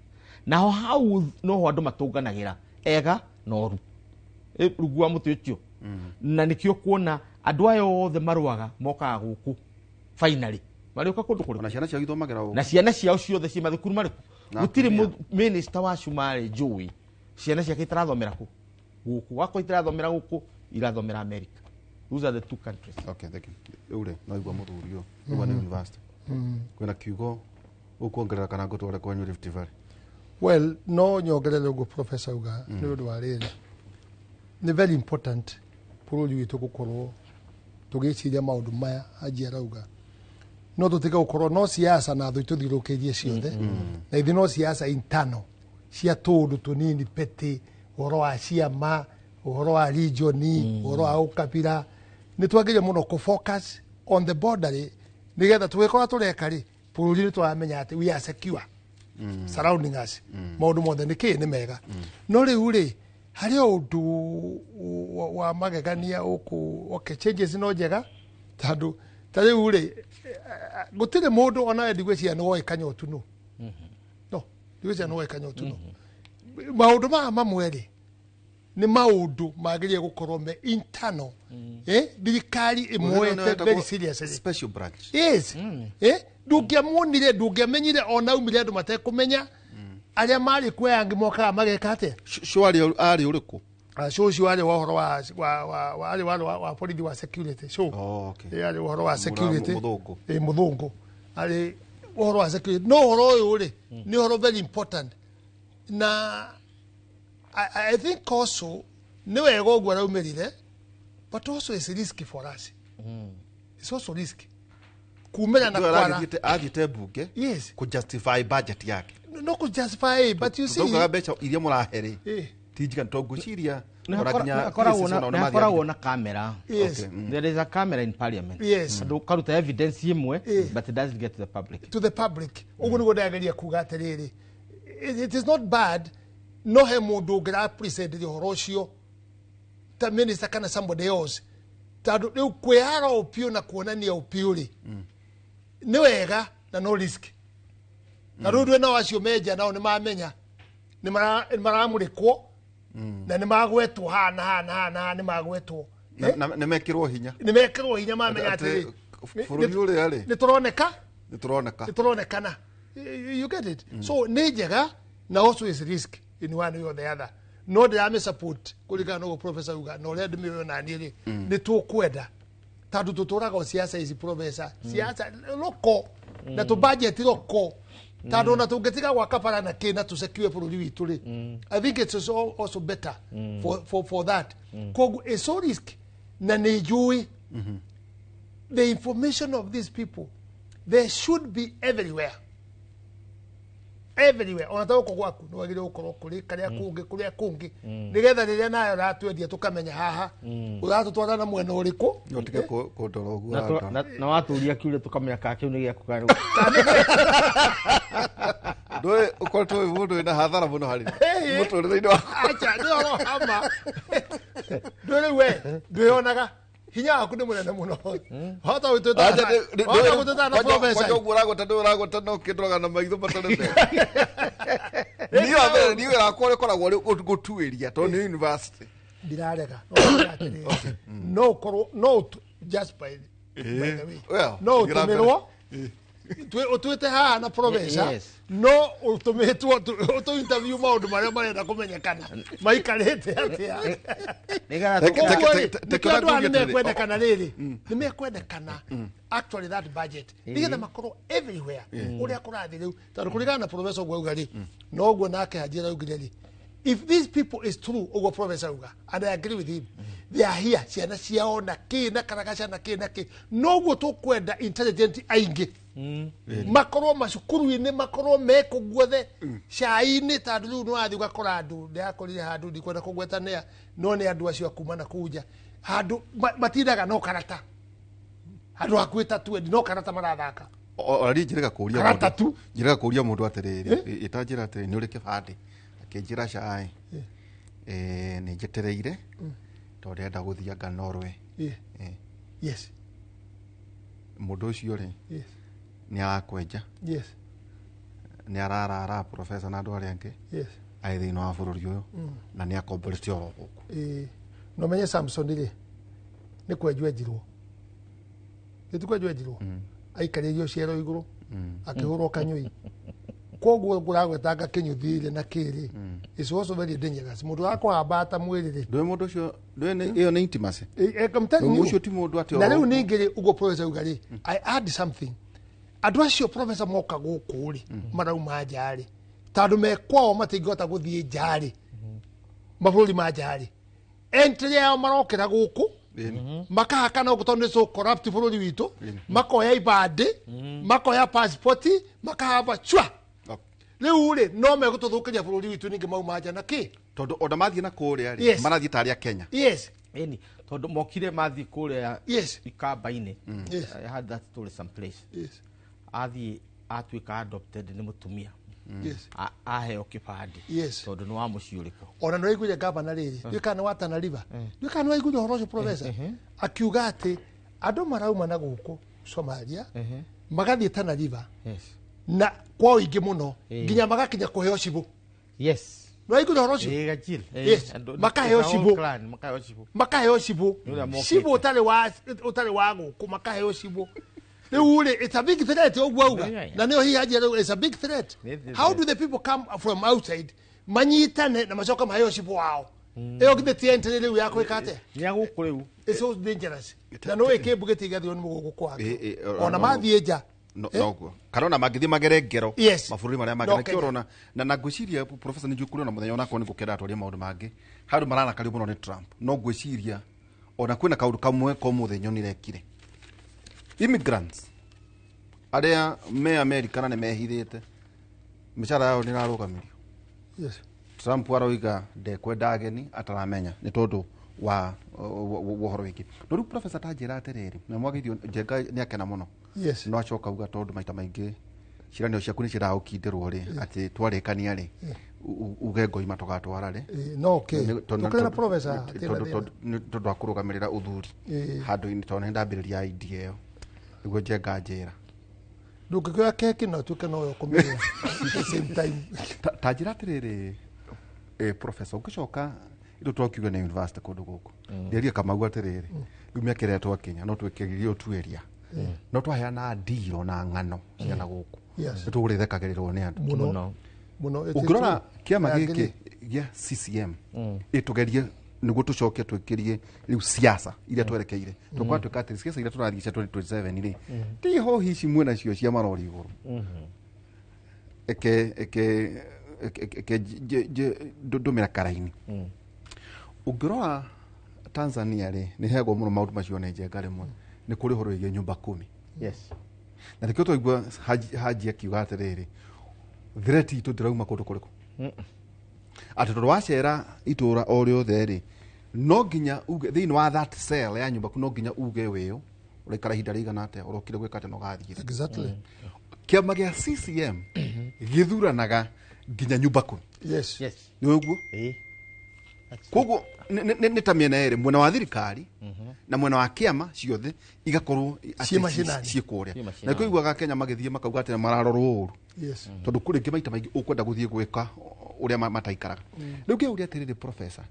Naho hau noho andũ matũnganagĩra Ega na oru rungu wa mũtĩ ũcio. Na nĩkĩo kuona andũ aya othe marũaga mokaga gũkũ finally marĩũka kũndũ kũrĩkũ? Na ciana ciao ithomagĩra gũkũ. Na ciana ciao ciothe ciĩ mathukuru marĩkũ? Na Gũtirĩ atumia. Minister wa Cumarĩ njũĩ ciana ciake itarathomera kũ? Gũkũ. Wakorwo itarathomera gũkũ, irathomera America. Those are the two countries. Okay, thank you. Rĩu rĩ, no igua mũthuri ũyũ igua nĩ university kwĩna kiugo ũkuongerera kana ngũtware kwanyu Rift Valley? Well, no nyongerere ũguo professor uga nĩ ũndũ wa rĩrĩ, nĩ very important bũrũri witũ gũkorwo tũgĩciria maũndũ maya anjia arauga, no tũtige gũkorwo no siasa na thũ itũthiũrũrũkĩirie ciothe, na ithuĩ no siasa internal cia tũũndũ tũnini petty, ũhoro wa ciama, ũhoro wa region, ũhoro wa ũkabira. Nĩ twagĩrĩire mũno kũ focus on the border rĩ, nĩgetha tũgĩkorwo tũreka rĩ, bũrũri nĩ tũramenya atĩ we are secure surrounding us, maũndũ mothe nĩ kĩ nĩ mega. No rĩu rĩ, harĩ o ũndũ wa magegania ũkũ. Okay, changes no njega, tondũ ta rĩu rĩ, gũtirĩ mũndũ onawe ndigwĩciria nĩ woĩ Kanyotu nũ, no ndigwĩciria nĩ woĩ Kanyotu nũ. Maũndũ maya mamwe rĩ, nĩ maũndũ magĩrĩire gũkorwo me internal, thirikari ĩmoete very seriously. Special branch. Yes, ndũngĩamuonire, ndũngĩamenyire, ona aumire andũ matekũmenya arĩa marĩ kuo angĩ mokaga mageka atĩa. Sure, arĩ ũrĩkũ? Show ũcio arĩ wa ũhoro wa arĩ wa borithi wa security show. Oh, okay. Arĩ ũhoro wa security. Mũthũngũ. Mũthũngũ arĩ ũhoro wa security. No ũhoro ũyũ rĩ, nĩ ũhoro very important, na I think also nĩ wega ũguo araumĩrire, but also it's risky for us. It's also risky kumĩra na Ndio kwara. Athiĩte mbunge Yes. kũ justify budget yake. No kũ justify, but you see, Tũtaugaga mbeca iria mũrahe rĩ ti njiganu, tondũ ngwĩciria ona nginya Akoragwo PSS onao na nĩ akoragwo mathiaga. na kamera. Yes. Okay. There is a camera in parliament. Yes. Andũ karuta evidence imwe, but it doesn't get to the public. To the public. Ũguo nĩguo ndageria kuga atĩrĩrĩ, it is not bad, no he mũndũ ũngĩra present ũhoro ũcio ta minister kana somebody else, tondũ rĩu kwĩyara ũpiũ na kuonania ũpiũ rĩ, nĩ wega na no risk. Na rĩu ndwĩ nao acio menja nao nĩ mamenya nĩ maramũrĩkwo na nĩ magwetwo haha na haha na haha na haha, nĩ magwetwo. Nĩ mekĩrwo hinya. Nĩ mekĩrwo hinya, mamenya Atĩ atĩrĩ, bũrũri ũrĩa rĩ, nĩ tũroneka, nĩ tũroneka. Nĩ tũronekana. You get it? So nĩ njega na also is risk in one way or the other. No ndĩramĩ support kũringana na ũguo professor uga na ũrĩa ndĩmĩũĩ naniĩ rĩ, nĩ tũkwenda tondũ tũtũraga o siasa ici, professor, siasa loko na tũ budget loko, tondũ ona tũngĩtiga gwaka bara na kĩ na tũsecure bũrũri witũ rĩ, I think it's also better for that. Koguo it's so risk, na nĩ njũĩ the information of these people, they should be everywhere, everywhere, ona ta gũkũ gwaku nĩ wagĩrĩirwo gũkorwo kũrĩ karĩa kũngĩ kũrĩa kũngĩ, nĩgetha rĩrĩa nayo ũratwendia tũkamenya haha ũratũtwara na mwena ũrĩkũ. No tige kũndora ũguo Na ũrandora. na watũria kiuria tũkamenya kana kĩu nĩ gĩaku kana Ndũĩ ũkoretwo wĩ mũndũ wĩna hathara mũno harĩ mũtũrĩre-inĩ waku. Acha, nĩ ũhoro wa ma. Ndũĩ rĩu we ndwĩyonaga hinya waku nĩ mũnene mũno, hota Acha, gũtwĩtana na professor. Kwanja ũguo ũragweta, ndũĩ ũragweta no ũkĩndoraga na maitho matarĩ mega. Niĩ wa mbere, niĩ wĩra wakwa ũrĩkoragwo ũrĩ gũtuĩria tondũ nĩ university. Ndirarega, no ũrega atĩrĩrĩ, no ũkorwo no just by the way, Well, no thiĩ na mbere. ũtũmĩrwo ũtuĩte haha na professor, Yes. no ũtũmĩtwo ũtũ interview maũndũ marĩa marenda kũmenyekana maikarĩte atĩa. Nĩgetha Koguo rĩ, Teke nĩkĩo andũ aya nguge nĩ atĩrĩrĩ, mekwendekana rĩrĩ, nĩ mekwendekana actually that budget nĩgetha makorwo everywhere ũrĩa kũrathiĩ rĩu, tondũ kũringana na professor ũguo auga rĩ, noguo nake Hajira augire rĩ, if these people is true ũguo professor auga, and I agree with him, they are here ciana ciao na kĩ na karagaca na kĩ na kĩ, noguo tũkwenda intelligent aingĩ makorwo macukuru-inĩ, makorwo mekũ guothe cai-inĩ, tondũ rĩu nĩwathiĩ ũgakora andũ, ndĩrakorire handũ, ndikwenda kũgwetanĩa, no nĩ andũ acio akuma na kũu nja, handũ matindaga no karata, handũ hakuhĩ ta 20 no karata marathaka. Ona niĩ njĩrĩga kũria Karata mũndũ- tu. njĩrĩga kũria mũndũ atĩrĩrĩ, ĩtanjĩra atĩrĩ, nĩ ũrĩ kĩbandĩ? Akĩnjĩra cai, nĩ njetereire tondũ ndĩrenda gũthiĩ anga Norway. Yes. Mũndũ ũcio rĩ, Yes. nĩ arakwenja. Yes. Nĩ ararara professor na andũ arĩa angĩ. Yes. Arĩ thĩinĩ wa bũrũri ũyũ na nĩ akomborete oro gũkũ. Ĩĩ. No menye Samson rĩ, nĩ kwenjwo enjirwo, nĩ ti kwenjwo enjirwo, aikarĩirio ciero igũrũ, akĩhũrwo kanyũi. Koguo ngũragwetanga kĩnyũthi-rĩ na kĩrĩ is also very dangerous, mũndũ wakũhambata mwĩrĩ rĩ. Ndũĩ mũndũ ũcio, ndũĩ ĩyo nĩ intimacy. I'm telling you. Ũcio ti mũndũ atĩ Na oro rĩu ningĩ rĩ, ũguo professor auga rĩ, I add something. Andũ acio, professor, moka gũkũ rĩ, marauma nja rĩ, tondũ me kwao matingĩhota gũthiĩ nja rĩ, mabũrũri ma nja rĩ, entry yao marokĩra gũkũ, makahakana gũkũ tondũ nĩ so corrupt bũrũri witũ, makoya ibandĩ, makoya passport, makahamba cua. Rĩu rĩ, no megũtũthũkĩria bũrũri witũ ningĩ mauma nja na kĩ. Tondũ ona mathiĩ na kũrĩa rĩ, marathiĩ tarĩ a Kenya. Ĩni, tondũ mokire mathiĩ kũrĩa ikamba-inĩ. I had that story someplace. Athiĩ atuĩka adopted nĩ mũtumia. Aheo kĩbandĩ. Tondũ nĩ wa mũciĩ ũrĩkũ. Ona nĩ waiguire gavana rĩrĩ, ndiũĩ kana nĩ wa Tana River, ndiũĩ kana nĩ waiguire ũhoro ũcio, professor, akiuga atĩ andũ marauma na gũkũ Somalia magathiĩ Tana River na kwa ũingĩ mũno, nginya magakinya kũheo cibũ. Nĩ waiguire ũhoro ũcio? Ĩĩ, Gachil. Yes. Makaheo It's a whole cibũ. clan, makaheo cibũ. Makaheo cibũ. Nĩ ũrĩa mokĩte. Cibũ ũtarĩ wa gũkũ, makaheo cibũ. Rĩu rĩ, it's a big threat, ũguo auga. Na nĩyo hihi anjia rĩu, it's a big threat. How do the people come from outside, manyitane na macoka maheo cibũ wao? Ĩyo githĩ ti entry rĩu ya gwĩka atĩa? Nĩ ya gũkũ rĩu. It's so dangerous. Na nĩ ũĩ kĩmbu gĩtigathirwo nĩ mũgũkũ kwake. Ona mathiĩ nja. Noguo kana ona mangĩthiĩ magere ngero mabũrũri marĩa mangĩ. No na kĩo Kenya. ũrona na ngwĩciria, professor, nĩ njũĩ kũrĩ ona mũthenya onakorwo nĩ ngũkenda twarie maũndũ mangĩ handũ mararakario mũno nĩ Trump, no ngwĩciria ona kwĩna kaũndũ kamwe ka ũmũthĩ nyonire ekire. Immigrants arĩa me America na nĩ mehithĩte, mĩcara yao nĩ ĩrarũgamirio. Trump aroiga ndekwenda ageni ataramenya nĩ tondũ wa ũhoro wĩngĩ. No rĩu professor, ta njĩra atĩrĩrĩ, na mwagĩrio Njenga nĩ akena mũno. No acoka uga tondũ maita maingĩ ciĩranĩro ciaku nĩ ciendaga gũkindĩrwo rĩ, atĩ twarĩkania rĩ, uge ngoima tũgatwara rĩ. No okay. Tũkĩrĩ na professor, hatirĩ na thĩna. Tondũ wa kũrũgamĩrĩra ũthuri handũ-inĩ, tondũ nĩ ndambĩrĩria idea ĩyo nĩguo Njenga njĩra. Ndũngĩkĩoya keki na ũtuĩke nowe ũkũmĩrĩa at the same time. Ta njĩra atĩrĩrĩ, professor, ũngĩcoka itũ twakiuga nĩ university kũndũ gũkũ, ndĩaria Kamau atĩrĩrĩ, rĩu mĩaka ĩrĩa twakinya no twĩkĩririe ũtuĩria, no twaheana ndiro na ng'ano ciana gũkũ, nĩ tũgũrĩthekagĩrĩrwo nĩ andũ. Mũno. Mũno. It is Ũngĩrora true. kĩama I gĩkĩ agree. gĩa CCM, ĩtũgerie nĩguo tũcoke twĩkĩrie rĩu siasa iria twerekeire, tũkwa twĩka atĩ siasa iria tũrathiĩ cia 2027 rĩ, ti hohi ici mwĩ nacio cia marori igũrũ, eke ndũmĩra karaini. Ũngĩrora Tanzania rĩ, nĩ heagwo mũno maũndũ macio nĩ Njenga rĩmwe, nĩ kũrĩ ũhoro wĩgiĩ nyũmba kumi. Na nĩkĩo twaigua Haji akiuga atĩrĩrĩ, threat itũ ndĩrauma kũndũ kũrĩkũ, atĩ tondũ wacera itũra o rĩothe rĩ, no nginya uge thĩinĩ wa that cell ya nyũmba, no nginya uge wĩũ ũraikara ihinda rĩigana atĩa, ũrokire gwĩka atĩa na ũgathiĩ. Kĩama gĩa CCM gĩthuranaga nginya nyũmba kumi. Nĩ ũguo koguo nĩ ta mĩena ĩrĩ, mwena wa thirikari na mwena wa kĩama, ciothe igakorwo atĩ Ciĩ macinani. ciĩ kũrĩa. Ciĩ macinani. Na nĩkĩo iguaga Kenya magĩthiĩ makauga atĩ mararorwo ũru, tondũ kũrĩ rĩngĩ maita maingĩ ũkwenda gũthiĩ gwĩka ũrĩa mataikaraga. Rĩu ngĩũria atĩrĩrĩ, professor,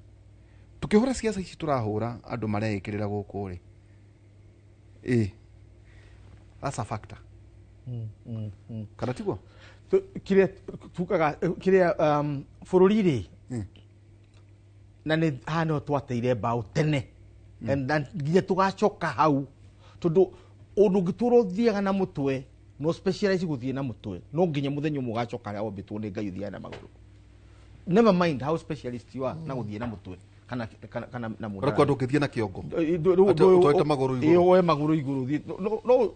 tũkĩhũra ciaca ici tũrahũra, andũ mareĩkĩrĩra gũkũ rĩ, ĩ that's a factor kana tiguo? Kĩrĩa tugaga kĩrĩa bũrũri rĩ, na nĩ haha nĩho twateire mbaũ tene. Na nginya tũgacoka hau, tondũ ũndũ ũngĩtũra ũthiaga na mũtwe, no specialize gũthiĩ na mũtwe, no nginya mũthenya ũmwe ũgacoka harĩa wombĩtwo nĩ Ngai, ũthiaga na magũrũ, never mind how specialist you are na gũthiĩ na mũtwe kana na mũndũ. Ũrakua ndũngĩthiĩ na kĩongo. Atĩ ũtwarĩte magũrũ igũrũ. Ĩ, woe magũrũ igũrũ ũthiĩ.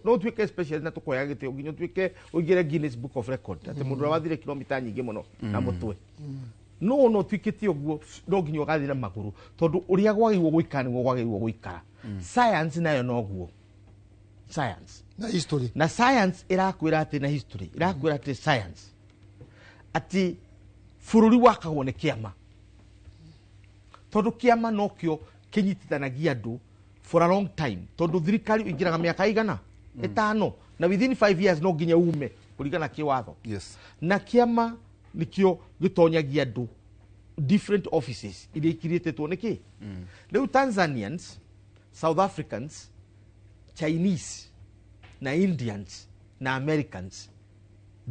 No ũtuĩke specialist na tũkũheaga gĩtĩo nginya ũtuĩke ũingĩre Guinness Book of Record atĩ mũndũ ũrĩa wathire kilomita nyingĩ mũno na mũtwe, no ũtuĩkĩte ũguo, no nginya ũgathiĩ na magũrũ, tondũ ũrĩa kwagĩrĩirwo gũikara nĩguo kwagĩrĩirwo gũikara. Science nayo noguo, science na history, na science ĩrakwĩra atĩ, na history ĩrakwĩra atĩ science, atĩ bũrũri wakagwo nĩ kĩama, tondũ kĩama nokĩo kĩnyitithanagia andũ for a long time, tondũ thirikari ũingĩraga mĩaka igana 5, na within 5 years no nginya ume Kũringana kĩwatho. Yes. Na kĩama nĩkĩo gĩtonyagia andũ different offices iria ikirĩtĩtwo nĩkĩ. Rĩu Tanzanians, South Africans, Chinese na Indians na Americans,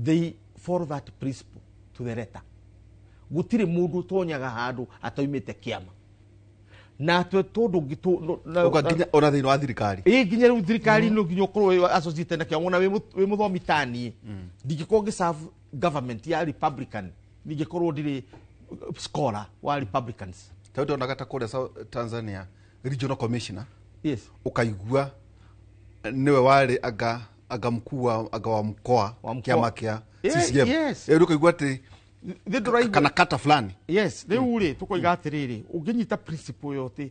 they follow that principle to the letter. Gũtirĩ mũndũ ũtonyaga handũ ataumĩte kĩama. Na twe tondũ Ũga nginya ona thĩinĩ wa thirikari. Ĩ nginya rĩu thirikari no nginya ũkorwo wĩ associated na kĩama, ona wĩ mũthomi taniĩ ndingĩkorwo ngĩ-serve government ya Republican, ndingĩkorwo ndirĩ scholar wa Republicans. Tondũ ndonaga ta kũrĩa Tanzania regional commissioner. Yes. Ũkaigua nĩwe warĩ anga mkuu wa anga wa mkoa kĩama kĩa CCM. Yes. Rĩu ũkaigua atĩ kana kata fulani. Yes, rĩu rĩ tũkoiga atĩrĩrĩ, ũngĩnyita principle ĩyo atĩ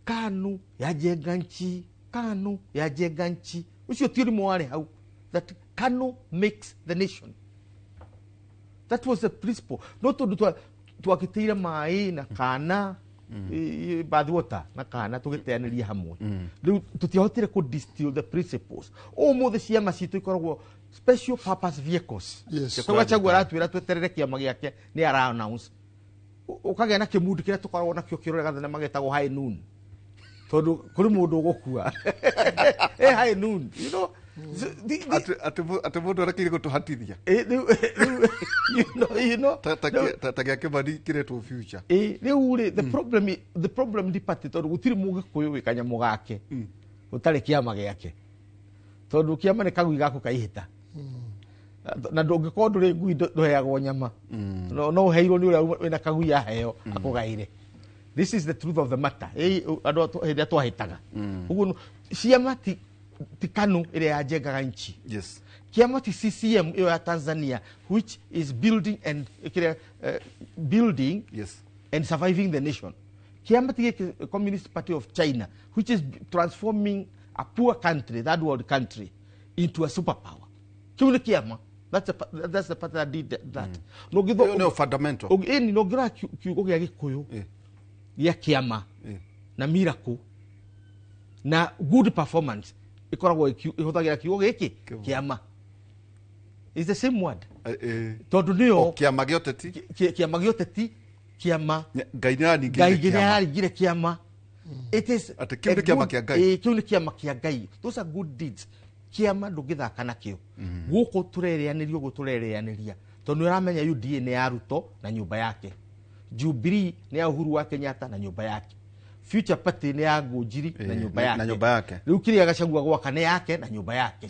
KANU yajenga nchi, KANU yajenga nchi, ũcio ti ũrimũ warĩ hau, that KANU makes the nation. That was the principle. No tondũ twakĩtĩire maĩ na kana bath water na kana tũgĩteanĩria hamwe, rĩu tũtiahotire kũ distill the principles. Ũmũthĩ ciama citũ ikoragwo special purpose vehicles. Yes. So Gachagua aratwĩra tweterere kĩama gĩake nĩ ara announce. Ũkagĩa na kĩmundi kĩrĩa tũkoragwo nakĩo kĩrorega thenema gĩtagwo High Noon. Tondũ kũrĩ mũndũ ũgũkua. High Noon, you know. Atĩ mũndũ arekeire gũtũhatithia. You know. Ta gĩa Kĩmani kĩretwo future. Rĩu rĩ the problem ndi party tondũ gũtirĩ mũgĩkũyũ wĩ kanyamũ gake ũtarĩ kĩama gĩake. Tondũ kĩama nĩ kagui gaku kaihĩta. Na ndũngĩkorwo ndũrĩ ngui ndũheagwo nyama. No ũheirwo nĩ ũrĩa wĩna kagui aheo akũgaire. This is the truth of the matter. Andũ hĩndĩ ĩrĩa twahĩtaga. Ũguo ciama ti KANU ĩrĩa yajengaga nchi. Yes. Kĩama ti CCM ĩyo ya Tanzania, which is building and building, yes, and surviving the nation. Kĩama ti gĩkĩ Communist Party of China, which is transforming a poor country, third world country, into a superpower. Kĩu nĩ kĩama. That's the party that did that. No no fundamental. Ĩni no ngĩrora kiugo gĩa Gĩkũyũ gĩa kĩama na miracle na good performance ikoragwo ihũthagĩra kiugo gĩkĩ kĩama. It's the same word. Tondũ nĩyo kĩama gĩa ũteti, kĩama gĩa ũteti, kĩama Ngai nĩ araringire kĩama. It is atĩ kĩu nĩ kĩama kĩa Ngai. Kĩu nĩ kĩama kĩa Ngai. Those are good deeds. Kĩama ndũngĩthaka nakĩo. Gũkũ tũrerĩanĩria ũguo tũrerĩanĩria tondũ nĩ ũramenya UDA nĩ ya Ruto na nyũmba yake, Jubilee nĩ ya Uhuru wa Kenyatta na nyũmba yake, Future Party nĩ ya Ngũnjiri na nyũmba yake, na nyũmba yake. Rĩu kĩrĩa Gachagua gwaka nĩ yake na nyũmba yake.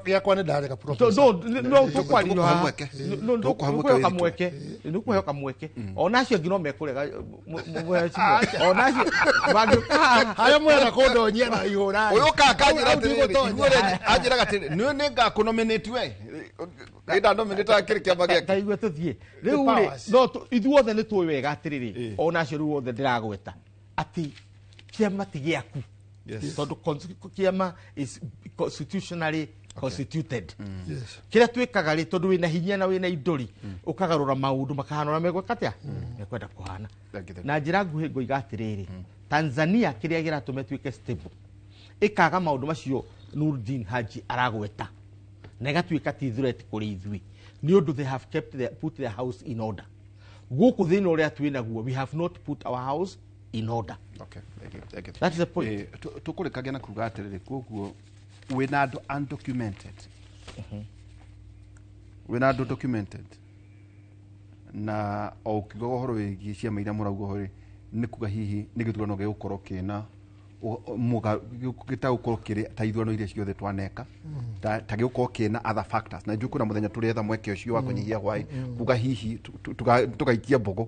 Yakwa nĩ ndarega professor. No tũkwaria haha kamweke, nĩ kũheo kamweke. Ona acio angĩ no mekũrega, ona acio mangĩũka haha harĩa mwena kũndonyia na ihũra. Ũyũ ũkaga anjĩra atĩrĩrĩ, anjĩraga atĩrĩrĩ, nĩ nĩ ngakũnominate we. Nĩ ndanominate kĩrĩ kĩama gĩake. Ta igua tũthiĩ. Rĩu rĩ, no ithuothe nĩ tũĩ wega atĩrĩrĩ, ona acio rĩu othe ndĩragweta atĩ kĩama ti gĩaku. Tondũ kĩama is constitutionally constituted. Kĩrĩa twĩkaga rĩ, tondũ wĩna hinya na wĩna indo rĩ, ũkagarũra maũndũ makahana ũrĩa megwĩka atĩa, mekwenda kũhana. Na njĩra nguhĩ ngoiga atĩrĩrĩ, Tanzania kĩrĩa kĩratũma ĩtuĩke stable, ĩkaga maũndũ macio Nurdin Haji aragweta, na ĩgatuĩka ti threat kũrĩ ithuĩ, nĩ ũndũ they have kept their, put their house in order. Gũkũ thĩna ũrĩa twĩ naguo, we have not put our house in order. Okay, thank you, thank you. That is the point. Tũkũrĩkagia na kuga atĩrĩrĩ, koguo wĩna andũ undocumented, wĩna andũ documented, na o ũkiuga ũhoro wĩgiĩ ciama iria mũrauga ũhoro rĩ, nĩ kuga hihi nĩ gĩthurano gĩgũkorwo kĩna gĩtagũkorwo kĩrĩ ta ithurano iria ciothe twaneka, ta gĩgũkorwo kĩna other factors, na njũĩ kwĩna mũthenya tũrĩetha mweke ũcio wa kũnyihia hwaĩ, kuga hihi tũgaikia mbũgũ,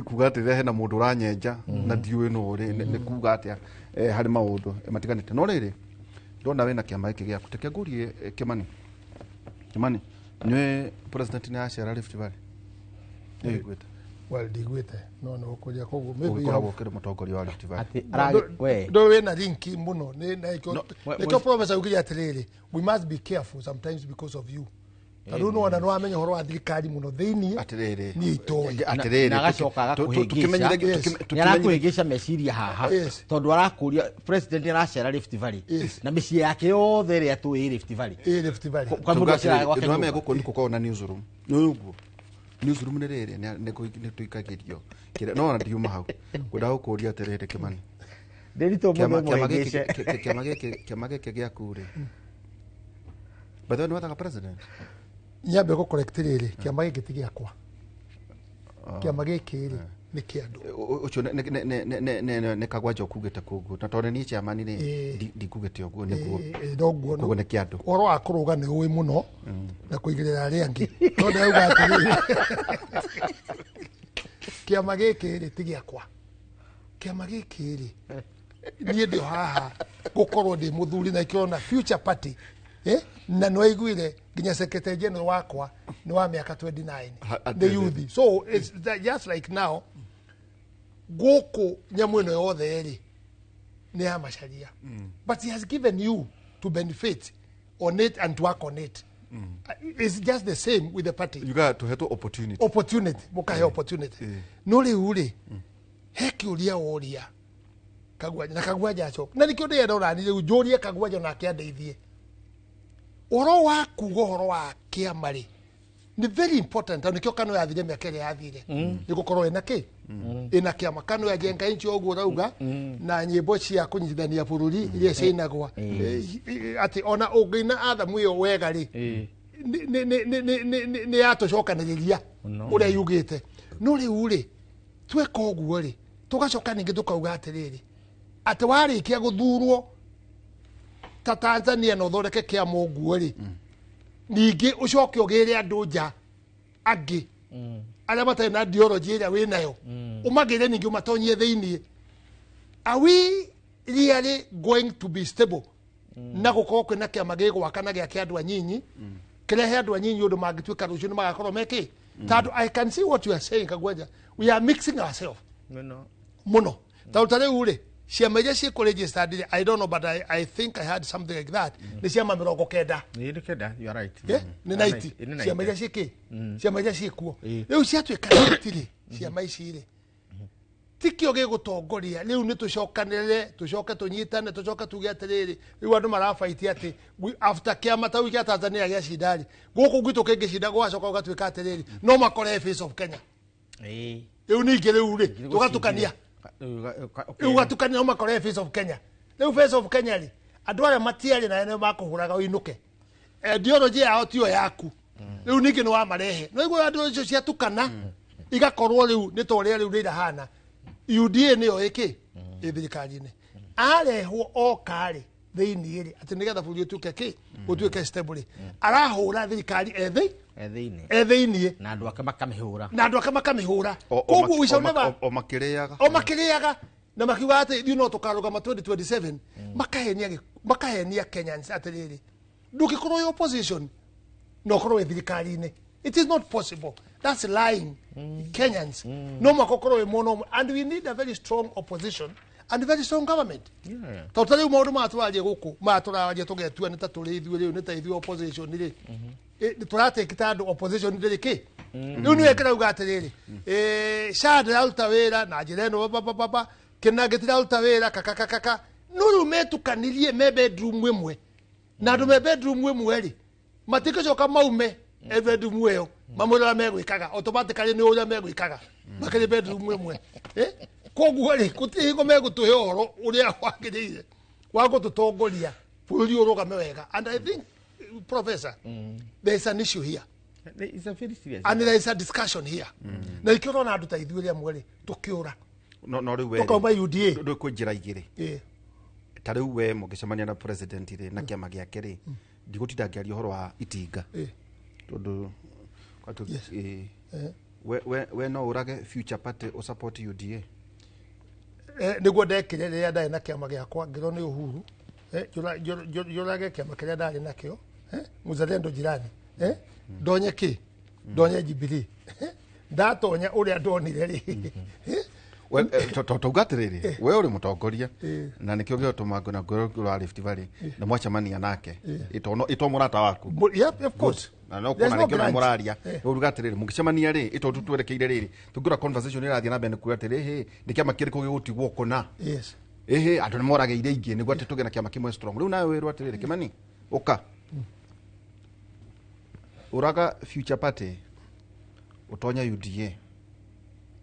kuga atĩ hena mũndũ ũranyenja na ndiũĩ nũ rĩ, nĩ kuga atĩa harĩ maũndũ matiganĩte. No rĩrĩ, ndona wĩna kĩama gĩkĩ gĩaku, reke ngũrie Kĩmani. Kĩmani, nĩwe president nĩ acera Rift Valley? Nĩ ũiguĩte? Well, ndigwĩte, no no kũria koguo maybe ũgĩkoragwo ũkĩrĩ mũtongoria wa Rift Valley. Ndũ wĩna linki mũno, nĩkĩo professor augire atĩrĩrĩ, we must be careful sometimes because of you. Tondũ nĩwona nĩwamenya ũhoro wa thirikari mũno thĩiniĩ. Atĩrĩrĩ. Niĩ itoĩ. Atĩrĩrĩ. Na agacoka agakũhĩngĩca. Nĩarakũhĩngĩca meciria haha. Tondũ arakũria president nĩaracera Rift Valley. Na mĩciĩ yake yothe ĩrĩa tũĩ Rift Valley. Ĩ Rift Valley. Kwa mũndũ aceraga gwake Nĩwamenya nyũmba. gũkũ nĩ gũkoragwo na newsroom. Nĩ ũguo. Newsroom nĩ rĩrĩ nĩ tũikagĩrio. No ona ndiuma hau. Ngwenda gũkũria atĩrĩrĩ Kĩmani. Ndĩritũ mũno mũhĩngĩce. Kĩama gĩkĩ gĩaku rĩ. By the way, nĩ wethaga president? Nyambe gũ correct rĩrĩ, kĩama gĩkĩ ti gĩakwa. Kĩama gĩkĩ rĩ nĩ kĩa andũ. Ũcio nĩ Kagwanja ũkugĩte koguo. Na tondũ niĩ chairman rĩ, ndikugĩte ũguo nĩguo. Noguo. Koguo nĩ kĩa andũ. Ũhoro wa kũrũga nĩ ũĩ mũno na kũigĩrĩra arĩa angĩ. No ndĩrauga atĩrĩrĩ, kĩama gĩkĩ rĩ ti gĩakwa. Kĩama gĩkĩ rĩ niĩ ndĩ haha gũkorwo ndĩ mũthuri na ikĩona future party. Na nĩwaiguire nginya secretary general wakwa nĩ wa mĩaka 29 the youth. So it's just like now gũkũ nyamũ ĩno yothe rĩ nĩ ya Macharia. But he has given you to benefit on it and to work on it. It's just the same with the party. You got to have opportunity. Opportunity. Mũkahe opportunity. No rĩu rĩ he kĩũria woria Kagwanja na Kagwanja acoka. Na nĩkĩo ndĩrenda ũrani rĩu njũrie Kagwanja nake andeithie. Ũhoro wa kuga ũhoro wa kĩama rĩ nĩ very important tondũ nĩkĩo KANU yathire mĩaka ĩrĩa yathire. Nĩ gũkorwo ĩna kĩ? Ĩna kĩama. KANU ya Jenga Nchi ũguo ũrauga na nyĩmbo cia kũnyitithania bũrũri iria ciainagwa. Atĩ ona ũngĩina athamu ĩyo wega rĩ nĩ yatũcokanĩrĩria ũrĩa yugĩte. No rĩu rĩ tweka ũguo rĩ tũgacoka ningĩ tũkauga atĩrĩrĩ atĩ warĩkia gũthurwo ta Tanzania na ũthondeke kĩama ũguo rĩ ningĩ ũcoke ũgĩre andũ nja angĩ arĩa matarĩ na ideology ĩrĩa wĩnayo ũmagĩre ningĩ ũmatonyie thĩiniĩ. Are we really going to be stable na gũkorwo kwĩna kĩama gĩgwaka na gĩake andũ anyinyi kĩrehe andũ anyinyi ũndũ mangĩtuĩka rũciũ nĩ magakorwo mekĩ? Tondũ I can see what you are saying Kagwanja, we are mixing ourselves mũno. Tondũ ta rĩu rĩ ciama iria ciĩkũ registered rĩ, I don't know but I think I had something like that. Nĩ ciama 90. Nĩ kenda, you are right. Nĩ 90. Ciama iria ciĩkĩ? Ciama iria ciĩkuo. Rĩu ciatuĩka 90 rĩ, ciama ici rĩ tikĩo gĩgũtongoria. Rĩu nĩ tũcokanĩrĩre, tũcoke tũnyitane, tũcoke tuge atĩrĩrĩ rĩu andũ marabaitia atĩ after kĩama ta gĩa Tanzania gĩacinda rĩ gũkũ gwitũ kĩngĩcinda gũgacoka gũgatuĩka atĩrĩrĩ no makore face of Kenya. Rĩu ningĩ rĩu rĩ tũgatukania. Rĩu ũgatukania no makore face of Kenya. Rĩu face of Kenya rĩ andũ arĩa matiarĩ na nĩo makũhũraga ũinũke. Ideology yao tiyo yaku. Rĩu ningĩ nĩ wamarehe. No igũrũ andũ icio ciatukana igakorwo rĩu nĩ ta ũrĩa rĩu rĩrahana. UDA nĩyo ĩkĩ ĩ thirikari-inĩ. Arehwo oka rĩ thĩiniĩ rĩ atĩ nĩgetha bũrũri ũtuĩke kĩ ũtuĩke stable rĩ arahũra thirikari e thĩiniĩ na andũ ake makamĩhũra. Na andũ ake makamĩhũra. Koguo we shall never o makĩrĩaga. O makĩrĩaga na makiuga atĩ ithuĩ no tũkarũgama 2027 makahenia Kenyans atĩrĩrĩ ndũngĩkorwo wĩ opposition na ũkorwo wĩ thirikari-inĩ. It is not possible. That's lying. Kenyans. No mwaka ũkorwo wĩ mwena ũmwe. And we need a very strong opposition and a very strong government. Tondũ ta rĩu maũndũ maya tũraria gũkũ maya tũraria tũgetua nĩ ta tũrĩ ithuĩ rĩu nĩ ta ithuĩ opposition rĩ tũratĩkĩta andũ opposition ndĩrĩ kĩ. Rĩu nĩwe kĩrauga atĩrĩrĩ SHA ndĩraruta wĩra na njĩra ĩno babababa kĩna gĩtiraruta wĩra kakakakaka. No rĩu metukanirie me bedroom ĩmwe na andũ me bedroom ĩmwe rĩ matingĩcoka maume bedroom ĩyo mamwĩre ũrĩa megwĩkaga automatically nĩ ũrĩa megwĩkaga makĩrĩ bedroom ĩmwe. Koguo rĩ gũtirĩ hingo megũtũhe ũhoro ũrĩa wagĩrĩire wa gũtũtongoria bũrũri ũrũgame wega. And I think Professor, there is an issue here. It's a very serious and there is a discussion here. Na ikĩo ũrona andũ ta ithuĩ rĩa mweri tũkĩũra. No rĩu we tũkauma UDA. Rĩu kwĩ njĩra igĩrĩ. Ta rĩu we mũngĩcemania na president rĩ na kĩama gĩake rĩ ndigũtinda ngĩaria ũhoro wa itinga. Tondũ we no ũrage future party ũsupport UDA. Nĩguo ndekire rĩrĩa ndarĩ na kĩama gĩakwa ngĩrwo nĩ Uhuru njũrage kĩama kĩrĩa ndarĩ nakĩo Mzalendo jirani ndonye kĩ ndonye Jubilee ndatonya ũrĩa ndonire rĩ Tauga atĩrĩrĩ, we ũrĩ mũtongoria na nĩkĩo gĩotũma ngona ngoro wa Rift Valley na mwacemania nake ĩto mũrata waku. Yeah, of course. Na no There's kuona no rĩngĩ na grudge. mũraria uruga atĩrĩrĩ mũgĩcemania rĩ ĩtondũ twerekeire rĩrĩ tũngĩrora conversation ĩrathiĩ na mbere nĩ kuga atĩrĩ hĩ nĩ kĩama kĩrĩkũ gĩgũtigwo kũna. Yes. Ĩhĩ andũ nĩ moragĩire ingĩ nĩguo atĩ tũgĩe na kĩama kĩmwe strong. Rĩu nawe wĩrwo atĩrĩrĩ Kĩmani ũka ũraga Future Party ũtonya UDA.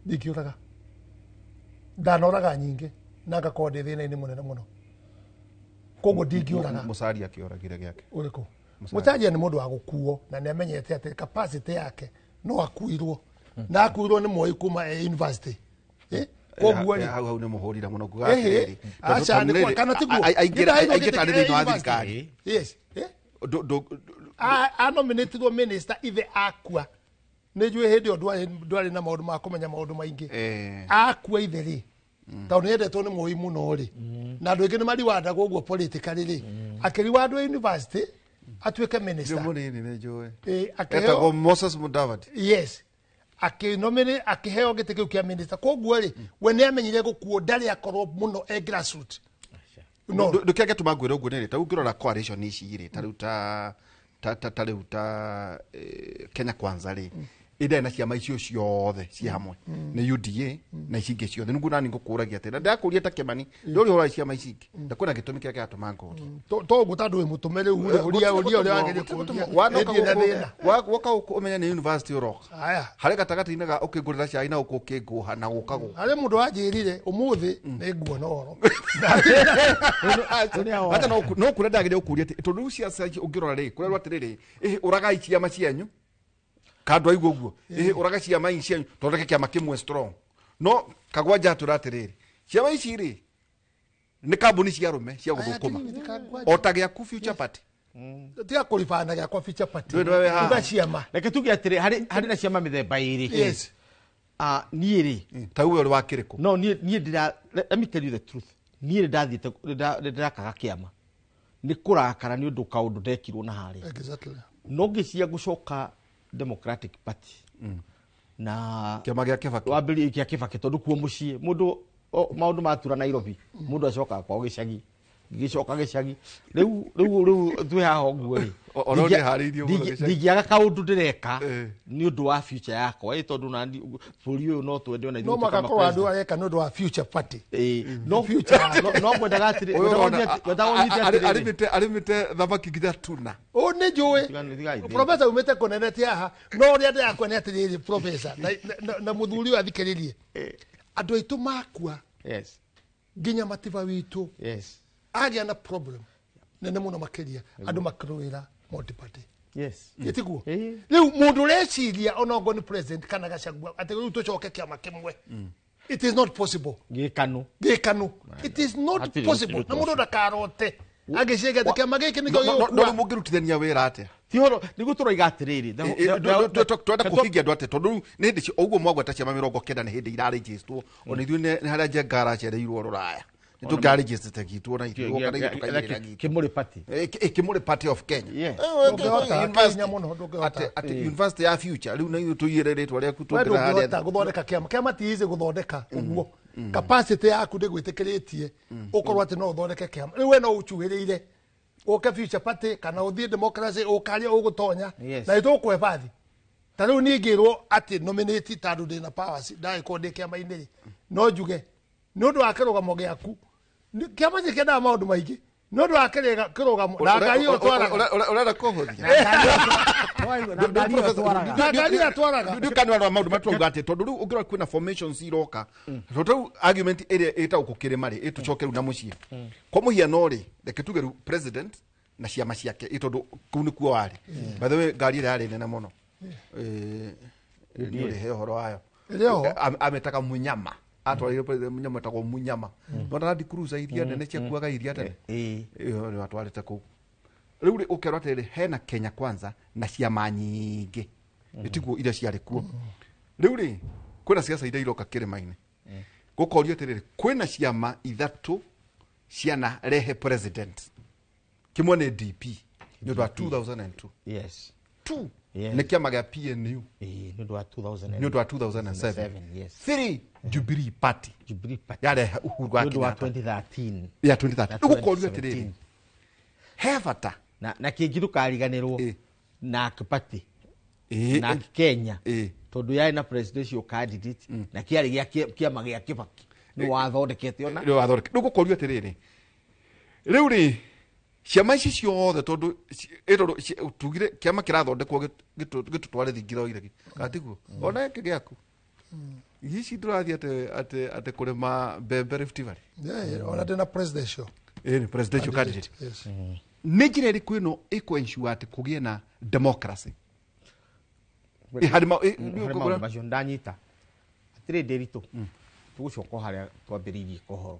Ndingĩũraga, ndanoraga nyingĩ na ngakorwo ndĩ thĩna-inĩ mũnene mũno, koguo ndingĩũraga. Musalia akĩoragire gĩake. Ũrĩkũ? Musalia. Musalia nĩ mũndũ wa gũkuo na nĩ amenyete atĩ capacity yake no akuirwo na akuirwo nĩ Moi kuma e university. Koguo rĩ hau hau nĩ mũhũrire mũno kuga Ĩhĩ, atĩrĩrĩ aca, nĩ kwa- kana tiguo? aingĩ tarĩ thĩinĩ wa thirikari. Yes. Anominatirwo minister ithe akua. Nĩ njũĩ hĩndĩ ĩyo ndwarĩ na maũndũ ma kũmenya maũndũ maingĩ. Akua ithe rĩ, tondũ nĩ endetwo nĩ Moi mũno rĩ, na andũ aingĩ nĩ mariwandagwo ũguo politically rĩ, akĩriwandwo university atuĩke minister. Ndĩ mũnini nĩ njũĩ. Akĩheo- Etagwo Moses Mudavadi. Yes, akĩnomine akĩheo gĩtĩ kĩu kĩa minister. Koguo rĩ, we nĩ amenyire gũkuo ndarĩ akorwo mũno e grassroot. No. Ndũkĩrĩa gĩatũma ngwĩre ũguo nĩ rĩ, ta rĩu ũngĩrora coalition ici rĩ, ta rĩu ta ta ta ta rĩu ta Kenya Kwanza rĩ, ĩndarĩ na ciama icio ciothe ciĩ hamwe nĩ UDA na ici ingĩ ciothe. Nĩguo nani ngũkũragia atĩ na ndakũria ta Kĩmani ndũrĩ ũhoro wa ciama ici ingĩ ndakwĩna gĩtũmi kĩrĩa kĩratũma ngũrie. To ũguo tondũ wĩ mũtũme rĩu rĩ, ũria ũria ũrĩa wagĩrĩire kũũria. Ndirĩ na thĩna. Woka gũkũ ũmenye nĩ university ũroka. Aya. Harĩ gatagatĩ-inĩ ga ũkĩngũrĩra cai na gũkũ ũkĩngũha na gũka gũkũ. Harĩ mũndũ wanjĩrire ũmũthĩ nĩ nguona ũhoro. Hata no kũrĩa ndagĩrĩire gũkũria atĩ tondũ rĩu ciaca ici ũngĩrora rĩ kũrerwo atĩrĩrĩ ĩhĩ ũragai ciama cianyu kandũ aigua ũguo ĩhĩ ũraga ciama ici cianyu thondeke kĩama kĩmwe strong no Kagwanja atwĩra atĩrĩrĩ ciama ici rĩ nĩ kambuni cia arũme cia gũthũkũma o ta gĩaku Future Party. Tiga kũribana gĩakwa Future Party. Ndũĩ ndũĩ haha. Uga ciama. Reke tuge atĩrĩ, harĩ na ciama mĩthemba ĩrĩ. Yes. Niĩ rĩ ta uwe ũrĩ wa kĩrĩkũ? No niĩ ndĩra let me tell you the truth. Niĩ ndathiĩte ndĩrakaga kĩama nĩ kũrakara nĩ ũndũ kaũndũ ndekirwo na harĩa. Exactly. No ngĩciria gũcoka Democratic Party na kĩama gĩa Kibaki wambĩrĩrie kĩa Kibaki tondũ kuo mũciĩ mũndũ maũndũ matura Nairobi mũndũ acokaga kwao gĩcagi gĩcoka gĩcagi rĩu rĩu rĩu twĩ haha ũguo rĩ Ona ũnĩharĩirie mũno gĩcagi. ndingĩaga kaũndũ ndĩreka nĩ ũndũ wa future yakwa ĩ tondũ nani bũrũri ũyũ no twende ona ithuĩ No tuĩke mũhaka korwo andũ ma-president. areka nĩ ũndũ wa Future Party. No no ngwendaga atĩrĩ Ũyũ ũrona, ngwendaga ũnyite atĩrĩrĩ. arĩmĩte thamaki nginya tuna. Ũ nĩ njũĩ professor umĩte kũnene ti haha no ũrĩa ndĩrakua nĩ atĩrĩrĩ professor na mũthuri ũyũ athikĩrĩrie andũ aitũ makua Yes. nginya matiba witũ Yes. agĩa na problem nene mũno makĩria andũ makĩrũĩra multi-party. Yes. Ĩtiguo rĩu mũndũ ũreciria onokorwo nĩ president kana Gachagua atĩ rĩu tũcoke kĩama kĩmwe, it is not possible. Gĩkanu. Gĩkanu, it is not Hatirĩ possible. ũndũ Na mũndũ ũcio. ndakarote angĩciria atĩ kĩama gĩkĩ nĩkĩo No gĩgũkua. rĩu mũngĩrutithania wĩra atĩa? Ti ũhoro nĩguo tũroiga atĩrĩrĩ Twenda kũhingia andũ atĩa tondũ rĩu nĩ hĩndĩ ũguo mwagweta ciama 90 nĩ hĩndĩ irarĩnjĩstwo ona ithuĩ nĩ harĩa Njenga aracereirwo rũraya nĩ tũngĩarĩnjĩstĩte gitũ ona ithuĩ kana ithuĩ tũkaigĩrĩra gitũ. Kĩmũrĩ Party. Kĩmũrĩ Party of Kenya. Ndũngĩhota, Kenya mũno ndũngĩhota. Atĩ university ya future rĩu na ithuĩ tũiyĩre rĩtwa rĩaku We tũngĩra harĩa ndũngĩhota gũthondeka kĩama. Kĩama ti easy gũthondeka ũguo. Capacity yaku ndĩgwĩtĩkĩrĩtie ũkorwo atĩ no ũthondeke kĩama. Rĩu we no ũcuhĩrĩire ũke Future Party kana ũthiĩ democracy ũkaria ũgũtonya Yes. na nĩtũgũkũhe bathi. Ta rĩu niĩ ngĩrwo atĩ nominate tondũ ndĩna powers ndagĩkorwo ndĩ kĩama-inĩ rĩ, no njuge nĩ ũndũ wa kĩrũgamo gĩaku. Kĩama gĩkĩ kĩendaga maũndũ maingĩ nĩ ũndũ wa kĩrũgamo na ngari ĩyo twaraga. Ũrenda kũhũthia Na ngari ĩyo twaraga. Ndikani wa maũndũ marĩa atĩ tondũ rĩu ũngĩrora kwĩna formations iroka tondũ rĩu argument ĩrĩa ĩtagwo kũkĩrĩma rĩ ĩtũcoke rĩu na mũciĩ kwa mũhiano rĩ reke tuge rĩu president na ciama ciake ĩ tondũ kũu nĩkuo warĩ. By the way ngari ĩrĩa yarĩ nene mũno nĩ ũrĩhe ũhoro wayo. Ĩrĩ oho? Ametaga Munyama atwarire president Munyama etagwo Munyama nona Land Cruiser iria nene ciakuaga iria tene ĩyo nĩ atwarĩte kũu. Rĩu rĩ ũkerwo atĩrĩrĩ hena Kenya Kwanza na ciama nyingĩ ĩtiguo iria ciarĩ kuo. Rĩu rĩ kwĩna ciaca iria iroka kĩrĩma-inĩ gũkorio atĩrĩrĩ kwĩna ciama ithatũ ciana rehe president kĩmwe nĩ DP nĩ ũndũ wa 2002. Yes. Two. Nĩ kĩama gĩa PNU. Nĩ ũndũ wa 2000 Nĩ ũndũ wa 2007. Yes. 3, Jubilee Party. Jubilee Party. Yarehe Uhuru wa Nĩ ũndũ wa Kenyatta. 2013. Ya 2013. Na Rĩu gũkorio 2017. atĩrĩrĩ, he bata na kĩngĩ ndũkariganĩrwo NARC Party, NARC Kenya, tondũ yarĩ na presidential candidate na kĩarĩ gĩa kĩama gĩa Kibaki nĩ wathondekete ona Nĩ wathondeke. Rĩu gũkorio atĩrĩrĩ, rĩu rĩ ciama ici ciothe tondũ ĩtondũ tugire kĩama kĩrathondekwo gĩtũtware thingira iregi, kana tiguo? Ona gĩkĩ gĩaku ici ndũrathiĩ atĩ kũrĩma mbembe Rift Valley. Yeah, ona ndĩna presidential. Ĩĩ, presidential candidate. Yes. Nĩ njĩra ĩrĩkũ ĩno ĩkũ-ensure atĩ kũgĩe na democracy? Harĩ Harĩ maũndũ macio ndanyita atĩrĩ ndĩritũ tũgũcoka o harĩa twambĩrĩirie kohoro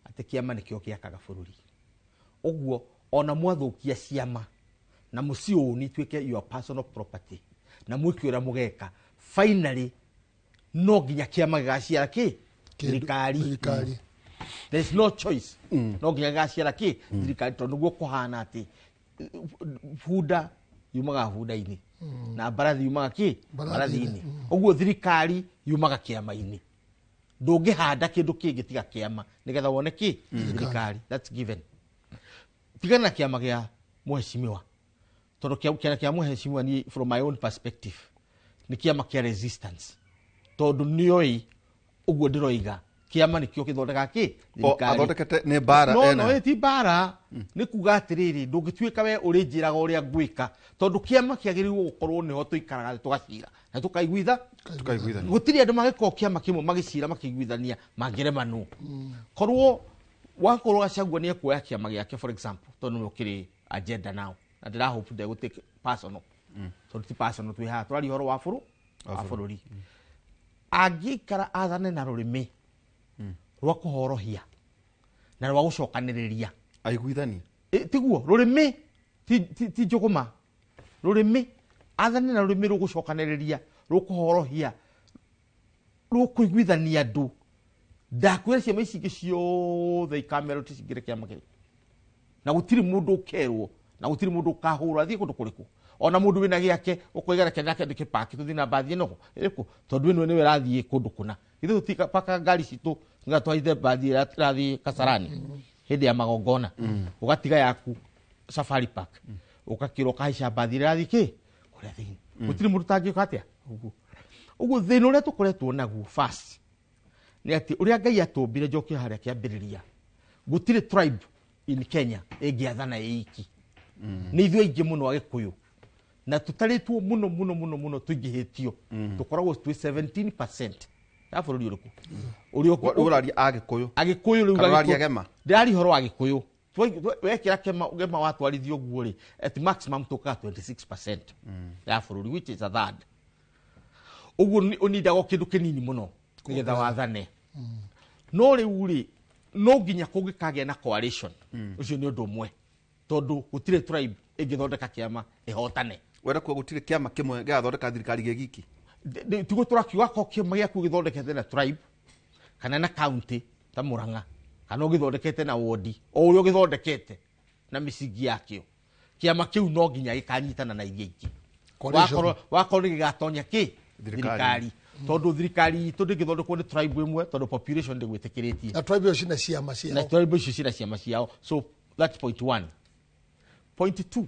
atĩ kĩama nĩkĩo gĩakaga bũrũri. Ũguo ona mwathũkia ciama na mũciũni ituĩke your personal property na mwĩke ũrĩa mũgeka, finally no nginya kĩama gĩgaciara kĩ? Thirikari. Thirikari. There is no choice. No nginya gĩgaciara kĩ? Thirikari, tondũ nĩguo kũhana atĩ bunda yumaga bunda-inĩ na mbarathi yumaga kĩ? Mbarathi-inĩ. Mbarathi-inĩ. Ũguo thirikari yumaga kĩama-inĩ. Ndũngĩhanda kĩndũ kĩngĩ tiga kĩama nĩgetha wone kĩ? Thirikari. That's given. Tigana na kĩama gĩa mheshimiwa, tondũ kĩama kĩa mheshimiwa ni from my own perspective nĩ kĩama kĩa resistance, tondũ nĩoĩ ũguo ndĩroiga kĩama nĩkĩo gĩthondekaga kĩ? O, athondekete nĩ mbara no ena. No, ti mbara. Nĩ kuga atĩrĩrĩ, ndũngĩtuĩka we ũrĩnjĩraga ũrĩa ngwĩka, tondũ kĩama kĩagĩrĩirwo gũkorwo nĩho tũikaraga tũgacira na tũkaiguitha. Tũkaiguithania. Gũtirĩ andũ mangĩkorwo kĩama kĩmwe magĩcira makĩiguithania mangĩremanwo. Korwo wakorwo Gachagua nĩ ekuoya kĩama gĩake, for example, tondũ nĩwe ũkĩrĩ agenda now, na ndĩrahope ndegũtake personal, tondũ ti personal, twĩ haha tũraria ũhoro wa wa bũrũri. Angĩikara athane na rũrĩmĩ rwa kũhorohia na rwa gũcokanĩrĩria aiguithanie, tiguo rũrĩmĩ ti njũgũma, rũrĩmĩ athane na rũrĩmĩ rũgũcokanĩrĩria, rũkũhorohia, rũkũiguithania andũ. Ndakwĩra ciama ici ingĩ ciothe ikamerwo ticingĩre kĩama kĩrĩ, na gũtirĩ mũndũ ũkerwo na gũtirĩ mũndũ ũkahũrwo athiĩ kũndũ kũrĩkũ. Ona mũndũ wĩna gĩake ũkoiga reke nake ndĩkĩpaki tũthiĩ na mbathi ĩno ĩrĩkũ, tondũ ĩno nĩwe ĩrathiĩ kũndũ kũna. Ithuĩ tũtipakaga ngari citũ nĩgetha twaithe mbathi ĩrĩa ĩrathiĩ Kasarani hĩndĩ ya magongona, ũgatiga yaku Safari Park, ũgakĩrwo ũkahaica mbathi ĩrĩa ĩrathiĩ kĩ kũrĩa thĩinĩ. Gũtirĩ mũndũ ũtangĩka atĩa ũguo. Ũguo thĩna ũrĩa tũkoretwo naguo first nĩ atĩ ũrĩa Ngai atũmbire, njoke harĩa kĩambĩrĩria, gũtirĩ tribe in Kenya ĩngĩathana ĩiki. Nĩ ithuĩ aingĩ mũno Agĩkũyũ, na tũtarĩtwo mũno mũno mũno mũno, tũingĩhĩtio, tũkoragwo twĩ 17% ya bũrũri ũrĩkũ ũrĩa Ũraria Agĩkũyũ? Agĩkũyũ rĩu. Kana ũraria Agĩkũyũ. Gema? Ndĩraria ũhoro wa Gĩkũyũ. Wekĩra gema watwarithio ũguo rĩ, at maximum tũkaga 26% ya bũrũri, which is a third. Ũguo ũnindaga o kĩndũ kĩnini mũno nĩgetha wathane. No rĩu rĩ, no nginya kũngĩkagĩa na coalition. Ũcio nĩ ũndũ ũmwe, tondũ gũtirĩ tribe ĩngĩthondeka kĩama ĩhotane. Wenda kuga gũtirĩ kĩama kĩmwe gĩgathondeka thirikari gĩ giki? Tiguo tũrakiuga ko kĩama gĩaku gĩthondekete na tribe kana na county ta Murang'a, kana ũgĩthondekete na wodi, o ũrĩa ũgĩthondekete na mĩcingi yakĩo, kĩama kĩu no nginya gĩkanyitana na iria ingĩ. Coalition. Wakorwo nĩ gĩgatonya kĩ? Thirikari. Thirikari, tondũ thirikari itũ ndĩngĩthondekwo nĩ tribe ĩmwe, tondũ population ndĩgwĩtĩkĩrĩtie. Na tribe icio cina ciama Na ciao. tribe icio cina ciama ciao. So that's point one. Point two,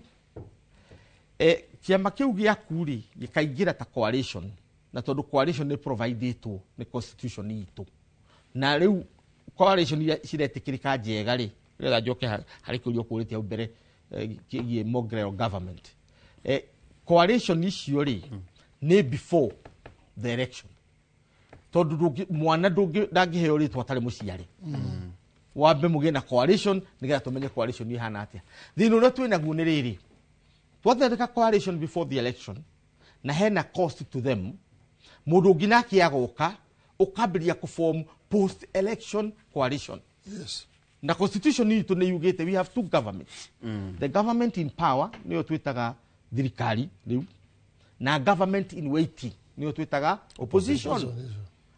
kĩama kĩu gĩaku rĩ gĩkaingĩra ta coalition, na tondũ coalition nĩ providĩtwo nĩ constitution itũ, na rĩu coalition iria ciretĩkĩrĩka njega rĩ, nĩgetha njoke harĩ kĩũria ũkũrĩtie hau mbere, kĩgiĩ mongrel government, coalition icio rĩ nĩ before the election, tondũ mwana ndangĩheo rĩtwa atarĩ mũciare. Wambe mũgĩe na coalition nĩgetha tũmenye coalition ihana atĩa. Thĩna ũrĩa twĩ naguo nĩ rĩrĩ, twathondeka coalition before the election na hena cost to them, mũndũ ũngĩ nake agoka ũkambĩrĩria kũform post election coalition. Yes. Na constitution itũ nĩ yugĩte we have two governments, the government in power nĩyo twĩtaga thirikari rĩu, na government in waiting nĩyo twĩtaga opposition,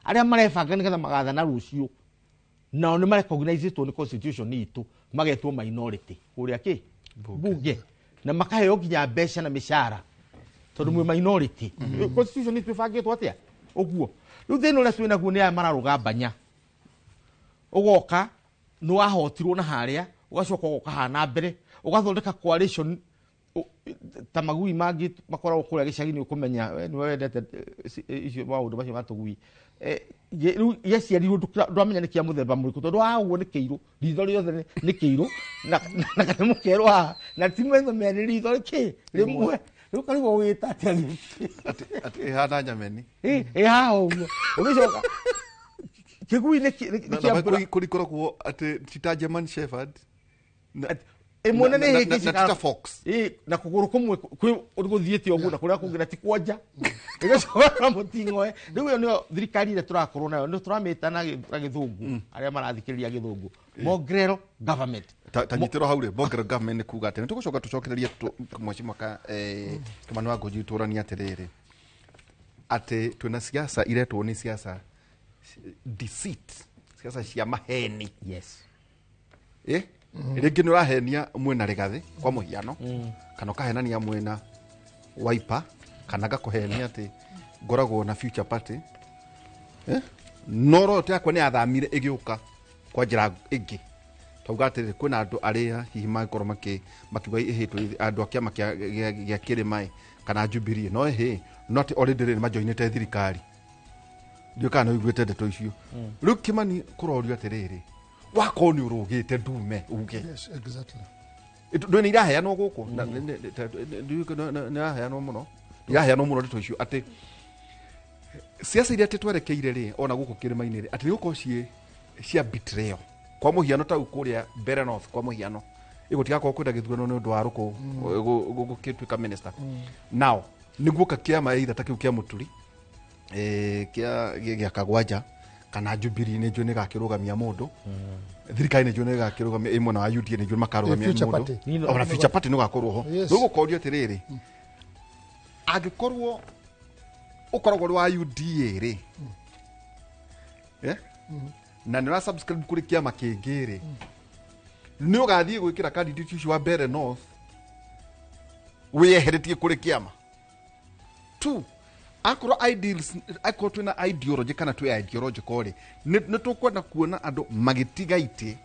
arĩa marebanga nĩgetha magathana rũciũ, nao nĩ marecognizĩtwo nĩ constitution itũ, magetwo minority kũrĩa kĩ bunge, na makaheo nginya mbeca na mĩcara. Tondũ mwĩ minority. Constitution itũ ĩbangĩtwo atĩa? Ũguo. Rĩu thĩna ũrĩa twĩ naguo nĩ aya mararũga mbanya. Ũgoka nĩ wahotirwo na harĩa, ũgacoka ũgoka haha na mbere, ũgathondeka coalition ta magui mangĩ makoragwo kũrĩa gĩcagi-inĩ ũkũmenya we nĩwe wendete icio maũndũ macio ma tũgui. Rĩu gĩaciarirwo ndwamenya nĩ kĩa mũthemba mũrĩkũ tondũ haha ũguo nĩ kĩirũ, ritho rĩothe nĩ kĩirũ na kanyamũ kerũ haha na ti maitho merĩ, ritho kĩ rĩmwe. Rĩu karigwo ũgĩta atĩa gĩkĩ? Atĩ ĩhana nyameni. Ĩ haha ũguo. Ũgĩcoka kĩgui nĩ kĩa mbura. Kũrĩ koragwo atĩ ti ta German Shepherd. Ĩmwe nĩ hĩngĩ na ti ta fox. Na kũgũrũ kũmwe kwĩ gũthiĩte ũguo na kũrĩa kũngĩ na ti kwonja. Ĩgacoka na mũting'oe. Rĩu ĩyo nĩyo thirikari ĩrĩa tũrakorwo nayo, nĩ tũramĩta na gĩthũngũ, arĩa marathikĩrĩria gĩthũngũ. Mongrel government. Ta nyitĩrwo hau rĩ, mongrel government nĩ kuga atĩ nĩ tũgũcoka tũcokererie Mheshimiwa Kimani wa Ngũnji tũranie atĩrĩrĩ, atĩ twĩna siasa iretwo nĩ siasa deceit, siasa cia maheni. Yes. Rĩngĩ nĩ ũrahenia mwena Rigathĩ kwa mũhiano, kana ũkahenania mwena Wiper, kana ngakũhenia atĩ ngoragwo na Future Party. No roho yakwa nĩ yathamire ĩgĩũka kwa njĩra ĩngĩ. Tauga atĩrĩrĩ, kwĩna andũ arĩa hihi mangĩkorwo makiuga ĩhĩtwo andũ a kĩama gĩa Kĩrĩma kana Jubilee, no ĩhĩ, no atĩ already rĩ nĩmajoinĩte thirikari. Ndiũĩ kana nĩ ũiguĩte ndeto icio. Rĩu Kimani kũrorio atĩrĩrĩ, wakorwo nĩ ũrũgĩte ndume uge. Yes, exactly. Ndũĩ nĩ iraheanwo gũkũ? Nĩ iraheanwo mũno. Iraheanwo mũno ndeto icio atĩ siasa iria atĩ twerekeire rĩ, ona gũkũ kĩrĩma-inĩ rĩ, atĩ nĩ gũkorwo ciĩ cia betrayal. Kwa mũhiano ta kũrĩa Mbeere North, kwa mũhiano ĩgũtigakorwo kwĩna gĩthurano nĩ ũndũ wa Rũkũ gũgĩtuĩka minister. Now nĩguoka kĩama either ta kĩu kĩa Mũturi, gĩa Kagwanja kana Jubilee nĩ njũĩ nĩ gakĩrũgamia mũndũ. Thirikari nĩ njũĩ nĩ gakĩrũgamia, ĩ mwena wa UDA nĩ njũĩ makarũgamia Future mũndũ. Party. Ona Future Party nĩ ũgakorwo ho. Yes. Rĩu gũkorio atĩrĩrĩ, angĩkorwo ũkoragwo ũrĩ wa UDA rĩ, na nĩ ũra subscribe kũrĩ kĩama kĩngĩ rĩ, nĩ ũgathiĩ gwĩkĩra candidate ũcio wa Mbeere North wĩyeheretie kũrĩ kĩama. Two, akorwo ideals, akorwo twĩna ideology kana twĩ ideological rĩ, nĩ tũkwenda kuona andũ magĩtiga itĩ.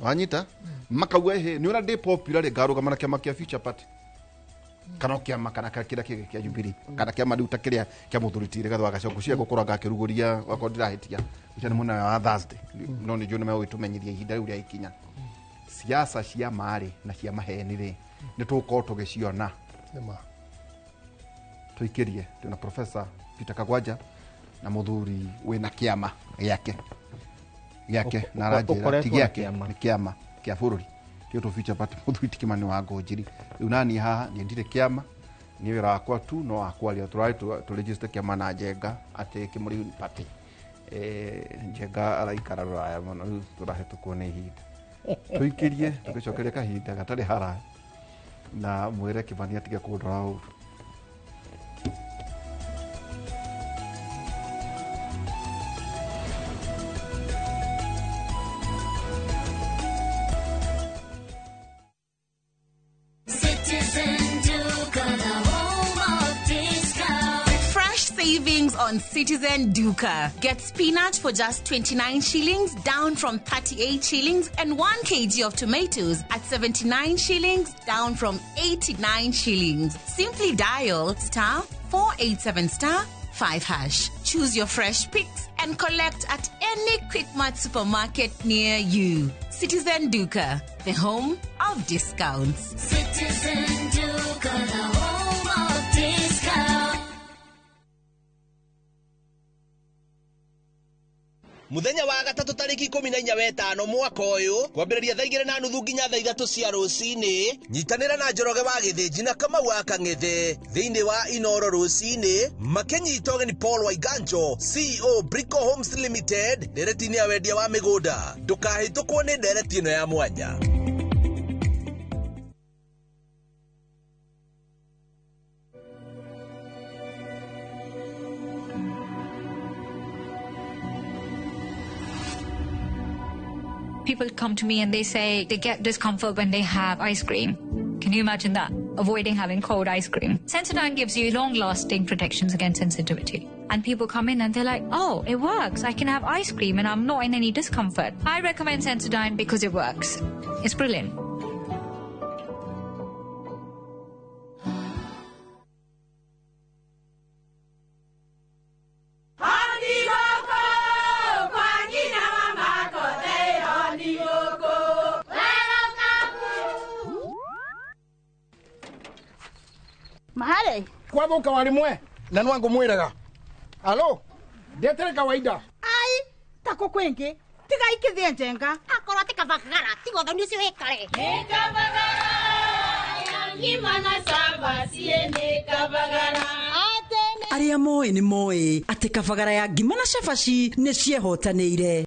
Wanyita? Makauga ĩhĩ, nĩ ũrĩa ndĩ popular rĩ, ngarũgama na kĩama kĩa Future Party. Kana kĩama kana kĩrĩa kĩngĩ kĩa Jubilee, kana kĩama rĩu ta kĩrĩa kĩa Mũthuri ti Rigathĩ wa Gachagua, cia gũkorwo ngakĩrugũria wakorwo ndirahĩtia. Ũcio nĩ mũthenya wa Thursday. No nĩ njũĩ nĩ megũgĩtũmenyithia ihinda rĩu rĩa ikinya. Siasa cia marĩ na cia maheni rĩ, nĩ tũgũkorwo tũgĩciona. Nĩma. Tũikĩrie twĩna Professor Peter Kagwanja na mũthuri wĩna kĩama gĩake. Gĩake na aranjĩra ti Ũkoretwo na gĩake, kĩama. nĩ kĩama kĩa bũrũri. Kĩo tũ Future Party, mũthuri ti Kimani wa Ngũnjiri. Rĩu naniĩ haha, niĩ ndirĩ kĩama, niĩ wĩra wakwa tu no wa kwaria. Tũrarĩ tũ register kĩama na Njenga atĩ Kĩmũrĩu Party. Njenga araikara rũraya mũno, rĩu tũrahĩtũkwo nĩ ihinda. Tũikĩrie, tũgĩcokerie kahinda gatarĩ haraya na mwĩre Kimani atige kũndora ũru. Citizen Duka, the home of discount. Fresh savings on Citizen Duka. Get spinach for just 29 shillings, down from 38 shillings, and 1 kg of tomatoes at 79 shillings, down from 89 shillings. Simply dial star 487 star 5 hash. Choose your fresh picks and collect at any Quickmart supermarket near you. Citizen Duka, the home of discounts. Citizen Duka, the home of discounts. Muthenya wa gatatũ tarĩki ikũmi na inya wetano mwaka ũyũ kwambĩrĩria thaa igĩrĩ na nuthu nginya thaa ithatũ cia rũcinĩ nyitanĩra na Njoroge wa Gĩthĩnji na Kamau wa Kang'ethe thĩinĩ wa Inoro rũcinĩ makĩnyita ũgeni Paul Waiganjo CEO Brico Homes Limited ndereti-inĩ ya wendia wa mĩgũnda. Ndũkahĩtũkwo nĩ ndereti ĩno ya mwanya. People come to me and they say they get discomfort when they have ice cream. Can you imagine that? avoiding having cold ice cream. Sensodyne gives you long-lasting protections against sensitivity. And people come in and they're like, oh, it works. I can have ice cream and I'm not in any discomfort. I recommend Sensodyne because it works. It's brilliant. Mahare kwathuka warimwe na nwangu mwiraga alo ndetere kawaida ai tako kwingi tiga ikithie njenga akorwo ti kabagara tiga ũthoni ũcio wĩkare Nĩ kabagara ya ngima na cabaci nĩ kabagara. Arĩa moĩ nĩ moĩ atĩ kabagara ya ngima na cabaci nĩ ciehotanĩire.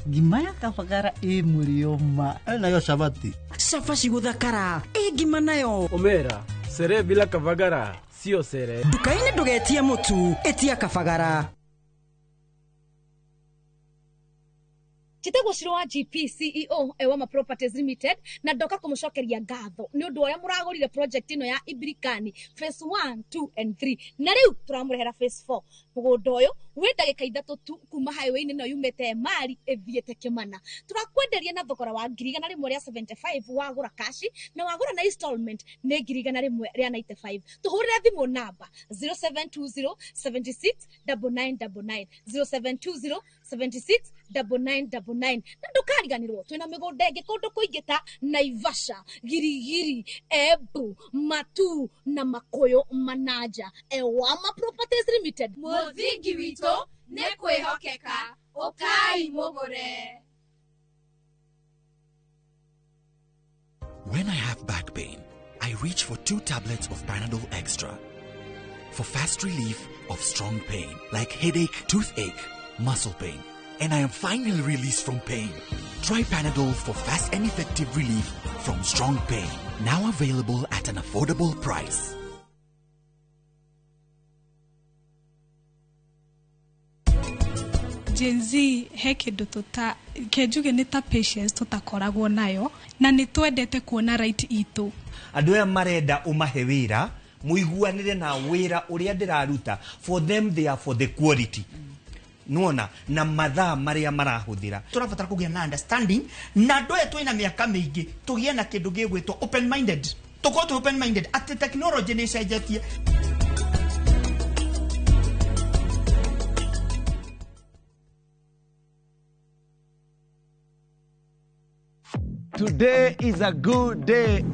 Ngima ya kabagara ĩ mũrĩo ma nayo cabaci. Cabaci gũthakara ĩ ngima nayo. Omera sere bila kabagara sio sere. Nduka-inĩ ndũgetie mũtu, ĩtia kabagara. Njĩtagwo Shiro wa GP CEO Ewama Properties Limited na ndoka kũmũcokeria ngatho nĩ ũndũ ũrĩa mũragũrire project ĩno ya Ibirikani phase 1, 2 and 3 na rĩu tũramũrehera phase 4. Mũgũnda ũyũ wĩ ndagĩka 3 tu kuma highway-inĩ ĩno yumĩte Emali ĩthiĩte Kĩmana. Tũrakwenderia na thogora wa 175,000 wagũra kashi na wagũra na installment nĩ 195,000. Tũhũrĩre thimũ namba 0720 76 9999 0720 76 9999 na ndũkariganĩrwo twĩna mĩgũnda ĩngĩ kũndũ kũingĩ ta Naivasha, Girigiri, Embu, Matu na Makuyu Manaja. Ewama Properties Limited, Mũthingi witũ nĩ kwĩhokeka, ũkai mũgũre. When I have back pain, I reach for 2 tablets of Panadol Extra for fast relief of strong pain like headache, toothache, muscle pain, and I am finally released from pain. Try Panadol for fast and effective relief from strong pain. Now available at an affordable price. Gen Z he kindu tuta kenjuge ni ta patience tutakoragwo nayo na ni twendete kuona right itu. Andu aya marenda umahe wira muiguanire na wira uria ndiraruta. For them they are for the quality. Nuona na mathaa maria marahuthira turabatara kugia na understanding na andu aya twina miaka miingi tugie na kindu gigwitwo open minded, tukorwo twi open minded ati technology ni icenjetie. Today is a good day.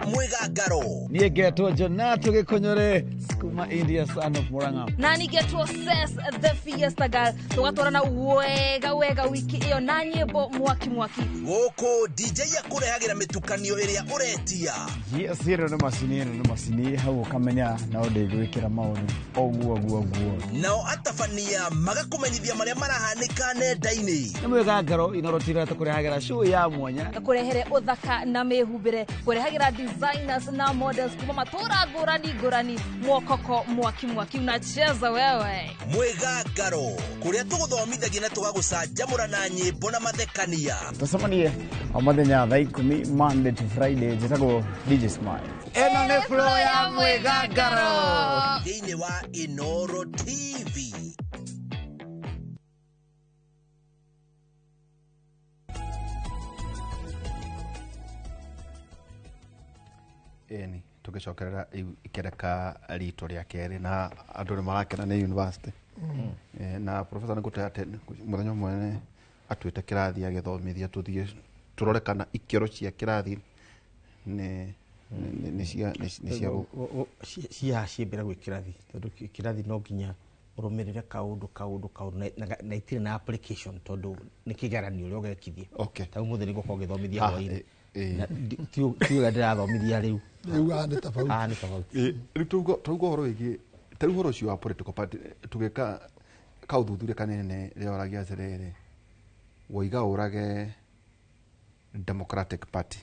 Mwigangaro. Niĩ ngetwo Jonato Gĩkũnyũrĩ, Skuma India son of Murang'a. Na nĩngetwo Ses the Fiesta Girl. Tũgatwarana wega wega wiki ĩyo na nyĩmbo mwaki mwaki. Gũkũ DJ akũrehagĩra mĩtukanio ĩrĩa ũretia. Yes, ĩno nĩ macini, ĩno nĩ macini, hau ũkamenya no ndĩgwĩkĩra maũndũ ũguo ũguo ũguo. Nao atabania magakũmenyithia marĩa marahanĩka nenda-inĩ. Nĩ mwĩgangaro Inoro TV tũkũrehagĩra show ya mwanya. Kũrehere ũthaka na mĩhumbĩre, kũrehagĩra designers na models kuma matura ngũrani ngũrani, mwokoko mwaki mwaki unacheza wewe. Mwĩgangaro kũrĩa tũgũthomithagia na tũgagũcanjamũra na nyĩmbo na mathekania. Tũcemanie o mũthenya thaa 10 Monday to Friday. Njĩtagwo DJ Smile. Ĩno nĩ flow ya mwĩgangaro thĩinĩ wa Inoro TV. Ĩni tũgĩcokerera ikereka ritũ rĩa kerĩ na andũ nĩ marakena nĩ university. Na professor nĩ ngũte atĩ mũthenya ũmwe nĩ atuĩte kĩrathi agĩthomithia tũthiĩ tũrore kana ikĩro cia kĩrathi nĩ cia cia ciĩmbĩra gwĩ kĩrathi tondũ kĩrathi no nginya ũrũmĩrĩre kaũndũ kaũndũ kaũndũ na itirĩ na application tondũ nĩ kĩgeranio ũrĩa ũgekithia. Ta ũmũthĩ nĩ ngũkorwo ngĩthomithia hwaĩ-inĩ. Ti ũrĩa ndĩrathomithia rĩu. Rĩu haha nĩ tofauti. Haha nĩ tofauti. Rĩu tauga ũhoro wĩgiĩ ta rĩu ũhoro ũcio wa political party tũgĩka kaũthuthuria kanene rĩrĩa waragia atĩrĩrĩ woiga ũrage Democratic Party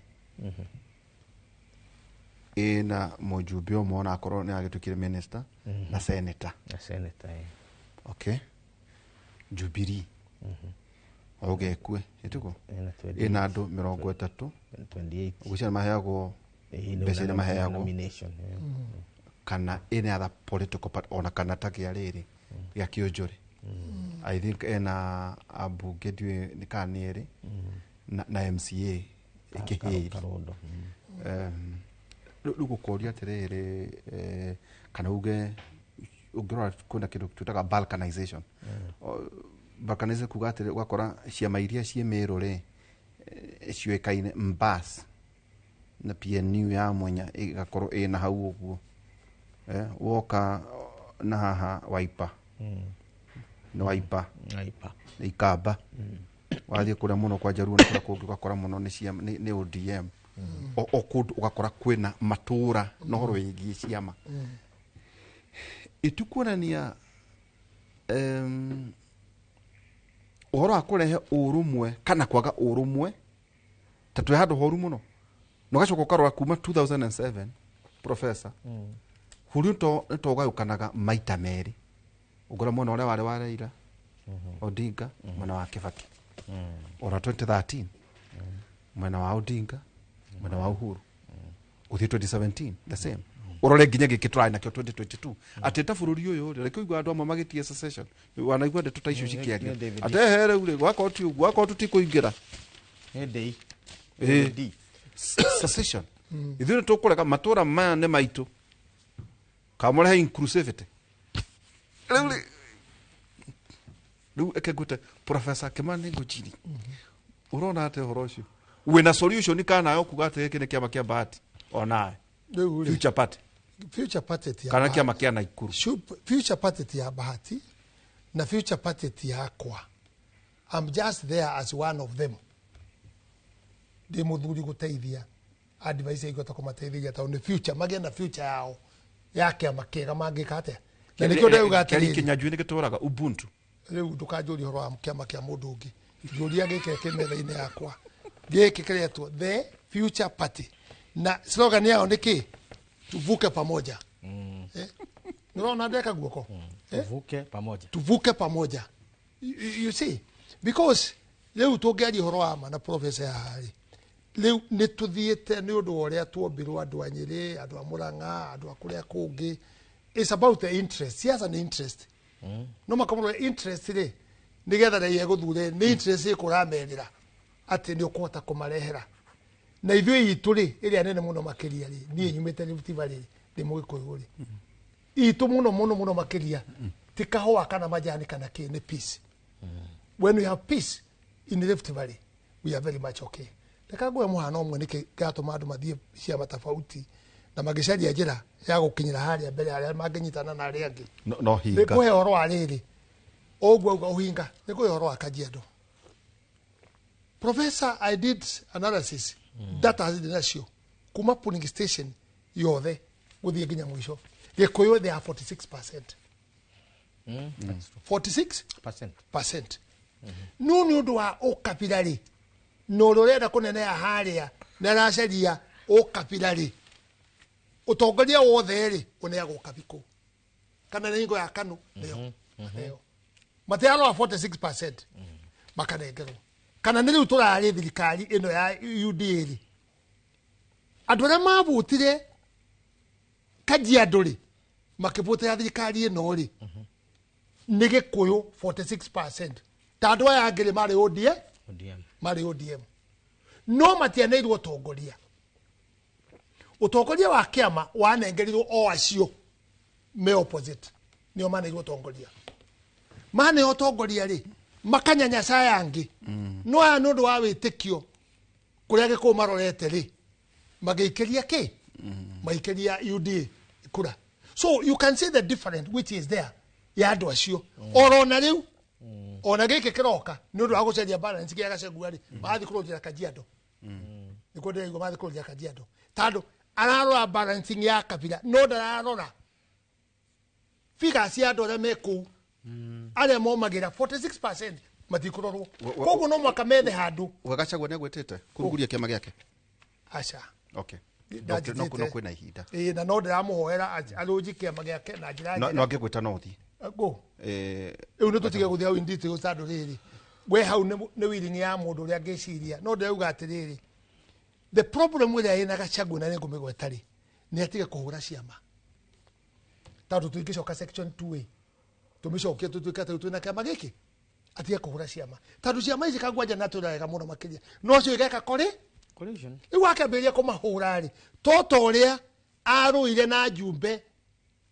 ĩna mũjumbe ũmwe ona akorwo nĩ agĩtuĩkire minister na senator. Na senator, eh. Okay. Jubilee Ũgekue ĩtuko ĩna andũ 30 28 ũgucia maheagwo mbeca iria maheagwo kana any other political party ona kana ta kĩa rĩrĩ gĩa kĩũnjũrĩ. I think ena ambunge ndiũĩ nĩ kana nĩ erĩ na MCA ĩkĩhĩri. Rĩu gũkũria atĩrĩrĩ, kana uge ũngĩrora kwĩna kĩndũ twĩtaga balkanization. Balkanization kuga atĩrĩ, ũgakora ciama iria ciĩ Mĩrũ rĩ ciũĩkaine Mbas na PNU ya Mwenya ĩgakorwo ĩna hau ũguo, woka na haha Wiper nĩ Wiper nĩ Ikamba, wathiĩ kũrĩa mũno kwa Jaruo na kũrĩa kũngĩ ũgakora mũno nĩ ODM. O kũndũ ũgakora kwĩna matũra na ũhoro wĩgiĩ ciama. Ĩtikuonania ũhoro wa kũrehe ũrũmwe kana kwaga ũrũmwe ta twĩ handũ horu mũno, na ũgacoka ũkarora kuma 2007 professor bũrũri nĩ to ũgayũkanaga maita merĩ, ũngora mwena ũrĩa warĩ wa Raila Odinga, mwena wa Kibaki, ona 2013 mwena wa Odinga, mwena wa Uhuru, ũthiĩ 2017 the same, ũrore nginya gĩkĩ tũrarĩ nakĩo 2022 atĩ ta bũrũri ũyũ rĩ, reke ũigua andũ amwe magĩtia secession, wanaigua ndeto ta icio cikĩario atĩ ehe rĩu rĩ gwakorwo ti ũguo, gwakorwo tũtikũingĩra secession, ithuĩ nĩ tũkũrega matũra maya nĩ maitũ, kamũrehe inclusivity. Rĩu rĩu eke ngwĩte Professor Kimani Ngunjiri, ũrona atĩa ũhoro ũcio wĩna solution kana nayo kuga atĩ gĩkĩ nĩ kĩama kĩa Bahati onawe Future Party, Future Party ti kana kĩama kĩa Naikuru, Future Party ti ya Bahati na Future Party ti yakwa. I'm just there as one of them. Ndĩ mũthuri gũteithia advice igota kũmateithia tondũ nĩ future, magĩe na future yao ya kĩama kĩega mangĩka atĩa. Na nĩkĩo ndauga atĩrĩrĩ, Kĩnyanjui nĩ gĩtũraga Ubuntu. Rĩu ndũkanjũrie ũhoro wa kĩama kĩa mũndũ ũngĩ, njũria gĩkĩ kĩ metha-inĩ yakwa, gĩkĩ kĩretwo The Future Party na slogan yao nĩ kĩ? Tuvuke pamoja. Nĩũrona ndeka guoko? Tuvuke pamoja, tuvuke pamoja. You see, because rĩu tũngĩaria ũhoro wa ma na professor haha rĩ, rĩu nĩ tũthiĩte nĩ ũndũ wa ũrĩa tuombirwo andũ a Nyĩrĩ, andũ a Mũrang'a, andũ a kũrĩa kũngĩ. It's about the interest. Siasa nĩ interest. No makamũrora interest rĩ, nĩgetha raia gũthure nĩ interest ĩkũramerĩra atĩ nĩ ũkũhota kũmarehera. Na ithuĩ itũ rĩ, ĩrĩa nene mũno makĩria rĩ, niĩ nyumĩte Rift Valley ndĩ Mũgĩkũyũ rĩ, itũ mũno mũno mũno makĩria ti kahũa kana majani kana kĩ, nĩ peace. When we have peace in Rift Valley, we are very much okay. Reka nguhe mũhano ũmwe nĩkĩ gĩatũma andũ mathiĩ ciama tofauti na magĩcaria njĩra ya gũkinyĩra harĩa mbere harĩa mangĩnyitana na arĩa angĩ. No hinga. Nĩ kũhe ũhoro wa rĩrĩ, ũguo auga ũhinga, nĩ kũhe ũhoro wa Kajiado. Professor, I did analysis, data zirĩ nacio kuma polling station yothe gũthiĩ nginya mũico. Gĩkũyũ they are 46%. 46%. No nĩ ũndũ wa ũkabira rĩ, na ũrĩa ũrenda kũneneha harĩa nĩ aracaria ũkabira rĩ, ũtongoria wothe rĩ ũneagwo ũkabi kũu, kana nĩ hingo ya KANU nĩyo nĩyo matiarora 46% makanengerwo. Kana nĩ rĩu tũrarĩ thirikari ĩno ya UDA rĩ, andũ arĩa mavutire Kajiado rĩ makĩvutĩra thirikari ĩno rĩ nĩ Gĩkũyũ 46%, ta andũ aya angĩ rĩ marĩ ODM, marĩ ODM, no matianeirwo ũtongoria. Ũtongoria wa kĩama wanengerirwo o acio me opposite, nĩo maneirwo ũtongoria. Maneo ũtongoria rĩ makanyanyasa aya angĩ, no aya nĩ ũndũ wa wĩtĩkio kũrĩa Gĩkũyũ marorete rĩ magĩikĩria kĩ, magĩikĩria UDA kura. So you can see the difference which is there ya andũ acio orona rĩu ona gĩkĩ kĩroka nĩ ũndũ wa gũcaria balance gĩa Gachagua rĩ marathiĩ kũrũnjĩra Kajiado, nĩkuo ndĩraigua marathiĩ kũrũnjĩra Kajiado tondũ ararora balancing ya kabira no ndararora figures cia andũ arĩa me kũu arĩa momagĩra 46% matikũrorwo, koguo no mwaka methe handũ. Gachagua nĩ agwĩtĩte kũrugũria kĩama gĩake? Aca. Okay. No kwĩna ihinda. Ĩĩ, na no ndĩramũhoera arũnji kĩama gĩake na njĩra njega. No angĩgwĩta no ũthiĩ. Go. Rĩu nĩ tũtige gũthiĩ hau in details tondũ rĩrĩ We hau nĩ willing ya mũndũ ũrĩa angĩciria. No ndĩrauga atĩrĩrĩ, the problem ĩrĩa ĩna Gachagua na nĩngũmĩgweta rĩ, nĩ atige kũhũra ciama. Tondũ tũingĩcoka section 2A tũmĩcokie tũtuĩke atĩ twĩna kĩama gĩkĩ, atige kũhũra ciama. Tondũ ciama ici Kagwanja na tũra wega mũno makĩria. No cio igeka kũrĩ? Collision. Rĩu akĩambĩrĩria kũmahũra rĩ, to ũrĩa arũire na Njumbe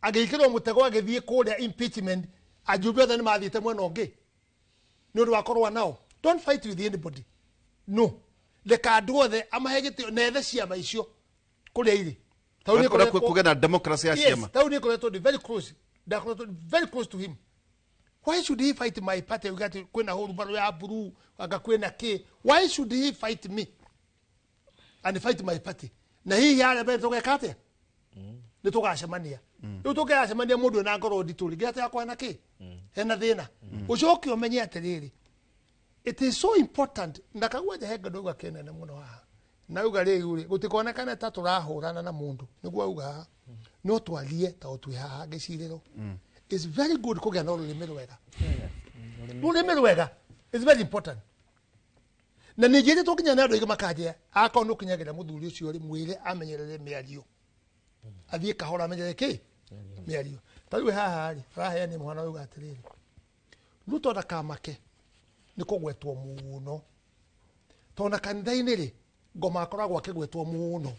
agĩikĩrwo mũtego agĩthiĩ kũrĩa impeachment, ajumbe othe nĩ mathiĩte mwena ũngĩ nĩ ũndũ wa kũrũa nao. Don't fight with anybody. No. Reka andũ othe amahe gĩtĩo na ethe ciama icio kũrĩa irĩ. Kũrĩa kũgĩa na democracy ya ciama. Yes, tau nĩ koretwo ndĩ very close. Ndakoretwo very close to him. Why should he fight my party? Uga ati kwĩna hurumbarũ ya blue, anga kwĩna kĩ. Why should he fight me and fight my party? Na hihi harĩa mbere tũgeka atĩa? Nĩ tũgacemania. Rĩu tũngĩgacemania mũndũ wĩna ngoro nditũ rĩ, nginya yakwa hena kĩ? Hena thĩna. Ũcoke ũmenye atĩrĩrĩ, it is so important. Na Kagwanja he ngendo auga kĩnene mũno haha. Na auga rĩu rĩ, gũtikonekane ta tũrahũrana na mũndũ. Nĩguo auga haha. No twarie ta twĩ haha gĩcirĩro. It's very good kũgĩa na rũrĩmĩ rwega. Rũrĩmĩ rwega is very important. Na ningĩ rĩ tũkinya na andũ aingĩ makanjia, akorwo nĩ ũkinyagĩra mũthuri ũcio rĩ, mwĩre amenyerere mĩario. Athiĩ kahora amenyerere kĩ? Mĩario. Ta rĩu haha rĩ, araheania mũhano auga atĩrĩrĩ, Ruto ndakamake nĩ kũgwetwo mũno. Tondũ na kanitha-inĩ rĩ, ngoma akoragwo akĩgwetwo mũno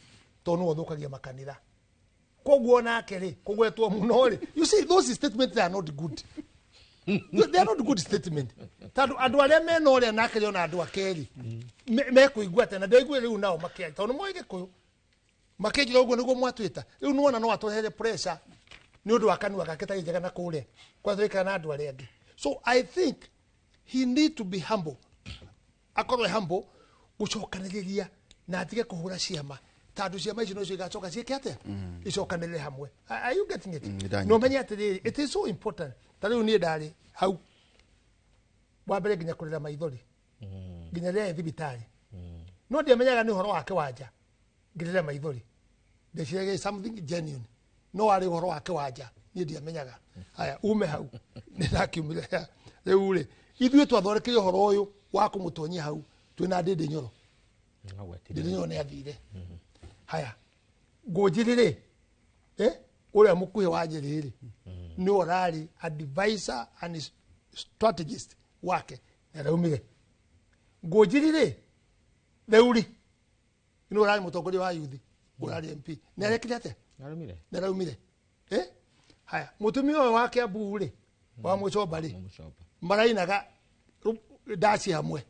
tondũ nĩwe ũthũkagia makanitha. Koguo nake rĩ, kũgwetwo mũno rĩ, you see those statements are not good. They are not good statement. Tondũ andũ arĩa mena ũrĩa nake rĩ, ona andũ ake rĩ, mekũigua atĩa, na ndĩraigua rĩu nao makĩaria, tondũ nĩ moĩ Gĩkũyũ. Makĩnjĩra ũguo nĩguo mwatwĩta. Rĩu nĩwona no atũrehere pressure nĩ ũndũ wa kanua gake tarĩ njega na kũrĩa kũrĩa tũikara na andũ arĩa angĩ. So I think he need to be humble. Akorwo humble gũcokanĩrĩria na atige kũhũra ciama. Tondũ ciama icio nocio igacoka ciĩke atĩa? Icokanĩrĩre hamwe. Are you getting it? Ndanyita. No menye atĩrĩrĩ, it is so important. Ta rĩu niĩ ndarĩ hau wa mbere nginya kũrĩra maithori. Nginya rĩrĩa thibitarĩ. No ndiamenyaga nĩ ũhoro wake wa nja. Ngĩrĩra maithori. Ndeciragia something genuine. No arĩ ũhoro wake wa nja. Niĩ ndiamenyaga. Haya, ume hau. Nĩ ndakiumire. Rĩu rĩ, ithuĩ twathondekire ũhoro ũyũ wa kũmũtonyia hau twĩna Ndĩndĩ Nyoro. Ndĩndĩ Nyoro nĩ athire. Haya, Ngũnjiri rĩ, ũrĩa mũkuhĩ wa Njĩrĩ rĩ, nĩ ũrarĩ advisor and strategist wake. Nĩ araumire. Ngũnjiri rĩ, Theuri, nĩ ũrarĩ mũtongoria wa youth, ũrarĩ MP. Nĩ arekire atĩa? Nĩ araumire. Haya, mũtumia ũyũ wa Kiambu rĩ, wa Mũcomba rĩ, marainaga ndaci hamwe.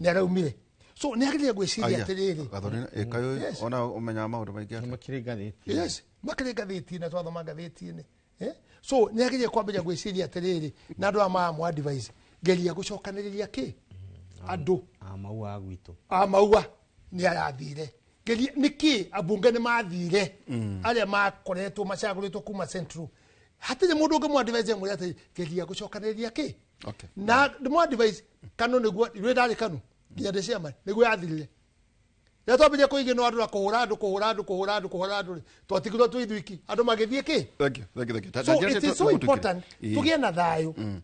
Nĩ araumire. So nĩ agĩrĩire gwĩciria atĩrĩrĩ. Gathoni ĩkayo ona ũmenyaga maũndũ maingĩ atĩa? Makĩrĩ ngathĩti. Yes, makĩrĩ ngathĩti na twathoma ngathĩti-inĩ. So nĩ agĩrĩire kwambĩrĩria gwĩciria atĩrĩrĩ, na andũ aya maramũ advise, geria gũcokanĩrĩria kĩ? Andũ. A maua gwitũ. A maua nĩ arathire. Geria nĩkĩ ambunge nĩ mathire arĩa makoretwo macagũrĩtwo kuma Central. Hatirĩ mũndũ ũngĩ mũ-advise amwĩre atĩrĩ, geria gũcokanĩrĩria kĩ? Okay. Na ndĩmũ-advise Kanu nĩguo, rĩrĩa ndarĩ Kanu, nginya ndĩ chairman, nĩguo yathirire. Rĩrĩa twambĩrĩria kũigĩnwo andũ na kũhũra andũ, kũhũra andũ, kũhũra andũ, kũhũra andũ rĩ, twatigirwo twĩ ithuiki, andũ magĩthiĩ kĩ? Thank you, thank you, thank you. So it is so important tũgĩe na thayũ.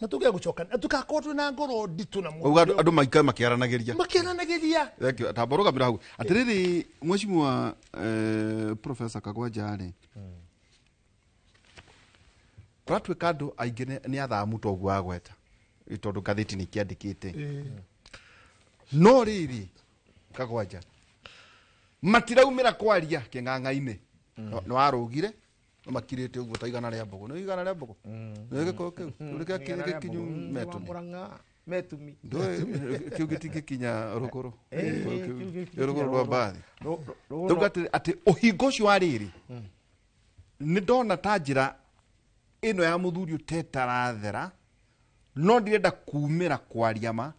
Na tũgĩe gũcoka, na tũgakorwo twĩna ngoro nditũ na mũndũ. Ũguo andũ maikare makĩaranagĩria. Makĩaranagĩria. Thank you. Tamba rũgamĩra hau. Atĩrĩrĩ, Mheshimiwa Professor Kagwanja rĩ, kũratuĩka andũ aingĩ nĩ athamu ta ũguo wagweta, tondũ ngathĩti nĩ ikĩandĩkĩte. No rĩrĩ, Kagwanja, matiraumĩra kwaria kĩng'ang'a-inĩ. Nĩ warũgire, no makirĩte ũguo ta igana rĩa mbũgũ. Nĩ igana rĩa mbũgũ? Nĩ gĩkũyũ kĩu? Kĩu nĩ kĩa gĩkinyu metũ. Metumi. Ndũĩ, kĩu gĩtingĩkinya rũgũrũ. Kĩu rũgũrũ rwa mbathi. Ndauga atĩ ũhingo ũcio wa rĩrĩ, nĩ ndona ta njĩra ĩno ya mũthuri ũtetarathera, no ndirenda kumĩra kwaria ma,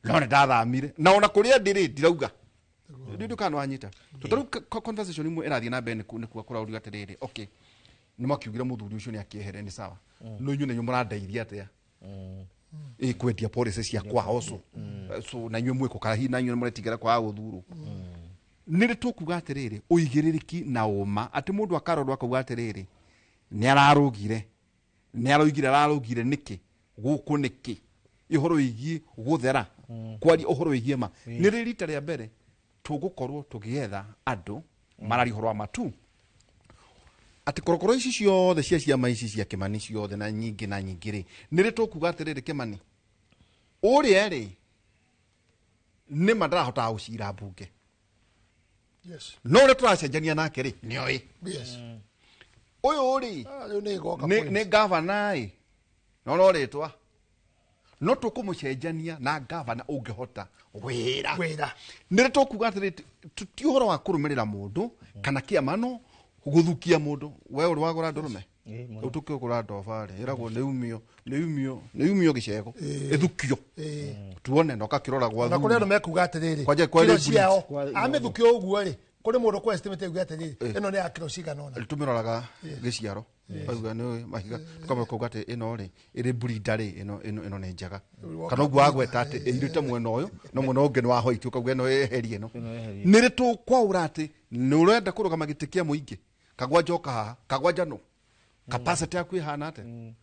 no nĩ ndathamire. Na ona kũrĩa ndĩrĩ ndirauga. Ndĩ kana wanyita. Tondũ rĩu conversation imwe ĩrathiĩ na mbere nĩ kuga kũraurio atĩrĩrĩ, okay, nĩ makiugire mũthuri ũcio nĩ akĩehere nĩ sawa. No inyuĩ na inyuĩ mũrandeithia atĩa? Ĩ kwendia policy cia kwao so. So na inyuĩ mwĩkũ kana hihi na inyuĩ mũretigĩra kwaga gũthurwo. Nĩ rĩ tũkuga atĩrĩrĩ, ũigĩrĩrĩki na ũma atĩ mũndũ akarorwo akauga atĩrĩrĩ, nĩ ararũgire, nĩ aroigire ararũgire nĩkĩ, gũkũ nĩkĩ, Ũhoro wĩgiĩ gũthera, kwaria ũhoro wĩgiĩ ma. Nĩ rĩ rita rĩa mbere tũgũkorwo tũgĩetha andũ mararia ũhoro wa matu atĩ korokoro ici ciothe cia ciama ici cia Kĩmani ciothe na nyingĩ na nyingĩ rĩ, nĩ rĩ tũkuga atĩrĩrĩ, Kĩmani ũrĩa rĩ nĩ ma ndarahotaga gũcira mbunge, no ũrĩa tũracenjania nake rĩ nĩoĩ ũyũ rĩ Rĩu nĩ ĩgoka nĩ nĩ gavana ĩ, no no rĩtwa no tũkũmũcenjania na gavana ũngĩhota wĩra. Wĩra. Nĩ rĩ tũkuga atĩrĩ, ti ũhoro wa kũrũmĩrĩra mũndũ kana kĩama, no gũthukia mũndũ. We ũrĩ wagũra ndũrũme? Rĩu tũkĩgũra ndoba rĩ, ĩragwo nĩ umio, nĩ umio, nĩ umio gĩcego, ĩthukio tuone na ũgakĩrora gwa Na kũrĩ andũ mekuga atĩrĩrĩ, Kwanja kwa kiro rĩ ciao breed. amĩthukio ũguo rĩ, kũrĩ mũndũ kũ estimate auge atĩrĩrĩ, ĩno nĩ ya kiro cigana ũna. Tũmĩroraga gĩciaro, ũkauga nĩ mahiga, tũkamba kuga atĩ ĩno rĩ ĩrĩ breeder rĩ, ĩno nĩ njega, kana ũguo wagweta atĩ ĩirĩte mwena ũyũ no mwena ũngĩ nĩ wa white, ũkauga ĩno ĩherie ĩno. Nĩ rĩ tũkwaũra atĩ nĩ ũrenda kũrũgama gĩtĩ kĩa mũingĩ, kagwanja ũka haha, kagwanja nũ capacity yaku ĩhana atĩa?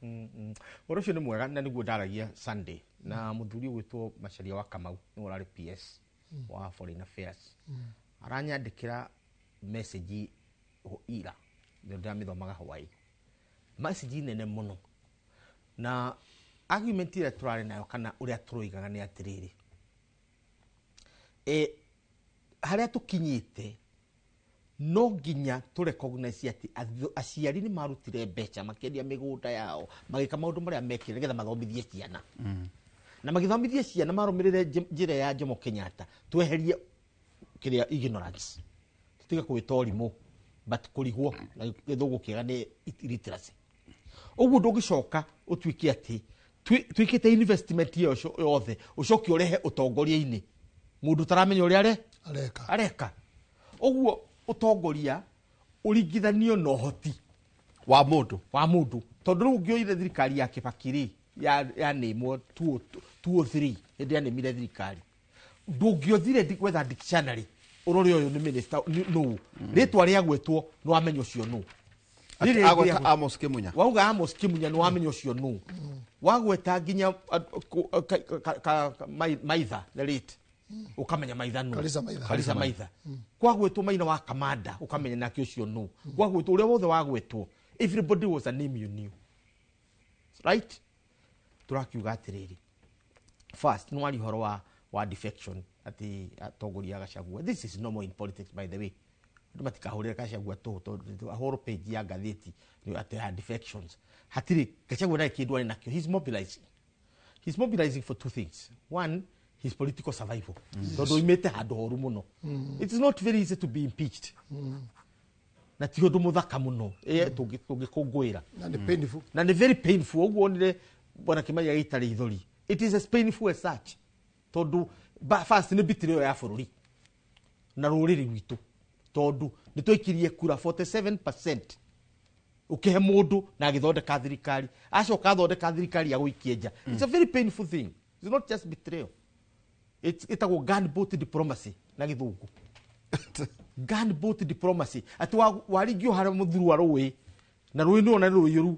Ũhoro ũcio nĩ mwega na nĩguo ndaragia Sunday na mũthuri ũgwĩtwo Macharia wa Kamau, nĩwe ũrarĩ PS wa Foreign Affairs. Aranyandĩkĩra message ira, ndio ndĩramĩthomaga Hawaii, message nene mũno, na argument ĩrĩa tũrarĩ nayo kana ũrĩa tũroigaga nĩ atĩrĩrĩ, harĩa tũkinyĩte no nginya tũ recognize atĩ aciari nĩ marutire mbeca, makĩendia mĩgũnda yao, magĩka maũndũ marĩa mekire nĩgetha mathomithie ciana, na magĩthomithie ciana marũmĩrĩre njĩra ya Jomo Kenyatta, tweherie kĩrĩa ignorance, tũtige kwĩta ũrimũ but kũrigwo na gĩthũngũ kĩega nĩ illiteracy. Ũguo ndũngĩcoka ũtuĩke atĩ twĩkĩte investment ĩyo yothe, ũcoke ũrehe ũtongoria-inĩ mũndũ ũtaramenya ũrĩa areka. Areka ũguo. Ũtongoria ũringithanio na ũhoti wa mũndũ, wa mũndũ, tondũ rĩu ũngĩoire thirikari ya Kibaki rĩ, ya nĩmwo 203, hĩndĩ ya nĩmire thirikari, ndũngĩothire gwetha dictionary ũrore ũyũ nĩ minister nũ, rĩtwa rĩagwetwo nĩ wamenya ũcio nũ. Atĩ Rĩrĩ agweta Amos Kimunya. Wauga Amos Kimunya nĩ wamenya ũcio nũ. Wagweta nginya Maitha the late, ukamenya Maitha nũ. Karisa Maitha. Karisa Maitha. Kwagwetwo Maina wa Kamanda, ukamenya nake ũcio nũ. Kwagwetwo ũrĩa wothe wagwetwo, everybody was a name you knew, right? Tũrakiuga atĩrĩrĩ, first nĩ wari ũhoro wa defection, atĩ atongoria a Gachagua. This is normal in politics, by the way. Andũ matikahũrĩre Gachagua tũhũ, tondũ ahũrwo page ya ngathĩti nĩ atĩ ya defections. Hatirĩ Gachagua ndarĩ kĩndũ arĩ nakĩo. He's mobilizing for two things. One, his political survival, tondũ oimĩte handũ horu mũno. It is not very easy to be impeached, na ti ũndũ mũthaka mũno tũngĩkũngũĩra. Na nĩ painful. Na nĩ very painful. Ũguo onire bwana Kimani agĩita rĩithori, it is as painful as such, tondũ first nĩ betrayal ya bũrũri na rũrĩrĩ rwitũ, tondũ nĩ twaikirie kura 47% ũkĩhe mũndũ na agĩthondeka thirikari, acoka athondeka thirikari ya gũikia nja. It's a very painful thing. It's not just betrayal. Ĩtagwo gunboat diplomacy na gĩthũngũ, gunboat diplomacy, atĩ waringio harĩa mũthuru wa rũĩ, na rũĩ nĩwona nĩ rũiyũru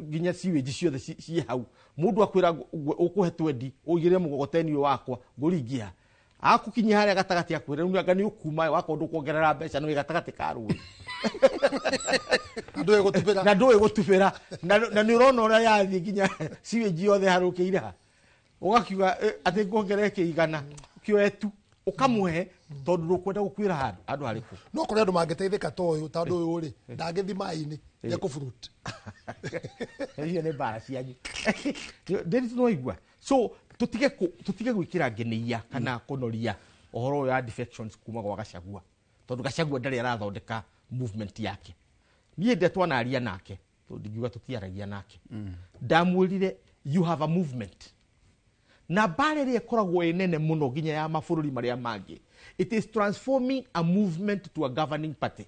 nginya sewage ciothe ciĩ hau, mũndũ akwĩra ũkũhe twendi ũigĩrĩre mũgogoteni ũyũ wakwa ngũringia, akũkinyia harĩa gatagatĩ akwĩra rĩu anga nĩ ũkuma wakorwo ndũkuongerera mbeca, nĩ wĩ gatagatĩ ka rũĩ. Na ndũĩ gũtubĩra. Na ndũĩ gũtubĩra, na nĩ ũrona ũrĩa yathiĩ nginya sewage yothe harũkĩire ha, ũgakiuga atĩ nguongerere kĩigana kĩoe tu ũkamũhe, tondũ ndũkwenda gũkuĩra handũ handũ harĩkũ. No kũrĩ andũ mangĩteithĩka ta ũyũ, tondũ ũyũ rĩ ndangĩthi maĩ-inĩ, ekũfruit. Icio nĩ mbara cianyu. Ndĩrĩ no igua, so tũtige gwĩkĩra ngeneia kana kũnoria ũhoro ũyũ wa defections kuma gwa Gachagua, tondũ Gachagua ndarĩ arathondeka movement yake. Niĩ ndĩa twanaria nake, tondũ ndingiuga tũtiaragia nake, ndamwĩrire, "You have a movement." Na mbara ĩrĩa ĩkoragwo ĩ nene mũno nginya ya mabũrũri marĩa mangĩ, it is transforming a movement to a governing party.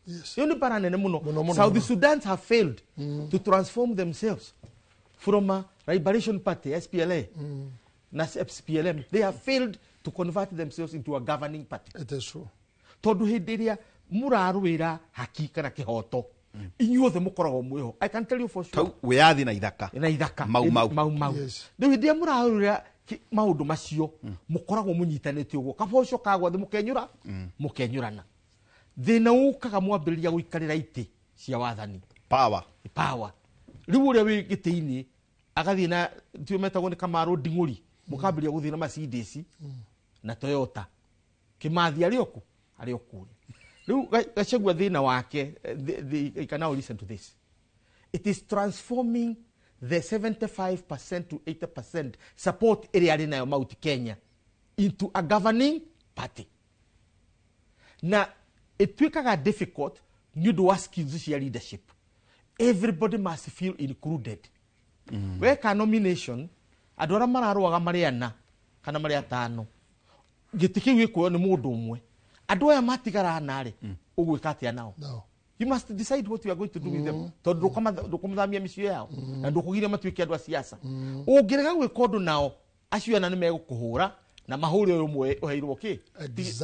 Ĩyo nĩ mbara nene mũno. Mũno, South mũno. Sudan have failed to transform themselves from a liberation party, SPLA na SPLM. They have failed to convert themselves into a governing party. It is true. Tondũ hĩndĩ ĩrĩa mũrarũĩra haki kana kĩhoto, Inyuothe mũkoragwo mwĩho. I can tell you for sure. Tau wĩyathi na ithaka. Na ithaka. Mau mau. Mau mau. Rĩu hĩndĩ ĩrĩa mũrarũrĩra maũndũ macio mũkoragwo mũnyitanĩte ũguo. Kaba ũcio kagwa thĩ mũkenyũra, mũkenyũrana. Thĩna ũkaga mwambĩrĩria gũikarĩra itĩ cia wathani. Power. Power. Rĩu ũrĩa wĩ gĩtĩ-inĩ agathiĩ na tio metagwo nĩ Kamaru Nding'ũri, mũkambĩrĩria gũthiĩ na Mercedes na Toyota. Kĩmathi arĩ oku, arĩ o kũrĩa. Rĩu Gachagua thĩna wake, you can now listen to this. It is transforming the 75% to 80% support ĩrĩa arĩ nayo Mount Kenya into a governing party. Na ĩtuĩkaga difficult nĩ ũndũ wa skills cia leadership. Everybody must feel included. Weka nomination, andũ arĩa mararũaga marĩ ana kana marĩ atano, gĩtĩ kĩu gĩkuoywo nĩ mũndũ ũmwe. Andũ aya matigara ana rĩ, ũgwĩka atĩa nao? You must decide what you are going to do with them. Tondũ ndũkũmathamia mĩciĩ yao, na ndũkũgiria matuĩke andũ a siasa. Ũngĩrega gwĩka ũndũ nao, acio ana nĩ megũkũhũra na mahũre ũyũ ũmwe ũheirwo kĩ?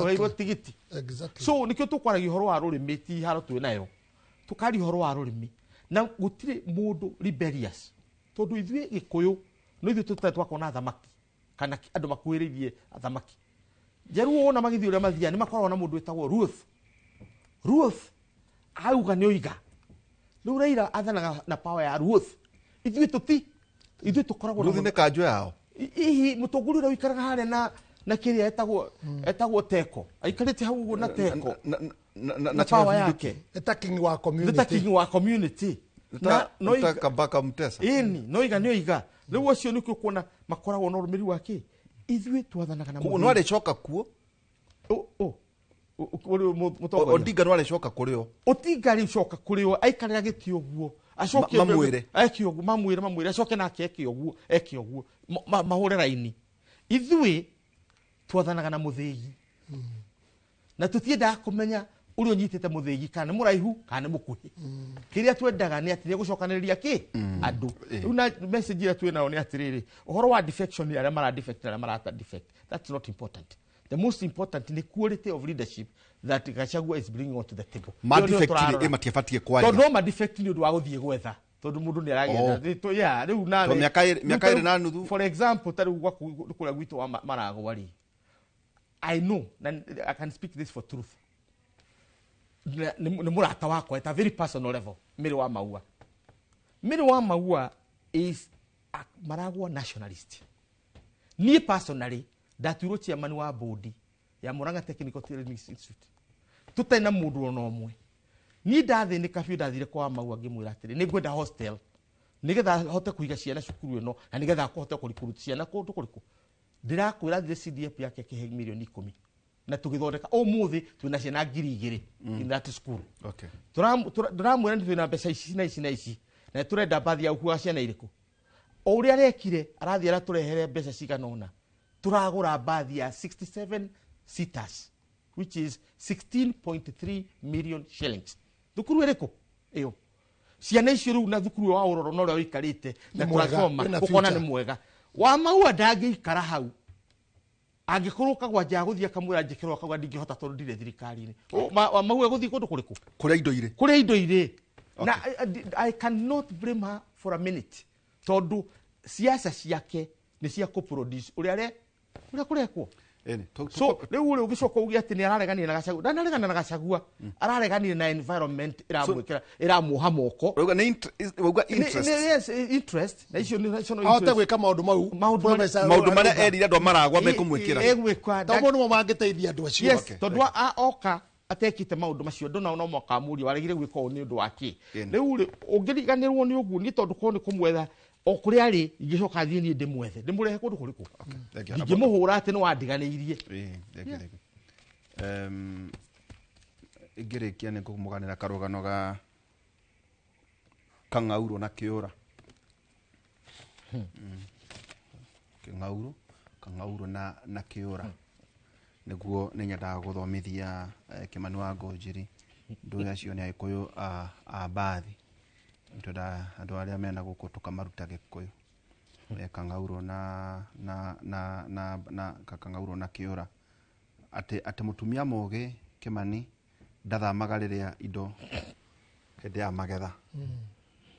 Ũheirwo tigiti. So nĩkĩo tũkwaragia ũhoro wa rũrĩmĩ, ti haro twĩ nayo. Tũkaria ũhoro wa rũrĩmĩ. Na gũtirĩ mũndũ rebellious. Tondũ ithuĩ Gĩkũyũ, no ithuĩ tũtarĩ twakorwo na athamaki, kana andũ makuhĩrĩirie athamaki. Njaruo wona magĩthiĩ ũrĩa mathiaga, nĩ makoragwo na mũndũ wĩtagwo Ruth. Ruth auga nĩ oiga. Rĩu Raila athanaga na power ya Ruth. Ithuĩ tũti, ithuĩ tũkoragwo na Ruth nĩ kanjũ yao. Hihi mũtongoria ũrĩa ũikaraga harĩa na kĩrĩa etagwo Teko. Aikarĩte hau ũguo na Teko. Na power yake. Nĩ king wa community. Nĩ ta king wa community. Na no Kabaka Mutesa. Ĩni, no iga nĩ oiga. Rĩu acio nĩkĩo kuona makoragwo na ũrũmĩrĩri wa kĩ? Ithuĩ twathanaga na mũthuri. No arĩcoka kuo? Odinga no arĩcoka kũrĩ o. Odinga arĩcoka kũrĩ o, aikarĩra gĩtĩ ũguo. Acoke mamwĩre. Eke ũguo, mamwĩre, acoke nake eke ũguo, eke ũguo. Mahũre raini. Ithuĩ twathanaga na mũthĩgi. Na tũtiendaga kũmenya ũrĩa ũnyitĩte mũthĩgi kana nĩ mũraihu kana nĩ mũkuhĩ. Kĩrĩa twendaga nĩ atĩ nĩegũcokanĩrĩria kĩ? Andũ. Rĩu na message ĩrĩa twĩ nayo nĩ atĩrĩrĩ, ũhoro wa defection arĩa mara defect na arĩa marata defect, that's not important. The most important ni quality of leadership that Gachagua is bringing onto the table. Ma defect ni matiabatiĩ kwaria. Tondũ ma defect ni ũndũ wa gũthiĩ gwetha. Tondũ mũndũ nĩ aragetha. Yeah, rĩu na mĩaka ĩrĩ na nuthu. For example, ta rĩu gwaku kũrĩa gwitũ wa Maragwa rĩ, I know, and I can speak this for truth. Nĩ mũrata wakwa at a very personal level, Mary wa Maua. Mary wa Maua is a Maragwa nationalist. Niĩ personally, ndatuirwo chairman wa board ya Murang'a Technical Training Institute. Tũtarĩ na mũndũ ona ũmwe. Niĩ ndathĩnĩka biũ, ndathire kwa Maua ngĩmwĩra atĩrĩ, nĩ ngwenda hostel nĩgetha hote kũiga ciana cukuru ĩno na nĩgetha hote kũrikuruti ciana kũndũ kũrĩkũ. Ndĩrakwĩra thire CDF yake kĩhe mirioni 10 na tũgĩthondeka ũmũthĩ twĩna ciana 2,000 in that school. Okay. Ndĩramwĩra nĩ twĩna mbeca ici na ici na ici na tũrenda mbathi ya gũkuaga ciana irĩkũ. O ũrĩa arekire arathiĩ aratũrehere mbeca cigana ũna. Tũragũra mbathi ya 67 seaters which is 16.3 million shillings. Thukuru ĩrĩkũ ĩyo? Ciana icio rĩu na thukuru wa ũroro na ũrĩa ũikarĩte na transformer ũkona nĩ mwega. Wa Maua ndangĩikara hau. Angĩkorwo kagwanja gũthiĩ akamwĩra njĩkĩrwo akauga ndingĩhota tondũ ndirĩ thirikari-inĩ. Wa Maua gũthiĩ kũndũ kũrĩkũ? Kũrĩa indo irĩ. Kũrĩa indo irĩ. Na I cannot blame her for a minute. Tondũ siasa ciake nĩ cia kũproduce ũrĩa ũrĩa kũrekwo. So rĩu ũrĩa ũgĩcoka uge atĩ nĩ arareganire na Gachagua, ndanaregana na Gachagua, arareganire na environment ĩramwĩkĩra ĩramuoha moko. Ũrauga nĩ interest. Yes, interest. Na icio nĩ national Ahote interest. gwĩka maũndũ mau. Maũndũ marĩa erire andũ a Maragwa mekũmwĩkĩra. Egwĩka. Tondũ nĩmo mangĩteithia andũ acio. Yes, tondũ oka atekĩte maũndũ macio andũ nao no makamũria waregire gwĩka ũũ nĩ ũndũ wa kĩ. Rĩu rĩ ũngĩriganĩrwo nĩ ũguo nĩ tondũ korwo nĩ kũmwetha o kũrĩa arĩ ingĩcoka thiĩ niĩ ndĩmwethe ndĩmũrehe kũndũ kũrĩkũ ingĩmũhũra atĩ nĩ wandiganĩirie. Ingĩrĩkia nĩ ngũmũganĩra karũgano ga kang'aurũ na kĩũra. Kĩng'aurũ, kang'aurũ na kĩũra. Nĩguo nĩ nyendaga gũthomithia Kĩmani wa Ngũnjiri ndũĩ acio nĩ Agĩkũyũ a mbathi. Twenda andũ arĩa mena gũkũ tũkamaruta Gĩkũyũ. Kang'aurũ na kang'aurũ na kĩũra. Atĩ mũtumia mũgĩ Kĩmani ndathamaga rĩrĩa indo Hĩndĩ ya magetha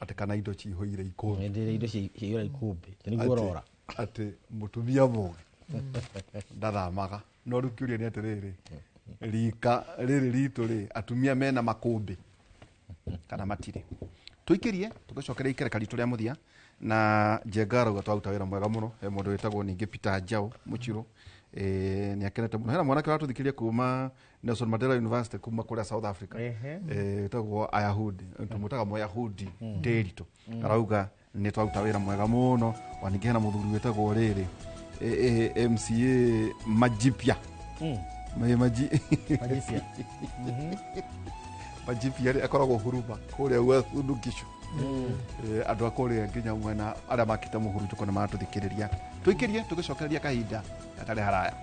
atĩ kana indo cihũire ikũmbĩ. Hĩndĩ ĩrĩa indo ciihũra ikũmbĩ nĩguo ũrora atĩ mũtumia mũgĩ ndathamaga. No rĩu kĩũria nĩ atĩrĩrĩ, rika rĩrĩ ritũ rĩ, atumia mena makũmbĩ kana matirĩ? Tũikĩrie tũgĩcokeria ikereka ritũ rĩa mũthia na Njenga arauga twaruta wĩra mwega mũno. He mũndũ wĩtagwo ningĩ Peter Njau Mũchirũ, nĩ akenete mũno. Hena mwanake ũratũthikĩria kuma Nelson Mandela University kuma kũrĩa South Africa, wĩtagwo Ayahudi, tũmwĩtaga Mũyahudi Ndĩritũ, arauga nĩ twaruta wĩra mwega mũno. Ona ningĩ hena mũthuri wĩtagwo rĩrĩ MCA Majipia. Majipia. Majipia rĩ akoragwo Huruma kũrĩa Uasin Gishu. Andũ a kũrĩa nginya mwena arĩa makĩte mũhurunjũko nĩ maratũthikĩrĩria. Tũikĩrie tũgĩcokereria kahinda gatarĩ haraya.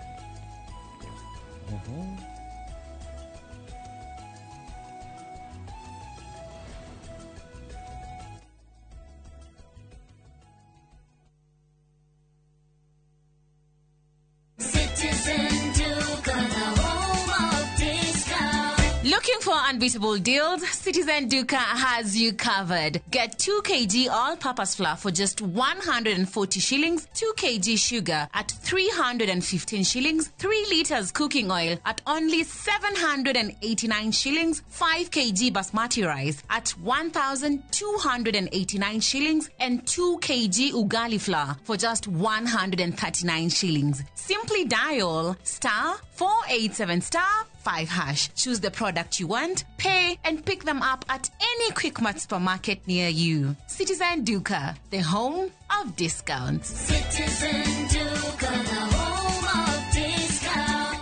Citizen Duka, the home of discount. Looking for unbeatable deals? Citizen Duka has you covered. Get 2 kg all-purpose flour for just 140 shillings, 2 kg sugar at 315 shillings, 3 liters cooking oil at only 789 shillings, 5 kg basmati rice at 1,289 shillings, and 2 kg ugali flour for just 139 shillings. Simply dial star 487 star 5 hash. Choose the product you want, pay, and pick them up at any Quickmart supermarket near you. Citizen Duka, the home of discounts. Citizen Duka, the home of discount.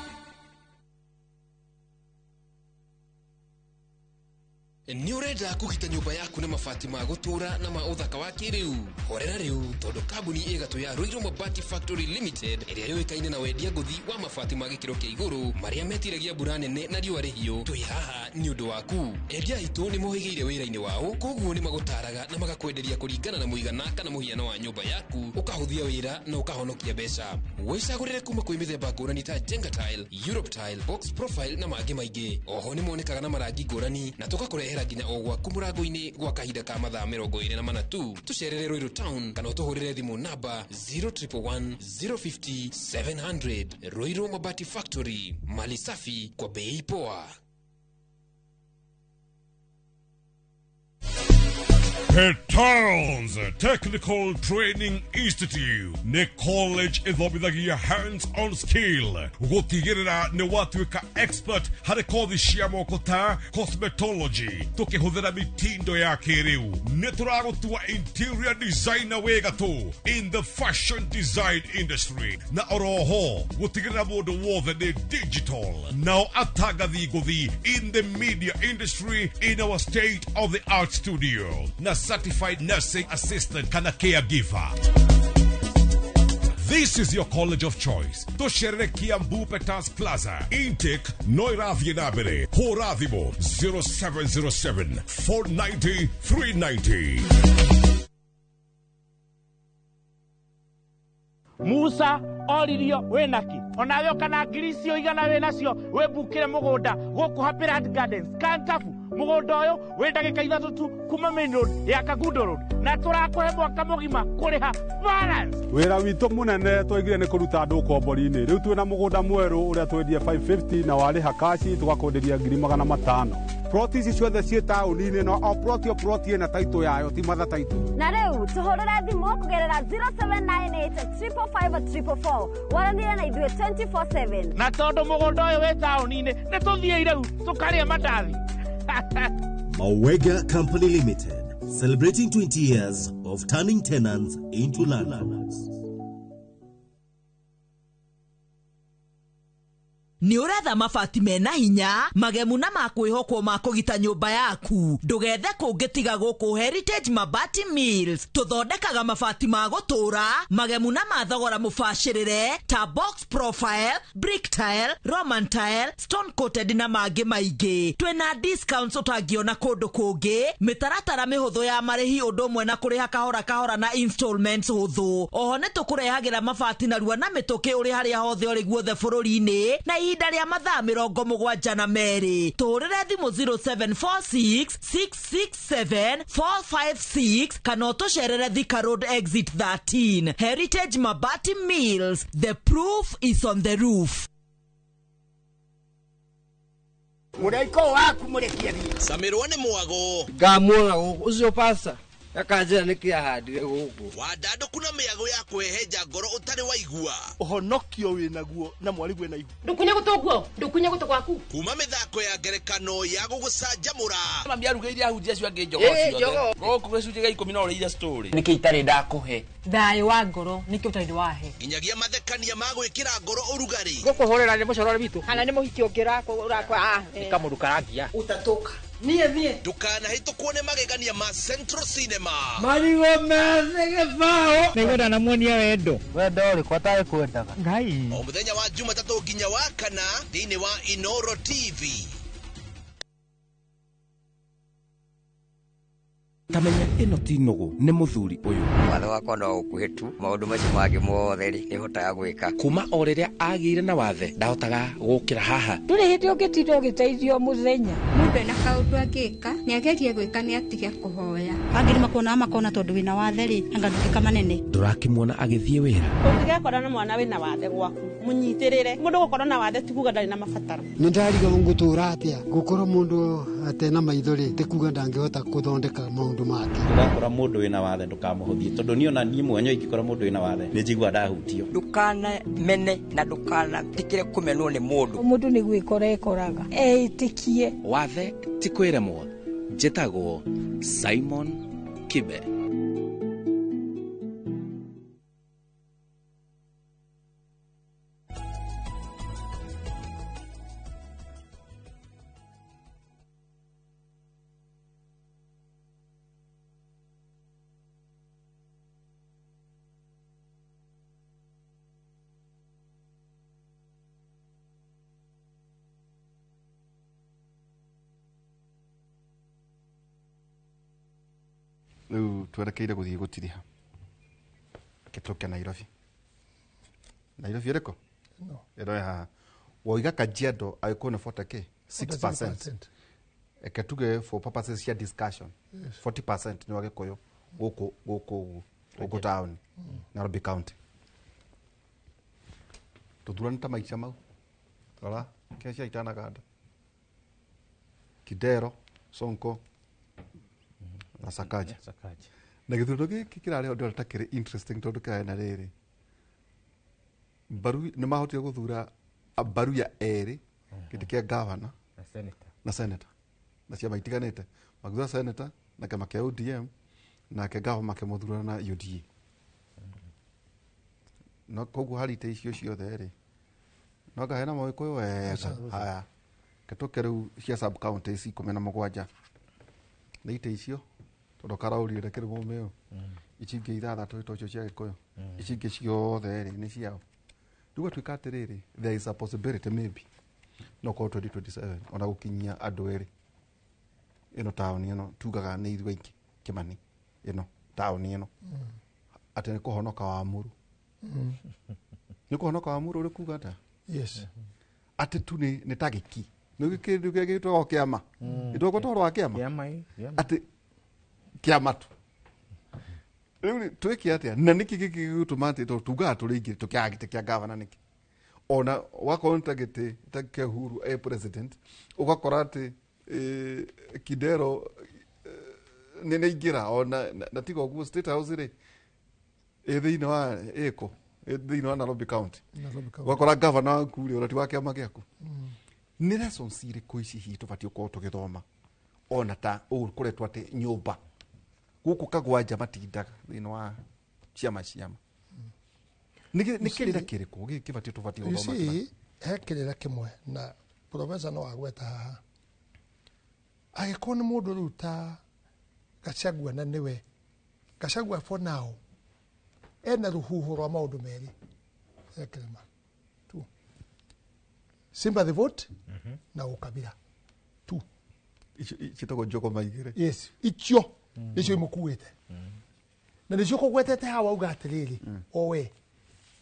Nĩ ũrenda kũgita nyũmba yaku na mabati ma gũtũũra na ma ũthaka wa kĩrĩu? Horera rĩu, tondũ kambuni ĩgatũ ya Ruiru Mabati Factory Limited ĩrĩa yũĩkaine na wendia ngũthi wa mabati ma gĩkĩro kĩa igũrũ marĩa metiragia mbura nene na riũa rĩhiũ, twĩ haha nĩ ũndũ waku. Endia aitũ nĩ mohĩgĩire wĩra-inĩ wao, koguo nĩ magũtaraga na magakwenderia kũringana na mũigana kana mũhiano wa nyũmba yaku, ũkahũthia wĩra na ũkahonokia mbeca. Wĩcagũrĩre kuma kwĩ mĩthemba ngũrani ta Jenga Tile, Europe Tile, Box Profile na mangĩ maingĩ. Oho nĩ monekaga na marangi ngũrani na tũgakũrehera nginya o gwaku mũrango-inĩ gwa kahinda ka mathaa 24 tu. Tũcerere Ruiru Town kana ũtũhũrĩre thimũ namba 0111 050 700. Ruiru Mabati Factory, mali safi kwa bei poa. Petals Technical Training Institute nĩ college ĩthomithagia hands-on skill gũtigĩrĩra nĩ watuĩka expert harĩ kothi cia moko ta cosmetology tũkĩhũthĩra mitindo ya kĩrĩu. Nĩ tũragũtua interior designer wĩ gatũ in the fashion design industry na oroho gũtigĩrĩra mũndũ wothe nĩ digital nao atangathi ngũthi in the media industry in our state of the art studio na certified nursing assistant kana caregiver. This is your college of choice. Tũcerere Kiambu Petals Plaza. Intake no ĩrathiĩ na mbere. Hũra thimũ 0707 490 390. Musa oririo wĩnaki onawe ũkana ngiri icio igana wĩnacio wĩmbukĩre mũgũnda gũkũ Happy Land Gardens Kantabu. Mũgũnda ũyũ wĩ ndagĩka 3 tu kuma main road ya Kangundo Road na tũrakũhe mwaka mũgima kũrĩha balance. Wĩra witũ mũnene twaigire nĩ kũruta andũ ũkombori-inĩ. Rĩu twĩna mũgũnda mwerũ ũrĩa twendie 550 na warĩha kaci tũgakwenderia 500,000. Ploti ici ciothe ciĩ taũni-inĩ no o ploti o ploti ĩna taitũ yayo ti matha taitũ. Na rĩu tũhũrĩre thimũ kũgerera 0798 555 444 waranĩre na ithuĩ 24/7. Na tondũ mũgũnda ũyũ wĩ taũni-inĩ nĩ tũthiĩ rĩu tũkarĩe mandathi. Mawega Company Limited, celebrating 20 years of turning tenants into landlords. Nĩ ũretha mabati mena hinya magemu na makwĩhokwo ma kũgita nyũmba yaku. Ndũgethe kũngĩ tiga gũkũ Heritage Mabati Mills. Tũthondekaga mabati ma gũtũũra magemu na ma thogora mũbacĩrĩre ta box profile, brick tile, roman tile, stone coated na mangĩ maingĩ. Twĩna discounts ũtangĩona kũndũ kũngĩ, mĩtaratara mĩhũthũ ya marĩhi ũndũ ũmwe na kũrĩha kahora kahora na installments hũthũ. Oho nĩ tũkũrehagĩra mabati narua na mĩtũkĩ ũrĩ harĩa hothe ũrĩ guothe bũrũri-inĩ na ihinda rĩa mathaa 72. Tũhũrĩre thimũ 0746 667 456 kana ũtũcerere Thika Road exit 13. Heritage Mabati Mills, the proof is on the roof. Mũraiko waku mũrekie thiĩ. Camirwo nĩ mwago. Ngamuona gũkũ ũcio pasta akanjĩra nĩkĩ ahandire gũkũ. Wandandũku na mĩago ya kwĩhenja ngoro ũtarĩ waigua. Ũhonokio wĩnaguo na mwarigwe na ihu. Ndũkunye gũtũ guo, ndũkunye gũtũ gwaku. Kuma mĩthako ya ngerekano ya gũgũcanjamũra. Mami arugĩire ahunjia acio angĩ njogoo ciothe. Gũkũ gĩcunjĩ gĩa 10 no ũrĩire story. Nĩkĩ itarĩ ndakũhe? Thayũ wa ngoro nĩkĩ ũtarĩ wahe. Nginyagia mathekania ma gwĩkĩra ngoro ũrugarĩ. Gũkũhũrĩra nĩ mũcorore witũ. Kana nĩ mũhiki ũngĩ ũrakwa. Nĩ kamũndũ karangia. Ũtatũka. Niĩ thiĩ. Ndũkanahĩtũkwo nĩ magegania ma Central Cinema. Marigũ methĩ gĩbaũ. Nĩngwenda namuonia wendo. Wendo ũrĩkũ atarĩ kwendaga? Ngai. O mũthenya wa Jumatatũ nginya wa kana thĩinĩ wa Inoro TV. Tamenya ĩno ti nũgũ nĩ mũthuri ũyũ. Watho wakwa no ũkuhĩ tu maũndũ macio mangĩ mothe rĩ nĩhotaga gwĩka. Kuma o rĩrĩa agĩire na wathe ndahotaga gũkĩra haha. Ndũrĩ hĩndĩ ũngĩtinda ũgĩteithio mũthenya. Mũndũ ena kaũndũ angĩka nĩagerie gwĩka nĩatige kũhoya. Angĩ nĩmakuonaga makona tondũ wĩna wathe rĩ anga nduĩka manene. Ndũrakĩmuona agĩthiĩ wĩra. Ũngĩgekora na mwana wĩna wathe gwaku mũnyitĩrĩre. Mũndũ gũkorwo na wathe ti kuga ndarĩ na mabataro. Nĩndariga ngũtũra atĩa gũkorwo mũndũ atena maitho rĩ ti kuga ndangĩhota gũthondeka maũndũ make. Ũgakora mũndũ wĩna wathe ndũkamũhũthie tondũ niĩ ona niĩ mwenyewe ingĩkora mũndũ wĩna wathe nĩ njiguaga ndahutio. Ndũkanamene na ndũkanetĩkĩre kũmenwo nĩ mũndũ. Mũndũ nĩ gwĩkora ekoraga eĩtĩkie. Wathe ti kwĩremwo. Njĩtagwo Simon Kibe. Rĩu twerekeire gũthiĩ gũtiriha gĩtũke Nairobi. Nairobi ĩrĩkũ? Ĩno ĩ haha. Woiga Kajiado angĩkorwo nĩ 40k 6%. Eke tuge for purposes cia discussion 40% nĩ wa Gĩkũyũ gũkũ gũkũ gũkũ town Nairobi county. Tũthurani ta maica mau. Rora kĩa cia itanaganda. Kidero, Sonko na Sakaja. Na gĩthurano gĩkĩ kĩrarĩ ndĩrona ta kĩrĩ interesting tondũ kĩrarĩ na rĩrĩ. Mbaru nĩ mahotire gũthura Mbaruya erĩ kĩndũ kĩa governor na senator. Na senator. Na ciama itiganĩte. Magĩthura senator na kĩama kĩa ODM nake governor makĩmũthura na UDA. No koguo harĩ itĩ icio ciothe rĩ no anga hena Mũgĩkũyũ wega. Haya. Gĩtũke rĩu cia sub county ici 17. Nĩ itĩ icio tondũ karaũrire kĩrĩ mũmĩo. Ici ingĩ ithathatũ itocio cia Gĩkũyũ. Ici ingĩ ciothe rĩ nĩ ciao. Rĩu gwatuĩka atĩrĩrĩ there is a possibility maybe no korwo 2027 ona gũkinyia andũ erĩ ĩno taũni ĩno tugaga nĩ ithuĩ aingĩ Kĩmani ĩno taũni ĩno atĩ nĩ kũhonoka wa mũru. Nĩ kũhonoka wa mũru ũrĩ kuga atĩa? Yes. Atĩ tu nĩ ta gĩki. Nĩ kĩndũ kĩrĩa gĩtagwo kĩama. Gĩtagwo ũhoro wa kĩama. Atĩ kĩama tu. Rĩu twĩke atĩa? Na nĩkĩ gĩkĩ gĩgũtũma atĩ tondũ tugaga tũrĩ aingĩ tũkĩaga gĩtĩ kĩa gavana nĩkĩ? Ona wakorwo nĩ ta gĩtĩ ta kĩa Uhuru e president ũgakora atĩ Kidero nĩ nĩaingĩra ona na tiga ũguo State House rĩ ĩ thĩinĩ wa ĩkũ ĩ thĩinĩ wa Nairobi county. Ũgakora gavana waku rĩ ona ti wa kĩama gĩaku. Nĩ lessons irĩkũ ici hihi tũbatiĩ gũkorwo tũgĩthoma ona ta ũũ kũretwo atĩ nyũmba gũkũ Kagwanja matindaga thĩinĩ wa ciama ciama. Nĩ kĩrĩra kĩrĩkũ gĩkĩ kĩbatiĩ tũbatiĩ gũthoma? You see, he kĩrĩra kĩmwe na professor no agweta haha. Angĩkorwo nĩ mũndũ rĩu ta Gachagua na nĩwe Gachagua for now ena rũhuho rwa maũndũ merĩ he kĩrĩma tu sympathy vote na ũkabira tu ciĩtagwo njogoma igĩrĩ. Yes, icio nĩcio imũkuĩte na nĩcio kũgwetete haha wauga atĩrĩrĩ owe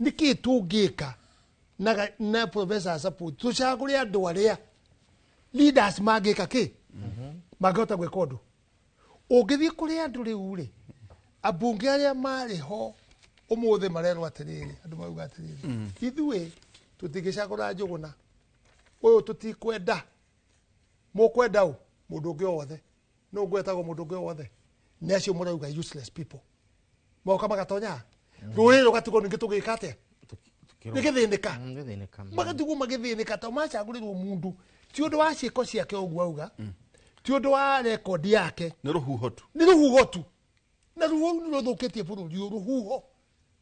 nĩkĩ tũngĩka na professor support tucagure andu aria leaders mangika ki mangihota gwika undu ungithie kuri andu riu ri abunge aria mari ho umuthi marerwo atiriri andu mauga atiriri ithuĩ tutingicagũra Njũgũna ũyũ tutikwenda mukwenda u mundu ungi wothe no ngwetagwo mundu ungi wothe ni acio murauga useless people moka magatonya rũrĩrĩ rũgatigwo ningĩ tũgĩka atĩa nĩgĩthĩnĩka magatigwo magĩthĩnĩka to macagũrĩrwo mundu ti ũndũ wa ciĩko ciake ũguo auga ti ũndũ wa rekondi yake nĩ rũhuho tu nĩ rũhuho tu na rũhuho rũu nĩ rũthũkĩtie bũrũri ũyũ rũhuho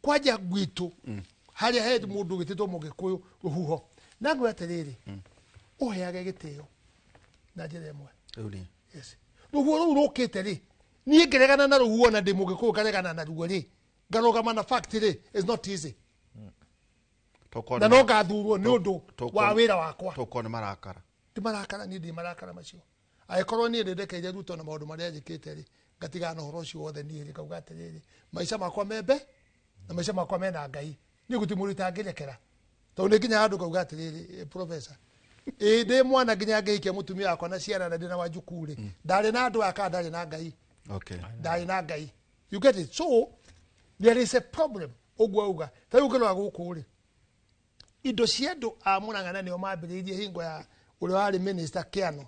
kwanja gwitũ harĩa he mũndũ wĩtĩtwo mũgĩkũyũ rũhuho na ngwĩra atĩrĩrĩ ũheage gĩtĩo na njĩra ĩmwe. Yes. Rũhuho rũu rũkĩte rĩ niĩ ngĩregana na rũhuho na ndĩ mũgĩkũyũ ngaregana na ruo rĩ ngarũgama na fact rĩ is not easy na no ngathurwo nĩ ũndũ wa wĩra wakwa tokorwo nĩ marakara ti marakara niĩ ndĩ marakara macio angĩkorwo niĩ nĩndekeire Ruto na maũndũ marĩa njĩkĩte rĩ ngatigana na ũhoro ũcio wothe niĩ rĩ ngauga atĩrĩrĩ maica makwa membe na maica makwa mena Ngai niĩ gũtirĩ mũndũ itangĩrekera tondũ nĩ nginya handũ ngauga atĩrĩrĩ professor ĩ ndĩ mwana nginya ngĩhikia mũtumia wakwa na ciana na ndĩ na wajukuu rĩ ndarĩ na andũ aya kana ndarĩ na Ngai. Okay. Ndarĩ na Ngai. You get it? So there is a problem ũguo auga ta rĩu ũngĩrora gũkũ rĩ indo cia andũ a Murang'a nĩo mambĩrĩirie hingo ya ũrĩa warĩ minister Kĩano.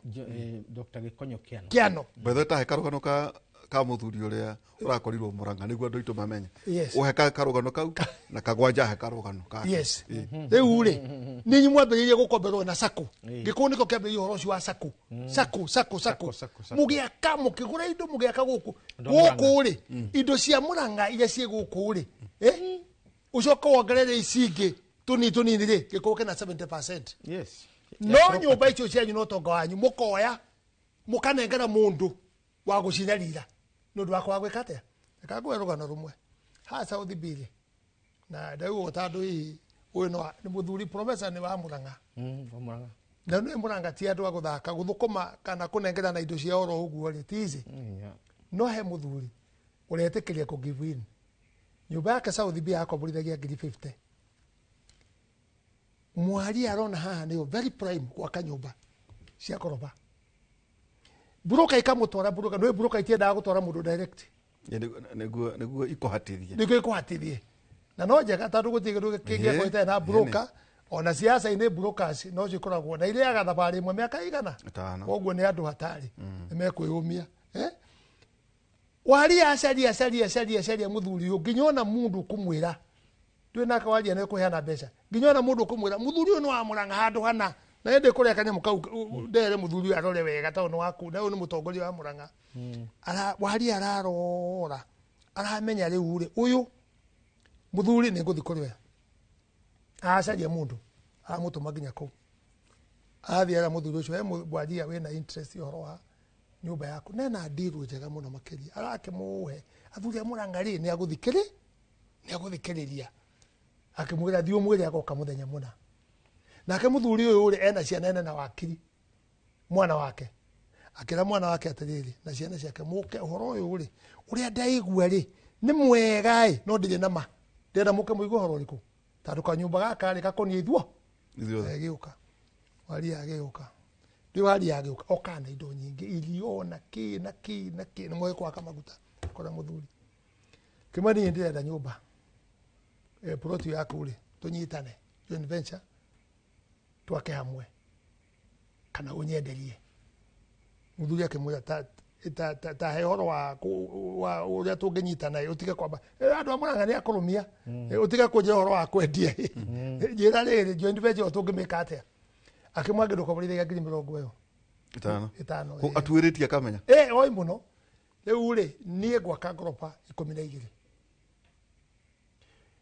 Dr. Gĩkonyo Kĩano. Kĩano. Bethe tahe karũgano ka mũthuri ũrĩa ũrakorirwo Murang'a nĩguo andũ aitũ mamenye. Yes. Ũhe karũgano kau na kagwanja he karũgano kake. Yes. Rĩu rĩ nĩ inyuĩ mwambĩrĩirie gũkomberwo na sacco. Gĩkũyũ nĩkĩo kĩambĩrĩirie ũhoro ũcio wa sacco. Sacco sacco sacco. Mũgĩaka mũkĩgũra indo mũgĩaka gũkũ. Gũkũ rĩ indo cia Murang'a iria ciĩ gũkũ rĩ ũcoke wongerere ici ingĩ tũnini tũnini rĩ gĩkũyũ kĩna 70%. Yes. No nyũmba icio cianyu no ũtonga wanyu mũkoya mũkanengera mũndũ wa gũcinyarira nĩ ũndũ wakwa wa gwĩka atĩa reka ngũhe rũgano rũmwe haha South B na ndaigua tondũ hihi ũyũ nĩ mũthuri professor nĩ wa Murang'a na nĩ Murang'a ti andũ a gũthaka gũthũkũma kana kũnengerana indo cia oro ũguo rĩ ti easy no he mũthuri ũretĩkĩria kũ give in nyũmba yake South B yakomborithagia ngiri 50 mwari arona haha nĩyo very prime gwaka nyũmba cia koroba buroka ikamũtwara buroka nĩ buroka itiendaga gũtwara mũndũ direct nĩguo ikũhatithie nĩguo ikũhatithie na no njega tondũ gũtirĩ kĩndũ kĩngĩakorwo ĩtarĩ na buroka ona siasa-inĩ brokers no cikoragwo na irĩaga thabarĩ ĩmwe mĩaka igana koguo nĩ andũ hatarĩ nĩ mekwĩyũmia waria acaria acaria acaria acaria mũthuri ũyũ nginya ona mũndũ ũkũmwĩra ndwĩ nake waria nĩ kũheana mbeca nginya ona mũndũ ũkũmwĩra mũthuri ũyũ nĩ wa Murang'a handũ hana na ĩndĩ kũrĩa kanyamũ kau ndere mũthuri ũyũ arore wega tondũ nĩ waku na ũyũ nĩ mũtongoria wa Murang'a waria ararora aramenya rĩu rĩ ũyũ mũthuri nĩ ngũthiĩ kũrĩ we acaria mũndũ aramũtũma nginya kũu athiĩ ara mũthuri ũcio he waria wĩna interest ũhoro wa nyũmba yaku na ena ndiru njega mũno makĩria arakĩmũhe athuri a Murang'a rĩ nĩ agũthikĩrĩria akĩmwĩra thiĩ ũmwĩre agoka mũthenya mũna nake mũthuri ũyũ rĩ ena ciana ena na wakiri mwana wake akĩra mwana wake atĩrĩrĩ na ciana ciake mũke ũhoro ũyũ rĩ ũrĩa ndaigua rĩ nĩ mwega ĩ no ndirĩ na ma ndĩrenda mũke mũigue ũhoro ũrĩkũ tondũ kanyũmba gaka rĩ gakoniĩ ithuo gĩũka waria agĩũka rĩu waria agĩũka oka na indo nyingĩ irio na kĩ na kĩ na kĩ nĩ moĩ gwaka maguta kora mũthuri kĩmwe niĩ ndĩrenda nyũmba plot yaku rĩ tũnyitane joint venture twake hamwe kana ũnyenderie mũthuri akĩmwĩra ta he ũhoro wa ũrĩa tũngĩnyitana ũtige kwamba andũ a Murang'a nĩ akũrũmia ũtige kũnjĩra ũhoro wa kwendia njĩra rĩrĩ joint venture tũngĩmĩka atĩa akĩmwangĩ ndũkomborithagia ngiri mĩrongo ĩyo ĩtano atuĩrĩtie akamenya oi mũno rĩu rĩ niĩ ngwaka ngoroba 12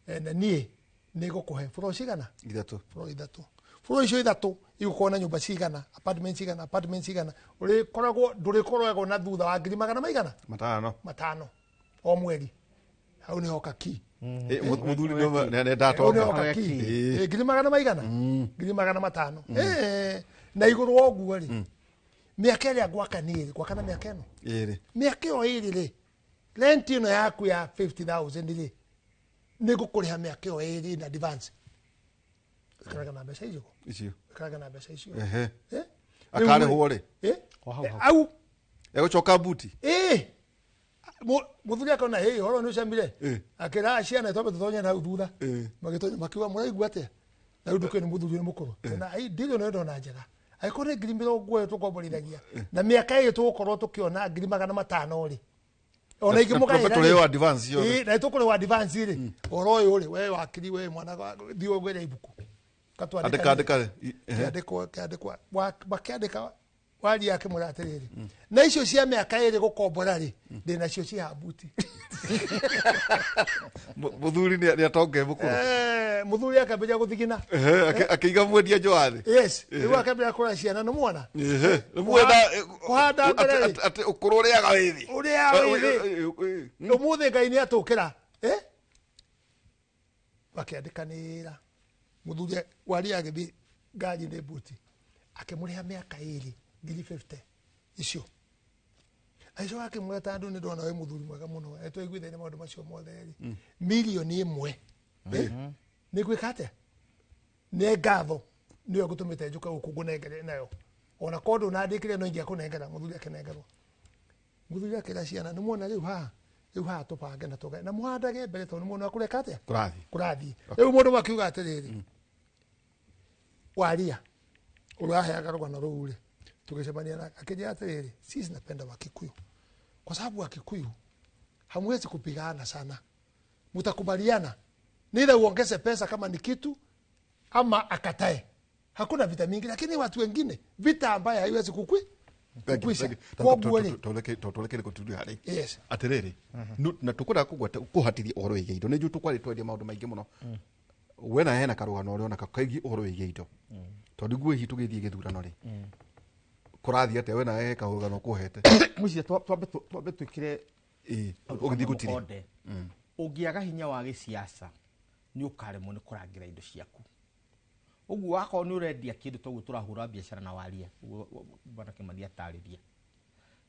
na niĩ nĩ ngũkũhe buro cigana ithatũ buro ithatũ buro icio ithatũ igũkorwo na nyũmba cigana apartment cigana apartment cigana ũrĩkoragwo ndũrĩkoragwo na thutha wa ngiri magana maigana matano o mweri hau nĩho kaki mũthuri nĩ ndatonga ngiri magana maigana ngiri magana matano na igũrũ wa ũguo rĩ mĩaka ĩrĩa ngwaka niĩ gwaka na mĩaka ĩno ĩrĩ mĩaka ĩyo ĩrĩ rĩ rent ĩno yaku ya 50,000 rĩ nĩ ngũkũrĩha mĩaka ĩyo ĩrĩ in advance Wĩikaraga na mbeca icio. Icio. Wĩikaraga na mbeca icio. Ehe. Eh? Akarĩhwo rĩ? Eh? Au. Egũcoka mbuti? Ĩĩ. Mũthuri akona hĩ ũhoro nĩ ũcamire. Akĩra ciana twambe tũtonye na hau thutha. Magĩtonya makiuga mũraigua atĩa? Na rĩu ndũkĩũĩ nĩ mũthuri nĩ mũkũrũ. Na ai ndĩrĩ ona ndona njega. Angĩkorwo nĩ 40,000 tũkomborithagia na mĩaka ĩyo tũgũkorwo tũkĩona 500,000 rĩ. Ona ingĩmũgaĩra rĩ. Tũrĩhwo advance yothe. Ĩĩ, na tũkũrĩhwo advance rĩ. Ũhoro ũyũ rĩ, we wakiri we mwana thiĩ ũgũre ibuku. Andĩka andĩka. Kĩandĩkwo kĩandĩkwa makĩandĩka waria akĩmwĩra atĩrĩrĩ na icio cia mĩaka ĩrĩ gũkombora rĩ ndĩ nacio ci habuti. Mũthuri nĩ atonge mũkũrũ. Mũthuri akambĩrĩria gũthigina. Akĩiga mwendia njũa thĩ. Yes, rĩu akambĩrĩria kũrora ciana nĩ mwana. Kũhanda mbere rĩ. Atĩ ũkũrũ ũrĩaga wĩ thĩ. Ũrĩaga wĩ thĩ. Ũmũthĩ Ngai nĩ atũkĩra. Makĩandĩkanĩra. Mũthuri waria agĩthiĩ ngari-inĩ mbuti akĩmũrĩha mĩaka ĩrĩ 50,000 icio. Agĩcoka akĩmwĩra ta andũ nĩ ndona wĩ mũthuri mwega mũno twaiguithania maũndũ macio mothe rĩ 1 million nĩ gwĩka atĩa? Nĩ ngatho nĩyo ngũtũmĩte njũke gũkũ ngũnengere nayo ona korwo ndũnandĩkĩre no ingĩakũnengera. Mũthuri akĩnengerwo. Mũthuri akĩra ciana nĩ muona rĩu haha rĩu haha tũbange na tũgae na mũhandage mbere tondũ nĩ muona kũreka atĩa kũrathiĩ. Rĩu mũndũ makiuga atĩrĩrĩ waria ũraheaga rũgano rũu rĩ tũgĩcemania na akĩnjĩra atĩrĩrĩ sisi napenda Wakikuyu kwa sababu Wakikuyu hamwezi kupigana sana, mtakubaliana nila uongeze pesa kama ni kitu ama akatae, hakuna vita mingi. Lakini watu wengine vita ambaye haiwezi kukwisha. Tũrekere gũturia harĩ atĩrĩrĩ na tũkwenda kũhatithia ũhoro wĩgiĩ indo nĩ njũĩ tũkwarĩ twendia maũndũ maingĩ mũno we na hena karũgano ũrĩa ona kaigi ũhoro wĩgiĩ indo tondũ nguo hihi tũgĩthiĩ gĩthurano rĩ kũrathiĩ atĩa we na he karũgano kũhete mũciĩ twambe twĩkĩre ũgĩthiĩ gũtirĩ ũngĩaga hinya wa gĩciaca nĩ ũkaremwo nĩ kũrangĩra indo ciaku. Ũguo wakorwo nĩ ũrendia kĩndũ toguo tũrahũra biacara na waria ũguo bwana Kĩmani atarĩria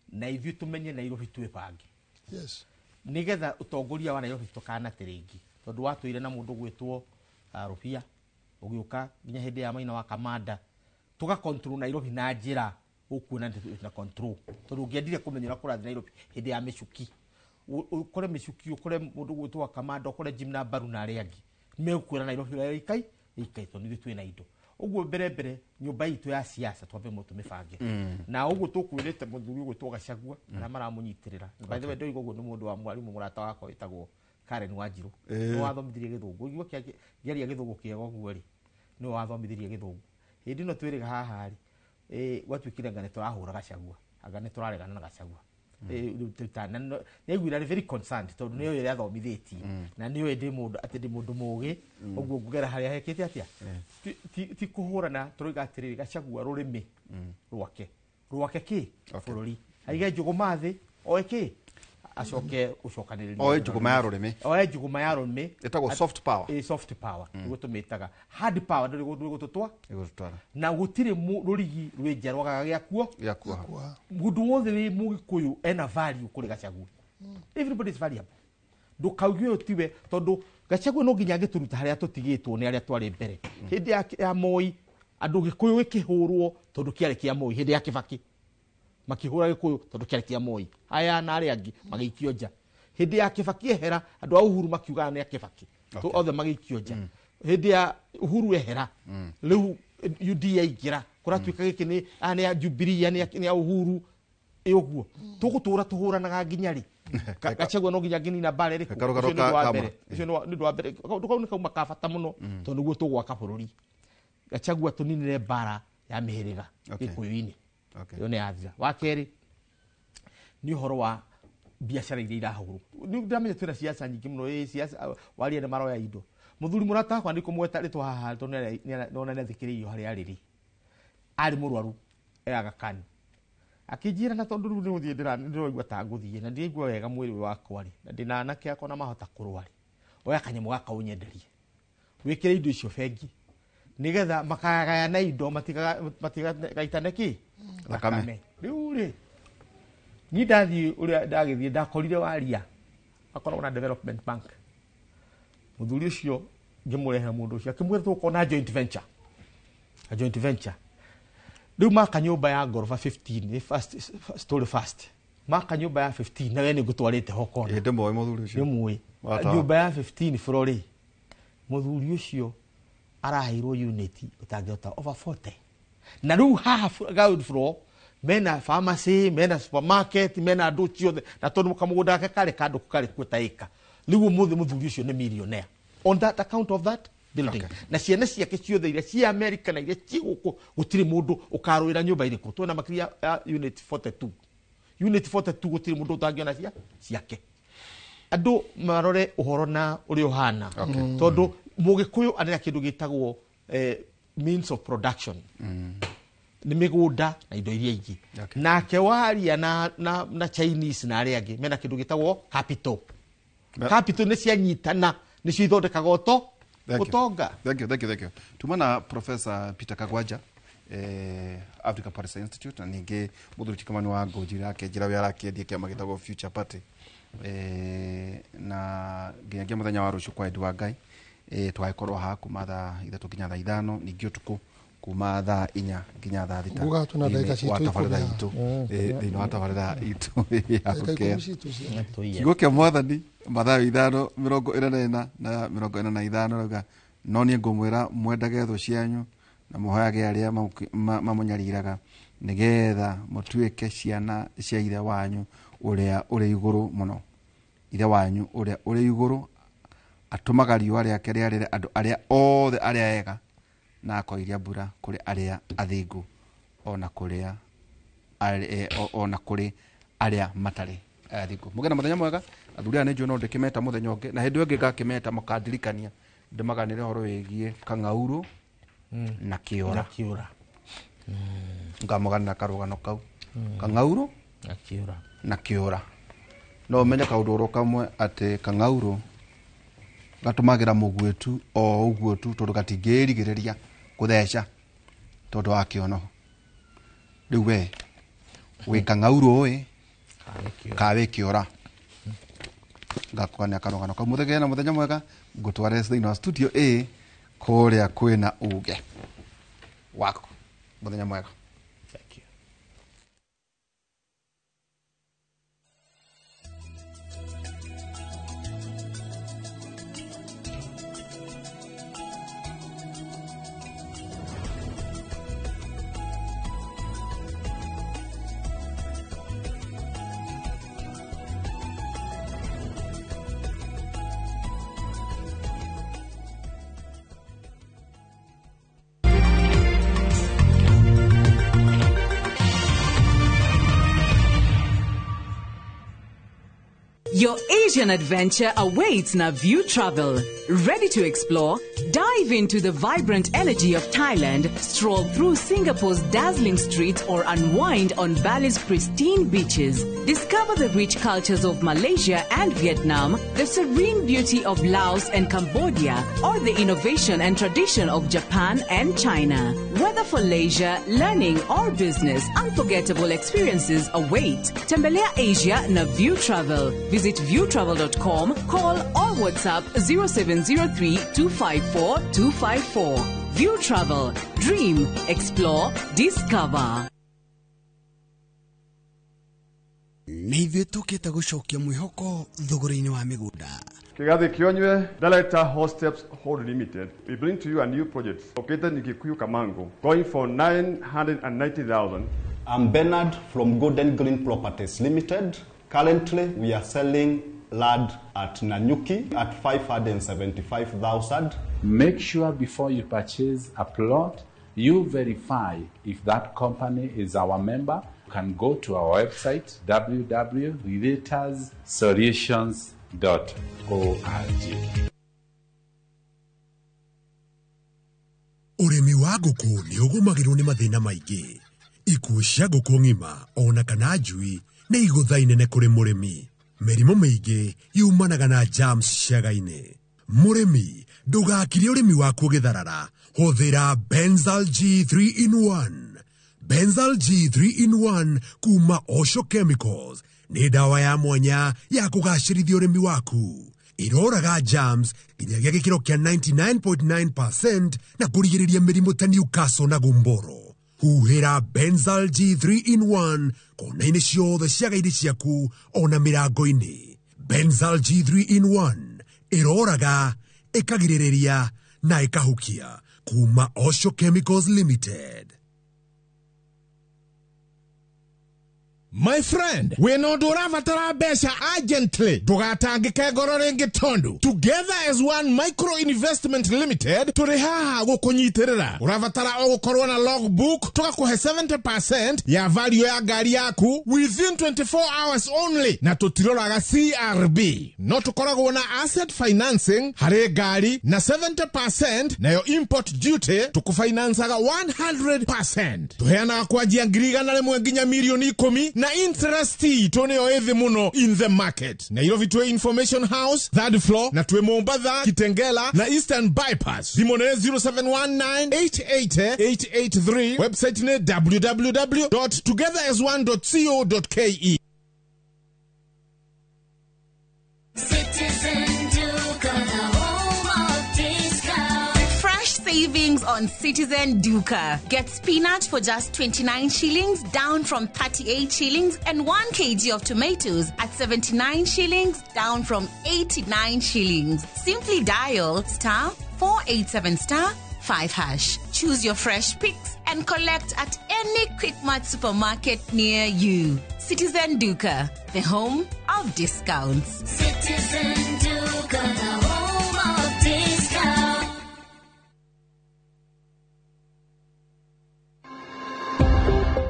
na ithuĩ tũmenye Nairobi twĩbange. Yes. Nĩgetha ũtongoria wa Nairobi tũkanate rĩngĩ tondũ watũire na mũndũ gwĩtwo Rũbia ũgĩũka nginya hĩndĩ ya Maina wa Kamanda tũga control Nairobi na njĩra ũkuona na control tondũ ũngĩendire kũmenya ũrĩa kũrathiĩ Nairobi hĩndĩ ya mĩcuki ũkore mĩcuki ũkore mũndũ gwĩtwo Kamanda ũkore Jim na Mbaru na arĩa angĩ nĩmegũkwĩra Nairobi ũrĩa ĩikai ĩikai tondũ ithuĩ twĩna indo. Ũguo mbere mbere nyũmba itũ ya siasa twambe tũmĩbange na ũguo tũkwĩrĩte mũthuri ũgwĩtwo Gachagua arĩa maramũnyitĩrĩra. By the way ndoiga ũguo nĩ mũndũ wa mwarimũ mũrata wakwa wĩtagwo Karen Wanjiru nĩ wathomithirie gĩthũngũ ũigua kĩaria gĩthũngũ kĩega ũguo rĩ nĩwe wathomithirie gĩthũngũ. Hĩndĩ ĩno twĩrĩga haha rĩ gwatuĩkire anga nĩ tũrahũra Gachagua anga nĩ tũraregana na Gachagua nĩaiguire arĩ very concerned tondũ nĩoĩ ũrĩa athomithĩtie na nĩoĩ ndĩ mũndũ atĩ ndĩ mũndũ mũgĩ ũguo ngũgera harĩa hekĩte atĩa ti kũhũrana tũroiga atĩrĩrĩ Gachagua rũrĩmĩ rwake rwake kĩ bũrũri aige njũgũma thĩ oe kĩ acoke gũcokanĩrĩria oe njũgũma ya rũrĩmĩ oe njũgũma ya rũrĩmĩ ĩtagwo soft power. Soft power nĩguo tũmĩtaga hard power ndũrĩ gũtũtwa na gũtirĩ rũrigi rwĩ nja rwagaga gĩakuo mũndũ wothe wĩ mũgĩkũyũ ena value kũrĩ Gachagua. Everybody is valuable ndũkauge ũyũ tiwe tondũ Gachagua no nginya angĩtũruta harĩa tũtigĩtwo nĩ arĩa twarĩ mbere. Hĩndĩ ya Moi andũ gĩkũyũ gĩkĩhũrwo tondũ kĩarĩ kĩa Moi. Hĩndĩ ya Kibaki makĩhũra gĩkũyũ tondũ kĩarĩ kĩa Moi aya na arĩa angĩ magĩikio nja. Hĩndĩ ya Kibaki ehera andũ a Uhuru makiugaga nĩ a Kibaki othe magĩikio nja. Hĩndĩ ya Uhuru ehera rĩu UDA ingĩra kũratuĩka gĩkĩ nĩ ya Jubilee nĩ ya Uhuru ũguo tũgũtũra tũhũranaga nginya rĩ Gachagua no nginya nginina mbara ĩrĩkũ. Ũcio nĩ ũndũ wa mbere kaũndũ kau nĩ kauma ka bata mũno tondũ nĩguo tũgwaka bũrũri. Gachagua tũninire mbara ya mĩhĩrĩga gĩkũyũ-inĩ ĩyo nĩ yathira. Wa kerĩ nĩ ũhoro wa biacara iria irahũrwo. Nĩ ndĩramenya twĩna siasa nyingĩ mũno siasa waria nĩ maroya indo. Mũthuri mũrata wakwa nĩ kũmweta rĩtwa haha tondũ nĩona nĩ athikĩrĩirio harĩa arĩ rĩ arĩ mũrwaru eraga kani akĩnjĩra na tondũ rĩu nĩ gũthiĩ ndĩraigua ta ngũthiĩ na ndiraigua wega mwĩrĩ wakwa rĩ na ndĩna anake akwa na mahota kũrũa rĩ oya kanyamũ gaka ũnyenderie wĩkĩre indo icio bengi nĩgetha makagayana indo matigagaitane kĩ thakame. Rĩu rĩ niĩ ndathiĩ ũrĩa ndagĩthiĩ ndakorire waria akoragwo na Development Bank mũthuri ũcio Ngĩmũrehera mũndũ ũcio, akĩmwĩra tũgũkorwo na joint venture, a joint venture. Rĩu maka nyũmba ya ngoroba 15, nĩ first story, first maka nyũmba ya 15, na we nĩ ngũtwarĩte ho kona. Ĩ, ndĩmũĩ mũthuri ũcio. Nĩ mũĩ. Watawa. Nyũmba ya 15 floor rĩ, mũthuri ũcio araheirwo unit ũtangĩhota over 40, na rĩu haha ground floor mena pharmacy, mena supermarket, mena andũ ciothe, na tondũ kamũgũnda gake karĩ kandũ karĩ kuo ta ĩka. Rĩu ũmũthĩ mũthuri ũcio nĩ millionaire on that account of that building, na ciana ciake ciothe iria ci America na iria ci gũkũ, gũtirĩ mũndũ ũkarũĩra nyũmba irĩkũ. Twĩna makĩria ya unit 42, unit 42, gũtirĩ mũndũ ũtangĩona cia ciake. Andũ marore ũhoro na ũrĩa ũhana, tondũ mũgĩkũyũ arĩ na kĩndũ gĩtagwo means of production, nĩ mĩgũnda na indo iria ingĩ. Nake waria na Chinese na arĩa angĩ mena kĩndũ gĩtagwo capital. Capital nĩ cianyitana nĩcio ithondekaga Thank you. ũtonga. Thank you, thank you, thank you. Tuma na Professor Peter Kagwaja, Africa Policy Institute, na ningĩ mũthuri Chikamani wa Ngũnjiri akĩnjĩra ũrĩa arakĩendia kĩama gĩtagwo Future Party. Na nginyagia mũthenya wa rũciũ kwa wendi wa Ngai, tũgagĩkorwo haha kuma thaa 3 nginya thaa 5, ningĩ ũtukũ kuma thaa 4 nginya thaa 6. Nguga twĩna ndagĩka Thĩinĩ wa citũ tabarĩra 10. itũ, thĩinĩ wa tabarĩra itũ ya Ndagĩka Gũkea. 10 citũ cia. Kiugo kĩa Mwathani, Mathayo 5:44 na 45, rauga, no niĩ ngũmwĩra, mwendage thũ cianyu na mũhoyage arĩa mamũnyariraga, nĩgetha mũtuĩke ciana cia ithe wanyu ũrĩa ũrĩ igũrũ mũno. Ithe wanyu ũrĩa ũrĩ igũrũ atũmaga riũa rĩake rĩarĩre andũ arĩa othe arĩa ega, na akoiria mbura kũrĩ arĩa athingu ona kũrĩa ona kũrĩ arĩa matarĩ athingu. Mũgĩe na mũthenya mwega. Athuri aya nĩ njũĩ no ndĩkĩmeta mũthenya ũngĩ, na hĩndĩ ĩyo ĩngĩ ngakĩmeta mũkandirikania ndĩmaganĩre ũhoro wĩgiĩ kang'aurũ na kĩũra. Na kĩũra. Ngamũganĩra karũgano kau, kang'aurũ na kĩũra. Na kĩũra. No ũmenye kaũndũ oro kamwe, atĩ kang'aurũ gatũmagĩra mũguĩ tu o ũguo tu, tondũ gatingĩrigĩrĩria kũtheca tondũ wa kĩonoho. Rĩu we wĩ kang'aurũ ĩ ka wĩ kĩũra? Ngakũgania karũgano kau. Mũthenya na mũthenya mwega. Ngũtware thĩinĩ wa studio ĩ kũrĩa kwĩna uge waku. Mũthenya mwega. Thank you. Your Asian adventure awaits na View Travel. Ready to explore? Dive into the vibrant energy of Thailand, stroll through Singapore's dazzling streets, or unwind on Bali's pristine beaches. Discover the rich cultures of Malaysia and Vietnam, the serene beauty of Laos and Cambodia, or the innovation and tradition of Japan and China. Whether for leisure, learning, or business, unforgettable experiences await. Tembelea Asia na View Travel. Visit viewtravel.com, call or WhatsApp 0703 254 254. View Travel. Dream, explore, discover. Nĩ ithuĩ tũkĩte gũcokia mwĩhoko thogora-inĩ wa mĩgũnda. Kigathi Kionywe, Director, Hosteps Hold Limited. We bring to you a new project located in Kikuyu Kamango, going for 990,000. I'm Bernard from Golden Green Properties Limited. Currently, we are selling land at Nanyuki at 575,000. Make sure before you purchase a plot, you verify if that company is our member. You can go to our website www.realtorsolutions.org. Ũrĩmi wa ngũkũ nĩ ũgũmagĩrwo nĩ mathĩna maingĩ. Ikuũ cia ngũkũ ng'ima ona kana njui nĩ igũtha inene kũrĩ mũrĩmi. Mĩrimũ mĩingĩ yumanaga na germs ciaga-inĩ. Mũrĩmi, ndũgakire ũrĩmi waku ũgĩtharara. Hũthĩra Benzal G3 in 1. Benzal G3 in 1 kuma Osho Chemicals nĩ ndawa ya mwanya ya kũgacĩrithia ũrĩmi waku. Ĩroraga germs nginyagia gĩkĩro kĩa 99.9% na kũrigĩrĩria mĩrimũ ta Newcastle na gumboro. Huhĩra Benzal G3 in 1 kona-inĩ ciothe cia gaidi ciaku ona mĩrango-inĩ. Benzal G3 in 1 ĩroraga, ĩkagirĩrĩria na ĩkahukia kuma Osho Chemicals Limited. My friend, wĩna ũndũ ũrabatara mbeca urgently, ndũgatangĩke ngoro rĩngĩ tondũ Together as One Micro Investment Limited tũrĩ haha gũkũnyitĩrĩra. Ũrabatara o gũkorwo na logbook, tũgakũhe 70% ya value ya ngari yaku within 24 hours only, na tũtiroraga CRB. No tũkoragwo na asset financing harĩ ngari na 70%, nayo import duty tũkũfinansaga 100%. Tũheanaga kwanjia 100,000 nginya 10,000,000 na interest itũ nĩyo ĩthĩ mũno in the market. Nairobi twĩ Information House third floor, na twĩ Mombatha, Kitengela na Eastern Bypass. Thimũ nĩ 0719888883, website nĩ www.togetheras1.co.ke. Citizen Duka, the home of discount. Fresh savings on Citizen Duka. Get spinach for just 29 shillings, down from 38 shillings, and 1 kg of tomatoes at 79 shillings, down from 89 shillings. Simply dial star 487 star 5 hash. Choose your fresh picks and collect at any Quickmart supermarket near you. Citizen Duka, the home of discounts. Citizen Duka, the home of discount.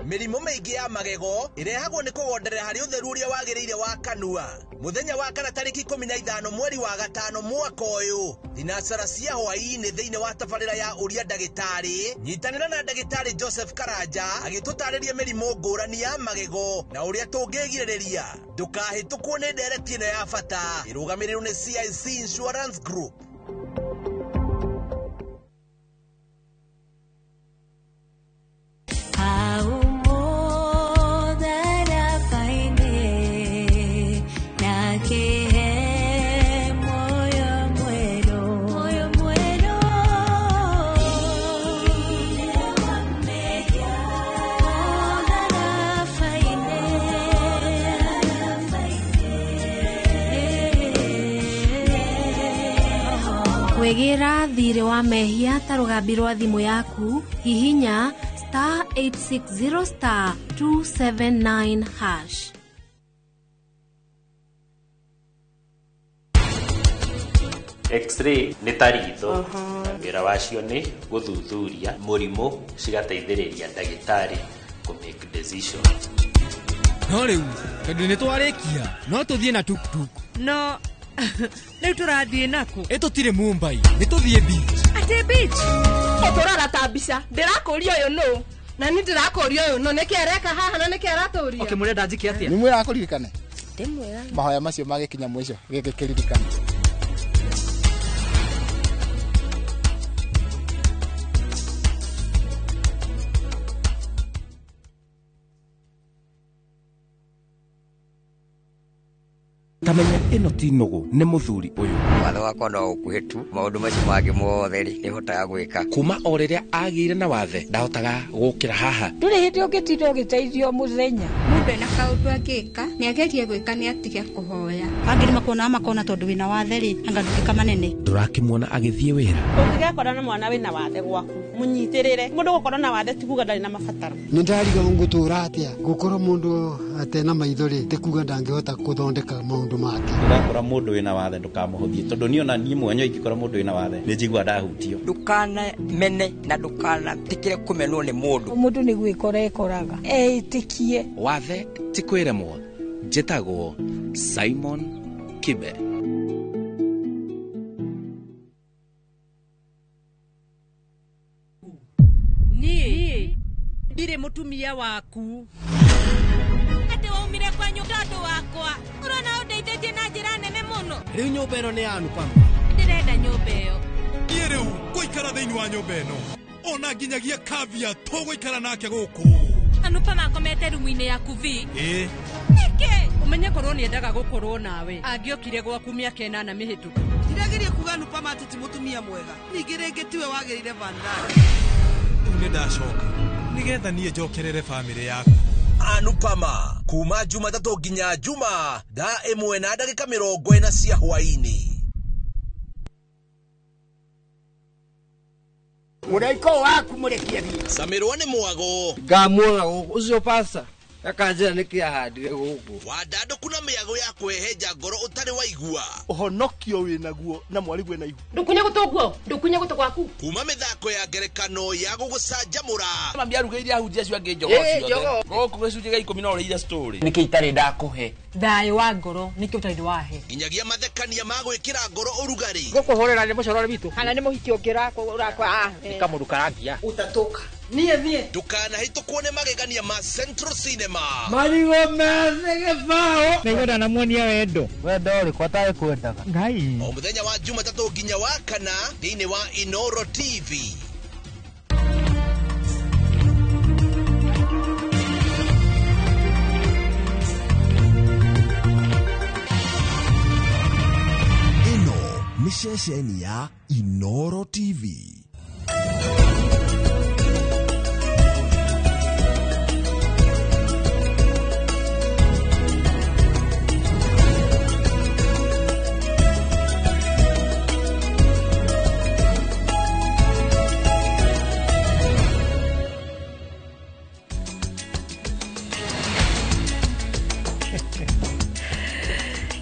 Mĩrimũ mĩingĩ ya magego ĩrehagwo nĩ kũgonderera harĩ ũtheru ũrĩa wagĩrĩire wa kanua. Mũthenya wa kana tarĩki 15 mweri wa gatano mwaka ũyũ, thinacara cia hwaĩ-inĩ thĩinĩ wa tabarĩra ya ũria ndagĩtarĩ, nyitanĩra na ndagĩtarĩ Joseph Karanja agĩtũtarĩria mĩrimũ ngũrani ya magego na ũrĩa tũngĩgirĩrĩria. Ndũkahĩtũkwo nĩ ndereti ĩno ya bata ĩrũgamĩrĩirwo nĩ CIC Insurance Group. Kwĩgĩra thirĩ wa mehia ta rũgambi rwa thimũ yaku, hihinya star 860 star 279 hash. X-ray nĩ ta ritho, wĩra wacio nĩ gũthuthuria mũrimũ, cigateithĩrĩria ndagĩtarĩ kũ make decision. No rĩu tondũ nĩ twarĩkia no tũthiĩ na tuktuk. No rĩu tũrathiĩ nakũ? Ĩ tũtirĩ Mumbai, nĩ tũthiĩ beach. Atĩ beach? Ũtũrara ta mbica. Ndĩrakũria ũyũ nũ? Na niĩ ndĩrakũria ũyũ nũ? Nĩkĩ areka haha na nĩkĩ aratũria? Okay, mũrenda njĩke atĩa? Nĩ mwĩra kũririkane? Ndĩmwĩra. Mahoya macio magĩkinya mũico gĩkĩ kĩririkane. Tamenya ĩno ti nũgũ nĩ mũthuri ũyũ. Watho wakwa no ũkuhĩ tu, maũndũ macio mangĩ mothe rĩ nĩhotaga gwĩka. Kuma o rĩrĩa agĩire na wathe ndahotaga gũkĩra haha. Ndũrĩ hĩndĩ ũngĩtinda ũgĩteithio mũthenya. Mũndũ ena kaũndũ angĩka nĩagerie gwĩka nĩ atige kũhoya. Angĩ nĩmakuonaga makona tondũ wĩna wathe rĩ, anga nduĩka manene. Ndũrakĩmuona agĩthiĩ wĩra. Ũngĩgekora na mwana wĩna wathe gwaku, mũnyitĩrĩre. Mũndũ gũkorwo na wathe ti kuga ndarĩ na mabataro. Nĩ ndariga ngũtũra atĩa gũkorwo mũndũ atena maitho rĩ, ti kuga ndangĩhota gũthondeka maũndũ make. Ndũgakora mũndũ wĩna wathe ndũkamũhũthie, tondũ niĩ ona niĩ mwenyewe ingĩkora mũndũ wĩna wathe nĩ njiguaga ndahutio. Ndũkanamene na ndũkanetĩkĩre kũmenwo nĩ mũndũ. Mũndũ nĩ gwĩkora ekoraga eĩtĩkie. Wathe ti kwĩremwo. Njĩtagwo Simon Kibe. Niĩ ndirĩ mũtumia waku. Atĩ waumire kwanyu tondũ wakwa. Ũrona ũndeithĩtie na njĩra nene mũno. Rĩu nyũmba ĩno nĩ ya Anupama. Ndĩrenda nyũmba ĩyo. Niĩ rĩu ngũikara thĩinĩ wa nyũmba ĩno. Ona nginyagia Kavya tũgũikara nake gũkũ. Anupama akomete rumu-inĩ yaku vi. Ĩĩ. Nĩkĩ? Ũmenye korwo nĩendaga gũkorwo nawe angĩokire gwaku mĩaka 8 mĩhĩtũku. Ndirageria kuga Anupama atĩ ti mũtumia mwega. Ningĩ rĩngĩ tiwe wagĩrĩire Vandana. Rĩu nĩ ndacoka nĩgetha niĩ njokerere bamĩrĩ yaku. Anupama kuma Jumatatũ nginya Juma thaa 1:40 cia hwaĩ-inĩ. Mũraiko waku mũrekie thiĩ. Camirwo nĩ mwago. Ngamuona gũkũ ũcio pasta akanjĩra nĩkĩ ahandire gũkũ. Wandandũku na mĩago ya kwĩhenja ngoro ũtarĩ waigua. Ũhonokio wĩnaguo na mwarĩguo na ihu. Ndũkunye gũtũ guo, ndũkunye gũtũ gwaku. Kuma mĩthako ya ngerekano ya gũgũcanjamũra. Mami arugĩire ahunjia acio angĩ njogoo ciothe. Gũkũ gĩcunjĩ gĩa 10 no ũrĩire story. Nĩkĩ itarĩ ndakũhe? Thayũ wa ngoro nĩkĩo ũtarĩ wahe. Nginyagia mathekania ma gwĩkĩra ngoro ũrugarĩ. Gũkũhũrĩra nĩ mũcorore witũ. Kana nĩ mũhiki ũngĩ ũrakwa. Nĩ kamũndũ karangia. Ũtatũka. Niĩ thiĩ. Ndũkanahĩtũkwo nĩ magegania ma Central Cinema. Marigũ methĩ gĩbaũ. Nĩngwenda namuonia wendo. Wendo ũrĩkũ atarĩ kwendaga? Ngai. O mũthenya wa Jumatatũ nginya wa kana thĩinĩ wa Inoro TV. Ĩno nĩ ceceni ya Inoro TV.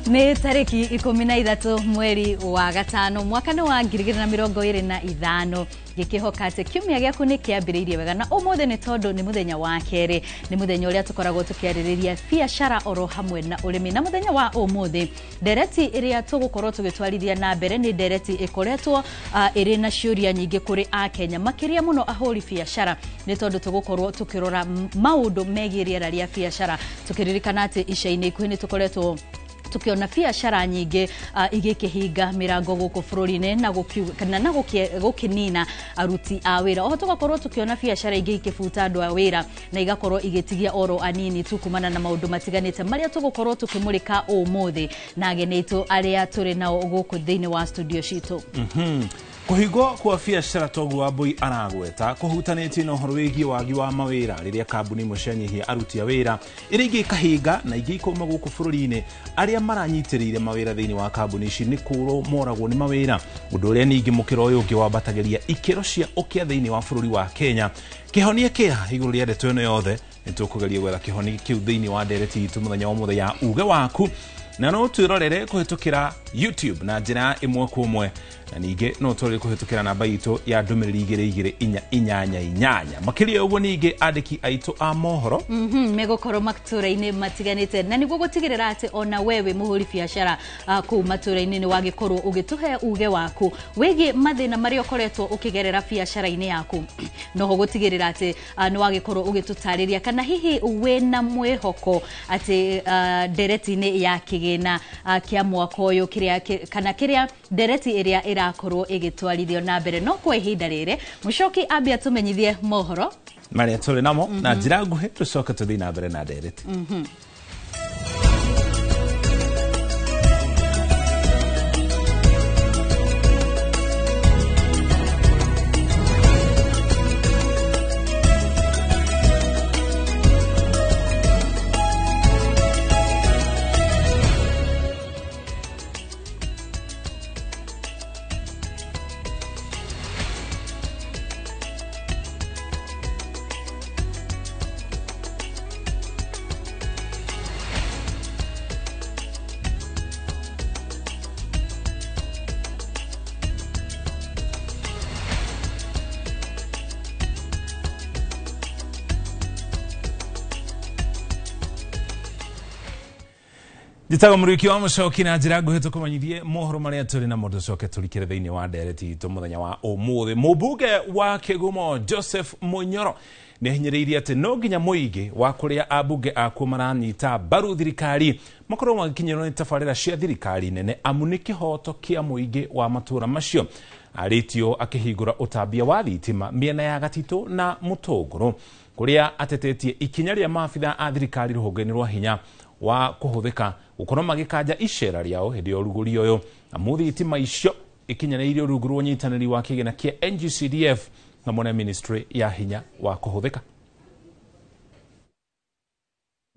Nĩ tarĩki 13 mweri wa gatano mwaka nĩ wa 2025 ngĩkĩhoka atĩ kiumia gĩaku nĩ kĩambĩrĩirie wega na ũmũthĩ nĩ tondũ nĩ mũthenya wa kerĩ, nĩ mũthenya ũrĩa tũkoragwo tũkĩarĩrĩria biacara oro hamwe na ũrĩmi. Na mũthenya wa ũmũthĩ ndereti ĩrĩa tũgũkorwo tũgĩtwarithia na mbere nĩ ndereti ĩkoretwo ĩrĩ na ciũria nyingĩ kũrĩ akenya, makĩria mũno ahũri biacara, nĩ tondũ tũgũkorwo tũkĩrora maũndũ megiĩ rĩera rĩa biacara, tũkĩririkana atĩ ica-inĩ ikuhĩ nĩ tũkoretwo tukiona biacara nyingĩ igĩkĩhinga mĩrango gũkũ bũrũri-inĩ na gũkĩnina aruti a wĩra. Oho tũgakorwo tũkĩona biacara ingĩ ikĩbuta andũ a wĩra na igakorwo igĩtigia oro anini tu kumana na maũndũ matiganĩte marĩa tũgũkorwo tũkĩmũrĩka ũmũthĩ na ageni aitũ arĩa tũrĩ nao gũkũ thĩinĩ wa studio citũ. Kũhingwo kwa biacara toguo Wambui aragweta kũhutanĩtie na ũhoro wĩgiĩ wagi wa mawĩra rĩrĩa kambuni imwe cianyihia aruti a wĩra, iria ingĩ ikahinga na ingĩ ikauma gũkũ bũrũri-inĩ. Arĩa maranyitĩrĩire mawĩra thĩinĩ wa kambuni ici nĩ kũrwo moragwo nĩ mawĩra, ũndũ ũrĩa ningĩ mũkĩra ũyũ ũngĩ wambatagĩria ikĩro cia ũkĩa thĩinĩ wa bũrũri wa Kenya. Kĩhonia kĩa igũrũ rĩa ndeto ĩno yothe nĩ tũkũgeria gwetha kĩhonia kĩu thĩinĩ wa ndereti itũ mũthenya wa ũmũthĩ ya uge waku, na no twĩrorere kũhĩtũkĩra YouTube na njĩra ĩmwe kwa ĩmwe, na ningĩ no tũrore kũhĩtũkĩra namba itũ ya ndũmĩrĩri 22488. Makĩria ũguo ningĩ andĩki aitũ a mohoro megũkorwo matũra-inĩ matiganĩte, na nĩguo gũtigĩrĩra atĩ ona we wĩ mũhũri biacara kũu matũra-inĩ nĩ wagĩkorwo ũgĩtũhe uge waku wĩgiĩ mathĩna marĩa ũkoretwo ũkĩgerera biacara-inĩ yaku. Noho gũtigĩrĩra atĩ nĩ wagĩkorwo ũgĩtũtarĩria kana hihi wĩna mwĩhoko atĩ ndereti-inĩ ya kĩgĩna kĩa mwaka ũyũ kĩrĩa kana kĩrĩa ndereti ĩrĩa ĩrakorwo ĩgĩtwarithio na mbere. No kwa ihinda rĩrĩ mũcoki ambia tũmenyithie mohoro marĩa tũrĩ namo na njĩra nguhĩ, tũcoke tũthiĩ na mbere na ndereti. Njĩtagwo Mũrĩki wa Mũcoki na njĩra nguhĩ tũkũmenyithie mohoro marĩa tũrĩ namo, tũcoke tũrikĩre thĩinĩ wa ndereti itũ mũthenya wa ũmũthĩ. Mũmbunge wa Kĩgumo Joseph Munyoro nĩ ahinyĩrĩirie atĩ no nginya mũingĩ wa kũrĩa ambunge akuo maranyita mbaru thirikari makorwo magĩkinyĩrwo nĩ tabarĩra cia thirikari nene, amu nĩ kĩhoto kĩa mũingĩ wa matũũra macio. Arĩtio akĩhingũra ũtambia wa thitima mĩena ya Gatitũ na Mũtũngũrũ, kũrĩa atetetie ikinya rĩa maabitha a thirikari rũhonge-inĩ rwa hinya wa kũhũthĩka gũkorwo magĩkanja icera rĩao hĩndĩ ya ũrugũri ũyũ. Amu thitima icio ikinyanĩirio rungu rwa ũnyitanĩri wa kĩgĩna kĩa NGCDF hamwe na ministry ya hinya wa kũhũthĩka.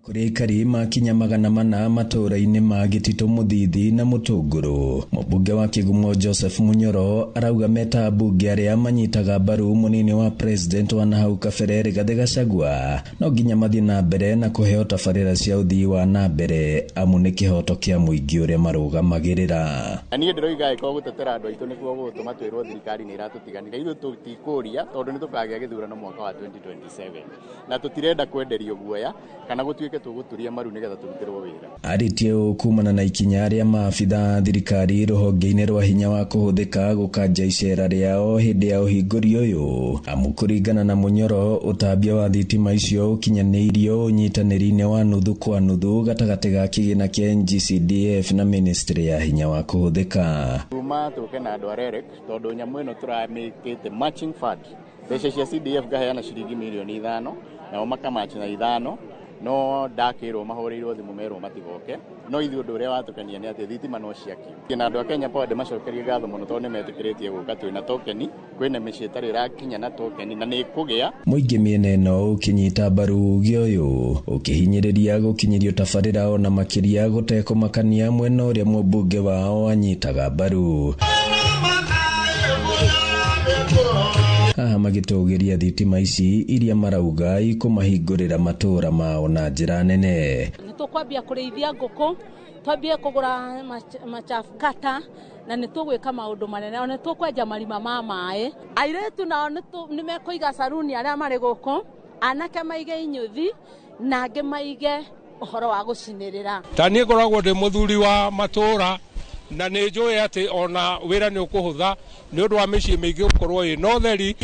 Kũrĩ aikari makinya 400 matũũra-inĩ ma Gĩtitũ, Mũthithi na Mũtũngũrũ. Mũmbunge wa Kĩgumo Joseph Munyoro arauga meta ambunge arĩa manyitaga mbaru mũnini wa president wa nahau kabere Rigathĩ Gachagua no nginya mathiĩ na mbere na kũheo tabarĩra cia ũthii wa na mbere amu nĩ kĩhoto kĩa mũingĩ ũrĩa marũgamagĩrĩra. Na niĩ ndĩroiga angĩkorwo gũtetera andũ aitũ nĩkuo gũgũtũma twĩrwo thirikari nĩ ĩratũtiganĩria, ithuĩ tũtikũria tondũ nĩ tũkagĩa gĩthurano mwaka wa 2027 na tũtirenda kwenderio guoya kana gũtuĩke tũgũturia maru nĩgetha tũrutĩrwo wĩra. Arĩtie ũũ kumana na ikinya rĩa maabitha a thirikari rũhonge-inĩ rwa hinya wa kũhũthĩka gũkanja icera rĩao hĩndĩ ya ũhingũri ũyũ, amu kũringana na Munyoro ũtambia wa thitima icio ũkinyanĩirio ũnyitanĩri-inĩ wa nuthu kwa nuthu gatagatĩ ga kĩgĩna kĩa NGCDF na ministry ya hinya wa kũhũthĩka. Tuma tũke na andũ a REREC tondũ nyamũ ĩno tũramĩkĩte matching fund, mbeca cia CDF ngaheana ciringi mirioni 5 nao makamatch na 5, no ndakĩrwo mahũrĩirwo thimũ merwo matigoke, no ithuĩ ũndũ ũrĩa watũkenia nĩ atĩ thitima no ciakio. Na andũ a Kenya Power ndĩmacokerie ngatho mũno tondũ nĩmetĩkĩrĩtie gũka twĩna tokeni, kwĩna mĩciĩ ĩtarĩ ĩrakinya na tokeni na nĩ ĩkũgĩa. Mũingĩ mĩena ĩno ũkĩnyita mbaru uge ũyũ ũkĩhinyĩrĩria gũkinyĩrio tabarĩra ona makĩria gũtekũmakania mwena ũrĩa mũmbunge wao anyitaga mbaru. Haha magĩtũgĩria thitima ici iria marauga ikũmahingũrĩra matũũra mao na njĩra nene. Nĩ tũkwambia kũrĩithia ngũkũ, twambie kũgũra machafkata na nĩ tũgwĩka maũndũ manene, ona nĩ tũkwenja marima ma maĩ. Airĩtu nao nĩ mekũiga saruni arĩa marĩ gũkũ, anake maige inyuthi na angĩ maige ũhoro wa gũcinĩrĩra. Ta niĩ ngoragwo ndĩ mũthuri wa matũũra na nĩ njũĩ atĩ ona wĩra nĩ ũkũhũtha nĩ ũndũ wa mĩciĩ mĩingĩ gũkorwo ĩna ũtheri.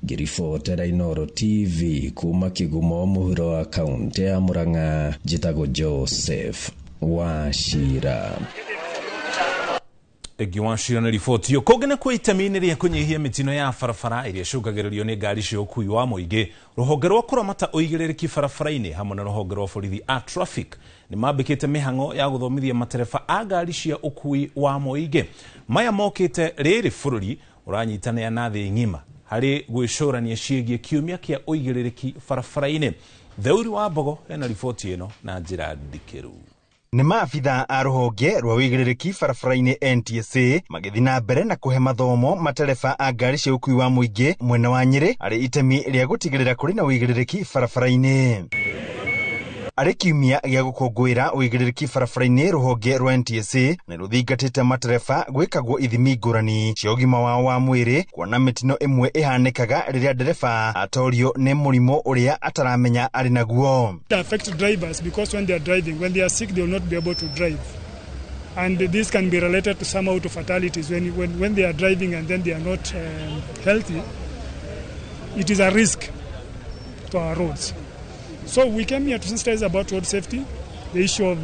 Ngĩribotera Inooro TV kuma Kĩgumo mũhuro wa kaũntĩ ya Murang'a, njĩtagwo Joseph Wachira. Egi Wachira nĩ riboti ĩyo. Kũngĩ nĩkuo itemi-inĩ rĩa kũnyihia mĩtino ya barabara ĩrĩa ĩcũngagĩrĩrio nĩ ngari cia ũkui wa mũingĩ, rũhonge rwa kũramata ũigĩrĩrĩki barabara-inĩ hamwe na rũhonge rwa borithi a traffic nĩ mambĩkĩte mĩhang'o ya gũthomithia matereba a ngari cia ũkui wa mũingĩ. Maya mokĩte rĩrĩ bũrũri ũranyitanĩra na thĩ ng'ima harĩ gwĩcũrania ciĩgiĩ kiumia kĩa ũigĩrĩrĩki barabara-inĩ. Theuri wa Mbogo ena riboti ĩno na njĩra ndikĩru. Nĩ maabitha a rũhonge rwa ũigĩrĩrĩki barabara-inĩ NTSA magĩthiĩ na mbere na kũhe mathomo matereba a ngari cia ũkui wa mũingĩ mwena wa Nyĩrĩ arĩ itemi rĩa gũtigĩrĩra kũrĩ na ũigĩrĩrĩki barabara-inĩ. Arĩ kiumia gĩa gũkũngũĩra ũigĩrĩrĩki barabara-inĩ, rũhonge rwa NTSA nĩ rũthingatĩte matereba gwĩkagwo ithimi ngũrani cia ũgima wao wa mwĩrĩ, kuona mĩtino ĩmwe ĩhanĩkaga rĩrĩa ndereba atorio nĩ mũrimũ ũrĩa ataramenya arĩ naguo. It affects drivers because when they are driving, when they are sick, they will not be able to drive. And this can be related to some auto fatalities. When they are driving and then they are not healthy, it is a risk to our roads. So we came here to sensitize about road safety, the issue of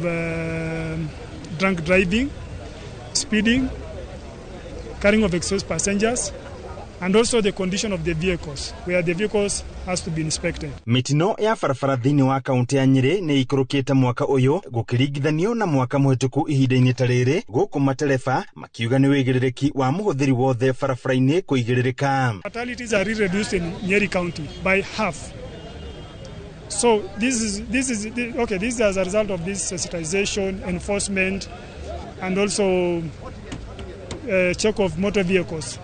drunk driving, speeding, carrying of excess passengers, and also the condition of the vehicles, where the vehicles has to be inspected. Mĩtino ya barabara thĩinĩ wa kaũntĩ ya Nyĩrĩ nĩ ĩikũrũkĩte mwaka ũyũ gũkĩringithanio na mwaka mũhĩtũku ihinda-inĩ ta rĩrĩ, gũkũ matereba makiuga nĩ ũigĩrĩrĩki wa mũhũthĩri wothe barabara-inĩ kũigĩrĩrĩka. Fatalities are really reduced in Nyeri County by half. So this is as a result of this sensitization, enforcement, and also check of motor vehicles.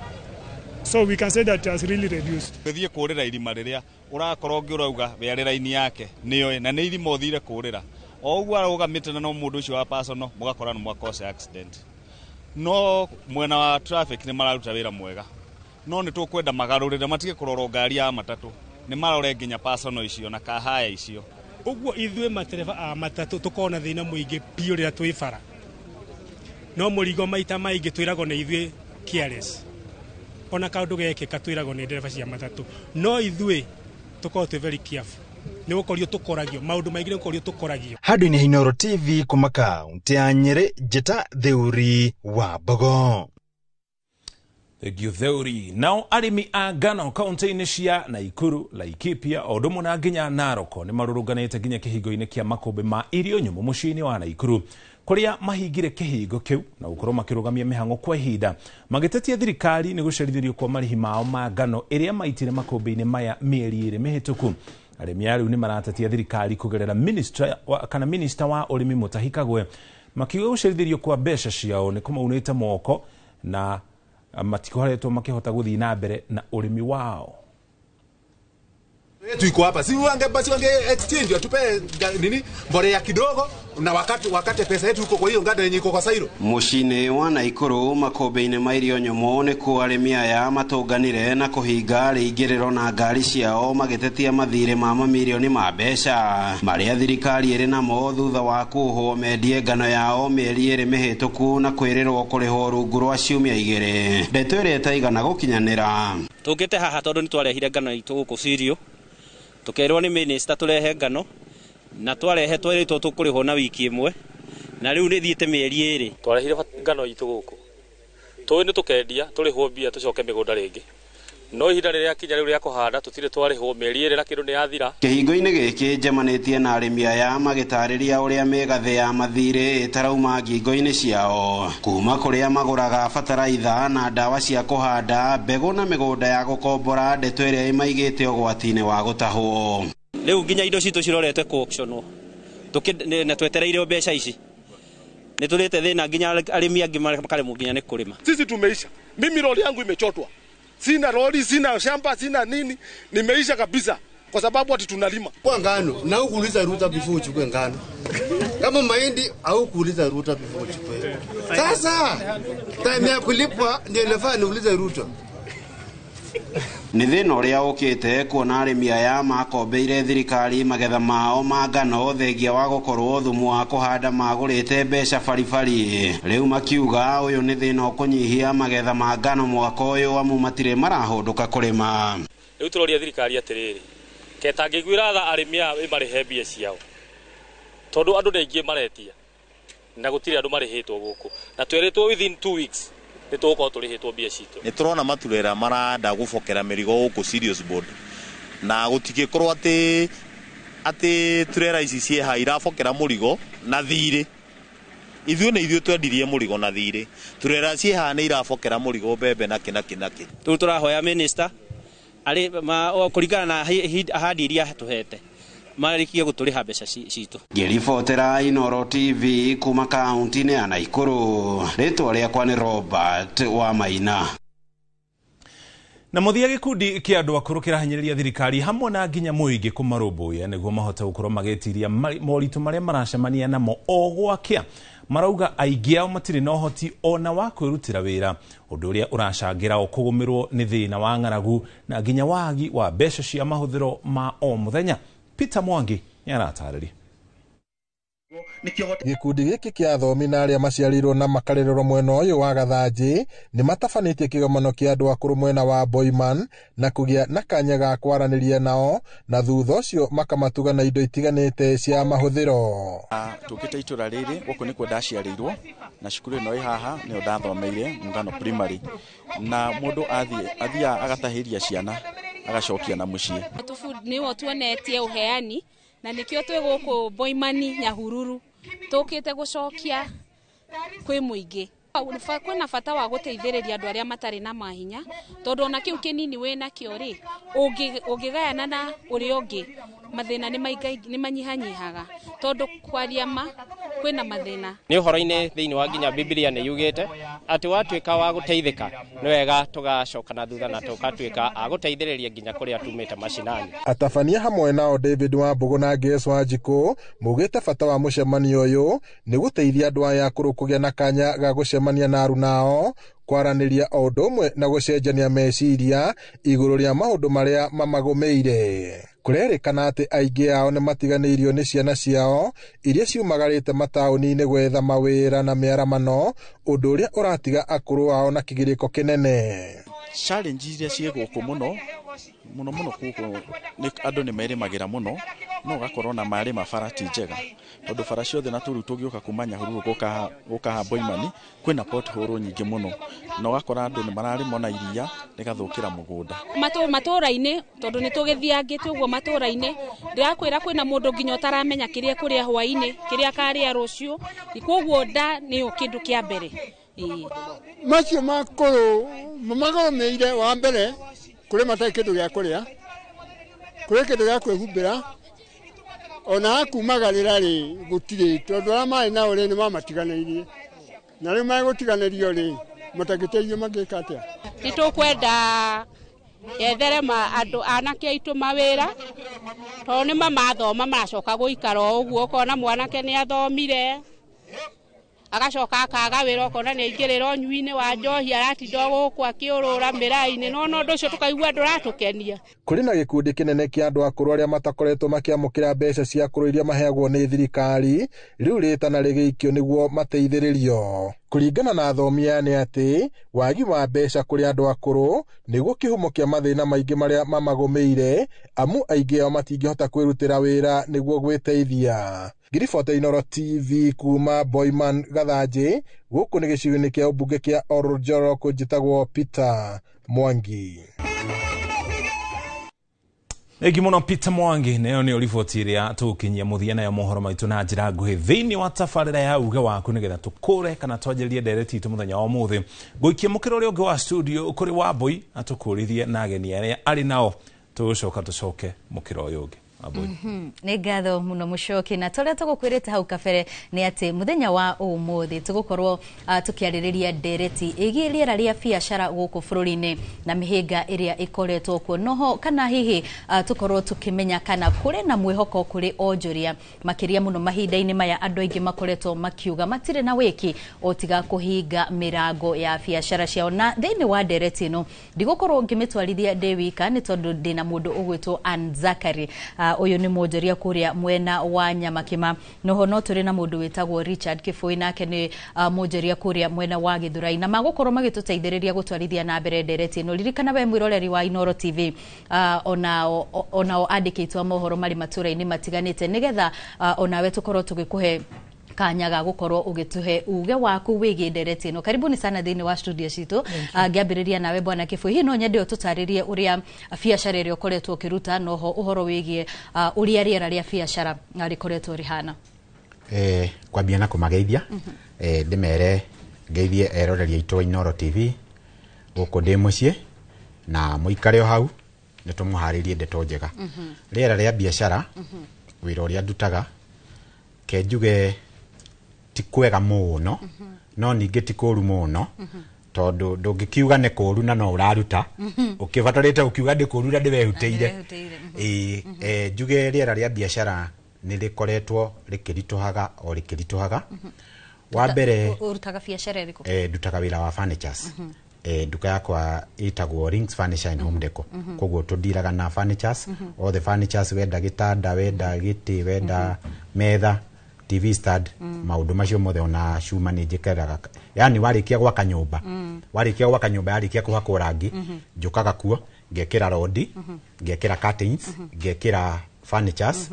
So we can say that it has really reduced. Gũthiĩ kũrĩra irima rĩrĩa ũrakorwo ũngĩ ũrauga we arĩ raini yake nĩoĩ na nĩ irima ũthire kũrĩra o ũguo arũgamĩte na no mũndũ ũcio wa personal mũgakora nĩ mwakose accident. No mwena wa traffic nĩ mararuta wĩra mwega, no nĩ tũkwenda magarũrĩre matige kũrorwo ngari ya matatũ, nĩ marore nginya personal icio na kahaya icio. Ũguo ithuĩ matereba a matatũ tũkorwo na thĩna mũingĩ biũ rĩrĩa twĩ bara, no mũrigo maita maingĩ twĩragwo nĩ ithuĩ careless, ona kaũndũ gekĩka twĩragwo nĩ ndereba cia matatũ, no ithuĩ tũkorwo twĩ very careful nĩ gũkorio tũkoragio maũndũ maingĩ, nĩ gũkorio tũkoragio. Handũ-inĩ ha Inooro TV kuma kaũntĩ ya Nyĩrĩ, njĩta Theuri wa Mbogo. Thengio Theuri. Nao arĩmi a ngano kaunti-inĩ cia Naikuru, Laikipia o ũndũ ũmwe na nginya Narok nĩ marũrũnganĩte nginya kĩhingo-inĩ kĩa makũmbĩ ma irio nyũmũ mũciĩ-inĩ wa Naikuru kũrĩa mahingire kĩhingo kĩu na gũkorwo makĩrũgamia mĩhang'o kwa ihinda magĩtetia thirikari nĩ gũcerithĩrio kwa marĩhi mao ma ngano ĩrĩa maitire makũmbĩ-inĩ maya mĩeri 2 mĩhĩtũku. Arĩmi aya rĩu nĩ maratetia thirikari kũgerera minista wa ũrĩmi Mutahi Kagwe makiuga gũcerithĩrio kwa mbeca ciao nĩ kũmaunĩte moko na matikoretwo makĩhota gũthiĩ na mbere na ũrĩmi wao. Tuiko hapa si wange basi wange exchange atupe nini mbolea kidogo na wakati pesa yetu huko kwa hiyo ngada yenye iko kwa sairo. Muciĩ-inĩ wa Naikuru makũmbĩ-inĩ ma irio nyũmũ nĩkuo arĩmi aya matũnganire na kũhinga rĩingĩrĩro na ngari ciao magĩtetia mathirĩ ma mamirioni ma mbeca marĩa thirikari ĩrĩ namo thutha wa kuohwo mendie ngano yao mĩeri 2 mĩhĩtũku na kwĩrĩrwo kũrĩhwo rungu rwa ciumia 2 ndeto ĩrĩa ĩtaigana gũkinyanĩra. Tũkĩte haha tondũ nĩtwarehire ngano itũ gũkũ Sirio tukerwo nĩ minister turehe ngano na twarehe tweritwo tũkũrĩhwo na wiki ĩmwe na rĩu nĩthiĩte mĩeri 2. Twarehire ngano itũ gũkũ tũĩ nĩ tũkendia tũrĩhwo mbia tũcoke mĩgũnda rĩngĩ no ihinda rĩrĩa kinya rĩu rĩa kũhanda tũtirĩ twarĩhwo mĩeri 2 na kĩndũ nĩ yathira. Kĩhingo-inĩ gĩkĩ njemanĩtie na arĩmi aya magĩtarĩria ũrĩa mĩgathĩ ya mathirĩ ĩtarauma ngingo-inĩ ciao kuma kũrĩa magũraga bataraitha na ndawa cia kũhanda mbegũ na mĩgũnda ya gũkombora ndeto ĩrĩa ĩmaigĩte ũgwati-inĩ wa gũtahwo. Rĩu nginya indo citũ cirorete ku auctionwo na twetereire mbeca ici nĩ tũrĩte thĩna nginya arĩmi angĩ makaremwo nginya nĩ kũrĩma. Sisi tumeisha, mimi lori yangu imechotwa, sina lori, sina shamba, sina nini, nimeisha kabisa kwa sababu ati tunalima kwa ngano na hukuuliza Ruta before uchukue ngano. Kama mahindi au kuuliza Ruta before uchukue. Sasa time ya kulipwa ndio inafaa niulize Ruto. Nĩ thĩna ũrĩa ũkĩte kuona arĩmi aya makombeire thirikari magetha mao ma ngano thengia wa gũkorwo thumu wa kũhanda magũrĩte mbeca baribari. Rĩu makiuga ũyũ nĩ thĩna ũkũnyihia magetha ma ngano mwaka ũyũ amu matirĩ marahũndũka kũrĩma. Rĩu tũroria thirikari atĩrĩrĩ, ketangĩiguĩra tha arĩmi aya ĩmarĩhe mbia ciao tondũ andũ nĩ aingĩ maretia na gũtirĩ andũ marĩhĩtwo gũkũ na twerĩtwo within 2 weeks nĩ tũgũkorwo tũrĩhĩtwo mbia citũ. Nĩ tũrona maturera maranda gũbokera mĩrigo gũkũ serious board na gũtigĩkorwo atĩ turera ici ciĩha irabokera mũrigo na thirĩ. Ithuĩ nĩ ithuĩ twendirie mũrigo na thirĩ, turera ciĩha nĩ irabokera mũrigo mbembe na kĩ na kĩ na kĩ. Rĩu tũrahoya minister arĩ kũringana na ahadi iria tũhete marĩkie gũtũrĩha mbeca citũ. Ngĩribotera Inooro TV kuma kaunti-inĩ ya Naikuru, rĩtwa rĩakwa nĩ Robert wa Maina. Na mũthia gĩkundi kĩa andũ akũrũ kĩrahinyĩrĩria thirikari hamwe na nginya mũingĩ kũmarũmbũiya nĩguo mahote gũkorwo magĩtiria moritũ marĩa maracemania namo o gwakĩa. Marauga aingĩ ao matirĩ na ũhoti ona wa kwĩrutĩra wĩra, ũndũ ũrĩa ũracangĩra o kũgũmĩrwo nĩ thĩna wa ng'aragu na nginya wagi wa mbeca cia mahũthĩro ma o mũthenya. Peter Mwangi nĩ aratarĩria. Gĩkundi gĩkĩ kĩa athomi na arĩa maciarĩirwo na makarererwo mwena ũyũ wa Gathanjĩ nĩ matabanĩtie kĩgomano kĩa andũ akũrũ mwena wa Boiman na kũgĩa na kanya ga kwaranĩria nao na thutha ũcio makamatuga na indo itiganĩte cia mahũthĩro. Tũkĩte itũra rĩrĩ gũkũ nĩkuo ndaciarĩirwo na cukuru ĩno ĩ haha nĩyo ndathomeire Muungano Primary na mũndũ athiaga agatahĩria ciana agacokia na mũciĩ. Nĩwe tuonetie ũheani na nikio twĩ gũkũ Boimani Nyahururu tũkĩte gũcokia kwĩ mũingĩ. Kwĩna bata wa gũteithĩrĩria andũ arĩa matarĩ na mahinya tondũ ona kĩu kĩnini wĩnakĩo rĩ ũngĩgayana na ũrĩa ũngĩ mathĩna nĩ manyihanyihaga tondũ kwaria ma kwĩna mathĩna. Nĩ ũhoro-inĩ thĩinĩ wa nginya Biblia nĩ yugĩte atĩ watuĩka wa gũteithĩka nĩ wega tũgacoka na thutha na tũgatuĩka a gũteithĩrĩria nginya kũrĩa tumĩte macinani. Atabania hamwe nao David Wambũgũ na Grace Wanjikũ maugĩte bata wa mũcemanio ũyũ nĩ gũteithia andũ aya akũrũ kũgĩa na kanya ga gũcemania na arunao kwaranĩria o ũndũ ũmwe na gũcenjania meciria igũrũ rĩa maũndũ marĩa mamagũmĩire. Kũrerĩkana atĩ aingĩ ao nĩ matiganĩirio nĩ ciana ciao iria ciumagarĩte mataũni-inĩ gwetha mawĩra na mĩaramano, ũndũ ũrĩa ũratiga akũrũ ao na kĩgirĩko kĩnene. Challenge iria ciĩ gũkũ mũno mũno mũno gũkũ nĩ andũ nĩ merĩmagĩra mũno No ũgakorwo na marĩma bara ti njega, tondũ bara ciothe na tũrĩu tũgĩũka kuma Nyahururu gũka haha Boimani kwĩna pothole nyingĩ mũno, na ũgakora andũ nĩ mararĩma na iria rĩgathũkĩra mũgũnda. Matũra-inĩ tondũ nĩ tũgĩthiangĩte ũguo matũra-inĩ, ndĩrakwĩra kwĩna mũndũ nginya ũtaramenya kĩrĩa kũrĩa hwaĩ-inĩ, kĩrĩa akarĩa rũciũ, koguo nda nĩyo kĩndũ kĩa mbere. Macio makũrũ magũmĩire wa mbere kũrĩ matarĩ kĩndũ gĩa kũrĩa, kũrĩ kĩndũ gĩa kwĩhumbĩra, ona akumagarĩra rĩ gũtirĩ, tondũ arĩa marĩ nao rĩ nĩ mamatiganĩirie, na rĩu megũtiganĩrio rĩ matangĩteithio mangĩka atĩa? Nĩ tũkwenda yethere andũ anake aitũ mawĩra, tondũ nĩ mamathoma maracoka gũikara o ũguo, ũkona mwanake nĩ athomire agacoka akaga wĩra, ũkona nĩ aingĩrĩra ũnyui-inĩ wa njohi, aratinda gũkũ akĩũrũra mĩrainĩ, no ũndũ ũcio tũkaigua ndũratũkenia. Kũrĩ na gĩkundi kĩnene kĩa andũ akũrũ arĩa matakoretwo makĩamũkĩra mbeca cia akũrũ iria maheagwo nĩ thirikari, rĩu rĩtana rĩgĩikio nĩguo mateithĩrĩrio. Kũringana na athomi aya nĩ atĩ wagi wa mbeca kũrĩ andũ akũrũ nĩguo kĩhumo kĩa mathĩna maingĩ marĩa mamagũmĩire, amu aingĩ ao matingĩhota kwĩrutĩra wĩra nĩguo gwĩteithia. Ngiribota Inooro TV kuma Boiman Gathanjĩ, gũkũ nĩ gĩcigo-inĩ kĩa ũmbunge kĩa Oljoro, njĩtagwo Peter Mwangi. Thengi mũno Peter Mwangi, nayo nĩyo riboti ĩrĩa tũgũkinyia mũthia nayo mohoro maitũ na njĩra nguhĩ thĩinĩ wa tabarĩra ya uge waku, nĩgetha tũkũre kana twanjĩrĩrie ndereti itũ mũthenya wa ũmũthĩ. Ngũikia mũkĩra ũrĩa ũngĩ wa studio kũrĩ Wambui atũkũrithie na ageni arĩa arĩ nao, tũgũcoka tũcoke mũkĩra ũyũ ũngĩ. Nĩ ngatho mũno Mũcoki, na tũrĩa tũgũkwĩrĩte hau kabere nĩ atĩ mũthenya wa ũmũthĩ tũgũkorwo tũkĩarĩrĩria ndereti ĩgiĩ rĩera rĩa biacara gũkũ bũrũri-inĩ na mĩhĩnga ĩrĩa ĩkoretwo kuo, noho kana hihi tũkorwo tũkĩmenya kana kũrĩ na mwĩhoko kũrĩ onjoria makĩria mũno mahinda-inĩ maya andũ aingĩ makoretwo makiuga matirĩ na wĩki o tiga kũhinga mĩrango ya biacara ciao. Na thĩinĩ wa ndereti ĩno ndigũkorwo ngĩmĩtwarithia ndĩ wika, nĩ tondũ ndĩna mũndũ ũgwĩtwo Ann Zachary. Ũyũ nĩ mwonjoria kũrĩa mwena wa Nyamakima, noho no tũrĩ na mũndũ wĩtagwo Richard Kĩbũi, nake nĩ mwonjoria kũrĩa mwena wa Gĩthurai, na magũkorwo magĩtũteithĩrĩria gũtwarithia na mbere ndereti ĩno. Ririkana we mwĩroreri wa Inooro TV, onao andĩkĩtwo a mohoro marĩ matũra-inĩ matiganĩte, nĩgetha onawe tũkorwo tũgĩkũhe kanya ga gũkorwo ũgĩtũhe uge waku wĩgiĩ ndereti ĩno. Karibuni sana thĩinĩ wa studio citũ. Ngĩambĩrĩria nawe Bwana Kĩbũi, hihi no nyende ũtũtarĩrie ũrĩa biacara ĩrĩa ũkoretwo ũkĩruta, noho ũhoro wĩgiĩ ũrĩa rĩera rĩa biacara rĩkoretwo rĩhana. Kwambia na kũmageithia, ndĩmere ngeithie eroreri aitũ a Inooro TV gũkũ ndĩ mũciĩ, na mũikare o hau nĩ tũmũharĩrie ndeto njega. Rĩera rĩa biacara, wĩra ũrĩa ndutaga, ke njuge ti kwega mũno, no ningĩ ti kũru mũno, tondũ ndũngĩkiuga nĩ kũru na no ũraruta, ũkĩbatarĩte ũkiuga ndĩ kũru na ndĩwehutĩire. Njuge rĩera rĩa biacara nĩ rĩkoretwo rĩkĩritũhaga o rĩkĩritũhaga. Wa mbere, ũrutaga biacara ĩrĩkũ? Ndutaga wĩra wa furnitures. Nduka yakwa ĩtagwo Rings Furniture and Home Decor. Koguo tũndiraga na furnitures, all the furnitures, wenda gĩtanda, wenda gĩtĩ, wenda metha, TV stand, maũndũ macio mothe, ona cuma nĩ njĩkĩraga. Yani warĩkia gwaka nyũmba, warĩkia gwaka nyũmba, yarĩkia kũhakwo rangi, njũkaga kuo ngekĩra rodi, ngekĩra curtains, ngekĩra furnitures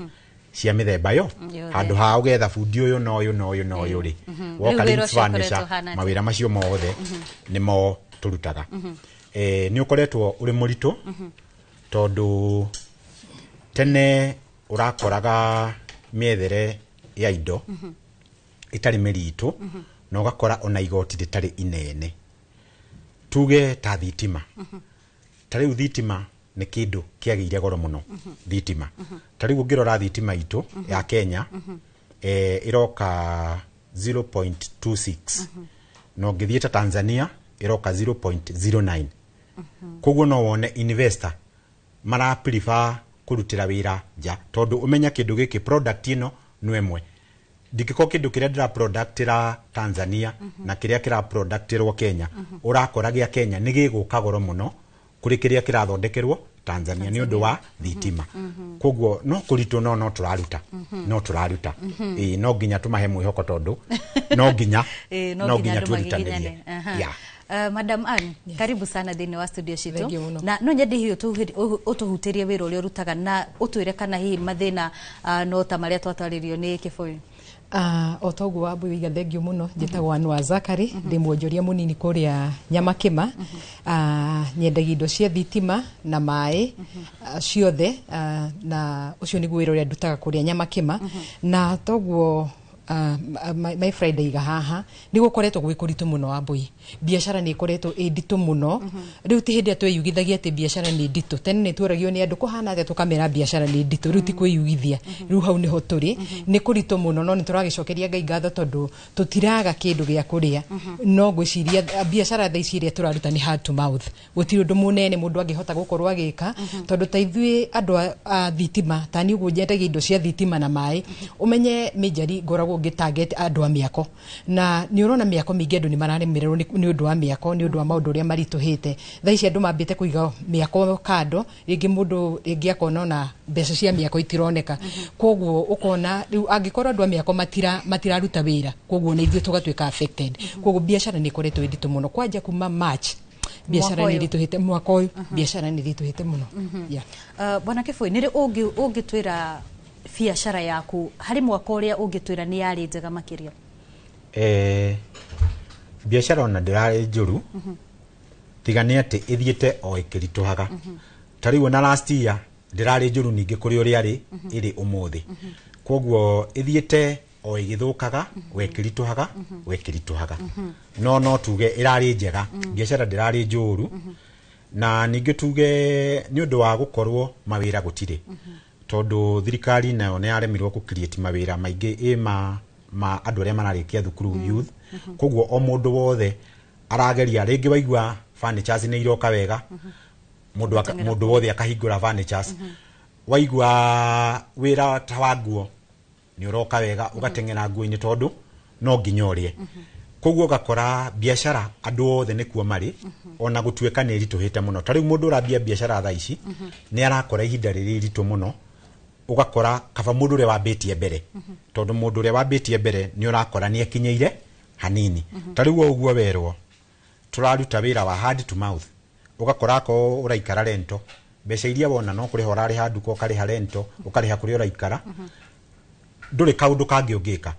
cia mĩthemba yo, handũ ha ũgetha bundi ũyũ na ũyũ na ũyũ na ũyũ rĩ, woka Rings Furniture, mawĩra macio mothe nĩmo tũrutaga. Nĩ ũkoretwo ũrĩ mũritũ, tondũ tene ũrakoraga mĩethere ya indo ĩtarĩ mĩritũ, na ũgakora ona igoti rĩtarĩ inene. Tuge ta thitima, ta rĩu thitima nĩ kĩndũ kĩagĩire goro mũno. Thitima ta rĩu ũngĩrora thitima itũ ya Kenya, ĩroka 0.26, na ũngĩthiĩ ta Tanzania ĩroka 0.09. Koguo no wone investor mara prefer kũrutĩra wĩra nja, tondũ ũmenya kĩndũ gĩkĩ, product ĩno no ĩmwe, ndingĩkorwo kĩndũ kĩrĩa ndĩra productĩra Tanzania na kĩrĩa kĩra productĩrwo Kenya, ũrakora gĩa Kenya nĩ gĩgũka goro mũno kũrĩ kĩrĩa kĩrathondekerwo Tanzania nĩ ũndũ wa thitima. Koguo no kũritũ, no tũraruta, no tũraruta. Ĩĩ, no nginya tũmahe mwĩhoko, tondũ no nginya, no nginya twĩrutanĩrie. Madam Ann, karibu sana thĩinĩ wa studio citũ. Thank you mũno. Na no nyende hihi ũtũhutĩrie wĩra ũrĩa ũrutaga na ũtwĩre kana hihi mathĩna no ta marĩa twatwarĩrio nĩ Kĩbũyũ. O toguo Wambui waiga, thengio mũno. Njĩtagwo Anwa Zakari, ndĩ mwonjoria mũnini kũrĩa Nyamakĩma. Nyendagia indo cia thitima na maĩ ciothe, na ũcio nĩguo wĩra ũrĩa ndutaga kũrĩa Nyamakĩma. Na toguo my friend aiga haha, nĩ gũkoretwo gwĩ kũritũ mũno, Wambui. Biacara nĩ ĩkoretwo ĩ nditũ mũno. Rĩu ti hĩndĩ ĩrĩa tweyugithagia atĩ biacara nĩ nditũ. Tene nĩ tuoragio nĩ andũ kũhana atĩa, tũkamera biacara nĩ nditũ. Rĩu ti kwĩyugithia, rĩu hau nĩho tũrĩ. Nĩ kũritũ mũno, no nĩ tũragĩcokeria Ngai ngatho tondũ tũtiraga kĩndũ gĩa kũrĩa. No ngwĩciria biacara thaa ici ĩrĩa tũraruta nĩ hand to mouth. Gũtirĩ ũndũ mũnene mũndũ angĩhota gũkorwo agĩka, tondũ ta ithuĩ andũ a thitima, ta niĩ ũguo nyendagia indo cia thitima na maĩ, ũmenye majorly ngoragwo ngĩ target andũ a mĩako, na nĩ ũrona mĩako mĩingĩ andũ nĩ mararemererwo nĩ ũndũ wa mĩako, nĩ ũndũ wa maũndũ ũrĩa maritũhĩte. Thaa ici andũ mambĩte kũiga mĩako kando, rĩngĩ mũndũ rĩngĩ akona ona mbeca cia mĩako itironeka. Koguo ũkona rĩu angĩkorwo andũ a mĩako matiraruta wĩra, koguo na ithuĩ tũgatuĩka affected. Koguo biacara nĩ ĩkoretwo ĩ nditũ mũno kwanja kuma March. Biacara Mwaka nĩ ũyũ. ĩritũhĩte mwaka ũyũ, biacara nĩ ĩritũhĩte mũno. Yeah. Bwana Kĩbũi, nĩ rĩ ũngĩtwĩra biacara yaku harĩ mwaka ũrĩa ũngĩtwĩra nĩ yarĩ njega makĩria? Biacara ona ndĩrarĩ njũru, tiga nĩ atĩ ĩthiĩte o ĩkĩritũhaga. Ta rĩu ona last year ndĩrarĩ njũru ningĩ kũrĩ ũrĩa rĩ ĩrĩ ũmũthĩ. Koguo ĩthiĩte o ĩgĩthũkaga, o ĩkĩritũhaga, o ĩkĩritũhaga. No tuge ĩrarĩ njega, biacara ndĩrarĩ njũru. Na ningĩ tuge nĩ ũndũ wa gũkorwo mawĩra gũtirĩ, tondũ thirikari nayo nĩ yaremirwo gũ create mawĩra maingĩ ĩ ma andũ arĩa mararĩkia thukuru, youth. Koguo o mũndũ wothe arageria, rĩngĩ waigua furnitures nĩ iroka wega, mũndũ mũndũ wothe akahingũra furnitures. Waigua wĩra ta wa nguo nĩ ũroka wega, ũgateng'era nguo-inĩ tondũ no nginya ũrĩe. Koguo ũgakora biacara andũ othe nĩkuo marĩ, ona gũtuĩka nĩ ĩritũhĩte mũno. Ta rĩu mũndũ ũrambia biacara thaa ici nĩ arakora ihinda rĩrĩ iritũ mũno, ũgakora kaba mũndũ ũrĩa wambĩtie mbere, tondũ mũndũ ũrĩa wambĩtie mbere nĩ ũrakora nĩ ekinyĩire hanini. Ta rĩu o ũguo werwo tũraruta wĩra wa hand to mouth, ũgakora akorwo ũraikara rento, mbeca iria wona no kũrĩha ũrarĩha nduka, ũkarĩha rento, ũkarĩha kũrĩa ũraikara, ndũrĩ kaũndũ kangĩ ũngĩka.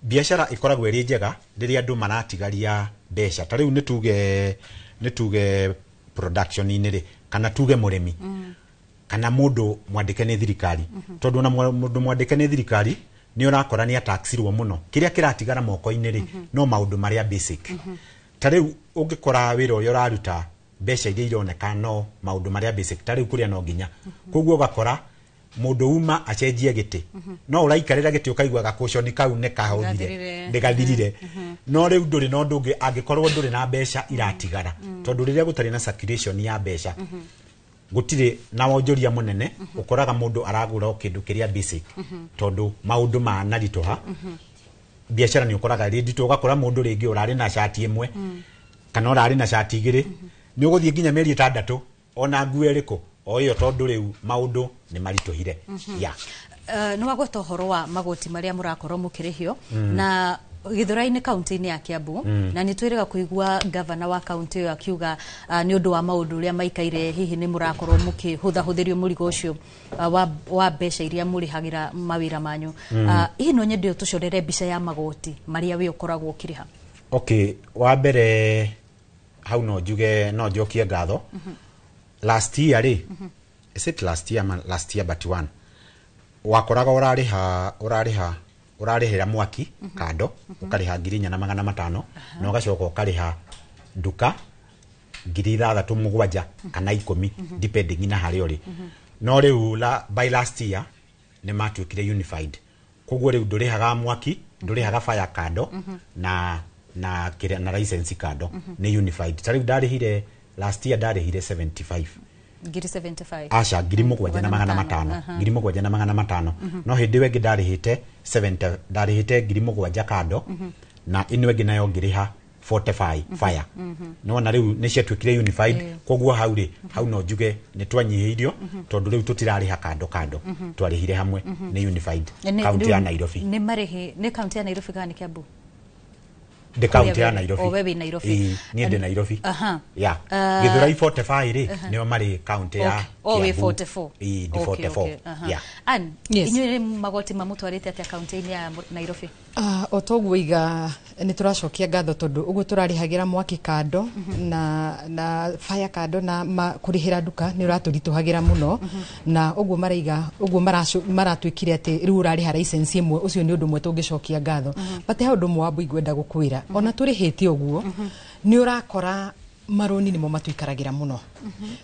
Biacara ĩkoragwo ĩrĩ njega rĩrĩa andũ maratigaria mbeca. Ta rĩu nĩ tuge production-inĩ rĩ, kana tuge mũrĩmi kana mũndũ mwandĩke nĩ thirikari, tondũ ona mũndũ mwandĩke nĩ thirikari nĩ ũrakora nĩ ataxirwo mũno. Kĩrĩa kĩratigara moko-inĩ rĩ, no maũndũ marĩa basic. Ta rĩu ũngĩkora wĩra ũrĩa ũraruta, mbeca iria ironeka no maũndũ marĩa basic, ta rĩu kũrĩa no nginya. Koguo ũgakora mũndũ uma acenjie gĩtĩ, no ũraikarĩra gĩtĩ ũkaigua gakũconi kau nĩ kahũthire. Gathirire. Nĩ gathirire. No rĩu ndũrĩ na ũndũ ũngĩ angĩkorwo ndũrĩ na mbeca iratigara, tondũ rĩrĩa gũtarĩ na circulation ya mbeca, gũtirĩ na wonjoria mũnene. Ũkoraga mũndũ aragũra o kĩndũ kĩrĩa basic, tondũ maũndũ manaritũha. Biacara nĩ ũkoraga ĩrĩ nditũ, ũgakora mũndũ rĩngĩ ũrarĩ na cati ĩmwe kana ũrarĩ na cati 2, nĩ ũgũthiĩ nginya mĩeri 6 ona nguo ĩrĩkũ o ĩyo, tondũ rĩu maũndũ nĩ maritũhire. Yeah. Nĩ wagweta ũhoro wa magoti marĩa mũrakorwo mũkĩrĩhio na Githurai-inĩ kaunti-inĩ ya Kiambu, na nĩ twĩrĩga kũigua gavana wa kaunti ĩyo akiuga nĩ ũndũ wa maũndũ ũrĩa maikaire, hihi nĩ mũrakorwo mũkĩhũthahũthĩrio mũrigo ũcio wa mbeca iria mũrĩhagĩra mawĩra manyu. Hihi no nyende ũtũcorere mbica ya magoti marĩa we ũkoragwo ũkĩrĩha? Okay, wa mbere hau no njuge no njokie ngatho. Last year rĩ, is it last year? Man, last year but one, wakoraga ũrarĩha ũrarĩhĩra mwaki kando, ũkarĩha 4,500, na ũgacoka ũkarĩha nduka 6,000, 7 kana 10, depending na harĩa ũrĩ. No rĩu by last year nĩ matuĩkire unified. Koguo rĩu ndũrĩhaga mwaki, ndũrĩhaga fire kando na kĩrĩa na license kando, nĩ unified. Ta rĩu ndarĩhire last year, ndarĩhire 75. Ngiri 75? Aca, 7,500. 7,500. No hĩndĩ ĩyo ĩngĩ ndarĩhĩte 70, ndarĩhĩte 7,000 kando, na ĩno ĩngĩ nayo ngĩrĩha 45 fire. Nĩwona rĩu nĩ ciatuĩkire unified. Koguo hau rĩ, hau no njuge nĩ twanyihĩirio, tondũ rĩu tũtirarĩha kando kando, twarĩhire hamwe, nĩ unified. Kaunti ya Rĩu Nairobi. Nĩ marĩhi nĩ kaunti ya Nairobi kana nĩ Kiambu? Ndĩ kaunti ya Nairobi. O we wĩ Nairobi? Ĩĩ, niĩ ndĩ Nairobi. Ya. Gĩthũrai 45 rĩ, nĩo marĩ kaunti ya O wĩ Kiambu. 44? Ĩĩ, ndĩ Okay, 44. okay, aha. Ya. Ann, Yes. inyuĩ magoti mamũtwarĩte atĩa kaunti-inĩ ya Nairobi? O toguo iga nä tå racokia ngatho tondå å guo tå rarä mwaki kando na fire kando na kå rä hä ra nduka nä å ratå ritå hagä ra må no, na å guo maraiga å guo maratuä kire atä rä u å rarä ha license ĩmwe. Ũcio nĩ ũndũ ũmwe tũngĩcokia ngatho, but he ũndũ ũmwe Wambui ngwenda gũkwĩra, ona tũrĩhĩte ũguo nĩ ũrakora marũni nĩmo matuikaragĩra mũno,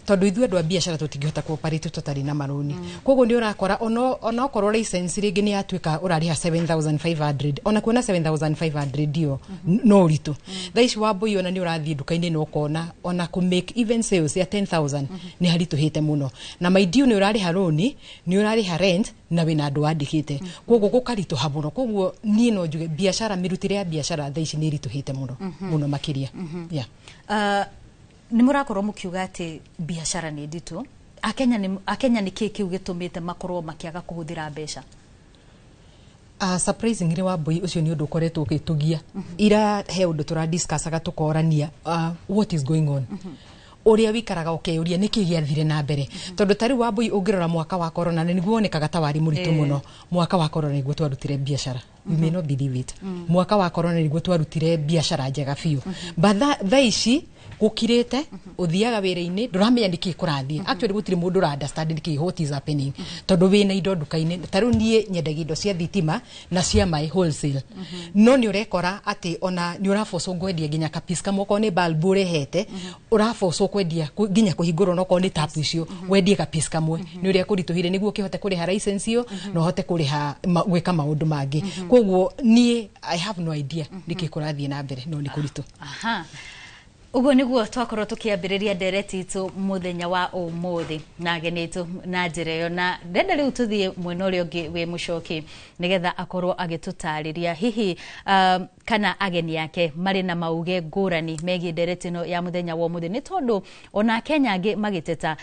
tondũ ithuĩ andũ a biacara tũtingĩhota kũoperate tũtarĩ na marũni. Koguo nĩ ũrakora ona okorwo license rĩngĩ nĩ yatuĩka ũrarĩha 7500, ona kuona 7500 iyo no ũritũ. Thaa ici Wambui, ona nĩ ũrathiĩ nduka-inĩ na ũkona ona kũ make even sales ya 10,000 nĩ haritũhĩte mũno, na mind you nĩ ũrarĩha rũni, nĩ ũrarĩha rent, na wĩna andũ wandĩkĩte, koguo gũkaritũha mũno. Koguo niĩ no njuge biacara, mĩrutĩre ya biacara thaa ici nĩ ĩritũhĩte mũno mũno makĩria, yeah. Nĩ mũrakorwo mũkiuga atĩ biacara nĩ nditũ. Akenya nĩ kĩ kĩu gĩtũmĩte makorwo makĩaga kũhũthĩra mbeca? Surprisingly Wambui, ũcio nĩ ũndũ ũkoretwo ũgĩtũgia. Ira he ũndũ tũradiscussaga tũkorania, what is going on, ũrĩa wikaraga ũkeyũria nĩkĩ gĩathire na mbere, tondũ ta rĩu Wambui ũngĩrora mwaka wa corona na nĩguo wonekaga ta warĩ mũritũ mũno. Mwaka wa corona nĩguo twarutire biacara, you may not believe it, mwaka wa corona nĩguo twarutire biacara njega biũ, but thaa ici gũkirĩte. Ũthiaga wĩra-inĩ ndũramenya nĩkĩ kũrathiĩ. Actually gũtirĩ mũndũ ũra understand nĩkĩ, what is happening, tondũ wĩna indo nduka-inĩ. Ta rĩu niĩ nyendagia indo cia thitima na cia maĩ wholesale, no nĩ ũrekora atĩ ona nĩ ũrabocwo kwendia nginya kapis kamwe, okorwo nĩ bulb ũrehete ũrabocwo kwendia nginya kũhingũrwo, no okorwo nĩ tap icio wendie kapis kamwe nĩ ũrĩa kũritũhire nĩguo ũkĩhote kũrĩha license ĩyo na ũhote kũrĩha gwĩka maũndũ mangĩ. Koguo niĩ I have no idea nĩkĩ kũrathiĩ na mbere, no nĩ kũritũ. Aha. Ũguo nĩguo twakorwo tũkĩambĩrĩria ndereti itũ mũthenya wa ũmũthĩ na ageni aitũ na njĩra ĩyo, na ndenda rĩu tũthiĩ mwena ũrĩa ũngĩ wĩ Mũcoki nĩgetha akorwo agĩtũtarĩria hihi kana ageni ake marĩ na mauge ngũrani megiĩ ndereti ĩno ya mũthenya wa ũmũthĩ, nĩ tondũ ona Akenya angĩ magĩteta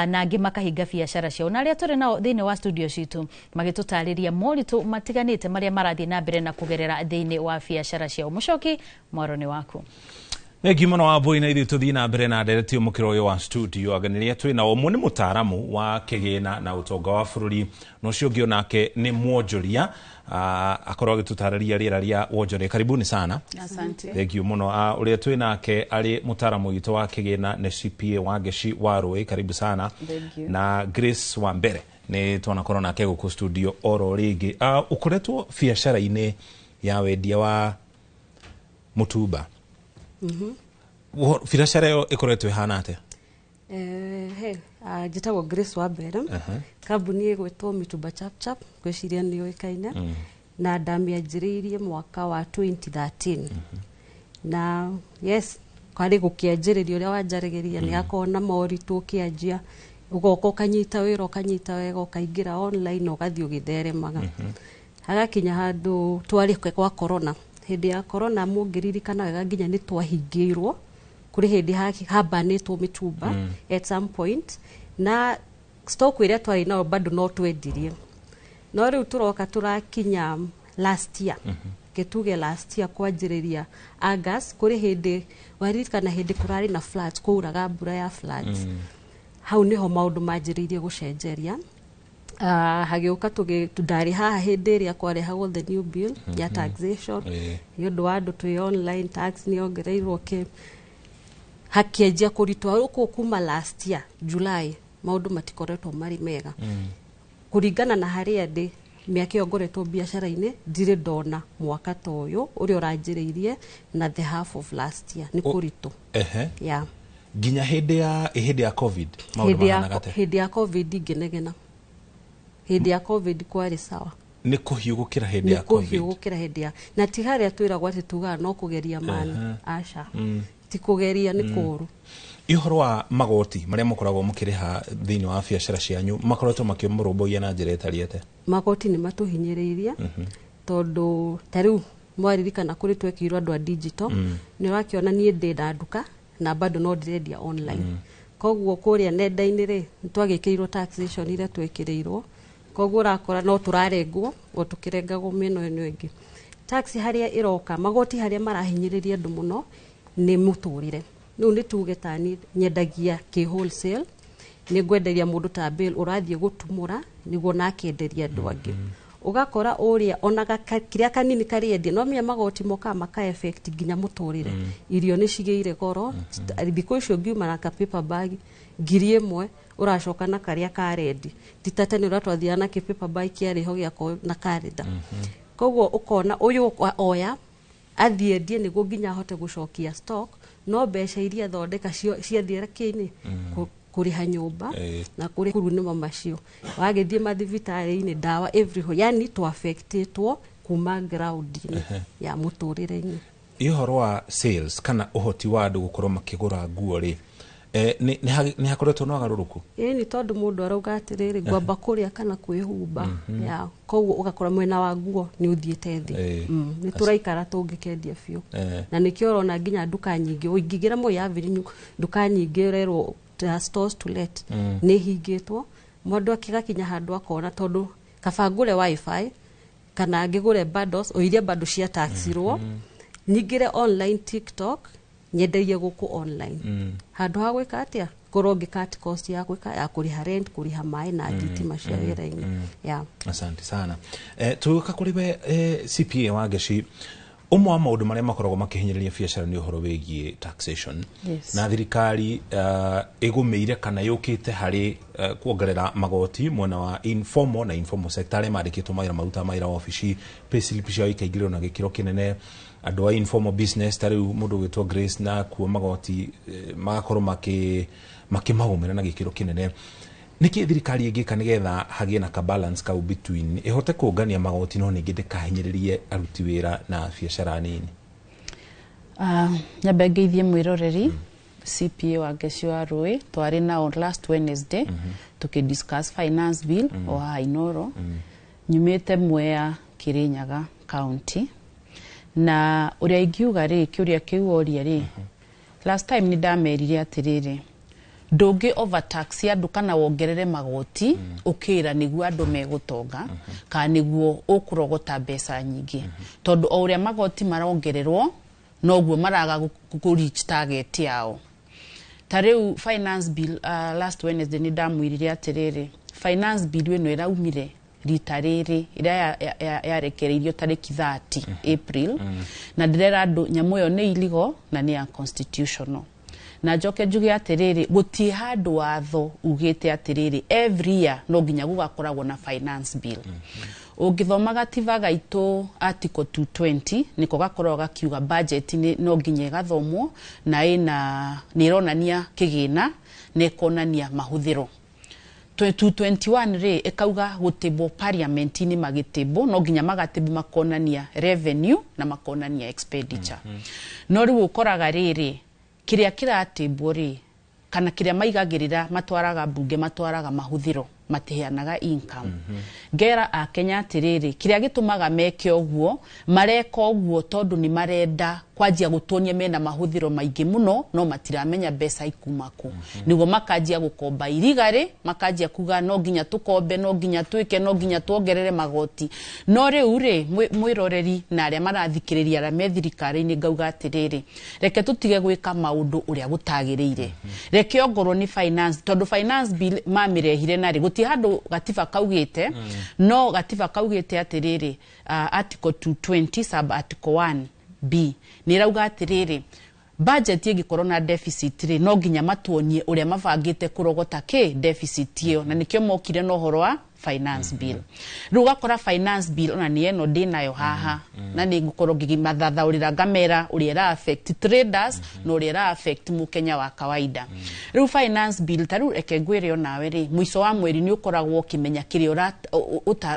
na angĩ makahinga biacara ciao, na arĩa tũrĩ nao thĩinĩ wa studio citũ magĩtũtarĩria moritũ matiganĩte marĩa marathiĩ na mbere na kũgerera thĩinĩ wa biacara ciao. Mũcoki, mwaro nĩ waku. Thengiũ mũno Wambui, na ithuĩ tũthiĩ na mbere na ndereti mũkĩro ũyũ wa studio. Ageni arĩa twĩ nao, ũmwe nĩ mũtaaramu wa kĩgĩna na ũtonga wa bũrũri, na ũcio ũngĩ onake nĩ mwonjoria, akorwo agĩtũtarĩria rĩera rĩa wonjoria. Karibuni sana. Asante. Thengiũ mũno. Ũrĩa twĩ nake arĩ mũtaaramu witũ wa kĩgĩna nĩ CPA Wangeci wa Rũĩ, karibu sana. Thank you. Na Grace wa Mbere nĩ twanakorwo nake gũkũ studio oro rĩngĩ. Ũkoretwo biacara-inĩ ya wendia wa mũtumba. Biacara ĩyo ĩkoretwo ĩhana atĩa? He, njĩtagwo Grace Wambere. Kambuni ĩgwĩtwo Mitumba Chap Chap, ngwĩciria nĩ yũĩkaine, na ndamĩanjĩrĩirie mwaka wa 2013. Na yes, kwarĩ gũkĩanjĩrĩria ũrĩa wanjarĩgĩria nĩ akorwo na moritũ, ũkĩanjia ũgoka ũkanyita wĩra, ũkanyita wega, ũkaingĩra online, ũgathiĩ ũgĩtheremaga, hagakinya handũ twarĩ kwa corona. Hĩndĩ ya corona, mũngĩririkana wega, nginya nĩ twahingĩirwo. Kũrĩ hĩndĩ hambanĩtwo mĩtumba at some point, na stock ĩrĩa twarĩ nayo bado no twendirie. No rĩu tũroka tũrakinya last year, gĩtuge last year kwanjĩrĩria August, kũrĩ hĩndĩ waririkana hĩndĩ kũrarĩ na floods, kũuraga mbura ya floods. Hau nĩho maũndũ manjĩrĩirie gũcenjeria. Hagĩũka ndarĩ haha hĩndĩ ĩrĩa kwarehagwo the new bill ya taxation, nĩ ũndũ wa andũ twĩ online, tax nĩ yongereirwo kĩ, hakĩanjia kũritũha. Ũkũ kuma last year July maũndũ matikoretwo marĩ mega. Kũringana na harĩa ndĩ, mĩaka ĩyo ngoretwo biacara-inĩ, ndirĩ ndona mwaka ta ũyũ ũrĩa ũranjĩrĩirie na the half of last year nĩ kũritũ. Yeah. Nginya hĩndĩ ya COVID maũndũ Hĩndĩ ya mahanaga atĩa? Hĩndĩ ya COVID ngĩnegena, hĩndĩ ya COVID kwarĩ sawa. Nĩ kũhiũ gũkĩra hĩndĩ Nĩ ya COVID? Kũhiũ gũkĩra hĩndĩ ya, na ti harĩa twĩragwo atĩ tugaga no kũgeria mani. Aca, ti kũgeria, nĩ kũũru. Ĩ ũhoro wa magoti marĩa mũkoragwo mũkĩrĩha thĩinĩ wa biacara cianyu, makoretwo makĩmũrũmbũiya na njĩra ĩtariĩ atĩa? Magoti nĩ matũhinyĩrĩirie, tondũ ta rĩu mwaririkana kũrĩ twekĩirwo andũ a digital, nĩ ũrakĩona niĩ ndĩ na nduka na bado no ndĩrendia online. Koguo kũrĩa nenda-inĩ rĩ, nĩ twagĩkĩirwo taxation iria twĩkĩrĩirwo, koguo ũrakora no tũrarengwo o tũkĩrengagwo mĩena ĩno ĩngĩ. Tax harĩa ĩroka, magoti harĩa marahinyĩrĩria andũ mũno nĩ mũtũrĩre. Rĩu nĩ tuge tani nyendagia kĩ wholesale, nĩ ngwenderia mũndũ ta bill ũrathiĩ gũtumũra nĩguo nakenderia andũ angĩ. Ũgakora ũrĩa onaga kĩrĩa kanini karĩendia no menya magoti mokaga maka effect nginya mũtũrĩre. Irio nĩ cigĩire goro. Thikũ icio ngiuma na ka paper bag 1000 ũracoka na karĩa karendi. Ti ta tene ũrĩa twathiaga na kĩ paper bag kĩarĩ ho gĩakorwo na karenda. Koguo ũkona ũyũ oya athiĩ endie nĩguo nginya ahote gũcokia stock, no mbeca iria athondeka ciathiĩ kĩinĩ kũrĩha nyũmba na kũrĩ kuru nĩmo macio wagĩthiĩ mathibitarĩ-inĩ ndawa everywhere, yani twaffectĩtwo kuma ground-inĩ ya mũtũrĩre-inĩ. Ĩ ũhoro wa sales kana ũhoti wa andũ gũkorwo makĩgũra nguo rĩ, nĩ hakoretwo na ũgarũrũku? Ĩĩ, nĩ tondũ mũndũ arauga atĩrĩrĩ, ngwamba kũrĩa kana kwĩhumba. Ya koguo ũgakora mwena wa nguo nĩ ũthiĩte thĩ. Nĩ tũraikara tũngĩkendia biũ. Na nĩkĩo ũrona nginya nduka nyingĩ ũingĩingĩra Moi Avenue, nduka nyingĩ ũrerwo ta stores to let nĩ hingĩtwo. Mũndũ akĩgakinya handũ akona tondũ kaba ngũre wifi kana ngĩgũre bundles o iria bado cia taxirwo, nyingĩre online TikTok nyenderie gũkũ online handũ ha gwĩka atĩa ngorwo ngĩ cut cost ya gwĩka ya kũrĩha rent, kũrĩha maĩ na thitima cia wĩra-inĩ ya. Asante sana. Tũgĩũka kũrĩ we, CPA wa Ngeci, ũmwe wa maũndũ marĩa makoragwo makĩhinyĩrĩria biacara nĩ ũhoro wĩgiĩ taxation. Na thirikari ĩgũmĩire kana yũkĩte harĩ kuongerera magoti mwena wa informal na informal sector, arĩa mandĩkĩtwo mawĩra marutaga mawĩra wabici, payslip ciao ikaingĩrĩrwo na gĩkĩro kĩnene. Andũ a informal business ta rĩu mũndũ ũgwĩtwo Grace na kuo magoti magakorwo makĩmagũmĩra na gĩkĩro kĩnene. Nĩkĩ thirikari ĩngĩka nĩgetha hagĩe na ka balance kau between ĩhote kũngania magoti no ningĩ ndĩkahinyĩrĩrie aruti wĩra na biacara nini? Nyambe ngeithie mwĩroreri. CPA wa Ngeci wa Rũĩ, twarĩ nao last Wednesday tukĩ discuss finance bill o haha Inoro. Nyumĩte Mwea, Kirinyaga County, na ũrĩa ingiuga rĩ, kĩũria kĩu woria rĩ, last time nĩ ndamerire atĩrĩrĩ, ndũngĩ overtax andũ kana wongerere magoti ũkĩra nĩguo andũ megũtonga kana nĩguo ũkũrogota mbeca nyingĩ, tondũ o ũrĩa magoti marongererwo noguo maraga kũ reach target yao. Ta rĩu finance bill, last Wednesday nĩ ndamwĩrire atĩrĩrĩ, finance bill ĩno ĩraumire rita rĩrĩ ĩrĩa yarekereirio tarĩki 30 April, na ndĩrera andũ nyamũ ĩyo nĩ illegal na nĩ unconstitutional. Na njoke njuge atĩrĩrĩ, gũtirĩ handũ watho ugĩte atĩrĩrĩ every year no nginya gũgakoragwo na finance bill. Ũngĩthoma gatiba gaitũ article 220 nĩko gakoragwo gakiuga budget nĩ no nginya ĩgathomwo na ĩna nĩ ĩronania kĩgĩna na ĩkonania mahũthĩro. 221 rĩ ĩkauga gũtĩbwo parliament-inĩ, magĩtĩbwo no nginya magatĩbwo makonania revenue na makonania expenditure. No rĩu ũkoraga rĩrĩ, kĩrĩa kĩratĩbwo rĩ kana kĩrĩa maigagĩrĩra matwaraga mbunge matwaraga mahũthĩro, matiheanaga income. Ngera akenya atĩrĩrĩ, kĩrĩa gĩtũmaga meke ũguo, mareka ũguo tondũ nĩ marenda kwanjia gũtuonia mena mahũthĩro maingĩ mũno no matiramenya mbeca ikuma kũ. Nĩguo makanjia gũkomba irigarĩ, makanjia kuga no nginya tũkombe, no nginya twĩke, no nginya tuongerere magoti. No rĩu rĩ, mwĩroreri na arĩa marathikĩrĩria arĩa me thirikari-inĩ, ngauga atĩrĩrĩ, reke tũtige gwĩka maũndũ ũrĩa gũtagĩrĩire. Reke ongorwo nĩ finance, tondũ finance bill mamĩrehire narĩ gũtirĩ handũ gatiba kaugĩte. No gatiba kaugĩte atĩrĩrĩ, article 220 sub article 1 b nĩ ĩrauga atĩrĩrĩ, budget ĩngĩkorwo na deficit rĩ, no nginya matuonie ũrĩa mabangĩte kũrogota kĩ deficit ĩyo, na nĩkĩo mokire na ũhoro wa finance bill. Rĩu ũgakora finance bill ona nĩ ĩno ndĩnayo haha, na nĩ ngũkorwo ngĩmathathaũrĩra ngamera ũrĩa ĩra affect traders na ũrĩa ĩra affect mũkenya wa kawaida. Rĩu finance bill, ta rĩu reke ngwĩre onawe rĩ, mũico wa mweri nĩ ũkoragwo ũkĩmenya kĩrĩa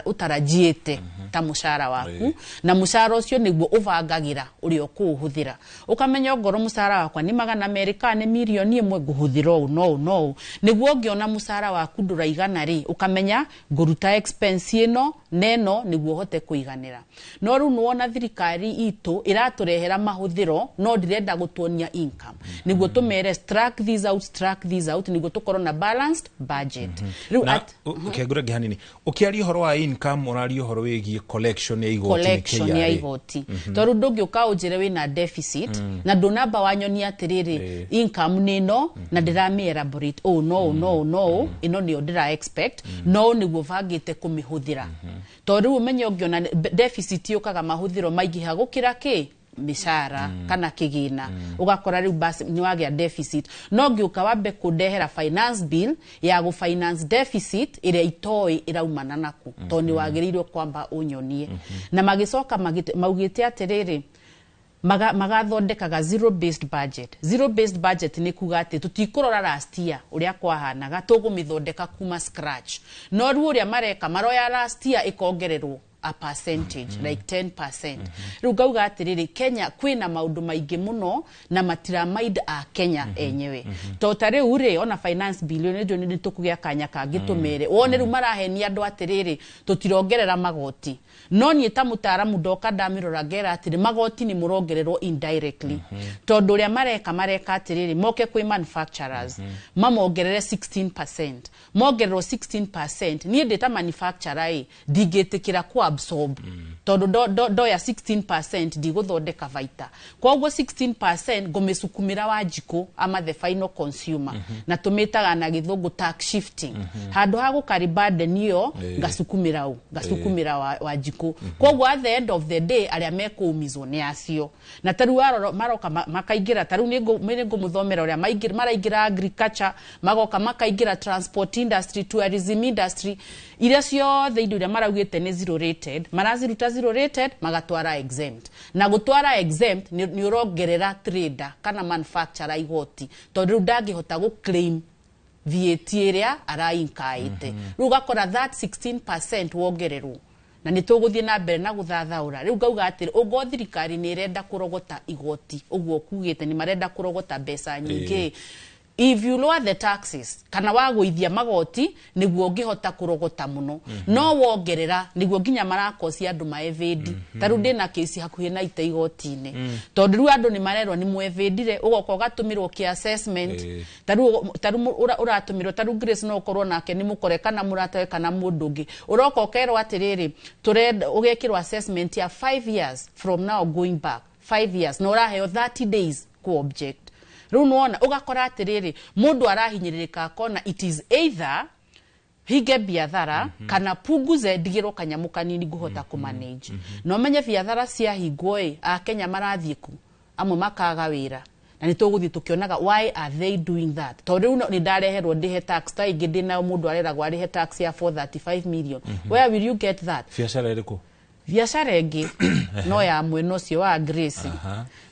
ũtarajiĩte ta mũcara waku, na mũcara ũcio nĩguo ũbangagĩra ũrĩa ũkũũhũthĩra. Ũkamenya ongorwo mũcara wakwa nĩ 200 kana nĩ 1,000,000 ngũhũthĩra ũũ no ũũ no ũũ, nĩguo ũngĩona mũcara waku ndũraigana rĩ, ũkamenya ngũruta expense ĩno na ĩno nĩguo ũhote kũiganĩra. No rĩu nĩwona thirikari itũ ĩratũrehera mahũthĩro no ndĩrenda gũtuonia income, nĩguo tũmere strike this out, strike this out, nĩguo tũkorwo na balanced budget. Rĩu Kengũre ngĩ hanini, ũkĩaria ũhoro wa income ũraria ũhoro wĩgiĩ Collection ya igoti nĩ Collection ya KRA. igoti, tondũ ndũngĩũka ũnjĩre wĩna deficit na ndũnamba wanyonia atĩrĩrĩ, income nĩ ĩno na ndĩramĩ elaborate ũũ no ũũ no ũũ no ũũ, ĩno nĩyo ndĩra expect, no ũũ nĩguo bangĩte kũmĩhũthĩra. Tondũ rĩu ũmenye ũngĩona deficit yũkaga mahũthĩro maingĩha gũkĩra kĩ mĩcara kana kĩgĩna, ũgakora rĩu basi nĩ wagĩa deficit. No ngĩũka wambe kũndehera finance bill ya gũ finance deficit ĩrĩa itoĩ ĩraumana naku, tondũ nĩ wagĩrĩirwo kwamba ũnyonie. Na magĩcoka maugĩte atĩrĩrĩ, magathondekaga zero based budget. Zero based budget nĩ kuga atĩ tũtikũrora last year ũrĩa kwahanaga, tũgũmĩthondeka kuma scratch. No rĩu ũrĩa mareka, maroya last year ĩkongererwo a percentage like 10%. Rĩu ngauga atĩrĩrĩ, Kenya kwĩna maũndũ maingĩ mũno na matiramaid a Kenya enyewe. To ta rĩu rĩ, ona finance bill nĩ njũĩ nĩ tũkũgĩa kanya kangĩ tũmere wone. Rĩu marahenia andũ atĩrĩrĩ, tũtirongerera magoti, no niĩ ta mũtaaramu ndoka ndamĩrora ngera atĩrĩ, magoti nĩ mũrongererwo indirectly, tondũ ũrĩa mareka atĩrĩrĩ, moke kwĩ manufacturers mamongerere 16%. Mongererwo 16%, niĩ ndĩ ta manufacturer ĩ ndingĩtĩkĩra ku absorb, tondũ ndoya 16% ndigũthondeka baita. Koguo 16% ngũmĩcukumĩra Wanjikũ ama the final consumer, na tũmĩtaga na gĩthũngũ tax shifting. Handũ ha gũkarĩ burden ĩyo, ngasukumĩra ũ ngasukumĩra Wanjikũ. Koguo at the end of the day arĩa mekũumizwo nĩ acio. Na tarĩu warora maroka makaingĩra, tarĩu nĩ ngũmũthomera ũrĩa maraingĩra agriculture, magoka makaingĩra transport industry, tourism industry, iria ciothe indo iria maraugĩte nĩ zero rated, maraziruta zero rated magatwara exempt. Na gũtwara exempt nĩ ũrongerera trader kana manufacturer igoti, tondũ rĩu ndangĩhota gũ claim VAT ĩrĩa arainkaĩte. Rĩu ũgakora that 16% wongererwo, na nĩ tũgũthiĩ na mbere na gũthathaũra. Rĩu ngauga atĩrĩ, ũngorwo thirikari nĩ ĩrenda kũrogota igoti ũguo kugĩte nĩ marenda kũrogota mbeca nyingĩ, if you lower the taxes kana wagũithia magoti, nĩguo ũngĩhota kũrogota mũno. No wongerera, nĩguo nginya marakosia andũ maevĩndi. Ta rĩu ndĩna kĩci hakuhĩ na ite igoti-inĩ, tondũ rĩu andũ nĩ marerwo nĩ mwevĩndire, ũgoka ũgatũmĩrwo kĩ assessment. Ta rĩu ũratũmĩrwo, ta rĩu Grace no ũkorwo nake nĩ mũkore kana mũratawe kana mũndũ ũngĩ, ũroka ũkerwo atĩrĩrĩ, tũrenda ũgekĩrwo assessment ya 5 years from now, going back 5 years, na ũraheo 30 days ku object. Rĩu nĩwona ũgakora atĩrĩrĩ, mũndũ arahinyĩrĩrĩka, akona it is either hinge biathara kana punguze ndigĩrwo kanyamũ kanini ngũhota kũmanage. Na ũmenye biathara ciahingwo ĩ, akenya marathiĩ ku amwe makaga wĩra, na nĩ tũgũthiĩ tũkĩonaga why are they doing that. Tondũ rĩu nĩ ndareherwo ndĩhe tax ta ingĩ ndĩnayo, mũndũ areragwo arĩhe tax ya 435 million. Where will you get that? Biacara ĩrĩkũ? Biacara ĩngĩ no ya mwena ũcio wa Grace.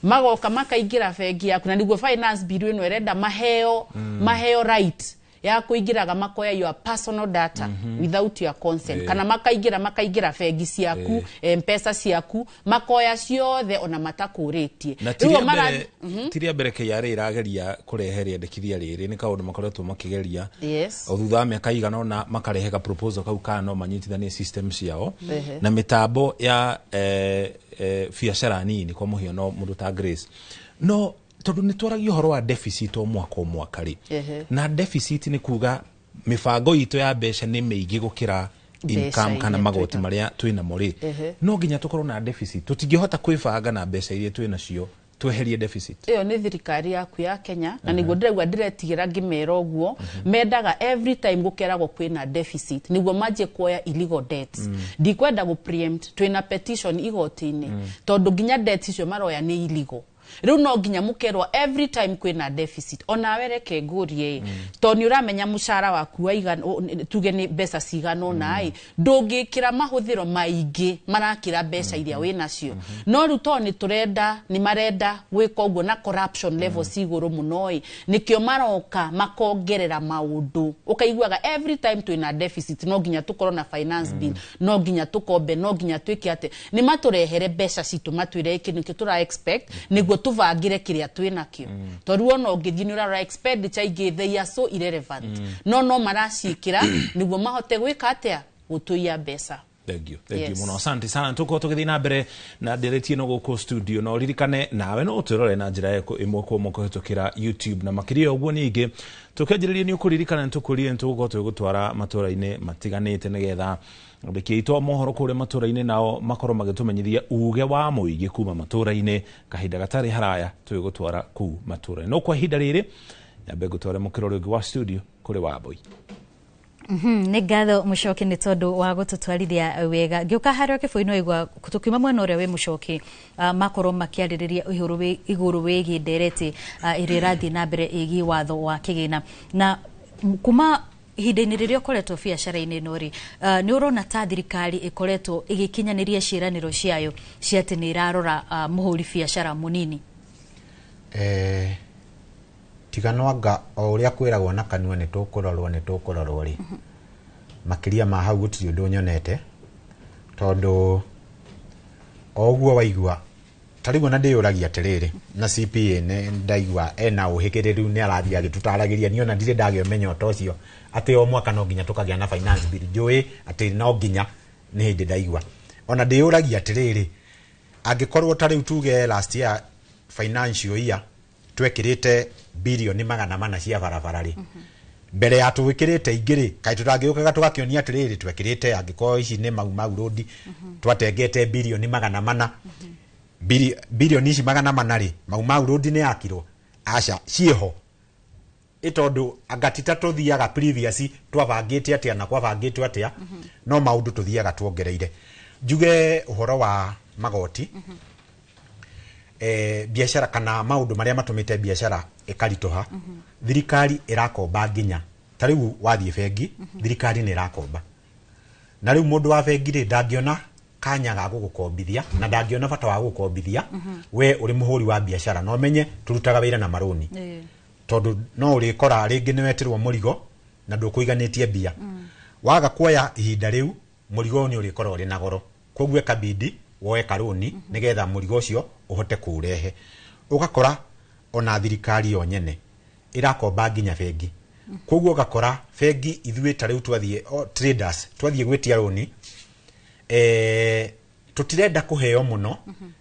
Magoka makaingĩra bengi yaku, na nĩguo finance bill ĩno ĩrenda maheo maheo right ya kũingĩraga makoya your personal data without your consent, kana makaingĩra bengi ciaku, mpesa ciaku, makoya ciothe ona matakũrĩtie. Na Rĩu ti rĩa o mbere, ti rĩa mbere KRA ĩrageria kũrehe rĩendekithia rĩrĩ. Nĩ kaũndũ makoretwo makĩgeria o thutha wa mĩaka igana ũna, makarehe ka proposal kau kana no manyitithanie system ciao na mĩtambo ya biacara nini, kwa mũhiano mũndũ ta Grace. No tondũ nĩ twaragia ũhoro wa deficit o mwaka o mwaka rĩ, na deficit nĩ kuga mĩbango itũ ya mbeca nĩ mĩingĩ gũkĩra mbeca income kana iria magoti twĩna. Marĩa twĩnamo rĩ, no nginya tũkorwo na deficit. Tũtingĩhota kwĩbanga na mbeca iria twĩ nacio tweherie deficit. Ĩyo nĩ thirikari yaku ya Kenya, na nĩguo ndĩraigua ndĩretigĩra ngĩmera ũguo. Mendaga every time gũkeragwo kwĩna deficit nĩguo manjie kuoya illegal debts. Ndikwenda gũ preempt, twĩna petition igoti-inĩ, tondũ nginya debts icio maroya nĩ illegal. Rĩu no nginya mũkerwo every time kwĩna deficit. Onawe reke ngũrie, tondũ nĩ ũramenya mũcara waku waigana, tuge nĩ mbeca cigana ũna ĩ, ndũngĩkĩra mahũthĩro maingĩ marakĩra mbeca iria wĩ nacio. No rĩu tondũ nĩ tũrenda, nĩ marenda gwĩka ũguo na corruption level ci igũrũ mũno ĩ, nĩkĩo maroka makongerera maũndũ. Ũkaiguaga every time twĩna deficit, no nginya tũkorwo na finance bill, no nginya tũkombe, no nginya twĩke atĩ nĩ matũrehere mbeca citũ, matwĩre ĩkĩ nĩkĩo tũra expect nĩguo tũbangĩre kĩrĩa twĩ nakĩo. Tondũ ona ũngĩthiĩ nĩ ũrarora expenditure ingĩ, they are so irrelevant, no no maraciĩkĩra nĩguo mahote gwĩka atĩa, gũtũiya mbeca. Thank you, thank you Yes. muno, asante sana. Tukorwo tũgĩthiĩ na mbere na ndereti ĩno gũkũ studio, na ũririkane nawe no ũtwĩrore na njĩra ĩmwe kwa ĩmwe kũhĩtũkĩra YouTube. Na makĩria ya ũguo, ningĩ tũkĩanjĩrĩria nĩ ũkũririkana nĩ tũkũrire nĩ tũgũkorwo tũgĩgũtwara matũra-inĩ matiganĩte, nĩgetha andĩki aitũ a mohoro kũrĩa matũra-inĩ nao makorwo magĩtũmenyithia uge wa mũingĩ kuma matũra-inĩ. Kahinda gatarĩ haraya tũgĩgũtwara kũu matũra-inĩ, no kwa ihinda rĩrĩ nyambe ngũtware mũkĩro ũrĩa ũngĩ wa studio kũrĩ Wambui. Nĩ ngatho, Mũcoki, nĩ tondũ wa gũtũtwarithia wega. Ngĩũka harĩa kĩbũi no igua tũkiuma mwena ũrĩa wĩ Mũcoki, makorwo makĩarĩrĩria igũrũ wĩgiĩ ndereti ĩrĩa ĩrathiĩ na mbere ĩgiĩ watho wa kĩgĩna. Na kuma ihinda-inĩ rĩrĩa ũkoretwo biacara-inĩ ĩno rĩ, nĩ ũrona ta thirikari ĩkoretwo ĩgĩkinyanĩria ciĩranĩro ciayo cia atĩ nĩ ĩrarora mũhũri biacara mũnini? Tiga nwanga o ũrĩa kwĩragwo na kanua nĩ tũkũrorwo, nĩ tũkũrorwo rĩ, makĩria ma hau gũtirĩ ũndũ nyonete, tondũ o ũguo waigua ta rĩu ona ndĩyũragia atĩrĩrĩ, na CPA nĩ ndaigua ena ũhĩgĩrĩru, nĩ arathiĩ agĩtũtaragĩria. Niĩ ona ndirĩ ndagĩa ũmenyo ta ũcio atĩ o mwaka no nginya tũkagĩa na finance bill. Njũĩ atĩ no nginya, nĩ hĩndĩ ndaigua. Ona ndĩyũragia atĩrĩrĩ, angĩkorwo ta rĩu tuge last year financial year twekĩrĩte birioni 400 cia barabara rĩ, mbere ya tũgĩkĩrĩte ingĩ rĩ, kaĩ tũtangĩũkaga tũgakĩonia atĩrĩrĩ, twekĩrĩte, angĩkorwo ici nĩ Mau Mau Road, twatengete birioni 400, birioni ici 400 rĩ, Mau Mau Road nĩ yakirwo? Aca, ciĩho ĩ, tondũ anga ti ta tũthiaga previous twabangĩte atĩa na kwabangĩtwo atĩa, no maũndũ tũthiaga tuongereire. Njuge ũhoro wa magoti, biacara kana maũndũ marĩa matũmĩte biacara ĩkaritũha, thirikari ĩrakomba nginya ta rĩu wathiĩ bengi, thirikari nĩ ĩrakomba, na rĩu mũndũ wa bengi rĩ, ndangĩona kanya ga gũgũkombithia na ndangĩona bata wa gũgũkombithia we ũrĩ mũhũri wa biacara. Na ũmenye tũrutaga wĩra na marũni, tondũ no ũrĩkora rĩngĩ nĩ wetĩrwo mũrigo na ndũkũiganĩtie mbia. Waga kuoya ihinda rĩu, mũrigo ũyũ nĩ ũrĩkora ũrĩ na goro. Koguo ĩkabidi woe karũni nĩgetha mũrigo ũcio ũhote kũũrehe. Ũgakora ona thirikari yo nyene ĩrakomba nginya bengi, koguo ũgakora bengi ithuĩ ta rĩu twathiĩ traders twathiĩ gwĩtia rũni, tũtirenda kũheo mũno,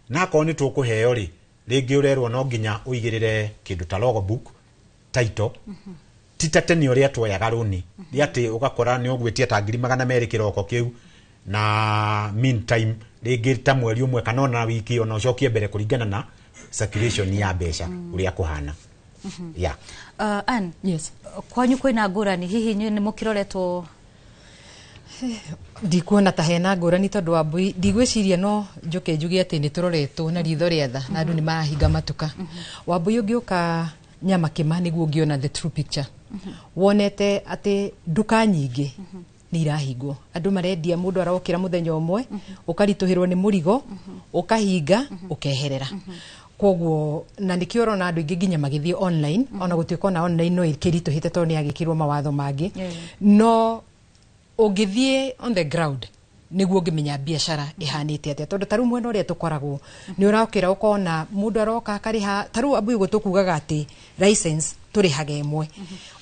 na akorwo nĩ tũkũheo rĩ, rĩngĩ ũrerwo no nginya ũigĩrĩre kĩndũ ta logbook, title. Ti ta tene ũrĩa tuoyaga rũni rĩ, atĩ ũgakora nĩ ũgwĩtia ta 200,000 kĩroko kĩu, na meantime rĩngĩ ta mweri ũmwe kana ona wiki ona ũcokie mbere, kũringana na circulation ya mbeca ũrĩa kũhana, yeah. Ann, yes. Kwanyu kwĩna ngũrani hihi, inyuĩ nĩ mũkĩroretwo? Ndikuona ta hena ngũrani, tondũ wa mbui ndigwĩciria no njũke njuge atĩ nĩ tũroretwo na ritho rĩa tha na andũ nĩ marahinga matuka. Wambui, ũngĩũka Nyamakĩma nĩguo ũngĩona the true picture, wonete atĩ nduka nyingĩ nĩ irahingwo, andũ marendia, mũndũ arokĩra mũthenya ũmwe ũkaritũhĩrwo nĩ mũrigo, ũkahinga, ũkeherera. Koguo na nĩkĩo ũrona andũ aingĩ nginya magĩthiĩ online, ona gũtuĩka ona online no ĩkĩritũhĩte tondũ nĩ yagĩkĩrwo mawatho mangĩ. No ũngĩthiĩ on the ground nĩguo ũngĩmenya biacara ĩhanĩte atĩa, tondũ ta rĩu mwena ũrĩa tũkoragwo nĩ ũrokĩra ũkona mũndũ aroka akarĩha. Ta rĩu Abuyu tũkugaga atĩ license tũrĩhaga ĩmwe.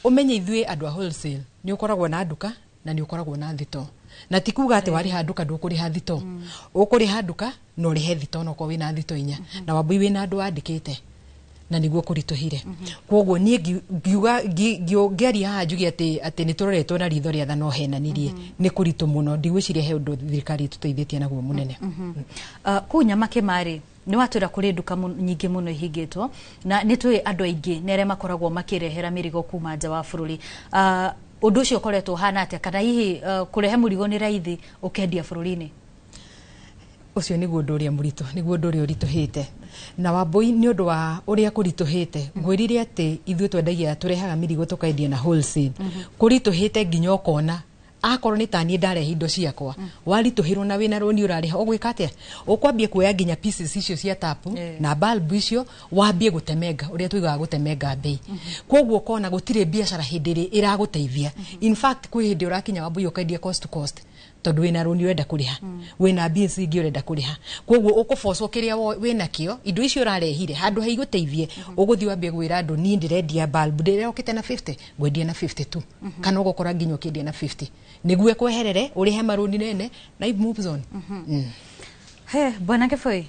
Ũmenye ithuĩ andũ a wholesale nĩ ũkoragwo na nduka na nĩ ũkoragwo na thito, na ti kuga atĩ warĩha nduka ndũkũrĩha thito. Ũkũrĩha nduka na ũrĩhe thito, onokorwo wĩna thito inya. Na Wambui wĩna andũ wandĩkĩte na nĩguo kũritũhire. Koguo niĩ ngiuga ngĩaria haha njuge atĩ nĩ tũroretwo na ritho rĩa tha, no henanirie, nĩ kũritũ mũno. Ndigwĩciria he ũndũ thirikari ĩtũteithĩtie naguo mũnene. Kũu Nyamakĩma rĩ, nĩ watwĩra kũrĩ nduka nyingĩ mũno ihingĩtwo, na nĩ tũĩ andũ aingĩ nĩ arĩa makoragwo makĩrehera mĩrigo kuma nja wa bũrũri. Ũndũ ũcio ũkoretwo ũhana atĩa, kana hihi kũrehe mũrigo nĩ raithi ũkendia bũrũri-inĩ? Ũcio nĩguo ũndũ ũrĩa mũritũ, nĩguo ũndũ ũrĩa ũritũhĩte. Na Wambui, nĩ ũndũ wa ũrĩa kũritũhĩte, ngwĩrire atĩ ithuĩ twendagia, tũrehaga mĩrigo tũkendia na wholesale. Kũritũhĩte nginya ũkona akorwo nĩ taniĩ ndarehe indo ciakwa, waritũhĩrwo na wĩna rũni ũrarĩha, ũgwĩka atĩa? Ũkwambia kuoya nginya pieces icio cia tapu na bulb icio, wambie gũtemenga ũrĩa tuigaga gũtemenga mbei. Koguo ũkona gũtirĩ biacara hĩndĩ ĩrĩa ĩragũteithia. In fact, kwĩ hĩndĩ ũrakinya, Wambui, ũkendia cost to cost. Tondu wina rũni ũrenda kũrĩha, wina bills ingĩ ũrenda kũrĩha, koguo ũkũbocwo kĩrĩa wĩna kĩo, indo icio ũrarehire handũ ha igũteithie, ũgũthiĩ wambie gwĩra andũ niĩ ndĩrendia bulb ndĩrokĩte na 50, ngwendia na 52, kana ũgũkora nginya ũkĩendia na 50 nĩguo ĩkweherere ũrĩhe marũni nene. Life moves on. He bwana Kĩboi,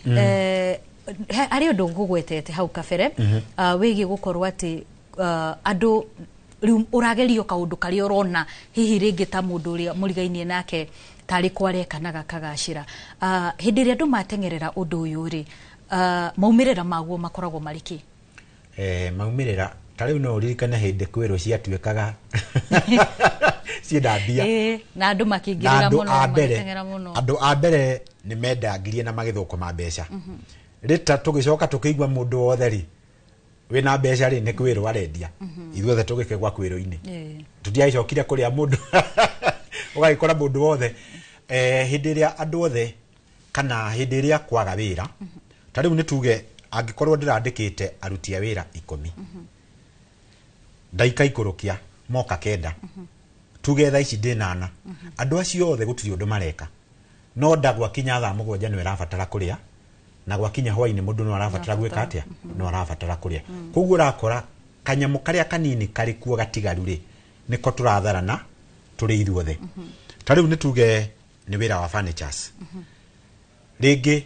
harĩ ũndũ ngũgwetete hau kabere, wĩgiĩ gũkorwo atĩ andũ rĩu ũragerio kaũndũ karĩa ũrona hihi rĩngĩ ta mũndũ ũrĩa mũrigainie nake tarĩ kwareka na gakagacĩra. Hĩndĩ ĩrĩa andũ mateng'erera ũndũ ũyũ rĩ, maumĩrĩra maguo makoragwo marĩ kĩ? Maumĩrĩra ta rĩu no ũririkane hĩndĩ kwĩrwo ciatuĩkaga cienda mbia. Na andũ na makĩingĩrĩra andũ mũno, a mbere magĩteng'era mũno. Andũ a mbere nĩ mendangirie na magĩthũkũma mbeca rĩta, tũgĩcoka tũkĩigua mũndũ wothe rĩ wĩna mbeca rĩ nĩ kwĩrwo arendia. Ithuothe tũgĩkĩgwa kwĩrwo-inĩ. Tũtiagĩcokire kũrĩa mũndũ, ũgagĩkora mũndũ wothe, hĩndĩ ĩrĩa andũ othe kana hĩndĩ ĩrĩa kwaga wĩra, ta rĩu nĩ tuge angĩkorwo ndĩrandĩkĩte aruti a wĩra 10, ndaika ikũrũkia moka 9, tuge thaa ici ndĩ nana, andũ acio othe gũtirĩ ũndũ mareka, no nda gwakinya thaa 7 nĩ ĩrabatara kũrĩa, na gwakinya hwainĩ mũndũ no arabatara gwĩka atĩa? No arabatara kũrĩa. Koguo ũrakora kanyamũ karĩa kanini karĩ kuo gatigaru rĩ, nĩko tũratharana tũrĩ ithuothe. Ta rĩu nĩ tuge nĩ wĩra wa furnitures rĩngĩ,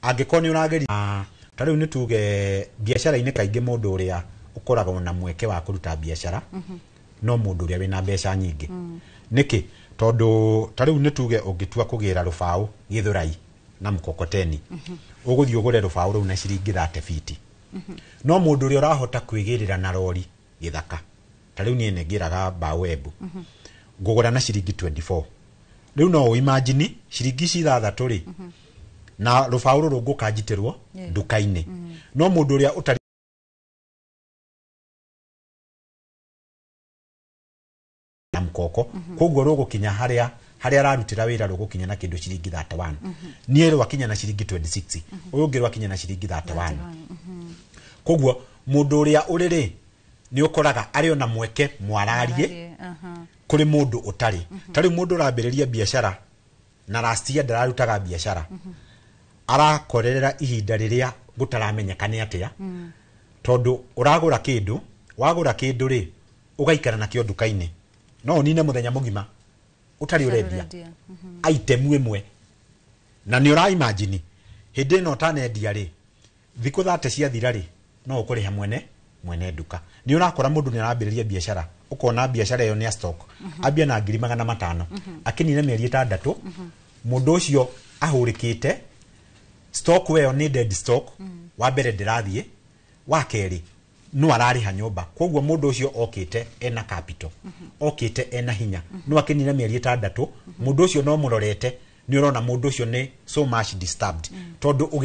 angĩkorwo nĩ ũrageria, ta rĩu nĩ tuge biacara-inĩ, kaingĩ mũndũ ũrĩa ũkoragwo na mweke wa kũruta biacara no mũndũ ũrĩa wĩna mbeca nyingĩ. Nĩkĩ? Tondũ ta rĩu nĩ tuge ũngĩtua kũgĩra rũbaũ Gĩthũrai na mkokoteni, ũgũthiĩ ũgũre rũbaũ rũu na ciringi 30 fiti, no mũndũ ũrĩa ũrahota kwĩgĩrĩra na rori gĩthaka, ta rĩu niĩ nĩngĩraga mbaũ Embu, ngũgũra na ciringi 24. Rĩu no ũimagine ciringi ici 6 rĩ na rũbaũ rũrũ ngũka njitĩrwo nduka-inĩ, no mũndũ ũrĩa ũtarĩ na mkoko, koguo rũgũkinya harĩa ararutĩra wĩra rũgũkinya na kĩndũ ciringi 31, niĩ rwakinya na ciringi 26, ũyũ ũngĩ rwakinya na ciringi 31. Koguo mũndũ ũrĩa ũrĩ rĩ nĩ ũkoraga arĩ ona mweke mwararie kũrĩ mũndũ ũtarĩ. Ta rĩu mũndũ ũrambĩrĩria biacara na last year ndararutaga biacara, arakorerera ihinda rĩrĩa gũtaramenyeka nĩ atĩa, tondũ ũragũra kĩndũ, wagũra kĩndũ rĩ ũgaikara nakĩo nduka-inĩ, no ũnine mũthenya mũgima ũtarĩ ũrendia item ĩmwe, na nĩ ũra imagine hĩndĩ ĩno ũtanendia rĩ, thikũ 30 ciathira rĩ, no ũkũrĩha mwene nduka. Nĩ ũrakora mũndũ nĩ arambĩrĩria biacara, ũkona biacara ĩyo nĩ ya stock, ambia na 500,000, akĩnina mĩeri 6 mũndũ ũcio ahũrĩkĩte stock ĩyo nĩ dead stock. Wa mbere ndĩrathiĩ, wa kerĩ no ararĩha nyũmba, koguo mũndũ ũcio okĩte ena capital, okĩte ena hinya, no akĩnina mĩeri 6 mũndũ ũcio no mũrorete, nĩ ũrona mũndũ ũcio nĩ so much disturbed tondũ